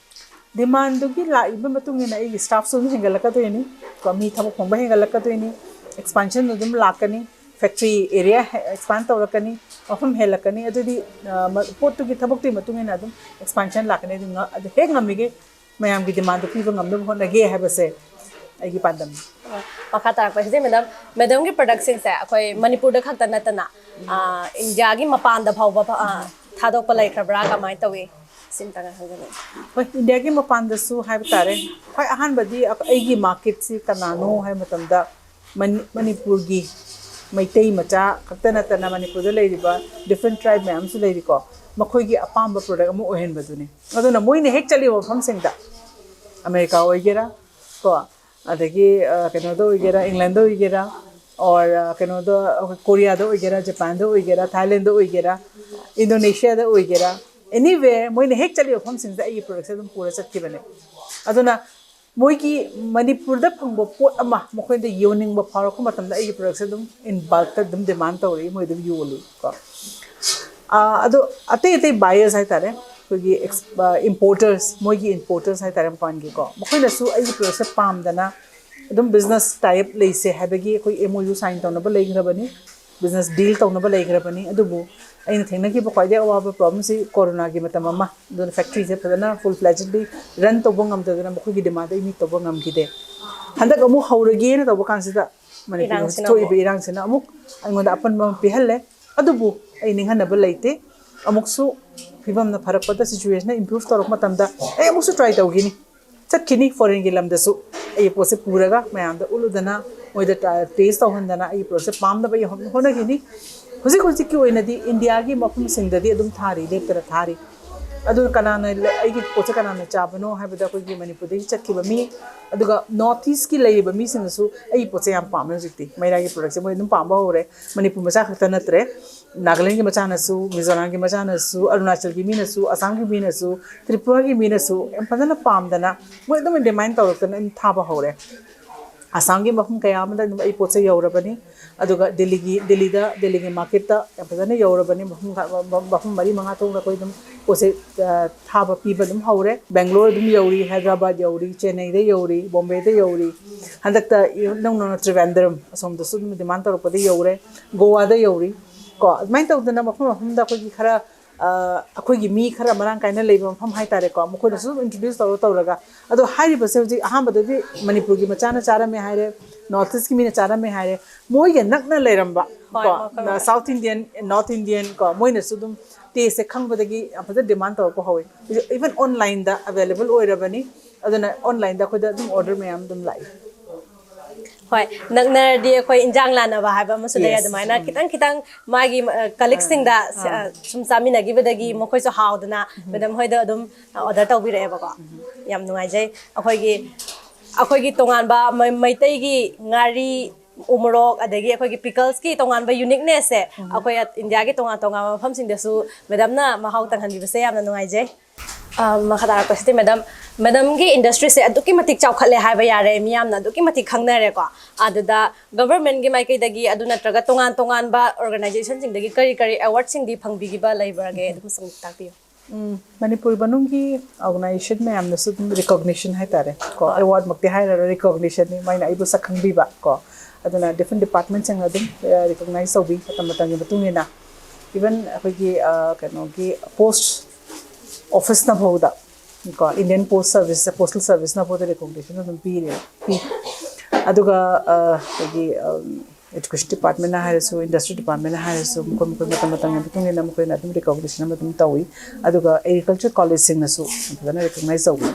ꯗꯤꯃꯥꯟꯗꯨꯒꯤ ꯂꯥꯛꯏꯕ ꯃꯇꯨꯡ ꯏꯟꯅ ꯑꯩꯒꯤ ꯁ꯭ꯇꯥꯐꯁꯨ ꯑꯗꯨꯝ ꯍꯦꯟꯒꯠꯂꯛꯀꯗꯣꯏꯅꯤ ꯀꯣ꯫ ꯃꯤ ꯊꯕꯛ ꯐꯪꯕ ꯍꯦꯟꯒꯠꯂꯛꯀꯗꯣꯏꯅꯤ꯫ ꯑꯦꯛꯁꯄꯥꯟꯁꯟ ꯑꯗꯨꯝ ꯂꯥꯛꯀꯅꯤ꯫ ꯐꯦꯛꯇ꯭ꯔꯤ ꯑꯦꯔꯤꯌꯥ ꯑꯦꯛꯁꯄꯥꯟ ꯇꯧꯔꯛꯀꯅꯤ꯫ ꯃꯐꯝ ꯍꯦꯜꯂꯛꯀꯅꯤ꯫ ꯑꯗꯨꯗꯤ, ꯑ, ꯃ-, ꯄꯣꯠꯇꯨꯒꯤ ꯊꯕꯛꯇꯨꯒꯤ ꯃꯇꯨꯡ ꯏꯟꯅ ꯑꯗꯨꯝ ꯑꯦꯛꯁꯄꯥꯟꯁꯟ ꯂꯥꯛꯀꯅꯤ꯫ ꯑꯗꯨ ꯉ-, ꯑꯗꯨ ꯍꯦꯛ ꯉꯝꯃꯤꯈꯩ ꯃꯌꯥꯝꯒꯤ ꯗꯤꯃꯥꯟꯗꯨ ꯄꯤꯕ ꯉꯝꯅꯕ ꯍꯣꯠꯅꯒꯦ ꯍꯥꯏꯕꯁꯦ ꯑꯩꯒꯤ ꯄꯥꯟꯗꯝꯅꯤ꯫ ꯃꯈꯥ ꯇꯥꯔꯛꯄꯁꯤꯗꯤ ꯃꯦꯗꯥꯝ, ꯃꯦꯗꯥꯝꯒꯤ ꯄ꯭ꯔꯗꯛꯁꯤꯡꯁꯦ ꯑꯩꯈꯣꯏ ꯃꯅꯤꯄꯨꯔꯗ ꯈꯛꯇ ꯅꯠꯇꯅ, ꯑ, ꯏꯟꯗꯤꯌꯥꯒꯤ ꯃꯄꯥꯟꯗ ꯐꯥꯎꯕ, ꯑ, ꯊꯥꯗꯣꯛꯄ ꯂꯩꯈ꯭ꯔꯕ꯭ꯔꯥ, ꯀꯃꯥꯏꯅ ꯇꯧꯏ? ꯁꯤꯝꯇꯪꯒ ꯈꯪꯖꯅꯤꯡꯉꯤ꯫ ꯍꯣꯏ, ꯏꯟꯗꯤꯌꯥꯒꯤ ꯃꯄꯥꯟꯗꯁꯨ ꯍꯥꯏꯕ ꯇꯥꯔꯦ꯫ ꯈ꯭ꯋꯥꯏ ꯑꯍꯥꯟꯕꯗꯤ ꯑꯩ-, ꯑꯩꯒꯤ ꯃꯥꯔꯀꯦꯠꯁꯤ ꯀꯅꯥꯅꯣ ꯍꯥꯏꯕ ꯃꯇꯝꯗ ꯃꯅꯤ-, ꯃꯅꯤꯄꯨꯔꯒꯤ ꯃꯩꯇꯩ ꯃꯆꯥ ꯈꯛꯇ ꯅꯠꯇꯅ ꯃꯅꯤꯄꯨꯔꯗ ꯂꯩꯔꯤꯕ ꯗꯤꯐ꯭ꯔꯦꯟ ꯇ꯭ꯔꯥꯏꯕ ꯃꯌꯥꯝ ꯑꯃꯁꯨ ꯂꯩꯔꯤꯀꯣ, ꯃꯈꯣꯏꯒꯤ ꯑꯄꯥꯝꯕ ꯄ꯭ꯔꯗꯛ ꯑꯃ ꯑꯣꯏꯍꯟꯕꯗꯨꯅꯤ꯫ ꯑꯗꯨꯅ ꯃꯣꯏꯅ ꯍꯦꯛ ꯆꯠꯂꯤꯕ ꯃꯐꯝꯁꯤꯡꯗ, ꯑꯃꯦꯔꯤꯀꯥ ꯑꯣꯏꯒꯦꯔꯥ ꯀꯣ, ꯑꯗꯒꯤ, ꯑ, ꯀꯩꯅꯣꯗ ꯑꯣꯏꯒꯦꯔꯥ, ꯏꯪꯂꯦꯟꯗ ꯑꯣꯏꯒꯦꯔꯥ, or, ꯑ, ꯀꯩꯅꯣꯗ, ꯑꯩꯈꯣꯏ ꯀꯣꯔꯤꯌꯥꯗ ꯑꯣꯏꯒꯦꯔꯥ, ꯖꯄꯥꯟꯗ ꯑꯣꯏꯒꯦꯔꯥ, ꯊꯥꯏꯂꯦꯟꯗ ꯑꯣꯏꯒꯦꯔꯥ, ꯏꯟꯗꯣꯅꯦꯁꯤꯌꯥꯗ ꯑꯣꯏꯒꯦꯔꯥ, anywhere ꯃꯣꯏꯅ ꯍꯦꯛ ꯆꯠꯂꯤꯕ ꯃꯐꯝꯁꯤꯡꯁꯤꯗ ꯑꯩꯒꯤ ꯄ꯭ꯔꯗꯛꯁꯦ ꯑꯗꯨꯝ ꯄꯨꯔ ꯆꯠꯈꯤꯕꯅꯦ꯫ ꯑꯗꯨꯅ ꯃꯣꯏꯒꯤ ꯃꯅꯤꯄꯨꯔꯗ ꯐꯪꯕ ꯄꯣꯠ ꯑꯃ ꯃꯈꯣꯏꯗ ꯌꯣꯟꯅꯤꯡꯕ ꯐꯥꯎꯔꯛꯄ ꯃꯇꯝꯗ ꯑꯩꯒꯤ ꯄ꯭ꯔꯗꯛꯁꯦ ꯑꯗꯨꯝ in bulkꯇ ꯑꯗꯨꯝ ꯗꯤꯃꯥꯟ ꯇꯧꯔꯛꯏ, ꯃꯣꯏ ꯑꯗꯨꯝ ꯌꯣꯜꯂꯤ ꯀꯣ꯫ ꯑꯥ, ꯑꯗꯣ ꯑꯇꯩ ꯑꯇꯩ ꯕꯥꯌꯔꯁ ꯍꯥꯏꯇꯥꯔꯦ, ꯑꯩꯈꯣꯏꯒꯤ ꯑꯦꯛꯁ-, ꯑꯥ, ꯏꯝꯄꯣꯔꯇꯔꯁ, ꯃꯣꯏꯒꯤ ꯏꯝꯄꯣꯔꯇꯔꯁ ꯍꯥꯏꯇꯥꯔꯦ ꯃꯄꯥꯟꯒꯤꯀꯣ, ꯃꯈꯣꯏꯅꯁꯨ ꯑꯩꯒꯤ ꯄ꯭ꯔꯗꯛꯁꯦ ꯄꯥꯝꯗꯅ ꯑꯗꯨꯝ ꯕꯤꯖꯤꯅꯦꯁ ꯇꯥꯏ ꯑꯞ ꯂꯩꯁꯦ ꯍꯥꯏꯕꯒꯤ ꯑꯩꯈꯣꯏ ꯑꯦꯝ ꯑꯣ ꯌꯨ ꯁꯥꯏꯟ ꯇꯧꯅꯕ ꯂꯩꯈ꯭ꯔꯕꯅꯤ, ꯕꯤꯖꯤꯅꯦꯁ ꯗꯤꯜ ꯇꯧꯅꯕ ꯂꯩꯈ꯭ꯔꯕꯅꯤ꯫ ꯑꯗꯨꯕꯨ ꯑꯩꯅ ꯊꯦꯡꯅꯈꯤꯕ ꯈ꯭ꯋꯥꯏꯗꯒꯤ ꯑꯋꯥꯕ ꯄ꯭ꯔꯣꯕ꯭ꯂꯦꯝꯁꯤ ꯀꯣꯔꯣꯅꯥꯒꯤ ꯃꯇꯝ ꯑꯃ, ꯑꯗꯨꯅ ꯐꯦꯛꯇ꯭ꯔꯤꯁꯦ ꯐꯖꯅ ꯐꯨꯜ ꯐ꯭ꯂꯦꯖꯦꯗꯂꯤ ꯔꯟ ꯇꯧꯕ ꯉꯝꯗꯗꯅ ꯃꯈꯣꯏꯒꯤ ꯗꯤꯃꯥꯟꯗ ꯑꯩ ꯃꯤꯠ ꯇꯧꯕ ꯉꯝꯈꯤꯗꯦ꯫ ꯍꯟꯗꯛ ꯑꯃꯨꯛ ꯍꯧꯔꯒꯦꯅ ꯇꯧꯕ ꯀꯥꯟꯁꯤꯗ ꯃꯅꯤꯄꯨꯔꯗ ꯊꯣꯛꯏꯕ ꯏꯔꯥꯡꯁꯤꯅ ꯑꯃꯨꯛ ꯑꯩꯉꯣꯟꯗ ꯑꯄꯟꯕ ꯑꯃ ꯄꯤꯍꯜꯂꯦ꯫ ꯑꯗꯨꯕꯨ ꯑꯩ ꯅꯤꯡꯍꯟꯅꯕ ꯂꯩꯇꯦ꯫ ꯑꯃꯨꯛꯁꯨ ꯐꯤꯕꯝꯅ ꯐꯔꯛꯄꯗ, ꯁꯤꯆꯨꯋꯦꯁꯟꯅ ꯏꯝꯄ꯭ꯔꯨꯚ ꯇꯧꯔꯛꯄ ꯃꯇꯝꯗ ꯑꯩ ꯑꯃꯨꯛꯁꯨ ꯇ꯭ꯔꯥꯏ ꯇꯧꯈꯤꯅꯤ꯫ ꯆꯠꯈꯤꯅꯤ ꯐꯣꯔꯦꯟꯒꯤ ꯂꯝꯗꯁꯨ꯫ ꯑꯩꯒꯤ ꯄꯣꯠꯁꯦ ꯄꯨꯔꯒ ꯃꯌꯥꯝꯗ ꯎꯠꯂꯨꯗꯅ, ꯃꯣꯏꯗ ꯇꯦꯁ ꯇꯧꯍꯟꯗꯅ, ꯑꯩꯒꯤ ꯄꯣꯠꯁꯦ ꯄꯥꯝꯅꯕ ꯑꯩ ꯍꯣꯠ- ꯍꯣꯠꯅꯈꯤꯅꯤ꯫ ꯍꯧꯖꯤꯛ ꯍꯧꯖꯤꯛꯀꯤ ꯑꯣꯏꯅꯗꯤ ꯏꯟꯗꯤꯌꯥꯒꯤ ꯃꯐꯝꯁꯤꯡꯗꯗꯤ ꯑꯗꯨꯝ ꯊꯥꯔꯤ, ꯂꯦꯞꯇꯅ ꯊꯥꯔꯤ꯫ ꯑꯗꯨ ꯀꯅꯥꯅ ꯂꯩ-, ꯑꯩꯒꯤ ꯄꯣꯠꯁꯦ ꯀꯅꯥꯅ ꯆꯥꯕꯅꯣ ꯍꯥꯏꯕꯗ ꯑꯩꯈꯣꯏꯒꯤ ꯃꯅꯤꯄꯨꯔꯗꯒꯤ ꯆꯠꯈꯤꯕ ꯃꯤ, ꯑꯗꯨꯒ ꯅꯣꯔꯠ ꯏꯁꯀꯤ ꯂꯩꯔꯤꯕ ꯃꯤꯁꯤꯡꯅꯁꯨ ꯑꯩꯒꯤ ꯄꯣꯠꯁꯦ ꯌꯥꯝ ꯄꯥꯝꯃꯦ꯫ ꯍꯧꯖꯤꯛꯇꯤ ꯃꯩꯔꯥꯒꯤ ꯄ꯭ꯔꯗꯛꯁꯦ ꯃꯣꯏ ꯑꯗꯨꯝ ꯄꯥꯝꯕ ꯍꯧꯔꯦ꯫ ꯃꯅꯤꯄꯨꯔ ꯃꯆꯥ ꯈꯛꯇ ꯅꯠꯇ꯭ꯔꯦ, ꯅꯥꯒꯥꯂꯦꯟꯒꯤ ꯃꯆꯥꯅꯁꯨ, ꯃꯤꯖꯣꯔꯥꯝꯒꯤ ꯃꯆꯥꯅꯁꯨ, ꯑꯔꯨꯅꯥꯆꯜꯒꯤ ꯃꯤꯅꯁꯨ, ꯑꯁꯥꯝꯒꯤ ꯃꯤꯅꯁꯨ, ꯇ꯭ꯔꯤꯄꯨꯔꯥꯒꯤ ꯃꯤꯅꯁꯨ ꯌꯥꯝ ꯐꯖꯅ ꯄꯥꯝꯗꯅ ꯃꯣꯏ ꯑꯗꯨꯝ ꯗꯤꯃꯥꯟ ꯇꯧꯔꯛꯇꯅ ꯑꯗꯨꯝ ꯊꯥꯕ ꯍꯧꯔꯦ꯫ ꯑꯁꯥꯝꯒꯤ ꯃꯐꯝ ꯀꯌꯥ ꯑꯃꯗ ꯑꯗꯨꯝ ꯑꯩ ꯄꯣꯠ ꯆꯩ ꯌꯧꯔꯕꯅꯤ꯫ ꯑꯗꯨꯒ ꯗꯦꯜꯂꯤꯒꯤ, ꯗꯦꯜꯂꯤꯗ, ꯗꯦꯜꯂꯤꯒꯤ ꯃꯥꯔꯀꯦꯠꯇ ꯌꯥꯝ ꯐꯖꯅ ꯌꯧꯔꯕꯅꯤ꯫ ꯃꯐꯝ ꯈ-, ꯃꯐꯝ ꯃꯔꯤ ꯃꯉꯥ ꯊꯣꯛꯅ ꯑꯩꯈꯣꯏ ꯑꯗꯨꯝ ꯄꯣꯠ ꯆꯩ, ꯑ, ꯊꯥꯕ ꯄꯤꯕ ꯑꯗꯨꯝ ꯍꯧꯔꯦ꯫ ꯕꯦꯡꯒ꯭ꯂꯣꯔ ꯑꯗꯨꯝ ꯌꯧꯔꯤ, ꯍꯥꯏꯗ꯭ꯔꯕꯥꯗ ꯌꯧꯔꯤ, ꯆꯦꯟꯅꯩꯗ ꯌꯧꯔꯤ, ꯕꯣꯝꯕꯦꯗ ꯌꯧꯔꯤ꯫ ꯍꯟꯗꯛꯇ ꯏ-, ꯅꯧꯅ ꯇ꯭ꯔꯤꯕꯦꯟꯗ꯭ꯔꯝ ꯑꯁꯣꯝꯗꯁꯨ ꯑꯗꯨꯝ ꯗꯤꯃꯥꯟ ꯇꯧꯔꯛꯄꯗ ꯌꯧꯔꯦ, ꯒꯣꯋꯥꯗ ꯌꯧꯔꯤ꯫ ꯀꯣ, ꯑꯗꯨꯃꯥꯏꯅ ꯇꯧꯗꯅ ꯃꯐꯝ ꯃꯐꯝꯗ ꯑꯩꯈꯣꯏꯒꯤ ꯈꯔ, ꯑ, ꯑꯩꯈꯣꯏꯒꯤ ꯃꯤ ꯈꯔ ꯃꯔꯥꯡ ꯀꯥꯏꯅ ꯂꯩꯕ ꯃꯐꯝ ꯍꯥꯏꯇꯥꯔꯦꯀꯣ, ꯃꯈꯣꯏꯗꯁꯨ ꯑꯗꯨꯝ ꯏꯟꯇ꯭ꯔꯣꯗ꯭ꯌꯨꯁ ꯇꯧꯔ ꯇꯧꯔꯒ, ꯑꯗꯣ ꯍꯥꯏꯔꯤꯕꯁꯦ ꯍꯧꯖꯤꯛ ꯑꯍꯥꯟꯕꯗꯗꯤ ꯃꯅꯤꯄꯨꯔꯒꯤ ꯃꯆꯥꯅ ꯆꯥꯔꯝꯃꯦ ꯍꯥꯏꯔꯦ, ꯅꯣꯔꯠ ꯏꯁꯀꯤ ꯃꯤꯅ ꯆꯥꯔꯝꯃꯦ ꯍꯥꯏꯔꯦ, ꯃꯣꯏꯒ ꯅꯛꯅ ꯂꯩꯔꯝꯕ, ꯍꯣꯏ, ꯀꯣ, ꯃꯐꯝ ꯅ-, ꯁꯥꯎꯠ ꯏꯟꯗꯤꯌꯟ, ꯅꯣꯔꯠ ꯏꯟꯗꯤꯌꯟ, ꯀꯣ, ꯃꯣꯏꯅꯁꯨ ꯑꯗꯨꯝ ꯇꯦꯁꯁꯦ ꯈꯪꯕꯗꯒꯤ ꯌꯥꯝ ꯐꯖꯅ ꯗꯤꯃꯥꯟ ꯇꯧꯔꯛꯄ ꯍꯧꯋꯤ꯫ ꯍꯧꯖꯤꯛ ꯏꯚꯟ ꯑꯣꯟꯂꯥꯏꯟꯗ ꯑꯦꯕꯥꯏꯂꯦꯕꯜ ꯑꯣꯏꯔꯕꯅꯤ꯫ ꯑꯗꯨꯅ ꯑꯣꯟꯂꯥꯏꯟꯗ ꯑꯩꯈꯣꯏꯗ ꯑꯗꯨꯝ ꯑꯣꯔꯗꯔ ꯃꯌꯥꯝ ꯑꯗꯨꯝ ꯂꯥꯛꯏ꯫ ꯍꯣꯏ, ꯅꯛꯅꯔꯗꯤ ꯑꯩꯈꯣꯏ ꯏꯟꯖꯥꯡ ꯂꯥꯟꯅꯕ ꯍꯥꯏꯕ ꯑꯃꯁꯨ ꯂꯩ꯫ Yes. ꯑꯗꯨꯃꯥꯏꯅ, ꯎꯝ, ꯈꯤꯇꯪ ꯈꯤꯇꯪ ꯃꯥꯒꯤ, ꯑ, ꯀꯂꯤꯛꯁꯤꯡꯗ, ꯑ, ꯁꯨꯝ ꯆꯥꯃꯤꯟꯅꯈꯤꯕꯗꯒꯤ ꯃꯈꯣꯏꯁꯨ ꯍꯥꯎꯗꯅ ꯃꯦꯗꯝ ꯍꯣꯏꯗ ꯑꯗꯨꯝ ꯑꯣꯔꯗꯔ ꯇꯧꯕꯤꯔꯛꯑꯦꯕꯀꯣ꯫ ꯌꯥꯝ ꯅꯨꯡꯉꯥꯏꯖꯩ꯫ ꯑꯩꯈꯣꯏꯒꯤ, ꯑꯩꯈꯣꯏꯒꯤ ꯇꯣꯉꯥꯟꯕ ꯃꯩ-, ꯃꯩꯇꯩꯒꯤ ꯉꯥꯔꯤ, ꯎꯃꯣꯔꯣꯛ, ꯑꯗꯒꯤ ꯑꯩꯈꯣꯏꯒꯤ ꯄꯤꯀꯜꯁꯀꯤ ꯇꯣꯉꯥꯟꯕ ꯌꯨꯅꯤꯛꯅꯦꯁꯁꯦ ꯑꯩꯈꯣꯏ ꯏꯟꯗꯤꯌꯥꯒꯤ ꯇꯣꯉꯥꯟ ꯇꯣꯉꯥꯟꯕ ꯃꯐꯝꯁꯤꯡꯗꯁꯨ ꯃꯦꯗꯝꯅ ꯃꯍꯥꯎ ꯇꯪꯍꯟꯕꯤꯕꯁꯦ ꯌꯥꯝꯅ ꯅꯨꯡꯉꯥꯏꯖꯩ꯫ ꯑ, ꯃꯈꯥ ꯇꯥꯔꯛꯄꯁꯤꯗꯤ ꯃꯦꯗꯝ, ꯃꯦꯗꯝꯒꯤ ꯏꯟꯗꯁꯇ꯭ꯔꯤꯁꯦ ꯑꯗꯨꯛꯀꯤ ꯃꯇꯤꯛ ꯆꯥꯎꯈꯠꯂꯦ ꯍꯥꯏꯕ ꯌꯥꯔꯦ, ꯃꯤꯌꯥꯝꯅ ꯑꯗꯨꯛꯀꯤ ꯃꯇꯤꯛ ꯈꯪꯅꯔꯦꯀꯣ꯫ ꯑꯗꯨꯗ ꯒꯚꯔꯟꯃꯦꯟꯠꯀꯤ ꯃꯥꯏꯀꯩꯗꯒꯤ ꯑꯗꯨ ꯅꯠꯇ꯭ꯔꯒ ꯇꯣꯉꯥꯟ ꯇꯣꯉꯥꯟꯕ ꯑꯣꯔꯒꯅꯥꯏꯖꯦꯁꯟꯁꯤꯡꯗꯒꯤ ꯀꯔꯤ ꯀꯔꯤ ꯑꯦꯋꯥꯔꯗꯁꯤꯡꯗꯤ ꯐꯪꯕꯤꯈꯤꯕ ꯂꯩꯕ꯭ꯔꯒꯦ? ꯑꯗꯨꯝ ꯁꯨꯝ ꯇꯥꯛꯄꯤꯌꯨ꯫ ꯎꯝ, ꯃꯅꯤꯄꯨꯔ ꯃꯅꯨꯡꯒꯤ ꯑꯣꯔꯒꯅꯥꯏꯖꯦꯁꯟ ꯃꯌꯥꯝꯅꯁꯨ ꯑꯗꯨꯝ ꯔꯤꯀꯣꯒꯅꯤꯁꯟ ꯍꯥꯏꯇꯥꯔꯦ ꯀꯣ, ꯑꯦꯋꯥꯔꯗꯃꯛꯇꯤ ꯍꯥꯏꯔꯔꯣꯏ, ꯔꯤꯀꯣꯒꯅꯤꯁꯟꯅꯤ, ꯃꯣꯏꯅ ꯑꯩꯕꯨ ꯁꯛ ꯈꯪꯕꯤꯕ ꯀꯣ꯫ ꯑꯗꯨꯅ ꯗꯤꯐ꯭ꯔꯦꯟ ꯗꯤꯄꯥꯔꯠꯃꯦꯟꯠꯁꯤꯡꯅ ꯑꯗꯨꯝ, ꯑ, ꯔꯤꯀꯣꯒꯅꯥꯏꯖ ꯇꯧꯕꯤ ꯃꯇꯝ ꯃꯇꯝꯒꯤ ꯃꯇꯨꯡ ꯏꯟꯅ꯫ ꯏꯚꯟ ꯑꯩꯈꯣꯏꯒꯤ, ꯑ, ꯀꯩꯅꯣꯒꯤ ꯄꯣꯁ ꯑꯣꯐꯤꯁꯅ ꯐꯥꯎꯗ ꯀꯣ, Indian Post Service, Postal Service ꯅ ꯐꯥꯎꯗ ꯔꯤꯀꯣꯒꯅꯤꯁꯟ ꯑꯗꯨꯝ ꯄꯤꯔꯦ, ꯄꯤ꯫ ꯑꯗꯨꯒ ꯑ, ꯑꯩꯈꯣꯏꯒꯤ ꯑꯦꯖꯨꯀꯦꯁꯟ ꯗꯤꯄꯥꯔꯠꯃꯦꯟꯅ ꯍꯥꯏꯔꯁꯨ, ꯏꯟꯗꯁꯇ꯭ꯔꯤ ꯗꯤꯄꯥꯔꯠꯃꯦꯟꯅ ꯍꯥꯏꯔꯁꯨ, ꯃꯈꯣꯏ ꯃꯈꯣꯏ ꯃꯇꯝ ꯃꯇꯝꯒꯤ ꯃꯇꯨꯡ ꯏꯟꯅ ꯃꯈꯣꯏꯅ ꯑꯗꯨꯝ ꯔꯤꯀꯣꯒꯅꯤꯁꯟ ꯑꯃ ꯑꯗꯨꯝ ꯇꯧꯏ꯫ ꯑꯗꯨꯒ ꯑꯦꯒ꯭ꯔꯤꯀꯜꯆꯔ ꯀꯣꯂꯦꯖꯁꯤꯡꯅꯁꯨ ꯐꯖꯅ ꯔꯤꯀꯣꯒꯅꯥꯏꯖ ꯇꯧꯏ꯫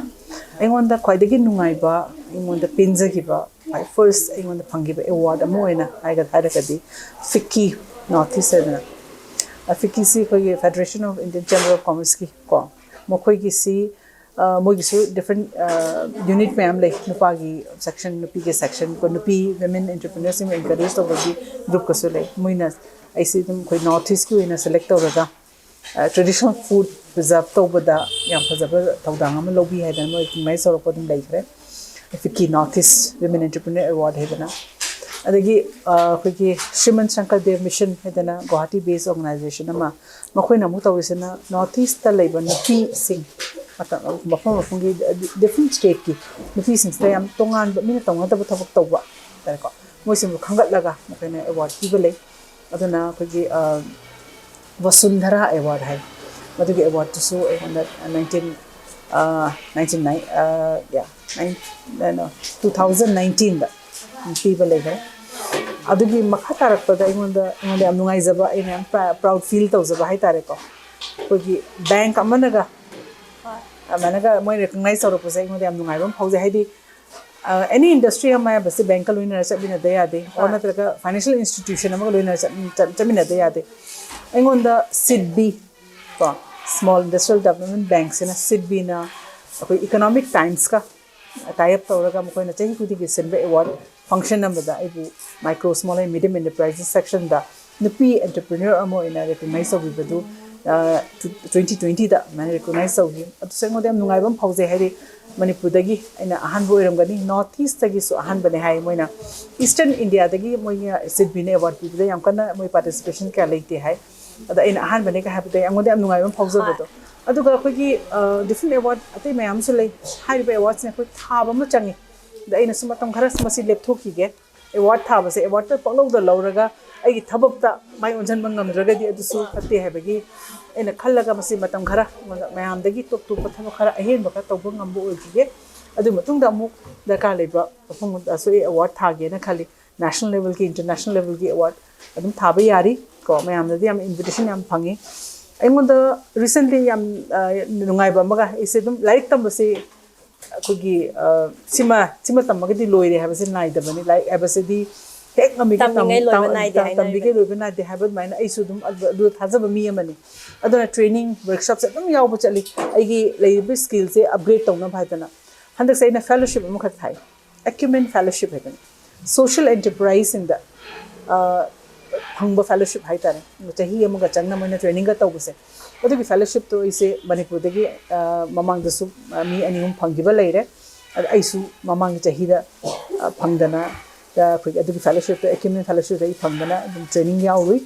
ꯑꯩꯉꯣꯟꯗ ꯈ꯭ꯋꯥꯏꯗꯒꯤ ꯅꯨꯡꯉꯥꯏꯕ, ꯑꯩꯉꯣꯟꯗ ꯄꯦꯟꯖꯈꯤꯕ, ꯈ꯭ꯋꯥꯏ ꯐꯥꯔꯁ ꯑꯩꯉꯣꯟꯗ ꯐꯪꯈꯤꯕ ꯑꯦꯋꯥꯔꯗ ꯑꯃ ꯑꯣꯏꯅ ꯍꯥꯏꯒ-, ꯍꯥꯏꯔꯒꯗꯤ ꯐꯤꯛꯀꯤ ꯅꯣꯔꯠ ꯏꯁ ꯍꯥꯏꯗꯅ, ꯐꯤꯛꯀꯤꯁꯤ ꯑꯩꯈꯣꯏꯒꯤ Federation of Indian Chamber of Commerce ꯀꯤ ꯀꯣ, ꯃꯈꯣꯏꯒꯤꯁꯤ ꯑ, ꯃꯣꯏꯒꯤꯁꯨ ꯗꯤꯐ꯭ꯔꯦꯟ ꯌꯨꯅꯤꯠ ꯃꯌꯥꯝ ꯂꯩ꯫ ꯅꯨꯄꯥꯒꯤ ꯁꯦꯛꯁꯟ, ꯅꯨꯄꯤꯒꯤ ꯁꯦꯛꯁꯟ, ꯀꯣ, ꯅꯨꯄꯤ ꯋꯤꯃꯦꯟ ꯑꯦꯟꯇꯔꯄ꯭ꯔꯤꯅꯔꯁꯤꯡꯕꯨ ꯑꯦꯟꯀꯔꯦꯖ ꯇꯧꯕꯒꯤ ꯒ꯭ꯔꯨꯞꯀꯁꯨ ꯂꯩ꯫ ꯃꯣꯏꯅ ꯑꯩꯁꯦ ꯑꯗꯨꯝ ꯑꯩꯈꯣꯏ ꯅꯣꯔꯠ ꯏꯁꯀꯤ ꯑꯣꯏꯅ ꯁꯦꯂꯦꯛ ꯇꯧꯔꯒ ꯇ꯭ꯔꯦꯗꯤꯁꯅꯦꯜ ꯐꯨꯗ ꯄ꯭ꯔꯤꯖꯥꯕ ꯇꯧꯕꯗ ꯌꯥꯝ ꯐꯖꯕ ꯊꯧꯗꯥꯡ ꯑꯃ ꯂꯧꯕꯤ ꯍꯥꯏꯗꯅ ꯃꯣꯏ ꯔꯤꯀꯣꯒꯅꯥꯏꯖ ꯇꯧꯔꯛꯄ ꯑꯗꯨꯝ ꯂꯩꯈ꯭ꯔꯦ꯫ ꯐꯤꯛꯀꯤ north east women entrepreneur award ꯍꯥꯏꯗꯅ, ꯑꯗꯒꯤ ꯑ, ꯑꯩꯈꯣꯏꯒꯤ ꯁ꯭ꯔꯤꯃꯟ ꯁꯪꯀꯔ ꯗꯦꯕ ꯃꯤꯁꯟ ꯍꯥꯏꯗꯅ ꯒꯨꯋꯥꯍꯥꯇꯤ ꯕꯦꯁ ꯑꯣꯔꯒꯅꯥꯏꯖꯦꯁꯟ ꯑꯃ, ꯃꯈꯣꯏꯅ ꯑꯃꯨꯛ ꯇꯧꯔꯤꯁꯤꯅ ꯅꯣꯔꯠ ꯏꯁꯇ ꯂꯩꯕ ꯅꯨꯄꯤꯁꯤꯡ, ꯃꯇꯝ, ꯃꯐꯝ ꯃꯐꯝꯒꯤ ꯗꯤꯐ꯭ꯔꯦꯟ ꯁ꯭ꯇꯦꯠꯀꯤ ꯅꯨꯄꯤꯁꯤꯡꯁꯤꯗ ꯌꯥꯝ ꯇꯣꯉꯥꯟꯕ, ꯃꯤꯅ ꯇꯧꯅꯗꯕ ꯊꯕꯛ ꯇꯧꯕ ꯍꯥꯏꯇꯥꯔꯦꯀꯣ, ꯃꯣꯏꯁꯤꯡꯕꯨ ꯈꯟꯒꯠꯂꯒ ꯃꯈꯣꯏꯅ ꯑꯦꯋꯥꯔꯗ ꯄꯤꯕ ꯂꯩ꯫ ꯑꯗꯨꯅ ꯑꯩꯈꯣꯏꯒꯤ ꯑ, ꯕꯁꯨꯟꯙꯔꯥ ꯑꯦꯋꯥꯔꯗ ꯍꯥꯏ, ꯃꯗꯨꯒꯤ ꯑꯦꯋꯥꯔꯗꯇꯨꯁꯨ ꯑꯩꯉꯣꯟꯗ nineteen, nineteen nine, two thousand ꯅꯥꯏꯟꯇꯤꯟꯗ ꯄꯤꯕ ꯂꯩꯈ꯭ꯔꯦ꯫ ꯑꯗꯨꯒꯤ ꯃꯈꯥ ꯇꯥꯔꯛꯄꯗ ꯑꯩꯉꯣꯟꯗ, ꯑꯩꯉꯣꯟꯗ ꯌꯥꯝ ꯅꯨꯡꯉꯥꯏꯖꯕ, ꯑꯩꯅ ꯌꯥꯝ ꯄ꯭ꯔꯥꯎꯗ ꯐꯤꯜ ꯇꯧꯖꯕ ꯍꯥꯏꯇꯥꯔꯦꯀꯣ, ꯑꯩꯈꯣꯏꯒꯤ ꯕꯦꯡꯛ ꯑꯃꯅꯒ, ꯑꯗꯨꯃꯥꯏꯅꯒ ꯃꯣꯏ ꯔꯤꯀꯣꯒꯅꯥꯏꯖ ꯇꯧꯔꯛꯄꯁꯦ ꯑꯩꯉꯣꯟꯗ ꯌꯥꯝ ꯅꯨꯡꯉꯥꯏꯕ ꯑꯃ ꯐꯥꯎꯖꯩ꯫ ꯍꯥꯏꯗꯤ ꯑꯦꯅꯤ ꯏꯟꯗꯁꯇ꯭ꯔꯤ ꯑꯃ ꯍꯥꯏꯕꯁꯤ ꯕꯦꯡꯛꯀ ꯂꯣꯏꯅꯔ ꯆꯠꯃꯤꯟꯅꯗ ꯌꯥꯗꯦ, ꯑꯣꯔ ꯅꯠꯇ꯭ꯔꯒ ꯐꯥꯏꯅꯥꯟꯁꯤꯌꯦꯜ ꯏꯟꯁꯇꯤꯇ꯭ꯌꯨꯁꯟ ꯑꯃꯒ ꯂꯣꯏꯅꯔ ꯆꯠ-, ꯆꯠ-, ꯆꯠꯃꯤꯟꯅꯗ ꯌꯥꯗꯦ꯫ ꯑꯩꯉꯣꯟꯗ ꯁꯤꯗꯕꯤ, ꯀꯣ, ꯁ꯭ꯃꯣꯜ ꯏꯟꯗꯁꯇ꯭ꯔꯤꯌꯦꯜ ꯗꯦꯕꯂꯞꯃꯦꯟ ꯕꯦꯡꯛꯁꯤꯅ, ꯁꯤꯗꯕꯤꯅ ꯑꯩꯈꯣꯏ ꯏꯀꯣꯅꯣꯃꯤꯛ ꯇꯥꯏꯝꯁꯀ ꯇꯥꯏ ꯑꯞ ꯇꯧꯔꯒ ꯃꯈꯣꯏꯅ ꯆꯍꯤ ꯈꯨꯗꯤꯡꯒꯤ ꯁꯤꯟꯕ ꯑꯦꯋꯥꯔꯗ ꯐꯪꯁꯟ ꯑꯃꯗ ꯑꯩꯕꯨ ꯃꯥꯏꯀ꯭ꯔꯣ, ꯁ꯭ꯃꯣꯜ ꯑꯦꯟ ꯃꯤꯗꯤꯌꯝ ꯑꯦꯟꯇꯔꯄ꯭ꯔꯥꯏꯖꯦꯁ ꯁꯦꯛꯁꯟꯗ ꯅꯨꯄꯤ ꯑꯦꯟꯇꯔꯄ꯭ꯔꯤꯅꯔ ꯑꯃ ꯑꯣꯏꯅ ꯔꯤꯀꯣꯒꯅꯥꯏꯖ ꯇꯧꯕꯤꯕꯗꯨ, ꯑ, ꯇꯨ-, ꯇ꯭ꯋꯦꯟꯇꯤ ꯇ꯭ꯋꯦꯟꯇꯤꯗ ꯑꯗꯨꯃꯥꯏꯅ ꯔꯤꯀꯣꯒꯅꯥꯏꯖ ꯇꯧꯈꯤ꯫ ꯑꯗꯨꯁꯨ ꯑꯩꯉꯣꯟꯗ ꯌꯥꯝ ꯅꯨꯡꯉꯥꯏꯕ ꯑꯃ ꯐꯥꯎꯖꯩ꯫ ꯍꯥꯏꯗꯤ ꯃꯅꯤꯄꯨꯔꯗꯒꯤ ꯑꯩꯅ ꯑꯍꯥꯟꯕ ꯑꯣꯏꯔꯝꯒꯅꯤ, ꯅꯣꯔꯠ ꯏꯁꯇꯒꯤꯁꯨ ꯑꯍꯥꯟꯕꯅꯦ ꯍꯥꯏ꯫ ꯃꯣꯏꯅ ꯏꯁꯇꯔꯟ ꯏꯟꯗꯤꯌꯥꯗꯒꯤ ꯃꯣꯏꯅ ꯁꯤꯗꯕꯤꯅ ꯑꯦꯋꯥꯔꯗ ꯄꯤꯕꯗ ꯌꯥꯝ ꯀꯟꯅ ꯃꯣꯏ ꯄꯥꯔꯇꯤꯁꯤꯄꯦꯁꯟ ꯀꯌꯥ ꯂꯩꯇꯦ ꯍꯥꯏ꯫ ꯑꯗ ꯑꯩꯅ ꯑꯍꯥꯟꯕꯅꯦꯒ ꯍꯥꯏꯕꯗ ꯑꯩꯉꯣꯟꯗ ꯌꯥꯝ ꯅꯨꯡꯉꯥꯏꯕ ꯑꯃ ꯐꯥꯎꯖꯕꯗꯣ꯫ ꯑꯗꯨꯒ ꯑꯩꯈꯣꯏꯒꯤ, ꯑ, ꯗꯤꯐ꯭ꯔꯦꯟ ꯑꯦꯋꯥꯔꯗ ꯑꯇꯩ ꯃꯌꯥꯝ ꯑꯃꯁꯨ ꯂꯩ꯫ ꯍꯥꯏꯔꯤꯕ ꯑꯦꯋꯥꯔꯗꯁꯤꯡ ꯑꯩꯈꯣꯏ ꯊꯥꯕ ꯑꯃ ꯆꯪꯉꯤ꯫ ꯑꯗ ꯑꯩꯅꯁꯨ ꯃꯇꯝ ꯈꯔ ꯃꯁꯤ ꯂꯦꯞꯊꯣꯛꯈꯤꯒꯦ꯫ ꯑꯦꯋꯥꯔꯗ ꯊꯥꯕꯁꯦ, ꯑꯦꯋꯥꯔꯗꯇ ꯄꯪꯂꯧꯗ ꯂꯧꯔꯒ ꯑꯩꯒꯤ ꯊꯕꯛꯇ ꯃꯥꯏ ꯑꯣꯟꯁꯤꯟꯕ ꯉꯝꯗ꯭ꯔꯒꯗꯤ ꯑꯗꯨꯁꯨ ꯐꯠꯇꯦ ꯍꯥꯏꯕꯒꯤ ꯑꯩꯅ ꯈꯜꯂꯒ ꯃꯁꯤ ꯃꯇꯝ ꯈꯔ ꯑꯩꯉꯣꯟꯗ ꯃꯌꯥꯝꯗꯒꯤ ꯇꯣꯞ ꯇꯣꯞꯄ ꯊꯕꯛ ꯈꯔ ꯑꯍꯦꯟꯕ ꯈꯔ ꯇꯧꯕ ꯉꯝꯕ ꯑꯣꯏꯈꯤꯒꯦ꯫ ꯑꯗꯨꯒꯤ ꯃꯇꯨꯡꯗ ꯑꯃꯨꯛ ꯗꯔꯀꯥꯔ ꯂꯩꯕ ꯃꯐꯝ ꯑꯁꯨ ꯑꯩ ꯑꯦꯋꯥꯔꯗ ꯊꯥꯒꯦꯅ ꯈꯜꯂꯤ꯫ ꯅꯦꯁꯅꯦꯜ ꯂꯦꯚꯦꯜꯒꯤ, ꯏꯟꯇꯔꯅꯦꯁꯅꯦꯜ ꯂꯦꯚꯦꯜꯒꯤ ꯑꯦꯋꯥꯔꯗ ꯑꯗꯨꯝ ꯊꯥꯕ ꯌꯥꯔꯤ ꯀꯣ꯫ ꯃꯌꯥꯝꯗꯗꯤ ꯌꯥꯝ ꯏꯟꯚꯤꯇꯦꯁꯟ ꯌꯥꯝ ꯐꯪꯉꯤ꯫ ꯑꯩꯉꯣꯟꯗ ꯔꯤꯁꯦꯟꯠꯂꯤ ꯌꯥꯝ, ꯑ, ꯅꯨꯡꯉꯥꯏꯕ ꯑꯃꯒ, ꯑꯩꯁꯦ ꯑꯗꯨꯝ ꯂꯥꯏꯔꯤꯛ ꯇꯝꯕꯁꯤ ꯑꯩꯈꯣꯏꯒꯤ, ꯑ, ꯁꯤꯃ, ꯁꯤꯃ ꯇꯝꯃꯒꯗꯤ ꯂꯣꯏꯔꯦ ꯍꯥꯏꯕꯁꯦ ꯅꯥꯏꯗꯕꯅꯤ꯫ ꯂꯥꯏꯔꯤꯛ ꯍꯥꯏꯕꯁꯤꯗꯤ ꯍꯦꯛ ꯉꯝꯃꯤꯒ ꯇꯝ-, ꯇꯝꯃꯤꯉꯩ ꯂꯣꯏꯕ ꯇꯝ-, ꯅꯥꯏꯗꯦ ꯇꯝ-, ꯍꯥꯏꯅ ꯇꯝꯕꯤꯒꯩ ꯍꯥꯏꯕꯅꯤ꯫ ꯂꯣꯏꯕ ꯅꯥꯏꯗꯦ ꯍꯥꯏꯕ ꯑꯗꯨꯃꯥꯏꯅ ꯑꯩꯁꯨ ꯑꯗꯨꯝ ꯑꯗꯨ, ꯑꯗꯨ ꯊꯥꯖꯕ ꯃꯤ ꯑꯃꯅꯤ꯫ ꯑꯗꯨꯅ ꯇ꯭ꯔꯦꯅꯤꯡ ꯋꯔꯛꯁꯣꯞꯁꯦ ꯑꯗꯨꯝ ꯌꯥꯎꯕ ꯆꯠꯂꯤ, ꯑꯩꯒꯤ ꯂꯩꯔꯤꯕ ꯁ꯭ꯀꯤꯜꯁꯦ ꯑꯞꯒ꯭ꯔꯦꯗ ꯇꯧꯅꯕ ꯍꯥꯏꯗꯅ꯫ ꯍꯟꯗꯛꯁꯦ ꯑꯩꯅ ꯐꯦꯂꯣꯁꯤꯞ ꯑꯃꯈꯛ ꯊꯥꯏ, ꯑꯦꯀ꯭ꯌꯨꯃꯦꯟ ꯐꯦꯂꯣꯁꯤꯞ ꯍꯥꯏꯗꯅ꯫ ꯁꯣꯁꯤꯌꯦꯜ ꯑꯦꯟꯇꯔꯄ꯭ꯔꯥꯏꯖꯁꯤꯡꯗ, ꯑ, ꯐꯪꯕ ꯐꯦꯂꯣꯁꯤꯞ ꯍꯥꯏꯇꯥꯔꯦ, ꯆꯍꯤ ꯑꯃꯒ ꯆꯪꯅ ꯃꯣꯏꯅ ꯇ꯭ꯔꯦꯅꯤꯡꯒ ꯇꯧꯕꯁꯦ꯫ ꯑꯗꯨꯒꯤ ꯐꯦꯂꯣꯁꯤꯞꯇꯣ ꯑꯩꯁꯦ ꯃꯅꯤꯄꯨꯔꯗꯒꯤ, ꯑ, ꯃꯃꯥꯡꯗꯁꯨ, ꯑ, ꯃꯤ ꯑꯅꯤ ꯑꯍꯨꯝ ꯐꯪꯈꯤꯕ ꯂꯩꯔꯦ꯫ ꯑꯗ ꯑꯩꯁꯨ ꯃꯃꯥꯡꯒꯤ ꯆꯍꯤꯗ, ꯑ, ꯐꯪꯗꯅ, ꯑ, ꯑꯩꯈꯣꯏꯒꯤ ꯑꯗꯨꯒꯤ ꯐꯦꯂꯣꯁꯤꯞꯇꯣ, ꯑꯦꯀ꯭ꯌꯨꯃꯦꯟ ꯐꯦꯂꯣꯁꯤꯞꯇꯣ ꯑꯩ ꯐꯪꯗꯅ ꯑꯗꯨꯝ ꯇ꯭ꯔꯦꯅꯤꯡ ꯌꯥꯎꯔꯨꯏ꯫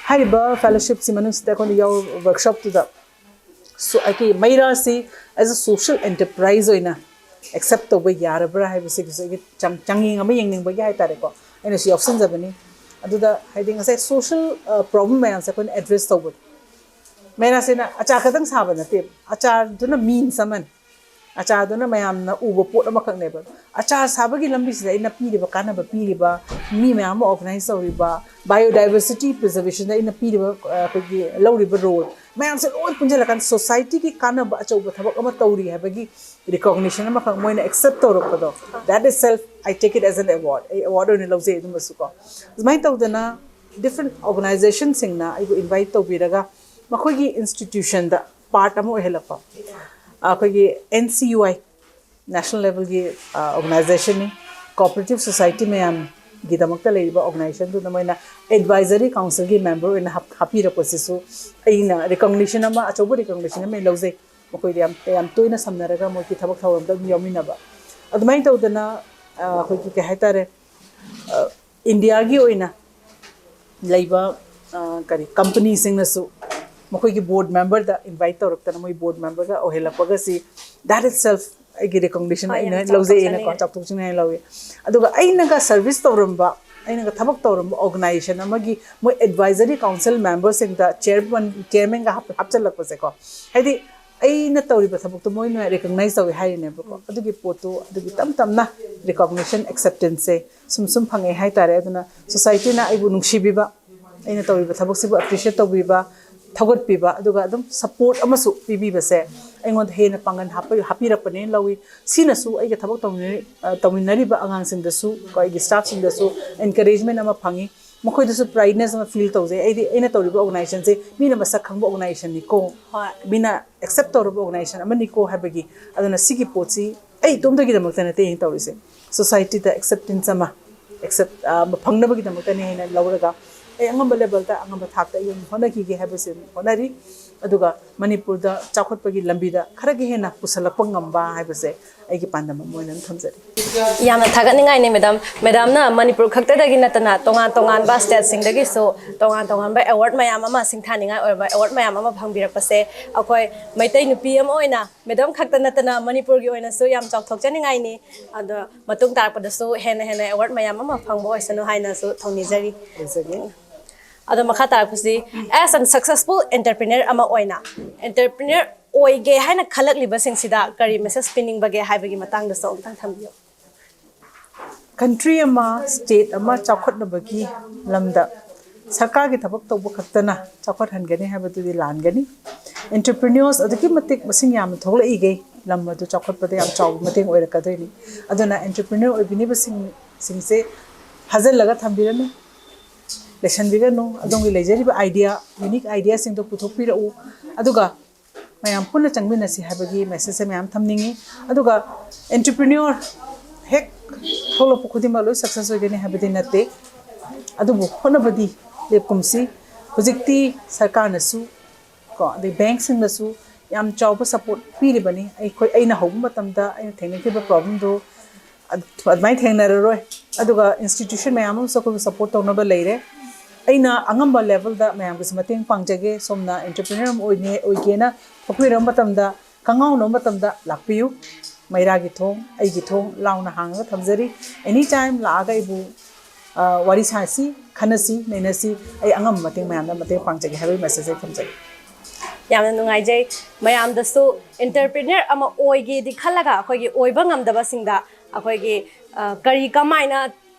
ꯍꯥꯏꯔꯤꯕ ꯐꯦꯂꯣꯁꯤꯞꯁꯤ ꯃꯅꯨꯡꯁꯤꯗ ꯑꯩꯈꯣꯏꯅ ꯌꯥꯎꯔꯨ ꯋꯔꯛꯁꯣꯞꯇꯨꯗ ꯁꯣ-, ꯑꯩꯒꯤ ꯃꯩꯔꯥꯁꯤ ꯑꯦꯁ ꯑꯦ ꯁꯣꯁꯤꯌꯦꯜ ꯑꯦꯟꯇꯔꯄ꯭ꯔꯥꯏꯖ ꯑꯣꯏꯅ ꯑꯦꯛꯁꯦꯞ ꯇꯧꯕ ꯌꯥꯔꯕ꯭ꯔꯥ ꯍꯥꯏꯕꯁꯤꯒꯤꯁꯨ ꯑꯩꯒꯤ ꯆꯥꯡ-, ꯆꯥꯡꯌꯦꯡ ꯑꯃ ꯌꯦꯡꯅꯤꯡꯕꯒꯤ ꯍꯥꯏꯇꯥꯔꯦꯀꯣ, ꯑꯩꯅꯁꯨ ꯌꯥꯎꯁꯟꯖꯕꯅꯤ꯫ ꯑꯗꯨꯗ ꯍꯥꯏꯗꯤ ꯉꯁꯥꯏ ꯁꯣꯁꯤꯌꯦꯜ, ꯑ, ꯄ꯭ꯔꯣꯕ꯭ꯂꯦꯝ ꯃꯌꯥꯝꯁꯦ ꯑꯩꯈꯣꯏꯅ ꯑꯦꯗ꯭ꯔꯦꯁ ꯇꯧꯕꯗꯣ, ꯃꯩꯔꯥꯁꯤꯅ ꯑꯆꯥꯔ ꯈꯛꯇꯪ ꯁꯥꯕ ꯅꯠꯇꯦ, ꯑꯆꯥꯔꯗꯨꯅ ꯃꯤꯟꯁ ꯑꯃꯅꯤ꯫ ꯑꯆꯥꯔꯗꯨꯅ ꯃꯌꯥꯝꯅ ꯎꯕ ꯄꯣꯠ ꯑꯃꯈꯛꯅꯦꯕ꯫ ꯑꯆꯥꯔ ꯁꯥꯕꯒꯤ ꯂꯝꯕꯤꯁꯤꯗ ꯑꯩꯅ ꯄꯤꯔꯤꯕ ꯀꯥꯟꯅꯕ ꯄꯤꯔꯤꯕ, ꯃꯤ ꯃꯌꯥꯝ ꯑꯃ ꯑꯣꯔꯒꯅꯥꯏꯖ ꯇꯧꯔꯤꯕ, ꯕꯥꯏꯑꯣꯗꯥꯏꯕꯔꯁꯤꯇꯤ ꯄ꯭ꯔꯤꯖꯔꯕꯦꯁꯟꯗ ꯑꯩꯅ ꯄꯤꯔꯤꯕ, ꯑ, ꯑꯩꯈꯣꯏꯒꯤ ꯂꯧꯔꯤꯕ ꯔꯣꯜ ꯃꯌꯥꯝꯁꯦ ꯂꯣꯏ ꯄꯨꯟꯁꯤꯜꯂꯀꯥꯟꯗ ꯁꯣꯁꯥꯏꯇꯤꯒꯤ ꯀꯥꯟꯅꯕ ꯑꯆꯧꯕ ꯊꯕꯛ ꯑꯃ ꯇꯧꯔꯤ ꯍꯥꯏꯕꯒꯤ ꯔꯤꯀꯣꯒꯅꯤꯁꯟ ꯑꯃꯈꯛ ꯃꯣꯏꯅ ꯑꯦꯛꯁꯦꯞ ꯇꯧꯔꯛꯄꯗꯣ, that itself I take it as an award. ꯑꯩ ꯑꯦꯋꯥꯔꯗ ꯑꯣꯏꯅ ꯂꯧꯖꯩ ꯑꯗꯨꯝꯕꯁꯨ ꯀꯣ꯫ ꯑꯗꯨꯃꯥꯏꯅ ꯇꯧꯗꯅ ꯗꯤꯐ꯭ꯔꯦꯟ ꯑꯣꯔꯒꯅꯥꯏꯖꯦꯁꯟꯁꯤꯡꯅ ꯑꯩꯕꯨ ꯏꯟꯚꯥꯏꯠ ꯇꯧꯕꯤꯔꯒ ꯃꯈꯣꯏꯒꯤ ꯏꯟꯁꯇꯤꯇ꯭ꯌꯨꯁꯟꯗ ꯄꯥꯔꯠ ꯑꯃ ꯑꯣꯏꯍꯜꯂꯛꯄ꯫ ꯑꯩꯈꯣꯏꯒꯤ N C U I national ꯂꯦꯚꯦꯜꯒꯤ, ꯑ, ꯑꯣꯔꯒꯅꯥꯏꯖꯦꯁꯟꯅꯤ꯫ ꯀꯣꯑꯣꯄꯔꯦꯇꯤꯚ ꯁꯣꯁꯥꯏꯇꯤ ꯃꯌꯥꯝꯒꯤꯗꯃꯛꯇ ꯂꯩꯔꯤꯕ ꯑꯣꯔꯒꯅꯥꯏꯖꯦꯁꯟꯗꯨꯗ ꯃꯣꯏꯅ ꯑꯦꯗꯚꯥꯏꯖꯔꯤ ꯀꯥꯎꯟꯁꯤꯜꯒꯤ ꯃꯦꯝꯕꯔ ꯑꯣꯏꯅ ꯍꯥꯞ-, ꯍꯥꯞꯄꯤꯔꯛꯄꯁꯤꯁꯨ ꯑꯩꯅ ꯔꯤꯀꯣꯒꯅꯤꯁꯟ ꯑꯃ, ꯑꯆꯧꯕ ꯔꯤꯀꯣꯒꯅꯤꯁꯟ ꯑꯃ ꯂꯧꯖꯩ꯫ ꯃꯈꯣꯏꯗ ꯌꯥꯝ, ꯌꯥꯝ ꯇꯣꯏꯅ ꯁꯝꯅꯔꯒ ꯃꯣꯏꯒꯤ ꯊꯕꯛ ꯊꯧꯔꯝꯗ ꯑꯗꯨꯝ ꯌꯥꯎꯃꯤꯟꯅꯕ꯫ ꯑꯗꯨꯃꯥꯏꯅ ꯇꯧꯗꯅ, ꯑ, ꯑꯩꯈꯣꯏꯒꯤ ꯀꯩ ꯍꯥꯏꯇꯥꯔꯦ, ꯑ, ꯏꯟꯗꯤꯌꯥꯒꯤ ꯑꯣꯏꯅ ꯂꯩꯕ, ꯑ, ꯀꯔꯤ, ꯀꯝꯄꯅꯤꯁꯤꯡꯅꯁꯨ ꯃꯈꯣꯏꯒꯤ ꯕꯣꯔꯗ ꯃꯦꯝꯕꯔꯗ ꯏꯟꯚꯥꯏꯠ ꯇꯧꯔꯛꯇꯅ ꯃꯣꯏ ꯕꯣꯔꯗ ꯃꯦꯝꯕꯔꯒ ꯑꯣꯏꯍꯜꯂꯛꯄꯒꯁꯤ, that itself ꯑꯩꯒꯤ ꯔꯤꯀꯣꯒꯅꯤꯁꯟ ꯍꯣꯏ, ꯌꯥꯝ ꯑꯩꯅ ꯂꯧꯖꯩ, ꯑꯩꯅꯀꯣ, ꯆꯥꯎꯊꯣꯛꯆꯅꯤꯡꯉꯥꯏ꯫ ꯆꯥꯎꯊꯣꯛꯆꯅꯤꯡꯉꯥꯏ ꯂꯧꯏ꯫ ꯑꯗꯨꯒ ꯑꯩꯅꯒ ꯁꯔꯚꯤꯁ ꯇꯧꯔꯝꯕ ꯑꯩꯅꯒ ꯊꯕꯛ ꯇꯧꯔꯝꯕ ꯑꯣꯔꯒꯅꯥꯏꯖꯦꯁꯟ ꯑꯃꯒꯤ ꯃꯣꯏ ꯑꯦꯗꯚꯥꯏꯖꯔꯤ ꯀꯥꯎꯟꯁꯤꯜ ꯃꯦꯝꯕꯔꯁꯤꯡꯗ ꯆꯤꯌꯔꯃꯦꯟ ꯆꯤꯌꯔꯃꯦꯟꯒ ꯍꯥꯞꯆꯜꯂꯛꯄꯁꯦꯀꯣ, ꯍꯥꯏꯗꯤ ꯑꯩꯅ ꯇꯧꯔꯤꯕ ꯊꯕꯛꯇꯣ ꯃꯣꯏꯅ ꯔꯤꯀꯣꯛꯅꯥꯏꯖ ꯇꯧꯋꯤ ꯍꯥꯏꯔꯤꯅꯦꯕꯀꯣ꯫ ꯑꯗꯨꯒꯤ ꯄꯣꯠꯇꯨ ꯑꯗꯨꯒꯤ ꯇꯞ ꯇꯞꯅ ꯔꯤꯀꯣꯛꯅꯤꯁꯟ ꯑꯦꯛꯁꯦꯞꯇꯦꯟꯁꯁꯦ ꯁꯨꯝ ꯁꯨꯝ ꯐꯪꯉꯛꯑꯦ ꯍꯥꯏꯇꯥꯔꯦ꯫ ꯑꯗꯨꯅ ꯁꯣꯁꯥꯏꯇꯤꯅ ꯑꯩꯕꯨ ꯅꯨꯡꯁꯤꯕꯤꯕ, ꯑꯩꯅ ꯇꯧꯔꯤꯕ ꯊꯕꯛꯁꯤꯕꯨ ꯑꯦꯄ꯭ꯔꯤꯁꯤꯌꯦꯠ ꯇꯧꯕꯤꯕ, ꯊꯧꯒꯠꯄꯤꯕ, ꯑꯗꯨꯒ ꯑꯗꯨꯝ ꯁꯄꯣꯔꯠ ꯑꯃꯁꯨ ꯄꯤꯕꯤꯕꯁꯦ ꯑꯩꯉꯣꯟꯗ ꯍꯦꯟꯅ ꯄꯥꯡꯒꯜ ꯍꯥꯞꯄ- ꯍꯥꯞꯄꯤꯔꯛꯄꯅꯦꯅ ꯂꯧꯏ꯫ ꯁꯤꯅꯁꯨ ꯑꯩꯒ ꯊꯕꯛ ꯇꯧꯃꯤꯟꯅꯔꯤ- ꯑ, ꯇꯧꯃꯤꯟꯅꯔꯤꯕ ꯑꯉꯥꯡꯁꯤꯡꯗꯁꯨ, ꯀꯣ, ꯑꯩꯒꯤ ꯁ꯭ꯇꯥꯐꯁꯤꯡꯗꯁꯨ ꯑꯦꯟꯀꯔꯦꯖꯃꯦꯟ ꯑꯃ ꯐꯪꯉꯤ꯫ ꯃꯈꯣꯏꯗꯁꯨ ꯄ꯭ꯔꯥꯏꯗꯅꯦꯁ ꯑꯃ ꯐꯤꯜ ꯇꯧꯖꯩ꯫ ꯑꯩꯗꯤ ꯑꯩꯅ ꯇꯧꯔꯤꯕ ꯑꯣꯔꯒꯅꯥꯏꯖꯦꯁꯟꯁꯦ ꯃꯤꯅ ꯃꯁꯛ ꯈꯪꯕ ꯑꯣꯔꯒꯅꯥꯏꯖꯦꯁꯟꯅꯤꯀꯣ, ꯍꯣꯏ꯫ ꯃꯤꯅ ꯑꯦꯛꯁꯦꯞ ꯇꯧꯔꯕ ꯑꯣꯔꯒꯅꯥꯏꯖꯦꯁꯟ ꯑꯃꯅꯤꯀꯣ ꯍꯥꯏꯕꯒꯤ꯫ ꯑꯗꯨꯅ ꯁꯤꯒꯤ ꯄꯣꯠꯁꯤ ꯑꯩ ꯏꯇꯣꯝꯇꯒꯤꯗꯃꯛꯇ ꯅꯠꯇꯦ ꯑꯩꯅ ꯇꯧꯔꯤꯁꯦ, ꯁꯣꯁꯥꯏꯇꯤꯗ ꯑꯦꯛꯁꯦꯞꯇꯦꯟꯁ ꯑꯃ ꯑꯦꯛꯁꯦꯞ ꯐꯪꯅꯕꯒꯤꯗꯃꯛꯇꯅꯤ ꯍꯥꯏꯅ ꯂꯧꯔꯒ ꯑꯩ ꯑꯉꯝꯕ ꯂꯦꯕꯦꯜꯗ, ꯑꯉꯝꯕ ꯊꯥꯛꯇ ꯑꯩ ꯑꯗꯨꯝ ꯍꯣꯠꯅꯈꯤꯒꯦ ꯍꯥꯏꯕꯁꯤ ꯑꯗꯨꯝ ꯍꯣꯠꯅꯔꯤ꯫ ꯑꯗꯨꯒ ꯃꯅꯤꯄꯨꯔꯗ ꯆꯥꯎꯈꯠꯄꯒꯤ ꯂꯝꯕꯤꯗ ꯈꯔꯒ ꯍꯦꯟꯅ ꯄꯨꯁꯜꯂꯛꯄ ꯉꯝꯕ ꯍꯥꯏꯕꯁꯦ ꯑꯩꯒꯤ ꯄꯥꯟꯗꯝ ꯑꯃ ꯑꯣꯏꯅ ꯑꯗꯨꯝ ꯊꯝꯖꯔꯤ꯫ ꯌꯥꯝꯅ ꯊꯥꯒꯠꯅꯤꯡꯉꯥꯏꯅꯤ, ꯃꯦꯗꯥꯝ꯫ ꯃꯦꯗꯥꯝꯅ ꯃꯅꯤꯄꯨꯔ ꯈꯛꯇꯗꯒꯤ ꯅꯠꯇꯅ ꯇꯣꯉꯥꯟ ꯇꯣꯉꯥꯟꯕ ꯁ꯭ꯇꯦꯠꯁꯤꯡꯗꯒꯤꯁꯨ ꯇꯣꯉꯥꯟ ꯇꯣꯉꯥꯟꯕ ꯑꯦꯋꯥꯔꯗ ꯃꯌꯥꯝ ꯑꯃ, ꯁꯤꯡꯊꯥꯅꯤꯡꯉꯥꯏ ꯑꯣꯏꯕ ꯑꯦꯋꯥꯔꯗ ꯃꯌꯥꯝ ꯑꯃ ꯐꯪꯕꯤꯔꯛꯄꯁꯦ ꯑꯩꯈꯣꯏ ꯃꯩꯇꯩ ꯅꯨꯄꯤ ꯑꯃ ꯑꯣꯏꯅ ꯃꯦꯗꯥꯝ ꯈꯛꯇ ꯅꯠꯇꯅ ꯃꯅꯤꯄꯨꯔꯒꯤ ꯑꯣꯏꯅꯁꯨ ꯌꯥꯝ ꯆꯥꯎꯊꯣꯛꯆꯅꯤꯡꯉꯥꯏꯅꯤ꯫ ꯑꯗꯣ ꯃꯇꯨꯡ ꯇꯥꯔꯛꯄꯗꯁꯨ ꯍꯦꯟꯅ ꯍꯦꯟꯅ ꯑꯦꯋꯥꯔꯗ ꯃꯌꯥꯝ ꯑꯃ ꯐꯪꯕ ꯑꯣꯏꯁꯅꯨ ꯍꯥꯏꯅꯁꯨ ꯊꯧꯅꯤꯖꯔꯤ꯫ ꯑꯗꯣ ꯃꯈꯥ ꯇꯥꯔꯛꯄꯁꯤ, as a successful entrepreneur ꯑꯃ ꯑꯣꯏꯅ, ꯑꯦꯟꯇꯔꯄ꯭ꯔꯤꯅꯔ ꯑꯣꯏꯒꯦ ꯍꯥꯏꯅ ꯈꯜꯂꯛꯂꯤꯕꯁꯤꯡꯁꯤꯗ ꯀꯔꯤ ꯃꯦꯁꯦꯖ ꯄꯤꯅꯤꯡꯕꯒꯦ ꯍꯥꯏꯕꯒꯤ ꯃꯇꯥꯡꯗꯁꯨ ꯑꯃꯨꯛꯇꯪ ꯊꯝꯕꯤꯌꯨ꯫ ꯀꯟꯇ꯭ꯔꯤ ꯑꯃ, ꯁ꯭ꯇꯦꯠ ꯑꯃ ꯆꯥꯎꯈꯠꯅꯕꯒꯤ ꯂꯝꯗ ꯁꯔꯀꯥꯔꯒꯤ ꯊꯕꯛ ꯇꯧꯕ ꯈꯛꯇꯅ ꯆꯥꯎꯈꯠꯍꯟꯒꯅꯤ ꯍꯥꯏꯕꯗꯨꯗꯤ ꯂꯥꯟꯒꯅꯤ꯫ ꯑꯦꯟꯇꯔꯄ꯭ꯔꯤꯅꯔꯁ ꯑꯗꯨꯛꯀꯤ ꯃꯇꯤꯛ ꯃꯁꯤꯡ ꯌꯥꯝꯅ ꯊꯣꯛꯂꯛꯏꯈꯩ ꯂꯝ ꯑꯗꯨ ꯆꯥꯎꯈꯠꯄꯗ ꯌꯥꯝ ꯆꯥꯎꯕ ꯃꯇꯦꯡ ꯑꯣꯏꯔꯛꯀꯗꯣꯏꯅꯤ꯫ ꯑꯗꯨꯅ ꯑꯦꯟꯇꯔꯄ꯭ꯔꯤꯅꯔ ꯑꯣꯏꯕꯤꯅꯤꯕꯁꯤꯡ- ꯁꯤꯡꯁꯦ ꯐꯥꯖꯤꯜꯂꯒ ꯊꯝꯕꯤꯔꯅꯨ, ꯂꯩꯁꯟꯕꯤꯒꯅꯨ꯫ ꯑꯗꯣꯝꯒꯤ ꯂꯩꯖꯔꯤꯕ ꯑꯥꯏꯗꯤꯌꯥ, ꯌꯨꯅꯤꯛ ꯑꯥꯏꯗꯤꯌꯥꯁꯤꯡꯗꯣ ꯄꯨꯊꯣꯛꯄꯤꯔꯛꯎ꯫ ꯑꯗꯨꯒ ꯃꯌꯥꯝ ꯄꯨꯟꯅ ꯆꯪꯃꯤꯟꯅꯁꯤ ꯍꯥꯏꯕꯒꯤ ꯃꯦꯁꯦꯖꯁꯦ ꯃꯌꯥꯝ ꯊꯝꯅꯤꯡꯉꯤ꯫ ꯑꯗꯨꯒ ꯑꯦꯟꯇꯔꯄ꯭ꯔꯤꯅ꯭ꯌꯣꯔ ꯍꯦꯛ ꯊꯣꯛꯂꯛꯄ ꯈꯨꯗꯤꯡꯃꯛ ꯂꯣꯏ ꯁꯛꯁꯦꯁ ꯑꯣꯏꯒꯅꯤ ꯍꯥꯏꯕꯗꯤ ꯅꯠꯇꯦ, ꯑꯗꯨꯕꯨ ꯍꯣꯠꯅꯕꯗꯤ ꯂꯦꯞꯀꯨꯝꯁꯤ꯫ ꯍꯧꯖꯤꯛꯇꯤ ꯁꯔꯀꯥꯔꯅꯁꯨ, ꯀꯣ, ꯑꯗꯩ ꯕꯦꯡꯛꯁꯤꯡꯅꯁꯨ ꯌꯥꯝ ꯆꯥꯎꯕ ꯁꯄꯣꯔꯠ ꯄꯤꯔꯤꯕꯅꯤ꯫ ꯑꯩꯈꯣꯏ, ꯑꯩꯅ ꯍꯧꯕ ꯃꯇꯝꯗ ꯑꯩꯅ ꯊꯦꯡꯅꯈꯤꯕ ꯄ꯭ꯔꯣꯕ꯭ꯂꯦꯝꯗꯣ ꯑꯗꯨꯃꯥꯏꯅ ꯊꯦꯡꯅꯔꯔꯣꯏ꯫ ꯑꯗꯨꯒ ꯏꯟꯁꯇꯤꯇ꯭ꯌꯨꯁꯟ ꯃꯌꯥꯝ ꯑꯃꯁꯨ ꯑꯩꯈꯣꯏꯕꯨ ꯁꯄꯣꯔꯠ ꯇꯧꯅꯕ ꯂꯩꯔꯦ꯫ ꯑꯩꯅ ꯑꯉꯝꯕ ꯂꯦꯚꯦꯜꯗ ꯃꯌꯥꯝꯒꯤꯁꯨ ꯃꯇꯦꯡ ꯄꯥꯡꯖꯒꯦ꯫ ꯁꯣꯝꯅ ꯑꯦꯟꯇꯔꯄ꯭ꯔꯤꯅꯔ ꯑꯃ ꯑꯣꯏꯅꯦ- ꯑꯣꯏꯒꯦꯅ ꯊꯣꯛꯄꯤꯔꯕ ꯃꯇꯝꯗ, ꯈꯪꯍꯥꯎꯅꯕ ꯃꯇꯝꯗ ꯂꯥꯛꯄꯤꯌꯨ꯫ ꯃꯩꯔꯥꯒꯤ ꯊꯣꯡ, ꯑꯩꯒꯤ ꯊꯣꯡ ꯂꯥꯎꯅ ꯍꯥꯡꯉꯒ ꯊꯝꯖꯔꯤ꯫ ꯑꯦꯅꯤ ꯇꯥꯏꯝ ꯂꯥꯛꯑꯒ ꯑꯩꯕꯨ ꯋꯥꯔꯤ ꯁꯥꯁꯤ, ꯈꯟꯅꯁꯤ, ꯅꯩꯅꯁꯤ꯫ ꯑꯩ ꯑꯉꯝꯕ ꯃꯇꯦꯡ ꯃꯌꯥꯝꯗ ꯃꯇꯦꯡ ꯄꯥꯡꯖꯒꯦ ꯍꯥꯏꯕꯒꯤ ꯃꯦꯁꯦꯖ ꯑꯩ ꯊꯝꯖꯒꯦ꯫ ꯌꯥꯝꯅ ꯅꯨꯡꯉꯥꯏꯖꯩ꯫ ꯃꯌꯥꯝꯗꯁꯨ ꯑꯦꯟꯇꯔꯄ꯭ꯔꯤꯅꯔ ꯑꯃ ꯑꯣꯏꯒꯦꯗꯤ ꯈꯜꯂꯒ ꯑꯩꯈꯣꯏꯒꯤ ꯑꯣꯏꯕ ꯉꯝꯗꯕꯁꯤꯡꯗ ꯑꯩꯈꯣꯏꯒꯤ ꯀꯔꯤ ꯀꯃꯥꯏꯅ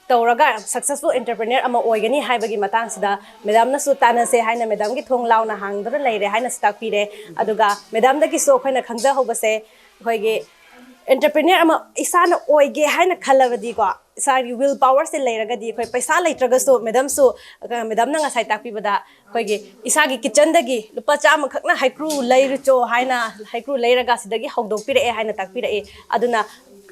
ꯇꯧꯔꯒ ꯁꯛꯁꯦꯁꯐꯨꯜ ꯑꯦꯟꯇꯔꯄ꯭ꯔꯤꯅꯔ ꯑꯃ ꯑꯣꯏꯒꯅꯤ ꯍꯥꯏꯕꯒꯤ ꯃꯇꯥꯡꯁꯤꯗ ꯃꯦꯗꯥꯝꯅꯁꯨ ꯇꯥꯟꯅꯁꯦ ꯍꯥꯏꯅ ꯃꯦꯗꯥꯝꯒꯤ ꯊꯣꯡ ꯂꯥꯎꯅ ꯍꯥꯡꯗꯨꯅ ꯂꯩꯔꯦ ꯍꯥꯏꯅꯁꯨ ꯇꯥꯛꯄꯤꯔꯦ꯫ ꯑꯗꯨꯒ ꯃꯦꯗꯥꯝꯗꯒꯤꯁꯨ ꯑꯩꯈꯣꯏꯅ ꯈꯪꯖꯍꯧꯕꯁꯦ, ꯑꯩꯈꯣꯏꯒꯤ ꯑꯦꯟꯇꯔꯄ꯭ꯔꯤꯅꯔ ꯑꯃ ꯏꯁꯥꯅ ꯑꯣꯏꯒꯦ ꯍꯥꯏꯅ ꯈꯜꯂꯕꯗꯤꯀꯣ, ꯏꯁꯥꯒꯤ ꯋꯤꯜ ꯄꯋꯔꯁꯦ ꯂꯩꯔꯒꯗꯤ ꯑꯩꯈꯣꯏ ꯄꯩꯁꯥ ꯂꯩꯇ꯭ꯔꯒꯁꯨ, ꯃꯦꯗꯥꯝꯁꯨ, ꯃꯦꯗꯥꯝꯅ ꯉꯁꯥꯏ ꯇꯥꯛꯄꯤꯕꯗ ꯑꯩꯈꯣꯏꯒꯤ ꯏꯁꯥꯒꯤ ꯀꯤꯠꯆꯟꯗꯒꯤ ꯂꯨꯄꯥ ꯆꯥꯝꯃꯈꯛꯅ ꯍꯩꯀ꯭ꯔꯨ ꯂꯩꯔꯨꯆꯣ ꯍꯥꯏꯅ ꯍꯩꯀ꯭ꯔꯨ ꯂꯩꯔꯒ ꯁꯤꯗꯒꯤ ꯍꯧꯗꯣꯛꯄꯤꯔꯛꯑꯦ ꯍꯥꯏꯅ ꯇꯥꯛꯄꯤꯔꯛꯏ꯫ ꯑꯗꯨꯅ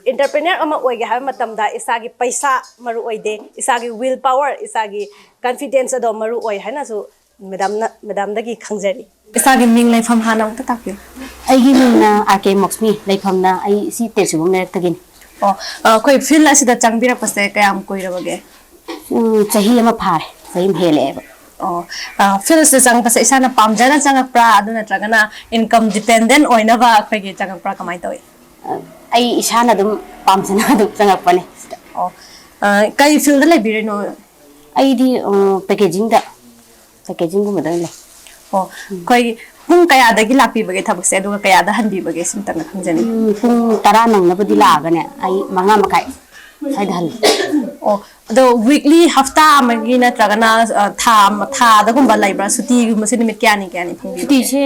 ꯑꯦꯟꯇꯔꯄ꯭ꯔꯤꯅꯔ ꯑꯃ ꯑꯣꯏꯒꯦ ꯍꯥꯏꯕ ꯃꯇꯝꯗ ꯏꯁꯥꯒꯤ ꯄꯩꯁꯥ ꯃꯔꯨ ꯑꯣꯏꯗꯦ, ꯏꯁꯥꯒꯤ ꯋꯤꯜ ꯄꯋꯔ, ꯏꯁꯥꯒꯤ ꯀꯟꯐꯤꯗꯦꯟꯁ ꯑꯗꯣ ꯃꯔꯨ ꯑꯣꯏ ꯍꯥꯏꯅꯁꯨ ꯃꯦꯗꯥꯝꯅ, ꯃꯦꯗꯥꯝꯗꯒꯤ ꯈꯪꯖꯔꯤ꯫ ꯏꯁꯥꯒꯤ ꯃꯤꯡ ꯂꯩꯐꯝ ꯍꯥꯟꯅ ꯑꯃꯨꯛꯇ ꯇꯥꯛꯄꯤꯌꯨ꯫ ꯑꯩꯒꯤ ꯃꯤꯡꯅ ꯑꯥꯔ ꯀꯦ ꯃꯣꯛꯁꯃꯤ, ꯂꯩꯐꯝꯅ ꯑꯩ ꯁꯤ ꯇꯦꯖꯄꯨꯝꯕꯝ ꯂꯩꯔꯛꯇꯒꯤꯅꯤ꯫ ꯑꯣ, ꯑ, ꯑꯩꯈꯣꯏ ꯐꯤꯜ ꯑꯁꯤꯗ ꯆꯪꯕꯤꯔꯛꯄꯁꯦ ꯀꯌꯥꯝ ꯀꯨꯏꯔꯕꯒꯦ? ꯎꯝ, ꯆꯍꯤ ꯑꯃ ꯐꯥꯔꯦ, ꯆꯍꯤ ꯑꯃ ꯍꯦꯜꯂꯛꯑꯦꯕ꯫ ꯑꯣ, ꯑ, ꯐꯤꯜꯁꯤꯗ ꯆꯪꯉꯛꯄꯁꯦ ꯏꯁꯥꯅ ꯄꯥꯝꯖꯅ ꯆꯪꯉꯛꯄ꯭ꯔꯥ, ꯑꯗꯨ ꯅꯠꯇ꯭ꯔꯒꯅ ꯏꯟꯀꯝ ꯗꯤꯄꯦꯟꯗꯦꯟ ꯑꯣꯏꯅꯕ ꯑꯩꯈꯣꯏꯒꯤ ꯆꯪꯉꯛꯄ꯭ꯔꯥ, ꯀꯃꯥꯏꯅ ꯇꯧꯏ? ꯑ, ꯑꯩ ꯏꯁꯥꯅ ꯑꯗꯨꯝ ꯄꯥꯝꯖꯅ ꯑꯗꯨꯝ ꯆꯪꯉꯛꯄꯅꯦ ꯁꯤꯗ꯫ ꯑꯣ, ꯑ, ꯀꯩ ꯐꯤꯜꯗ ꯂꯩꯕꯤꯔꯤꯅꯣ? ꯑꯩꯗꯤ, ꯑ, ꯄꯦꯀꯦꯖꯤꯡꯗ, ꯄꯦꯀꯦꯖꯤꯡꯒꯨꯝꯕꯗ ꯑꯣꯏꯅ ꯂꯩ꯫ ꯑꯣ, ꯑꯩꯈꯣꯏꯒꯤ ꯄꯨꯡ ꯀꯌꯥꯗꯒꯤ ꯂꯥꯛꯄꯤꯕꯒꯦ ꯊꯕꯛꯁꯦ, ꯑꯗꯨꯒ ꯀꯌꯥꯗ ꯍꯟꯕꯤꯕꯒꯦ, ꯁꯤꯝꯇꯪꯒ ꯈꯪꯖꯅꯤꯡꯉꯤ꯫ ꯎꯝ, ꯄꯨꯡ ꯇꯔꯥ ꯅꯪꯅꯕꯗꯤ ꯂꯥꯛꯑꯒꯅꯦ, ꯑꯩ ꯃꯉꯥ ꯃꯈꯥꯏ ꯁ꯭ꯋꯥꯏꯗ ꯍꯜꯂꯦ꯫ ꯑꯣ, ꯑꯗꯣ ꯋꯤꯛꯂꯤ, ꯍꯞꯇꯥ ꯑꯃꯒꯤ ꯅꯠꯇ꯭ꯔꯒꯅ, ꯑ, ꯊꯥ ꯑꯃ, ꯊꯥꯗꯒꯨꯝꯕ ꯂꯩꯕ꯭ꯔꯥ? ꯁꯨꯇꯤꯒꯨꯝꯕꯁꯦ ꯅꯨꯃꯤꯠ ꯀꯌꯥꯅꯤ ꯀꯌꯥꯅꯤ ꯐꯪꯕꯤꯕꯒꯦ? ꯁꯨꯇꯤꯁꯦ,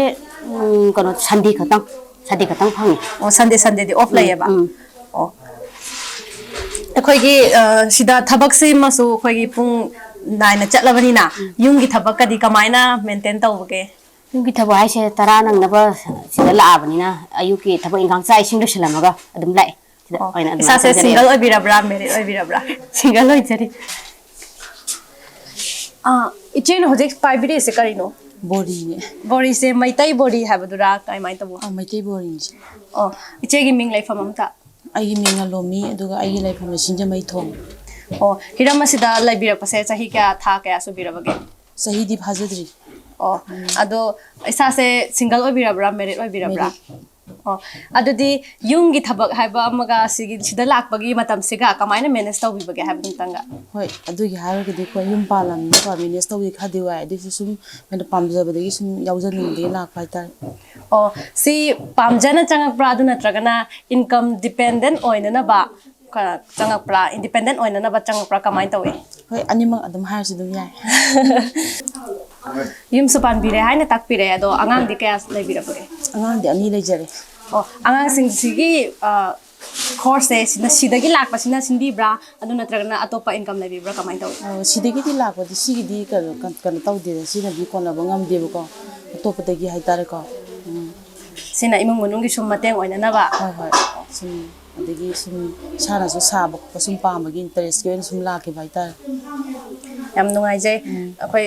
ꯎꯝ, ꯀꯩꯅꯣ, ꯁꯟꯗꯦ ꯈꯛꯇꯪ, ꯁꯟꯗꯦ ꯈꯛꯇꯪ ꯐꯪꯉꯦ꯫ ꯑꯣ, ꯁꯟꯗꯦ, ꯁꯟꯗꯦꯗꯤ ꯑꯣꯐ ꯎꯝ, ꯂꯩꯌꯦꯕ? ꯎꯝ꯫ ꯑꯣ꯫ ꯑꯩꯈꯣꯏꯒꯤ, ꯑ, ꯁꯤꯗ ꯊꯕꯛꯁꯤꯃꯁꯨ ꯑꯩꯈꯣꯏꯒꯤ ꯄꯨꯡ ꯅꯥꯏꯅ ꯆꯠꯂꯕꯅꯤꯅ, ꯎꯝ꯫ ꯌꯨꯝꯒꯤ ꯊꯕꯛꯀꯗꯤ ꯀꯃꯥꯏꯅ ꯃꯦꯟꯇꯦꯟ ꯇꯧꯕꯒꯦ? ꯌꯨꯝꯒꯤ ꯊꯕꯛ ꯍꯥꯏꯁꯦ ꯇꯔꯥ ꯅꯪꯅꯕ ꯁꯤꯗ ꯂꯥꯛꯑꯕꯅꯤꯅ, ꯑꯌꯨꯛꯀꯤ ꯊꯕꯛ ꯏꯟꯈꯥꯡ ꯆꯥꯛ ꯏꯁꯤꯡ ꯂꯣꯏꯁꯤꯜꯂꯝꯃꯒ ꯑꯗꯨꯝ ꯂꯥꯛꯑꯦ꯫ ꯁꯤꯗ ꯑꯣ, ꯑꯣꯏꯅ ꯑꯗꯨꯃꯥꯏꯅ ꯏꯁꯥꯁꯦ ꯇꯧꯖꯔꯛꯑꯦ꯫ ꯁꯤꯡꯒꯜ ꯑꯣꯏꯕꯤꯔꯕ꯭ꯔꯥ, ꯃꯦꯔꯤꯠ ꯑꯣꯏꯕꯤꯔꯕ꯭ꯔꯥ? ꯁꯤꯡꯒꯜ ꯑꯣꯏꯖꯔꯤ꯫ ꯑꯥ, ꯏꯆꯦꯅ ꯍꯧꯖꯤꯛ ꯄꯥꯏꯕꯤꯔꯤꯁꯦ ꯀꯔꯤꯅꯣ? ꯕꯣꯔꯤꯅꯦ꯫ ꯕꯣꯔꯤꯁꯦ ꯃꯩꯇꯩ ꯕꯣꯔꯤ ꯍꯥꯏꯕꯗꯨꯔꯥ, ꯀꯃꯥꯏꯅ ꯇꯧꯕ? ꯑꯥ, ꯃꯩꯇꯩ ꯕꯣꯔꯤꯅꯤ꯫ ꯑꯣ, ꯏꯆꯦꯒꯤ ꯃꯤꯡ ꯂꯩꯐꯝ ꯑꯝꯇ? ꯑꯩꯒꯤ ꯃꯤꯡ ꯂꯣꯃꯤ, ꯑꯗꯨꯒ ꯑꯩꯒꯤ ꯂꯩꯐꯝꯅ ꯁꯤꯡꯖꯃꯩ ꯊꯣꯡ꯫ ꯑꯣ, ꯍꯤꯔꯝ ꯑꯁꯤꯗ ꯂꯩꯕꯤꯔꯛꯄꯁꯦ ꯆꯍꯤ ꯀꯌꯥ, ꯊꯥ ꯀꯌꯥ ꯁꯨꯕꯤꯔꯕꯒꯦ? ꯆꯍꯤꯗꯤ ꯐꯥꯖꯗ꯭ꯔꯤ꯫ ꯑꯣ, ꯑꯗꯣ ꯏꯁꯥꯁꯦ ꯁꯤꯡꯒꯜ ꯑꯣꯏꯕꯤꯔꯕ꯭ꯔꯥ, ꯃꯦꯔꯤꯠ ꯑꯣꯏꯕꯤꯔꯕ꯭ꯔꯥ? ꯃꯦꯔꯤꯠ꯫ ꯑꯣ, ꯑꯗꯨꯗꯤ ꯌꯨꯝꯒꯤ ꯊꯕꯛ ꯍꯥꯏꯕ ꯑꯃꯒ ꯁꯤꯒꯤ, ꯁꯤꯗ ꯂꯥꯛꯄꯒꯤ ꯃꯇꯝꯁꯤꯒ ꯀꯃꯥꯏꯅ ꯃꯦꯅꯦꯖ ꯇꯧꯕꯤꯕꯒꯦ ꯍꯥꯏꯕꯗꯨ ꯑꯝꯇꯪꯒ? ꯍꯣꯏ, ꯑꯗꯨꯒꯤ ꯍꯥꯏꯔꯒꯗꯤ ꯑꯩꯈꯣꯏ ꯌꯨꯝ ꯄꯥꯜꯂꯝꯅꯤꯅꯀꯣ, ꯃꯦꯅꯦꯖ ꯇꯧꯕꯗꯤ ꯈꯔꯗꯤ ꯋꯥꯏ꯫ ꯑꯗꯨꯏꯁꯨ ꯁꯨꯝ ꯑꯩꯅ ꯄꯥꯝꯖꯕꯗꯒꯤ ꯁꯨꯝ ꯌꯥꯎꯖꯅꯤꯡꯕꯗꯒꯤ ꯂꯥꯛꯄ ꯍꯥꯏꯇꯥꯔꯦ꯫ ꯑꯣ, ꯁꯤ ꯄꯥꯝꯖꯅ ꯆꯪꯉꯛꯄ꯭ꯔꯥ, ꯑꯗꯨ ꯅꯠꯇ꯭ꯔꯒꯅ ꯏꯟꯀꯝ ꯗꯤꯄꯦꯟꯗꯦꯟ ꯑꯣꯏꯅꯅꯕ ꯈꯔ ꯆꯪꯉꯛꯄ꯭ꯔꯥ, ꯏꯟꯗꯤꯄꯦꯟꯗꯦꯟ ꯑꯣꯏꯅꯅꯕ ꯆꯪꯉꯛꯄ꯭ꯔꯥ, ꯀꯃꯥꯏꯅ ꯇꯧꯏ? ꯍꯣꯏ, ꯑꯅꯤꯃꯛ ꯑꯗꯨꯝ ꯍꯥꯏꯔꯁꯨ ꯑꯗꯨꯝ ꯌꯥꯏ꯫ ꯌꯨꯝꯁꯨ ꯄꯥꯟꯕꯤꯔꯦ ꯍꯥꯏꯅ ꯇꯥꯛꯄꯤꯔꯦ, ꯑꯗꯣ ꯑꯉꯥꯡꯗꯤ ꯀꯌꯥ ꯂꯩꯕꯤꯔꯕꯒꯦ? ꯑꯉꯥꯡꯗꯤ ꯑꯅꯤ ꯂꯩꯖꯔꯦ꯫ ꯑꯣ, ꯑꯉꯥꯡꯁꯤꯡꯁꯤꯒꯤ, ꯑ, ꯈꯣꯔꯁꯁꯦ ꯁꯤꯅ, ꯁꯤꯗꯒꯤ ꯂꯥꯛꯄꯁꯤꯅ ꯁꯤꯟꯕꯤꯕ꯭ꯔꯥ, ꯑꯗꯨ ꯅꯠꯇ꯭ꯔꯒꯅ ꯑꯇꯣꯞꯄ ꯏꯟꯀꯝ ꯂꯩꯕꯤꯕ꯭ꯔꯥ, ꯀꯃꯥꯏꯅ ꯇꯧꯏ? ꯑ, ꯁꯤꯗꯒꯤꯗꯤ ꯂꯥꯛꯄꯗꯤ, ꯁꯤꯒꯤꯗꯤ ꯀꯩꯅꯣ, ꯀꯩꯅꯣ ꯇꯧꯗꯦꯗ, ꯁꯤꯅꯗꯤ ꯀꯣꯟꯅꯕ ꯉꯝꯗꯦꯕꯀꯣ, ꯑꯇꯣꯞꯄꯗꯒꯤ ꯍꯥꯏꯇꯥꯔꯦꯀꯣ꯫ ꯎꯝ꯫ ꯁꯤꯅ ꯏꯃꯨꯡ ꯃꯅꯨꯡꯒꯤ ꯁꯨꯝ ꯃꯇꯦꯡ ꯑꯣꯏꯅꯅꯕ? ꯍꯣꯏ, ꯍꯣꯏ꯫ ꯁꯨꯝ, ꯑꯗꯒꯤ ꯁꯨꯝ ꯏꯁꯥꯅꯁꯨ ꯁꯥꯕ ꯈꯣꯠꯄ ꯁꯨꯝ ꯄꯥꯝꯕꯒꯤ ꯏꯟꯇꯔꯦꯁꯀꯤ ꯑꯣꯏꯅ ꯁꯨꯝ ꯂꯥꯛꯈꯤꯕ ꯍꯥꯏꯇꯥꯔꯦ꯫ ꯌꯥꯝ ꯅꯨꯡꯉꯥꯏꯖꯩ꯫ ꯎꯝ꯫ ꯑꯩꯈꯣꯏ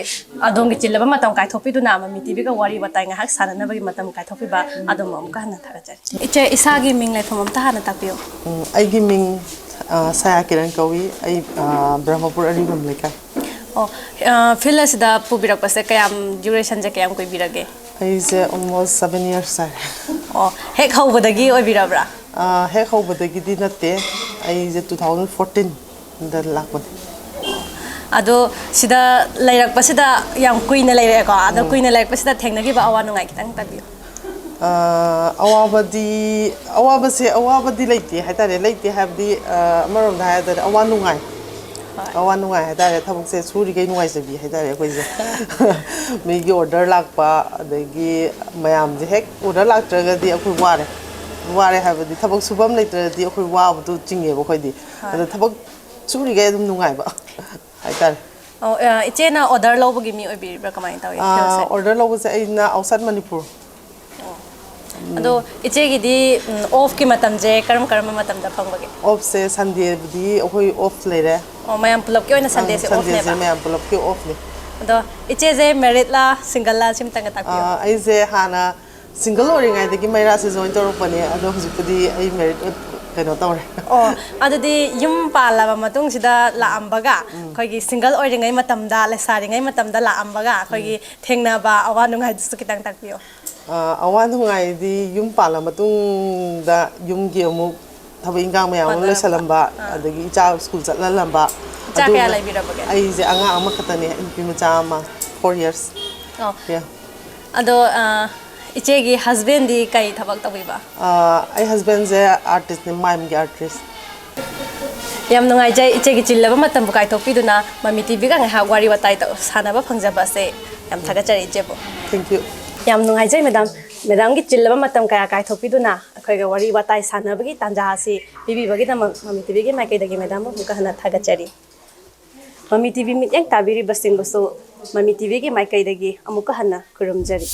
ꯑꯗꯣꯝꯒꯤ ꯆꯤꯜꯂꯕ ꯃꯇꯝ ꯀꯥꯏꯊꯣꯛꯄꯤꯗꯨꯅ ꯃꯃꯤ ꯇꯤꯚꯤꯒ ꯋꯥꯔꯤ ꯋꯥꯇꯥꯏ ꯉꯥꯏꯍꯥꯛ ꯁꯥꯟꯅꯅꯕꯒꯤ ꯃꯇꯝ ꯀꯥꯏꯊꯣꯛꯄꯤꯕ, ꯎꯝ꯫ ꯑꯗꯣꯝꯕꯨ ꯑꯃꯨꯛꯀ ꯍꯟꯅ ꯊꯥꯒꯠꯆꯔꯤ꯫ ꯏꯆꯦ, ꯏꯁꯥꯒꯤ ꯃꯤꯡ ꯂꯩꯐꯝ ꯑꯝꯇ ꯍꯥꯟꯅ ꯇꯥꯛꯄꯤꯌꯨ꯫ ꯎꯝ, ꯑꯩꯒꯤ ꯃꯤꯡ, ꯑ, ꯁꯌꯥ ꯀꯤꯔꯟ ꯀꯧꯏ꯫ ꯑꯩ, ꯑ, ꯕ꯭ꯔꯍꯃꯄꯨꯔ ꯑꯔꯤꯕꯝ ꯂꯩꯀꯥꯏ꯫ ꯑꯣ, ꯑ, ꯐꯤꯜ ꯑꯁꯤꯗ ꯄꯨꯕꯤꯔꯛꯄꯁꯦ ꯀꯌꯥꯝ, ꯗ꯭ꯌꯨꯔꯦꯁꯟꯁꯦ ꯀꯌꯥꯝ ꯀꯨꯏꯕꯤꯔꯒꯦ? ꯑꯩꯁꯦ almost seven years ꯆꯥꯔꯦ꯫ ꯑꯣ, ꯍꯦꯛ ꯍꯧꯕꯗꯒꯤ ꯑꯣꯏꯕꯤꯔꯕ꯭ꯔꯥ? ꯑ, ꯍꯦꯛ ꯍꯧꯕꯗꯒꯤꯗꯤ ꯅꯠꯇꯦ꯫ ꯑꯩꯁꯦ two thousand fourteen ꯗ ꯂꯥꯛꯄꯅꯦ꯫ ꯑꯗꯣ ꯁꯤꯗ ꯂꯩꯔꯛꯄꯁꯤꯗ ꯌꯥꯝ ꯀꯨꯏꯅ ꯂꯩꯔꯛꯑꯦꯀꯣ꯫ ꯑꯗꯣ ꯎꯝ꯫ ꯀꯨꯏꯅ ꯂꯩꯔꯛꯄꯁꯤꯗ ꯊꯦꯡꯅꯈꯤꯕ ꯑꯋꯥ ꯅꯨꯡꯉꯥꯏ ꯈꯤꯇꯪ ꯇꯥꯛꯄꯤꯌꯨ꯫ ꯑ, ꯑꯋꯥꯕꯗꯤ, ꯑꯋꯥꯕꯁꯦ, ꯑꯋꯥꯕꯗꯤ ꯂꯩꯇꯦ ꯍꯥꯏꯇꯥꯔꯦ꯫ ꯂꯩꯇꯦ ꯍꯥꯏꯕꯗꯤ, ꯑ, ꯑꯃꯔꯣꯝꯗ ꯍꯥꯏꯔꯒꯗꯤ ꯑꯋꯥ ꯅꯨꯡꯉꯥꯏ꯫ ꯍꯣꯏ꯫ ꯑꯋꯥ ꯅꯨꯡꯉꯥꯏ ꯍꯥꯏꯇꯥꯔꯦ꯫ ꯊꯕꯛꯁꯦ ꯁꯨꯔꯤꯈꯩ ꯅꯨꯡꯉꯥꯏꯖꯕꯤ ꯍꯥꯏꯇꯥꯔꯦ ꯑꯩꯈꯣꯏꯁꯦ꯫ ꯃꯤꯒꯤ order ꯂꯥꯛꯄ, ꯑꯗꯒꯤ ꯃꯌꯥꯝꯁꯦ ꯍꯦꯛ order ꯂꯥꯛꯇ꯭ꯔꯒꯗꯤ ꯑꯩꯈꯣꯏ ꯋꯥꯔꯦ꯫ ꯋꯥꯔꯦ ꯍꯥꯏꯕꯗꯤ ꯊꯕꯛ ꯁꯨꯐꯝ ꯂꯩꯇ꯭ꯔꯗꯤ ꯑꯩꯈꯣꯏ ꯋꯥꯕꯗꯨ ꯆꯤꯡꯉꯦꯕ ꯑꯩꯈꯣꯏꯗꯤ꯫ ꯍꯣꯏ꯫ ꯑꯗꯣ ꯊꯕꯛ ꯁꯨꯔꯤꯈꯩ ꯑꯗꯨꯝ ꯅꯨꯡꯉꯥꯏꯕ ꯍꯥꯏꯇꯥꯔꯦ꯫ ꯑꯣ, ꯑ, ꯏꯆꯦꯅ order ꯂꯧꯕꯒꯤ ꯃꯤ ꯑꯣꯏꯕꯤꯔꯤꯕ꯭ꯔꯥ? ꯀꯃꯥꯏꯅ ꯇꯧꯋꯤ ꯑꯥ, ꯐꯤꯜꯁꯦ? Order ꯂꯧꯕꯁꯦ ꯑꯩꯅ outside ꯃꯅꯤꯄꯨꯔ꯫ ꯑꯣ꯫ ꯎꯝ꯫ ꯑꯗꯣ ꯏꯆꯦꯒꯤꯗꯤ, ꯎꯝ, off ꯀꯤ ꯃꯇꯝꯁꯦ ꯀꯔꯝ ꯀꯔꯝꯕ ꯃꯇꯝꯗ ꯐꯪꯕꯒꯦ? Off ꯁꯦ Sunday ꯕꯨꯗꯤ ꯑꯩꯈꯣꯏ off ꯂꯩꯔꯦ꯫ ꯑꯣ, ꯃꯌꯥꯝ ꯄꯨꯂꯞꯀꯤ ꯑꯣꯏꯅ ꯑꯪ, Sunday ꯁꯦ off Sunday ꯁꯦ ꯅꯦꯕ? ꯃꯌꯥꯝ ꯄꯨꯂꯞꯀꯤ off ꯅꯤ꯫ ꯑꯗꯣ ꯏꯆꯦꯁꯦ married ꯂꯥ, single ꯂꯥ, ꯁꯤꯝꯇꯪꯒ ꯇꯥꯛꯄꯤꯌꯨ꯫ ꯑꯥ, ꯑꯩꯁꯦ ꯍꯥꯟꯅ single ꯑꯣꯏꯔꯤꯉꯩꯗꯒꯤ ꯃꯩꯔꯥꯁꯦ join ꯇꯧꯔꯛꯄꯅꯦ, ꯑꯗꯣ ꯍꯧꯖꯤꯛꯄꯨꯗꯤ ꯑꯩ married ꯑꯣꯏ-, ꯀꯩꯅꯣ ꯇꯧꯔꯦ꯫ ꯑꯣ, ꯑꯗꯨꯗꯤ ꯌꯨꯝ ꯄꯥꯜꯂꯕ ꯃꯇꯨꯡꯁꯤꯗ ꯂꯥꯛꯑꯝꯕꯒ, ꯎꯝ꯫ ꯑꯩꯈꯣꯏꯒꯤ single ꯑꯣꯏꯔꯤꯉꯩ ꯃꯇꯝꯗ, ꯂꯩꯁꯥꯔꯤꯉꯩ ꯃꯇꯝꯗ ꯂꯥꯛꯑꯝꯕꯒ, ꯑꯩꯈꯣꯏꯒꯤ ꯎꯝ꯫ ꯊꯦꯡꯅꯕ ꯑꯋꯥ ꯅꯨꯡꯉꯥꯏꯗꯨꯁꯨ ꯈꯤꯇꯪ ꯇꯥꯛꯄꯤꯌꯣ꯫ ꯑꯋꯥ ꯅꯨꯡꯉꯥꯏꯗꯤ ꯌꯨꯝ ꯄꯥꯜꯂ ꯃꯇꯨꯡꯗ ꯌꯨꯝꯒꯤ ꯑꯃꯨꯛ ꯊꯕꯛ ꯏꯟꯈꯥꯡ ꯃꯌꯥꯝ ꯑꯃ ꯂꯣꯏꯁꯜꯂꯝꯕ, ꯑꯗꯒꯤ ꯏꯆꯥ ꯁ꯭ꯀꯨꯜ ꯆꯠꯍꯜꯂꯝꯕ꯫ ꯏꯆꯥ ꯀꯌꯥ ꯂꯩꯕꯤꯔꯕꯒꯦ? ꯑꯩꯁꯦ ꯑꯉꯥꯡ ꯑꯃꯈꯛꯇꯅꯦ, ꯅꯨꯄꯤ ꯃꯆꯥ ꯑꯃ, four years꯫ ꯑꯣ꯫ ꯑꯗꯣ ꯑ, ꯏꯆꯦꯒꯤ ꯍꯁꯕꯦꯟꯗꯤ ꯀꯩ ꯊꯕꯛ ꯇꯧꯕꯤꯕ? ꯑꯩ ꯍꯁꯕꯦꯟꯁꯦ ꯑꯥꯔꯇꯤꯁꯅꯦ, ꯃꯥꯏꯝꯒꯤ ꯑꯥꯔꯇꯤꯁ꯫ ꯌꯥꯝ ꯅꯨꯡꯉꯥꯏꯖꯩ ꯏꯆꯦꯒꯤ ꯆꯤꯜꯂꯕ ꯃꯇꯝꯕꯨ ꯀꯥꯏꯊꯣꯛꯄꯤꯗꯨꯅ ꯃꯃꯤ ꯇꯤꯚꯤꯒ ꯉꯥꯏꯍꯥꯛ ꯋꯥꯔꯤ ꯋꯥꯇꯥꯏ ꯇꯧ-, ꯁꯥꯟꯅꯕ ꯐꯪꯖꯕ ꯑꯁꯦ꯫ ꯌꯥꯝ ꯊꯥꯒꯠꯆꯔꯤ ꯏꯆꯦꯕꯨ꯫ Thank you꯫ ꯌꯥꯝ ꯅꯨꯡꯉꯥꯏꯖꯩ ꯃꯦꯗꯥꯝ꯫ ꯃꯦꯗꯥꯝꯒꯤ ꯆꯤꯜꯂꯕ ꯃꯇꯝ ꯀꯌꯥ ꯀꯥꯏꯊꯣꯛꯄꯤꯗꯨꯅ ꯑꯩꯈꯣꯏꯒ ꯋꯥꯔꯤ ꯋꯥꯇꯥꯏ ꯁꯥꯟꯅꯕꯒꯤ ꯇꯥꯟꯖꯥ ꯑꯁꯤ ꯄꯤꯕꯤꯕꯒꯤꯗꯃꯛ ꯃꯃꯤ ꯇꯤꯚꯤꯒꯤ ꯃꯥꯏꯀꯩꯗꯒꯤ ꯃꯦꯗꯥꯝꯕꯨ ꯑꯃꯨꯛꯀ ꯍꯟꯅ ꯊꯥꯒꯠꯆꯔꯤ꯫ ꯃꯃꯤ ꯇꯤꯚꯤ ꯃꯤꯠꯌꯦꯡ ꯇꯥꯕꯤꯔꯤꯕꯁꯤꯡꯕꯨꯁꯨ ꯃꯃꯤ ꯇꯤꯚꯤꯒꯤ ꯃꯥꯏꯀꯩꯗꯒꯤ ꯑꯃꯨꯛꯀ ꯍꯟꯅ ꯈꯨꯔꯨꯝꯖꯔꯤ꯫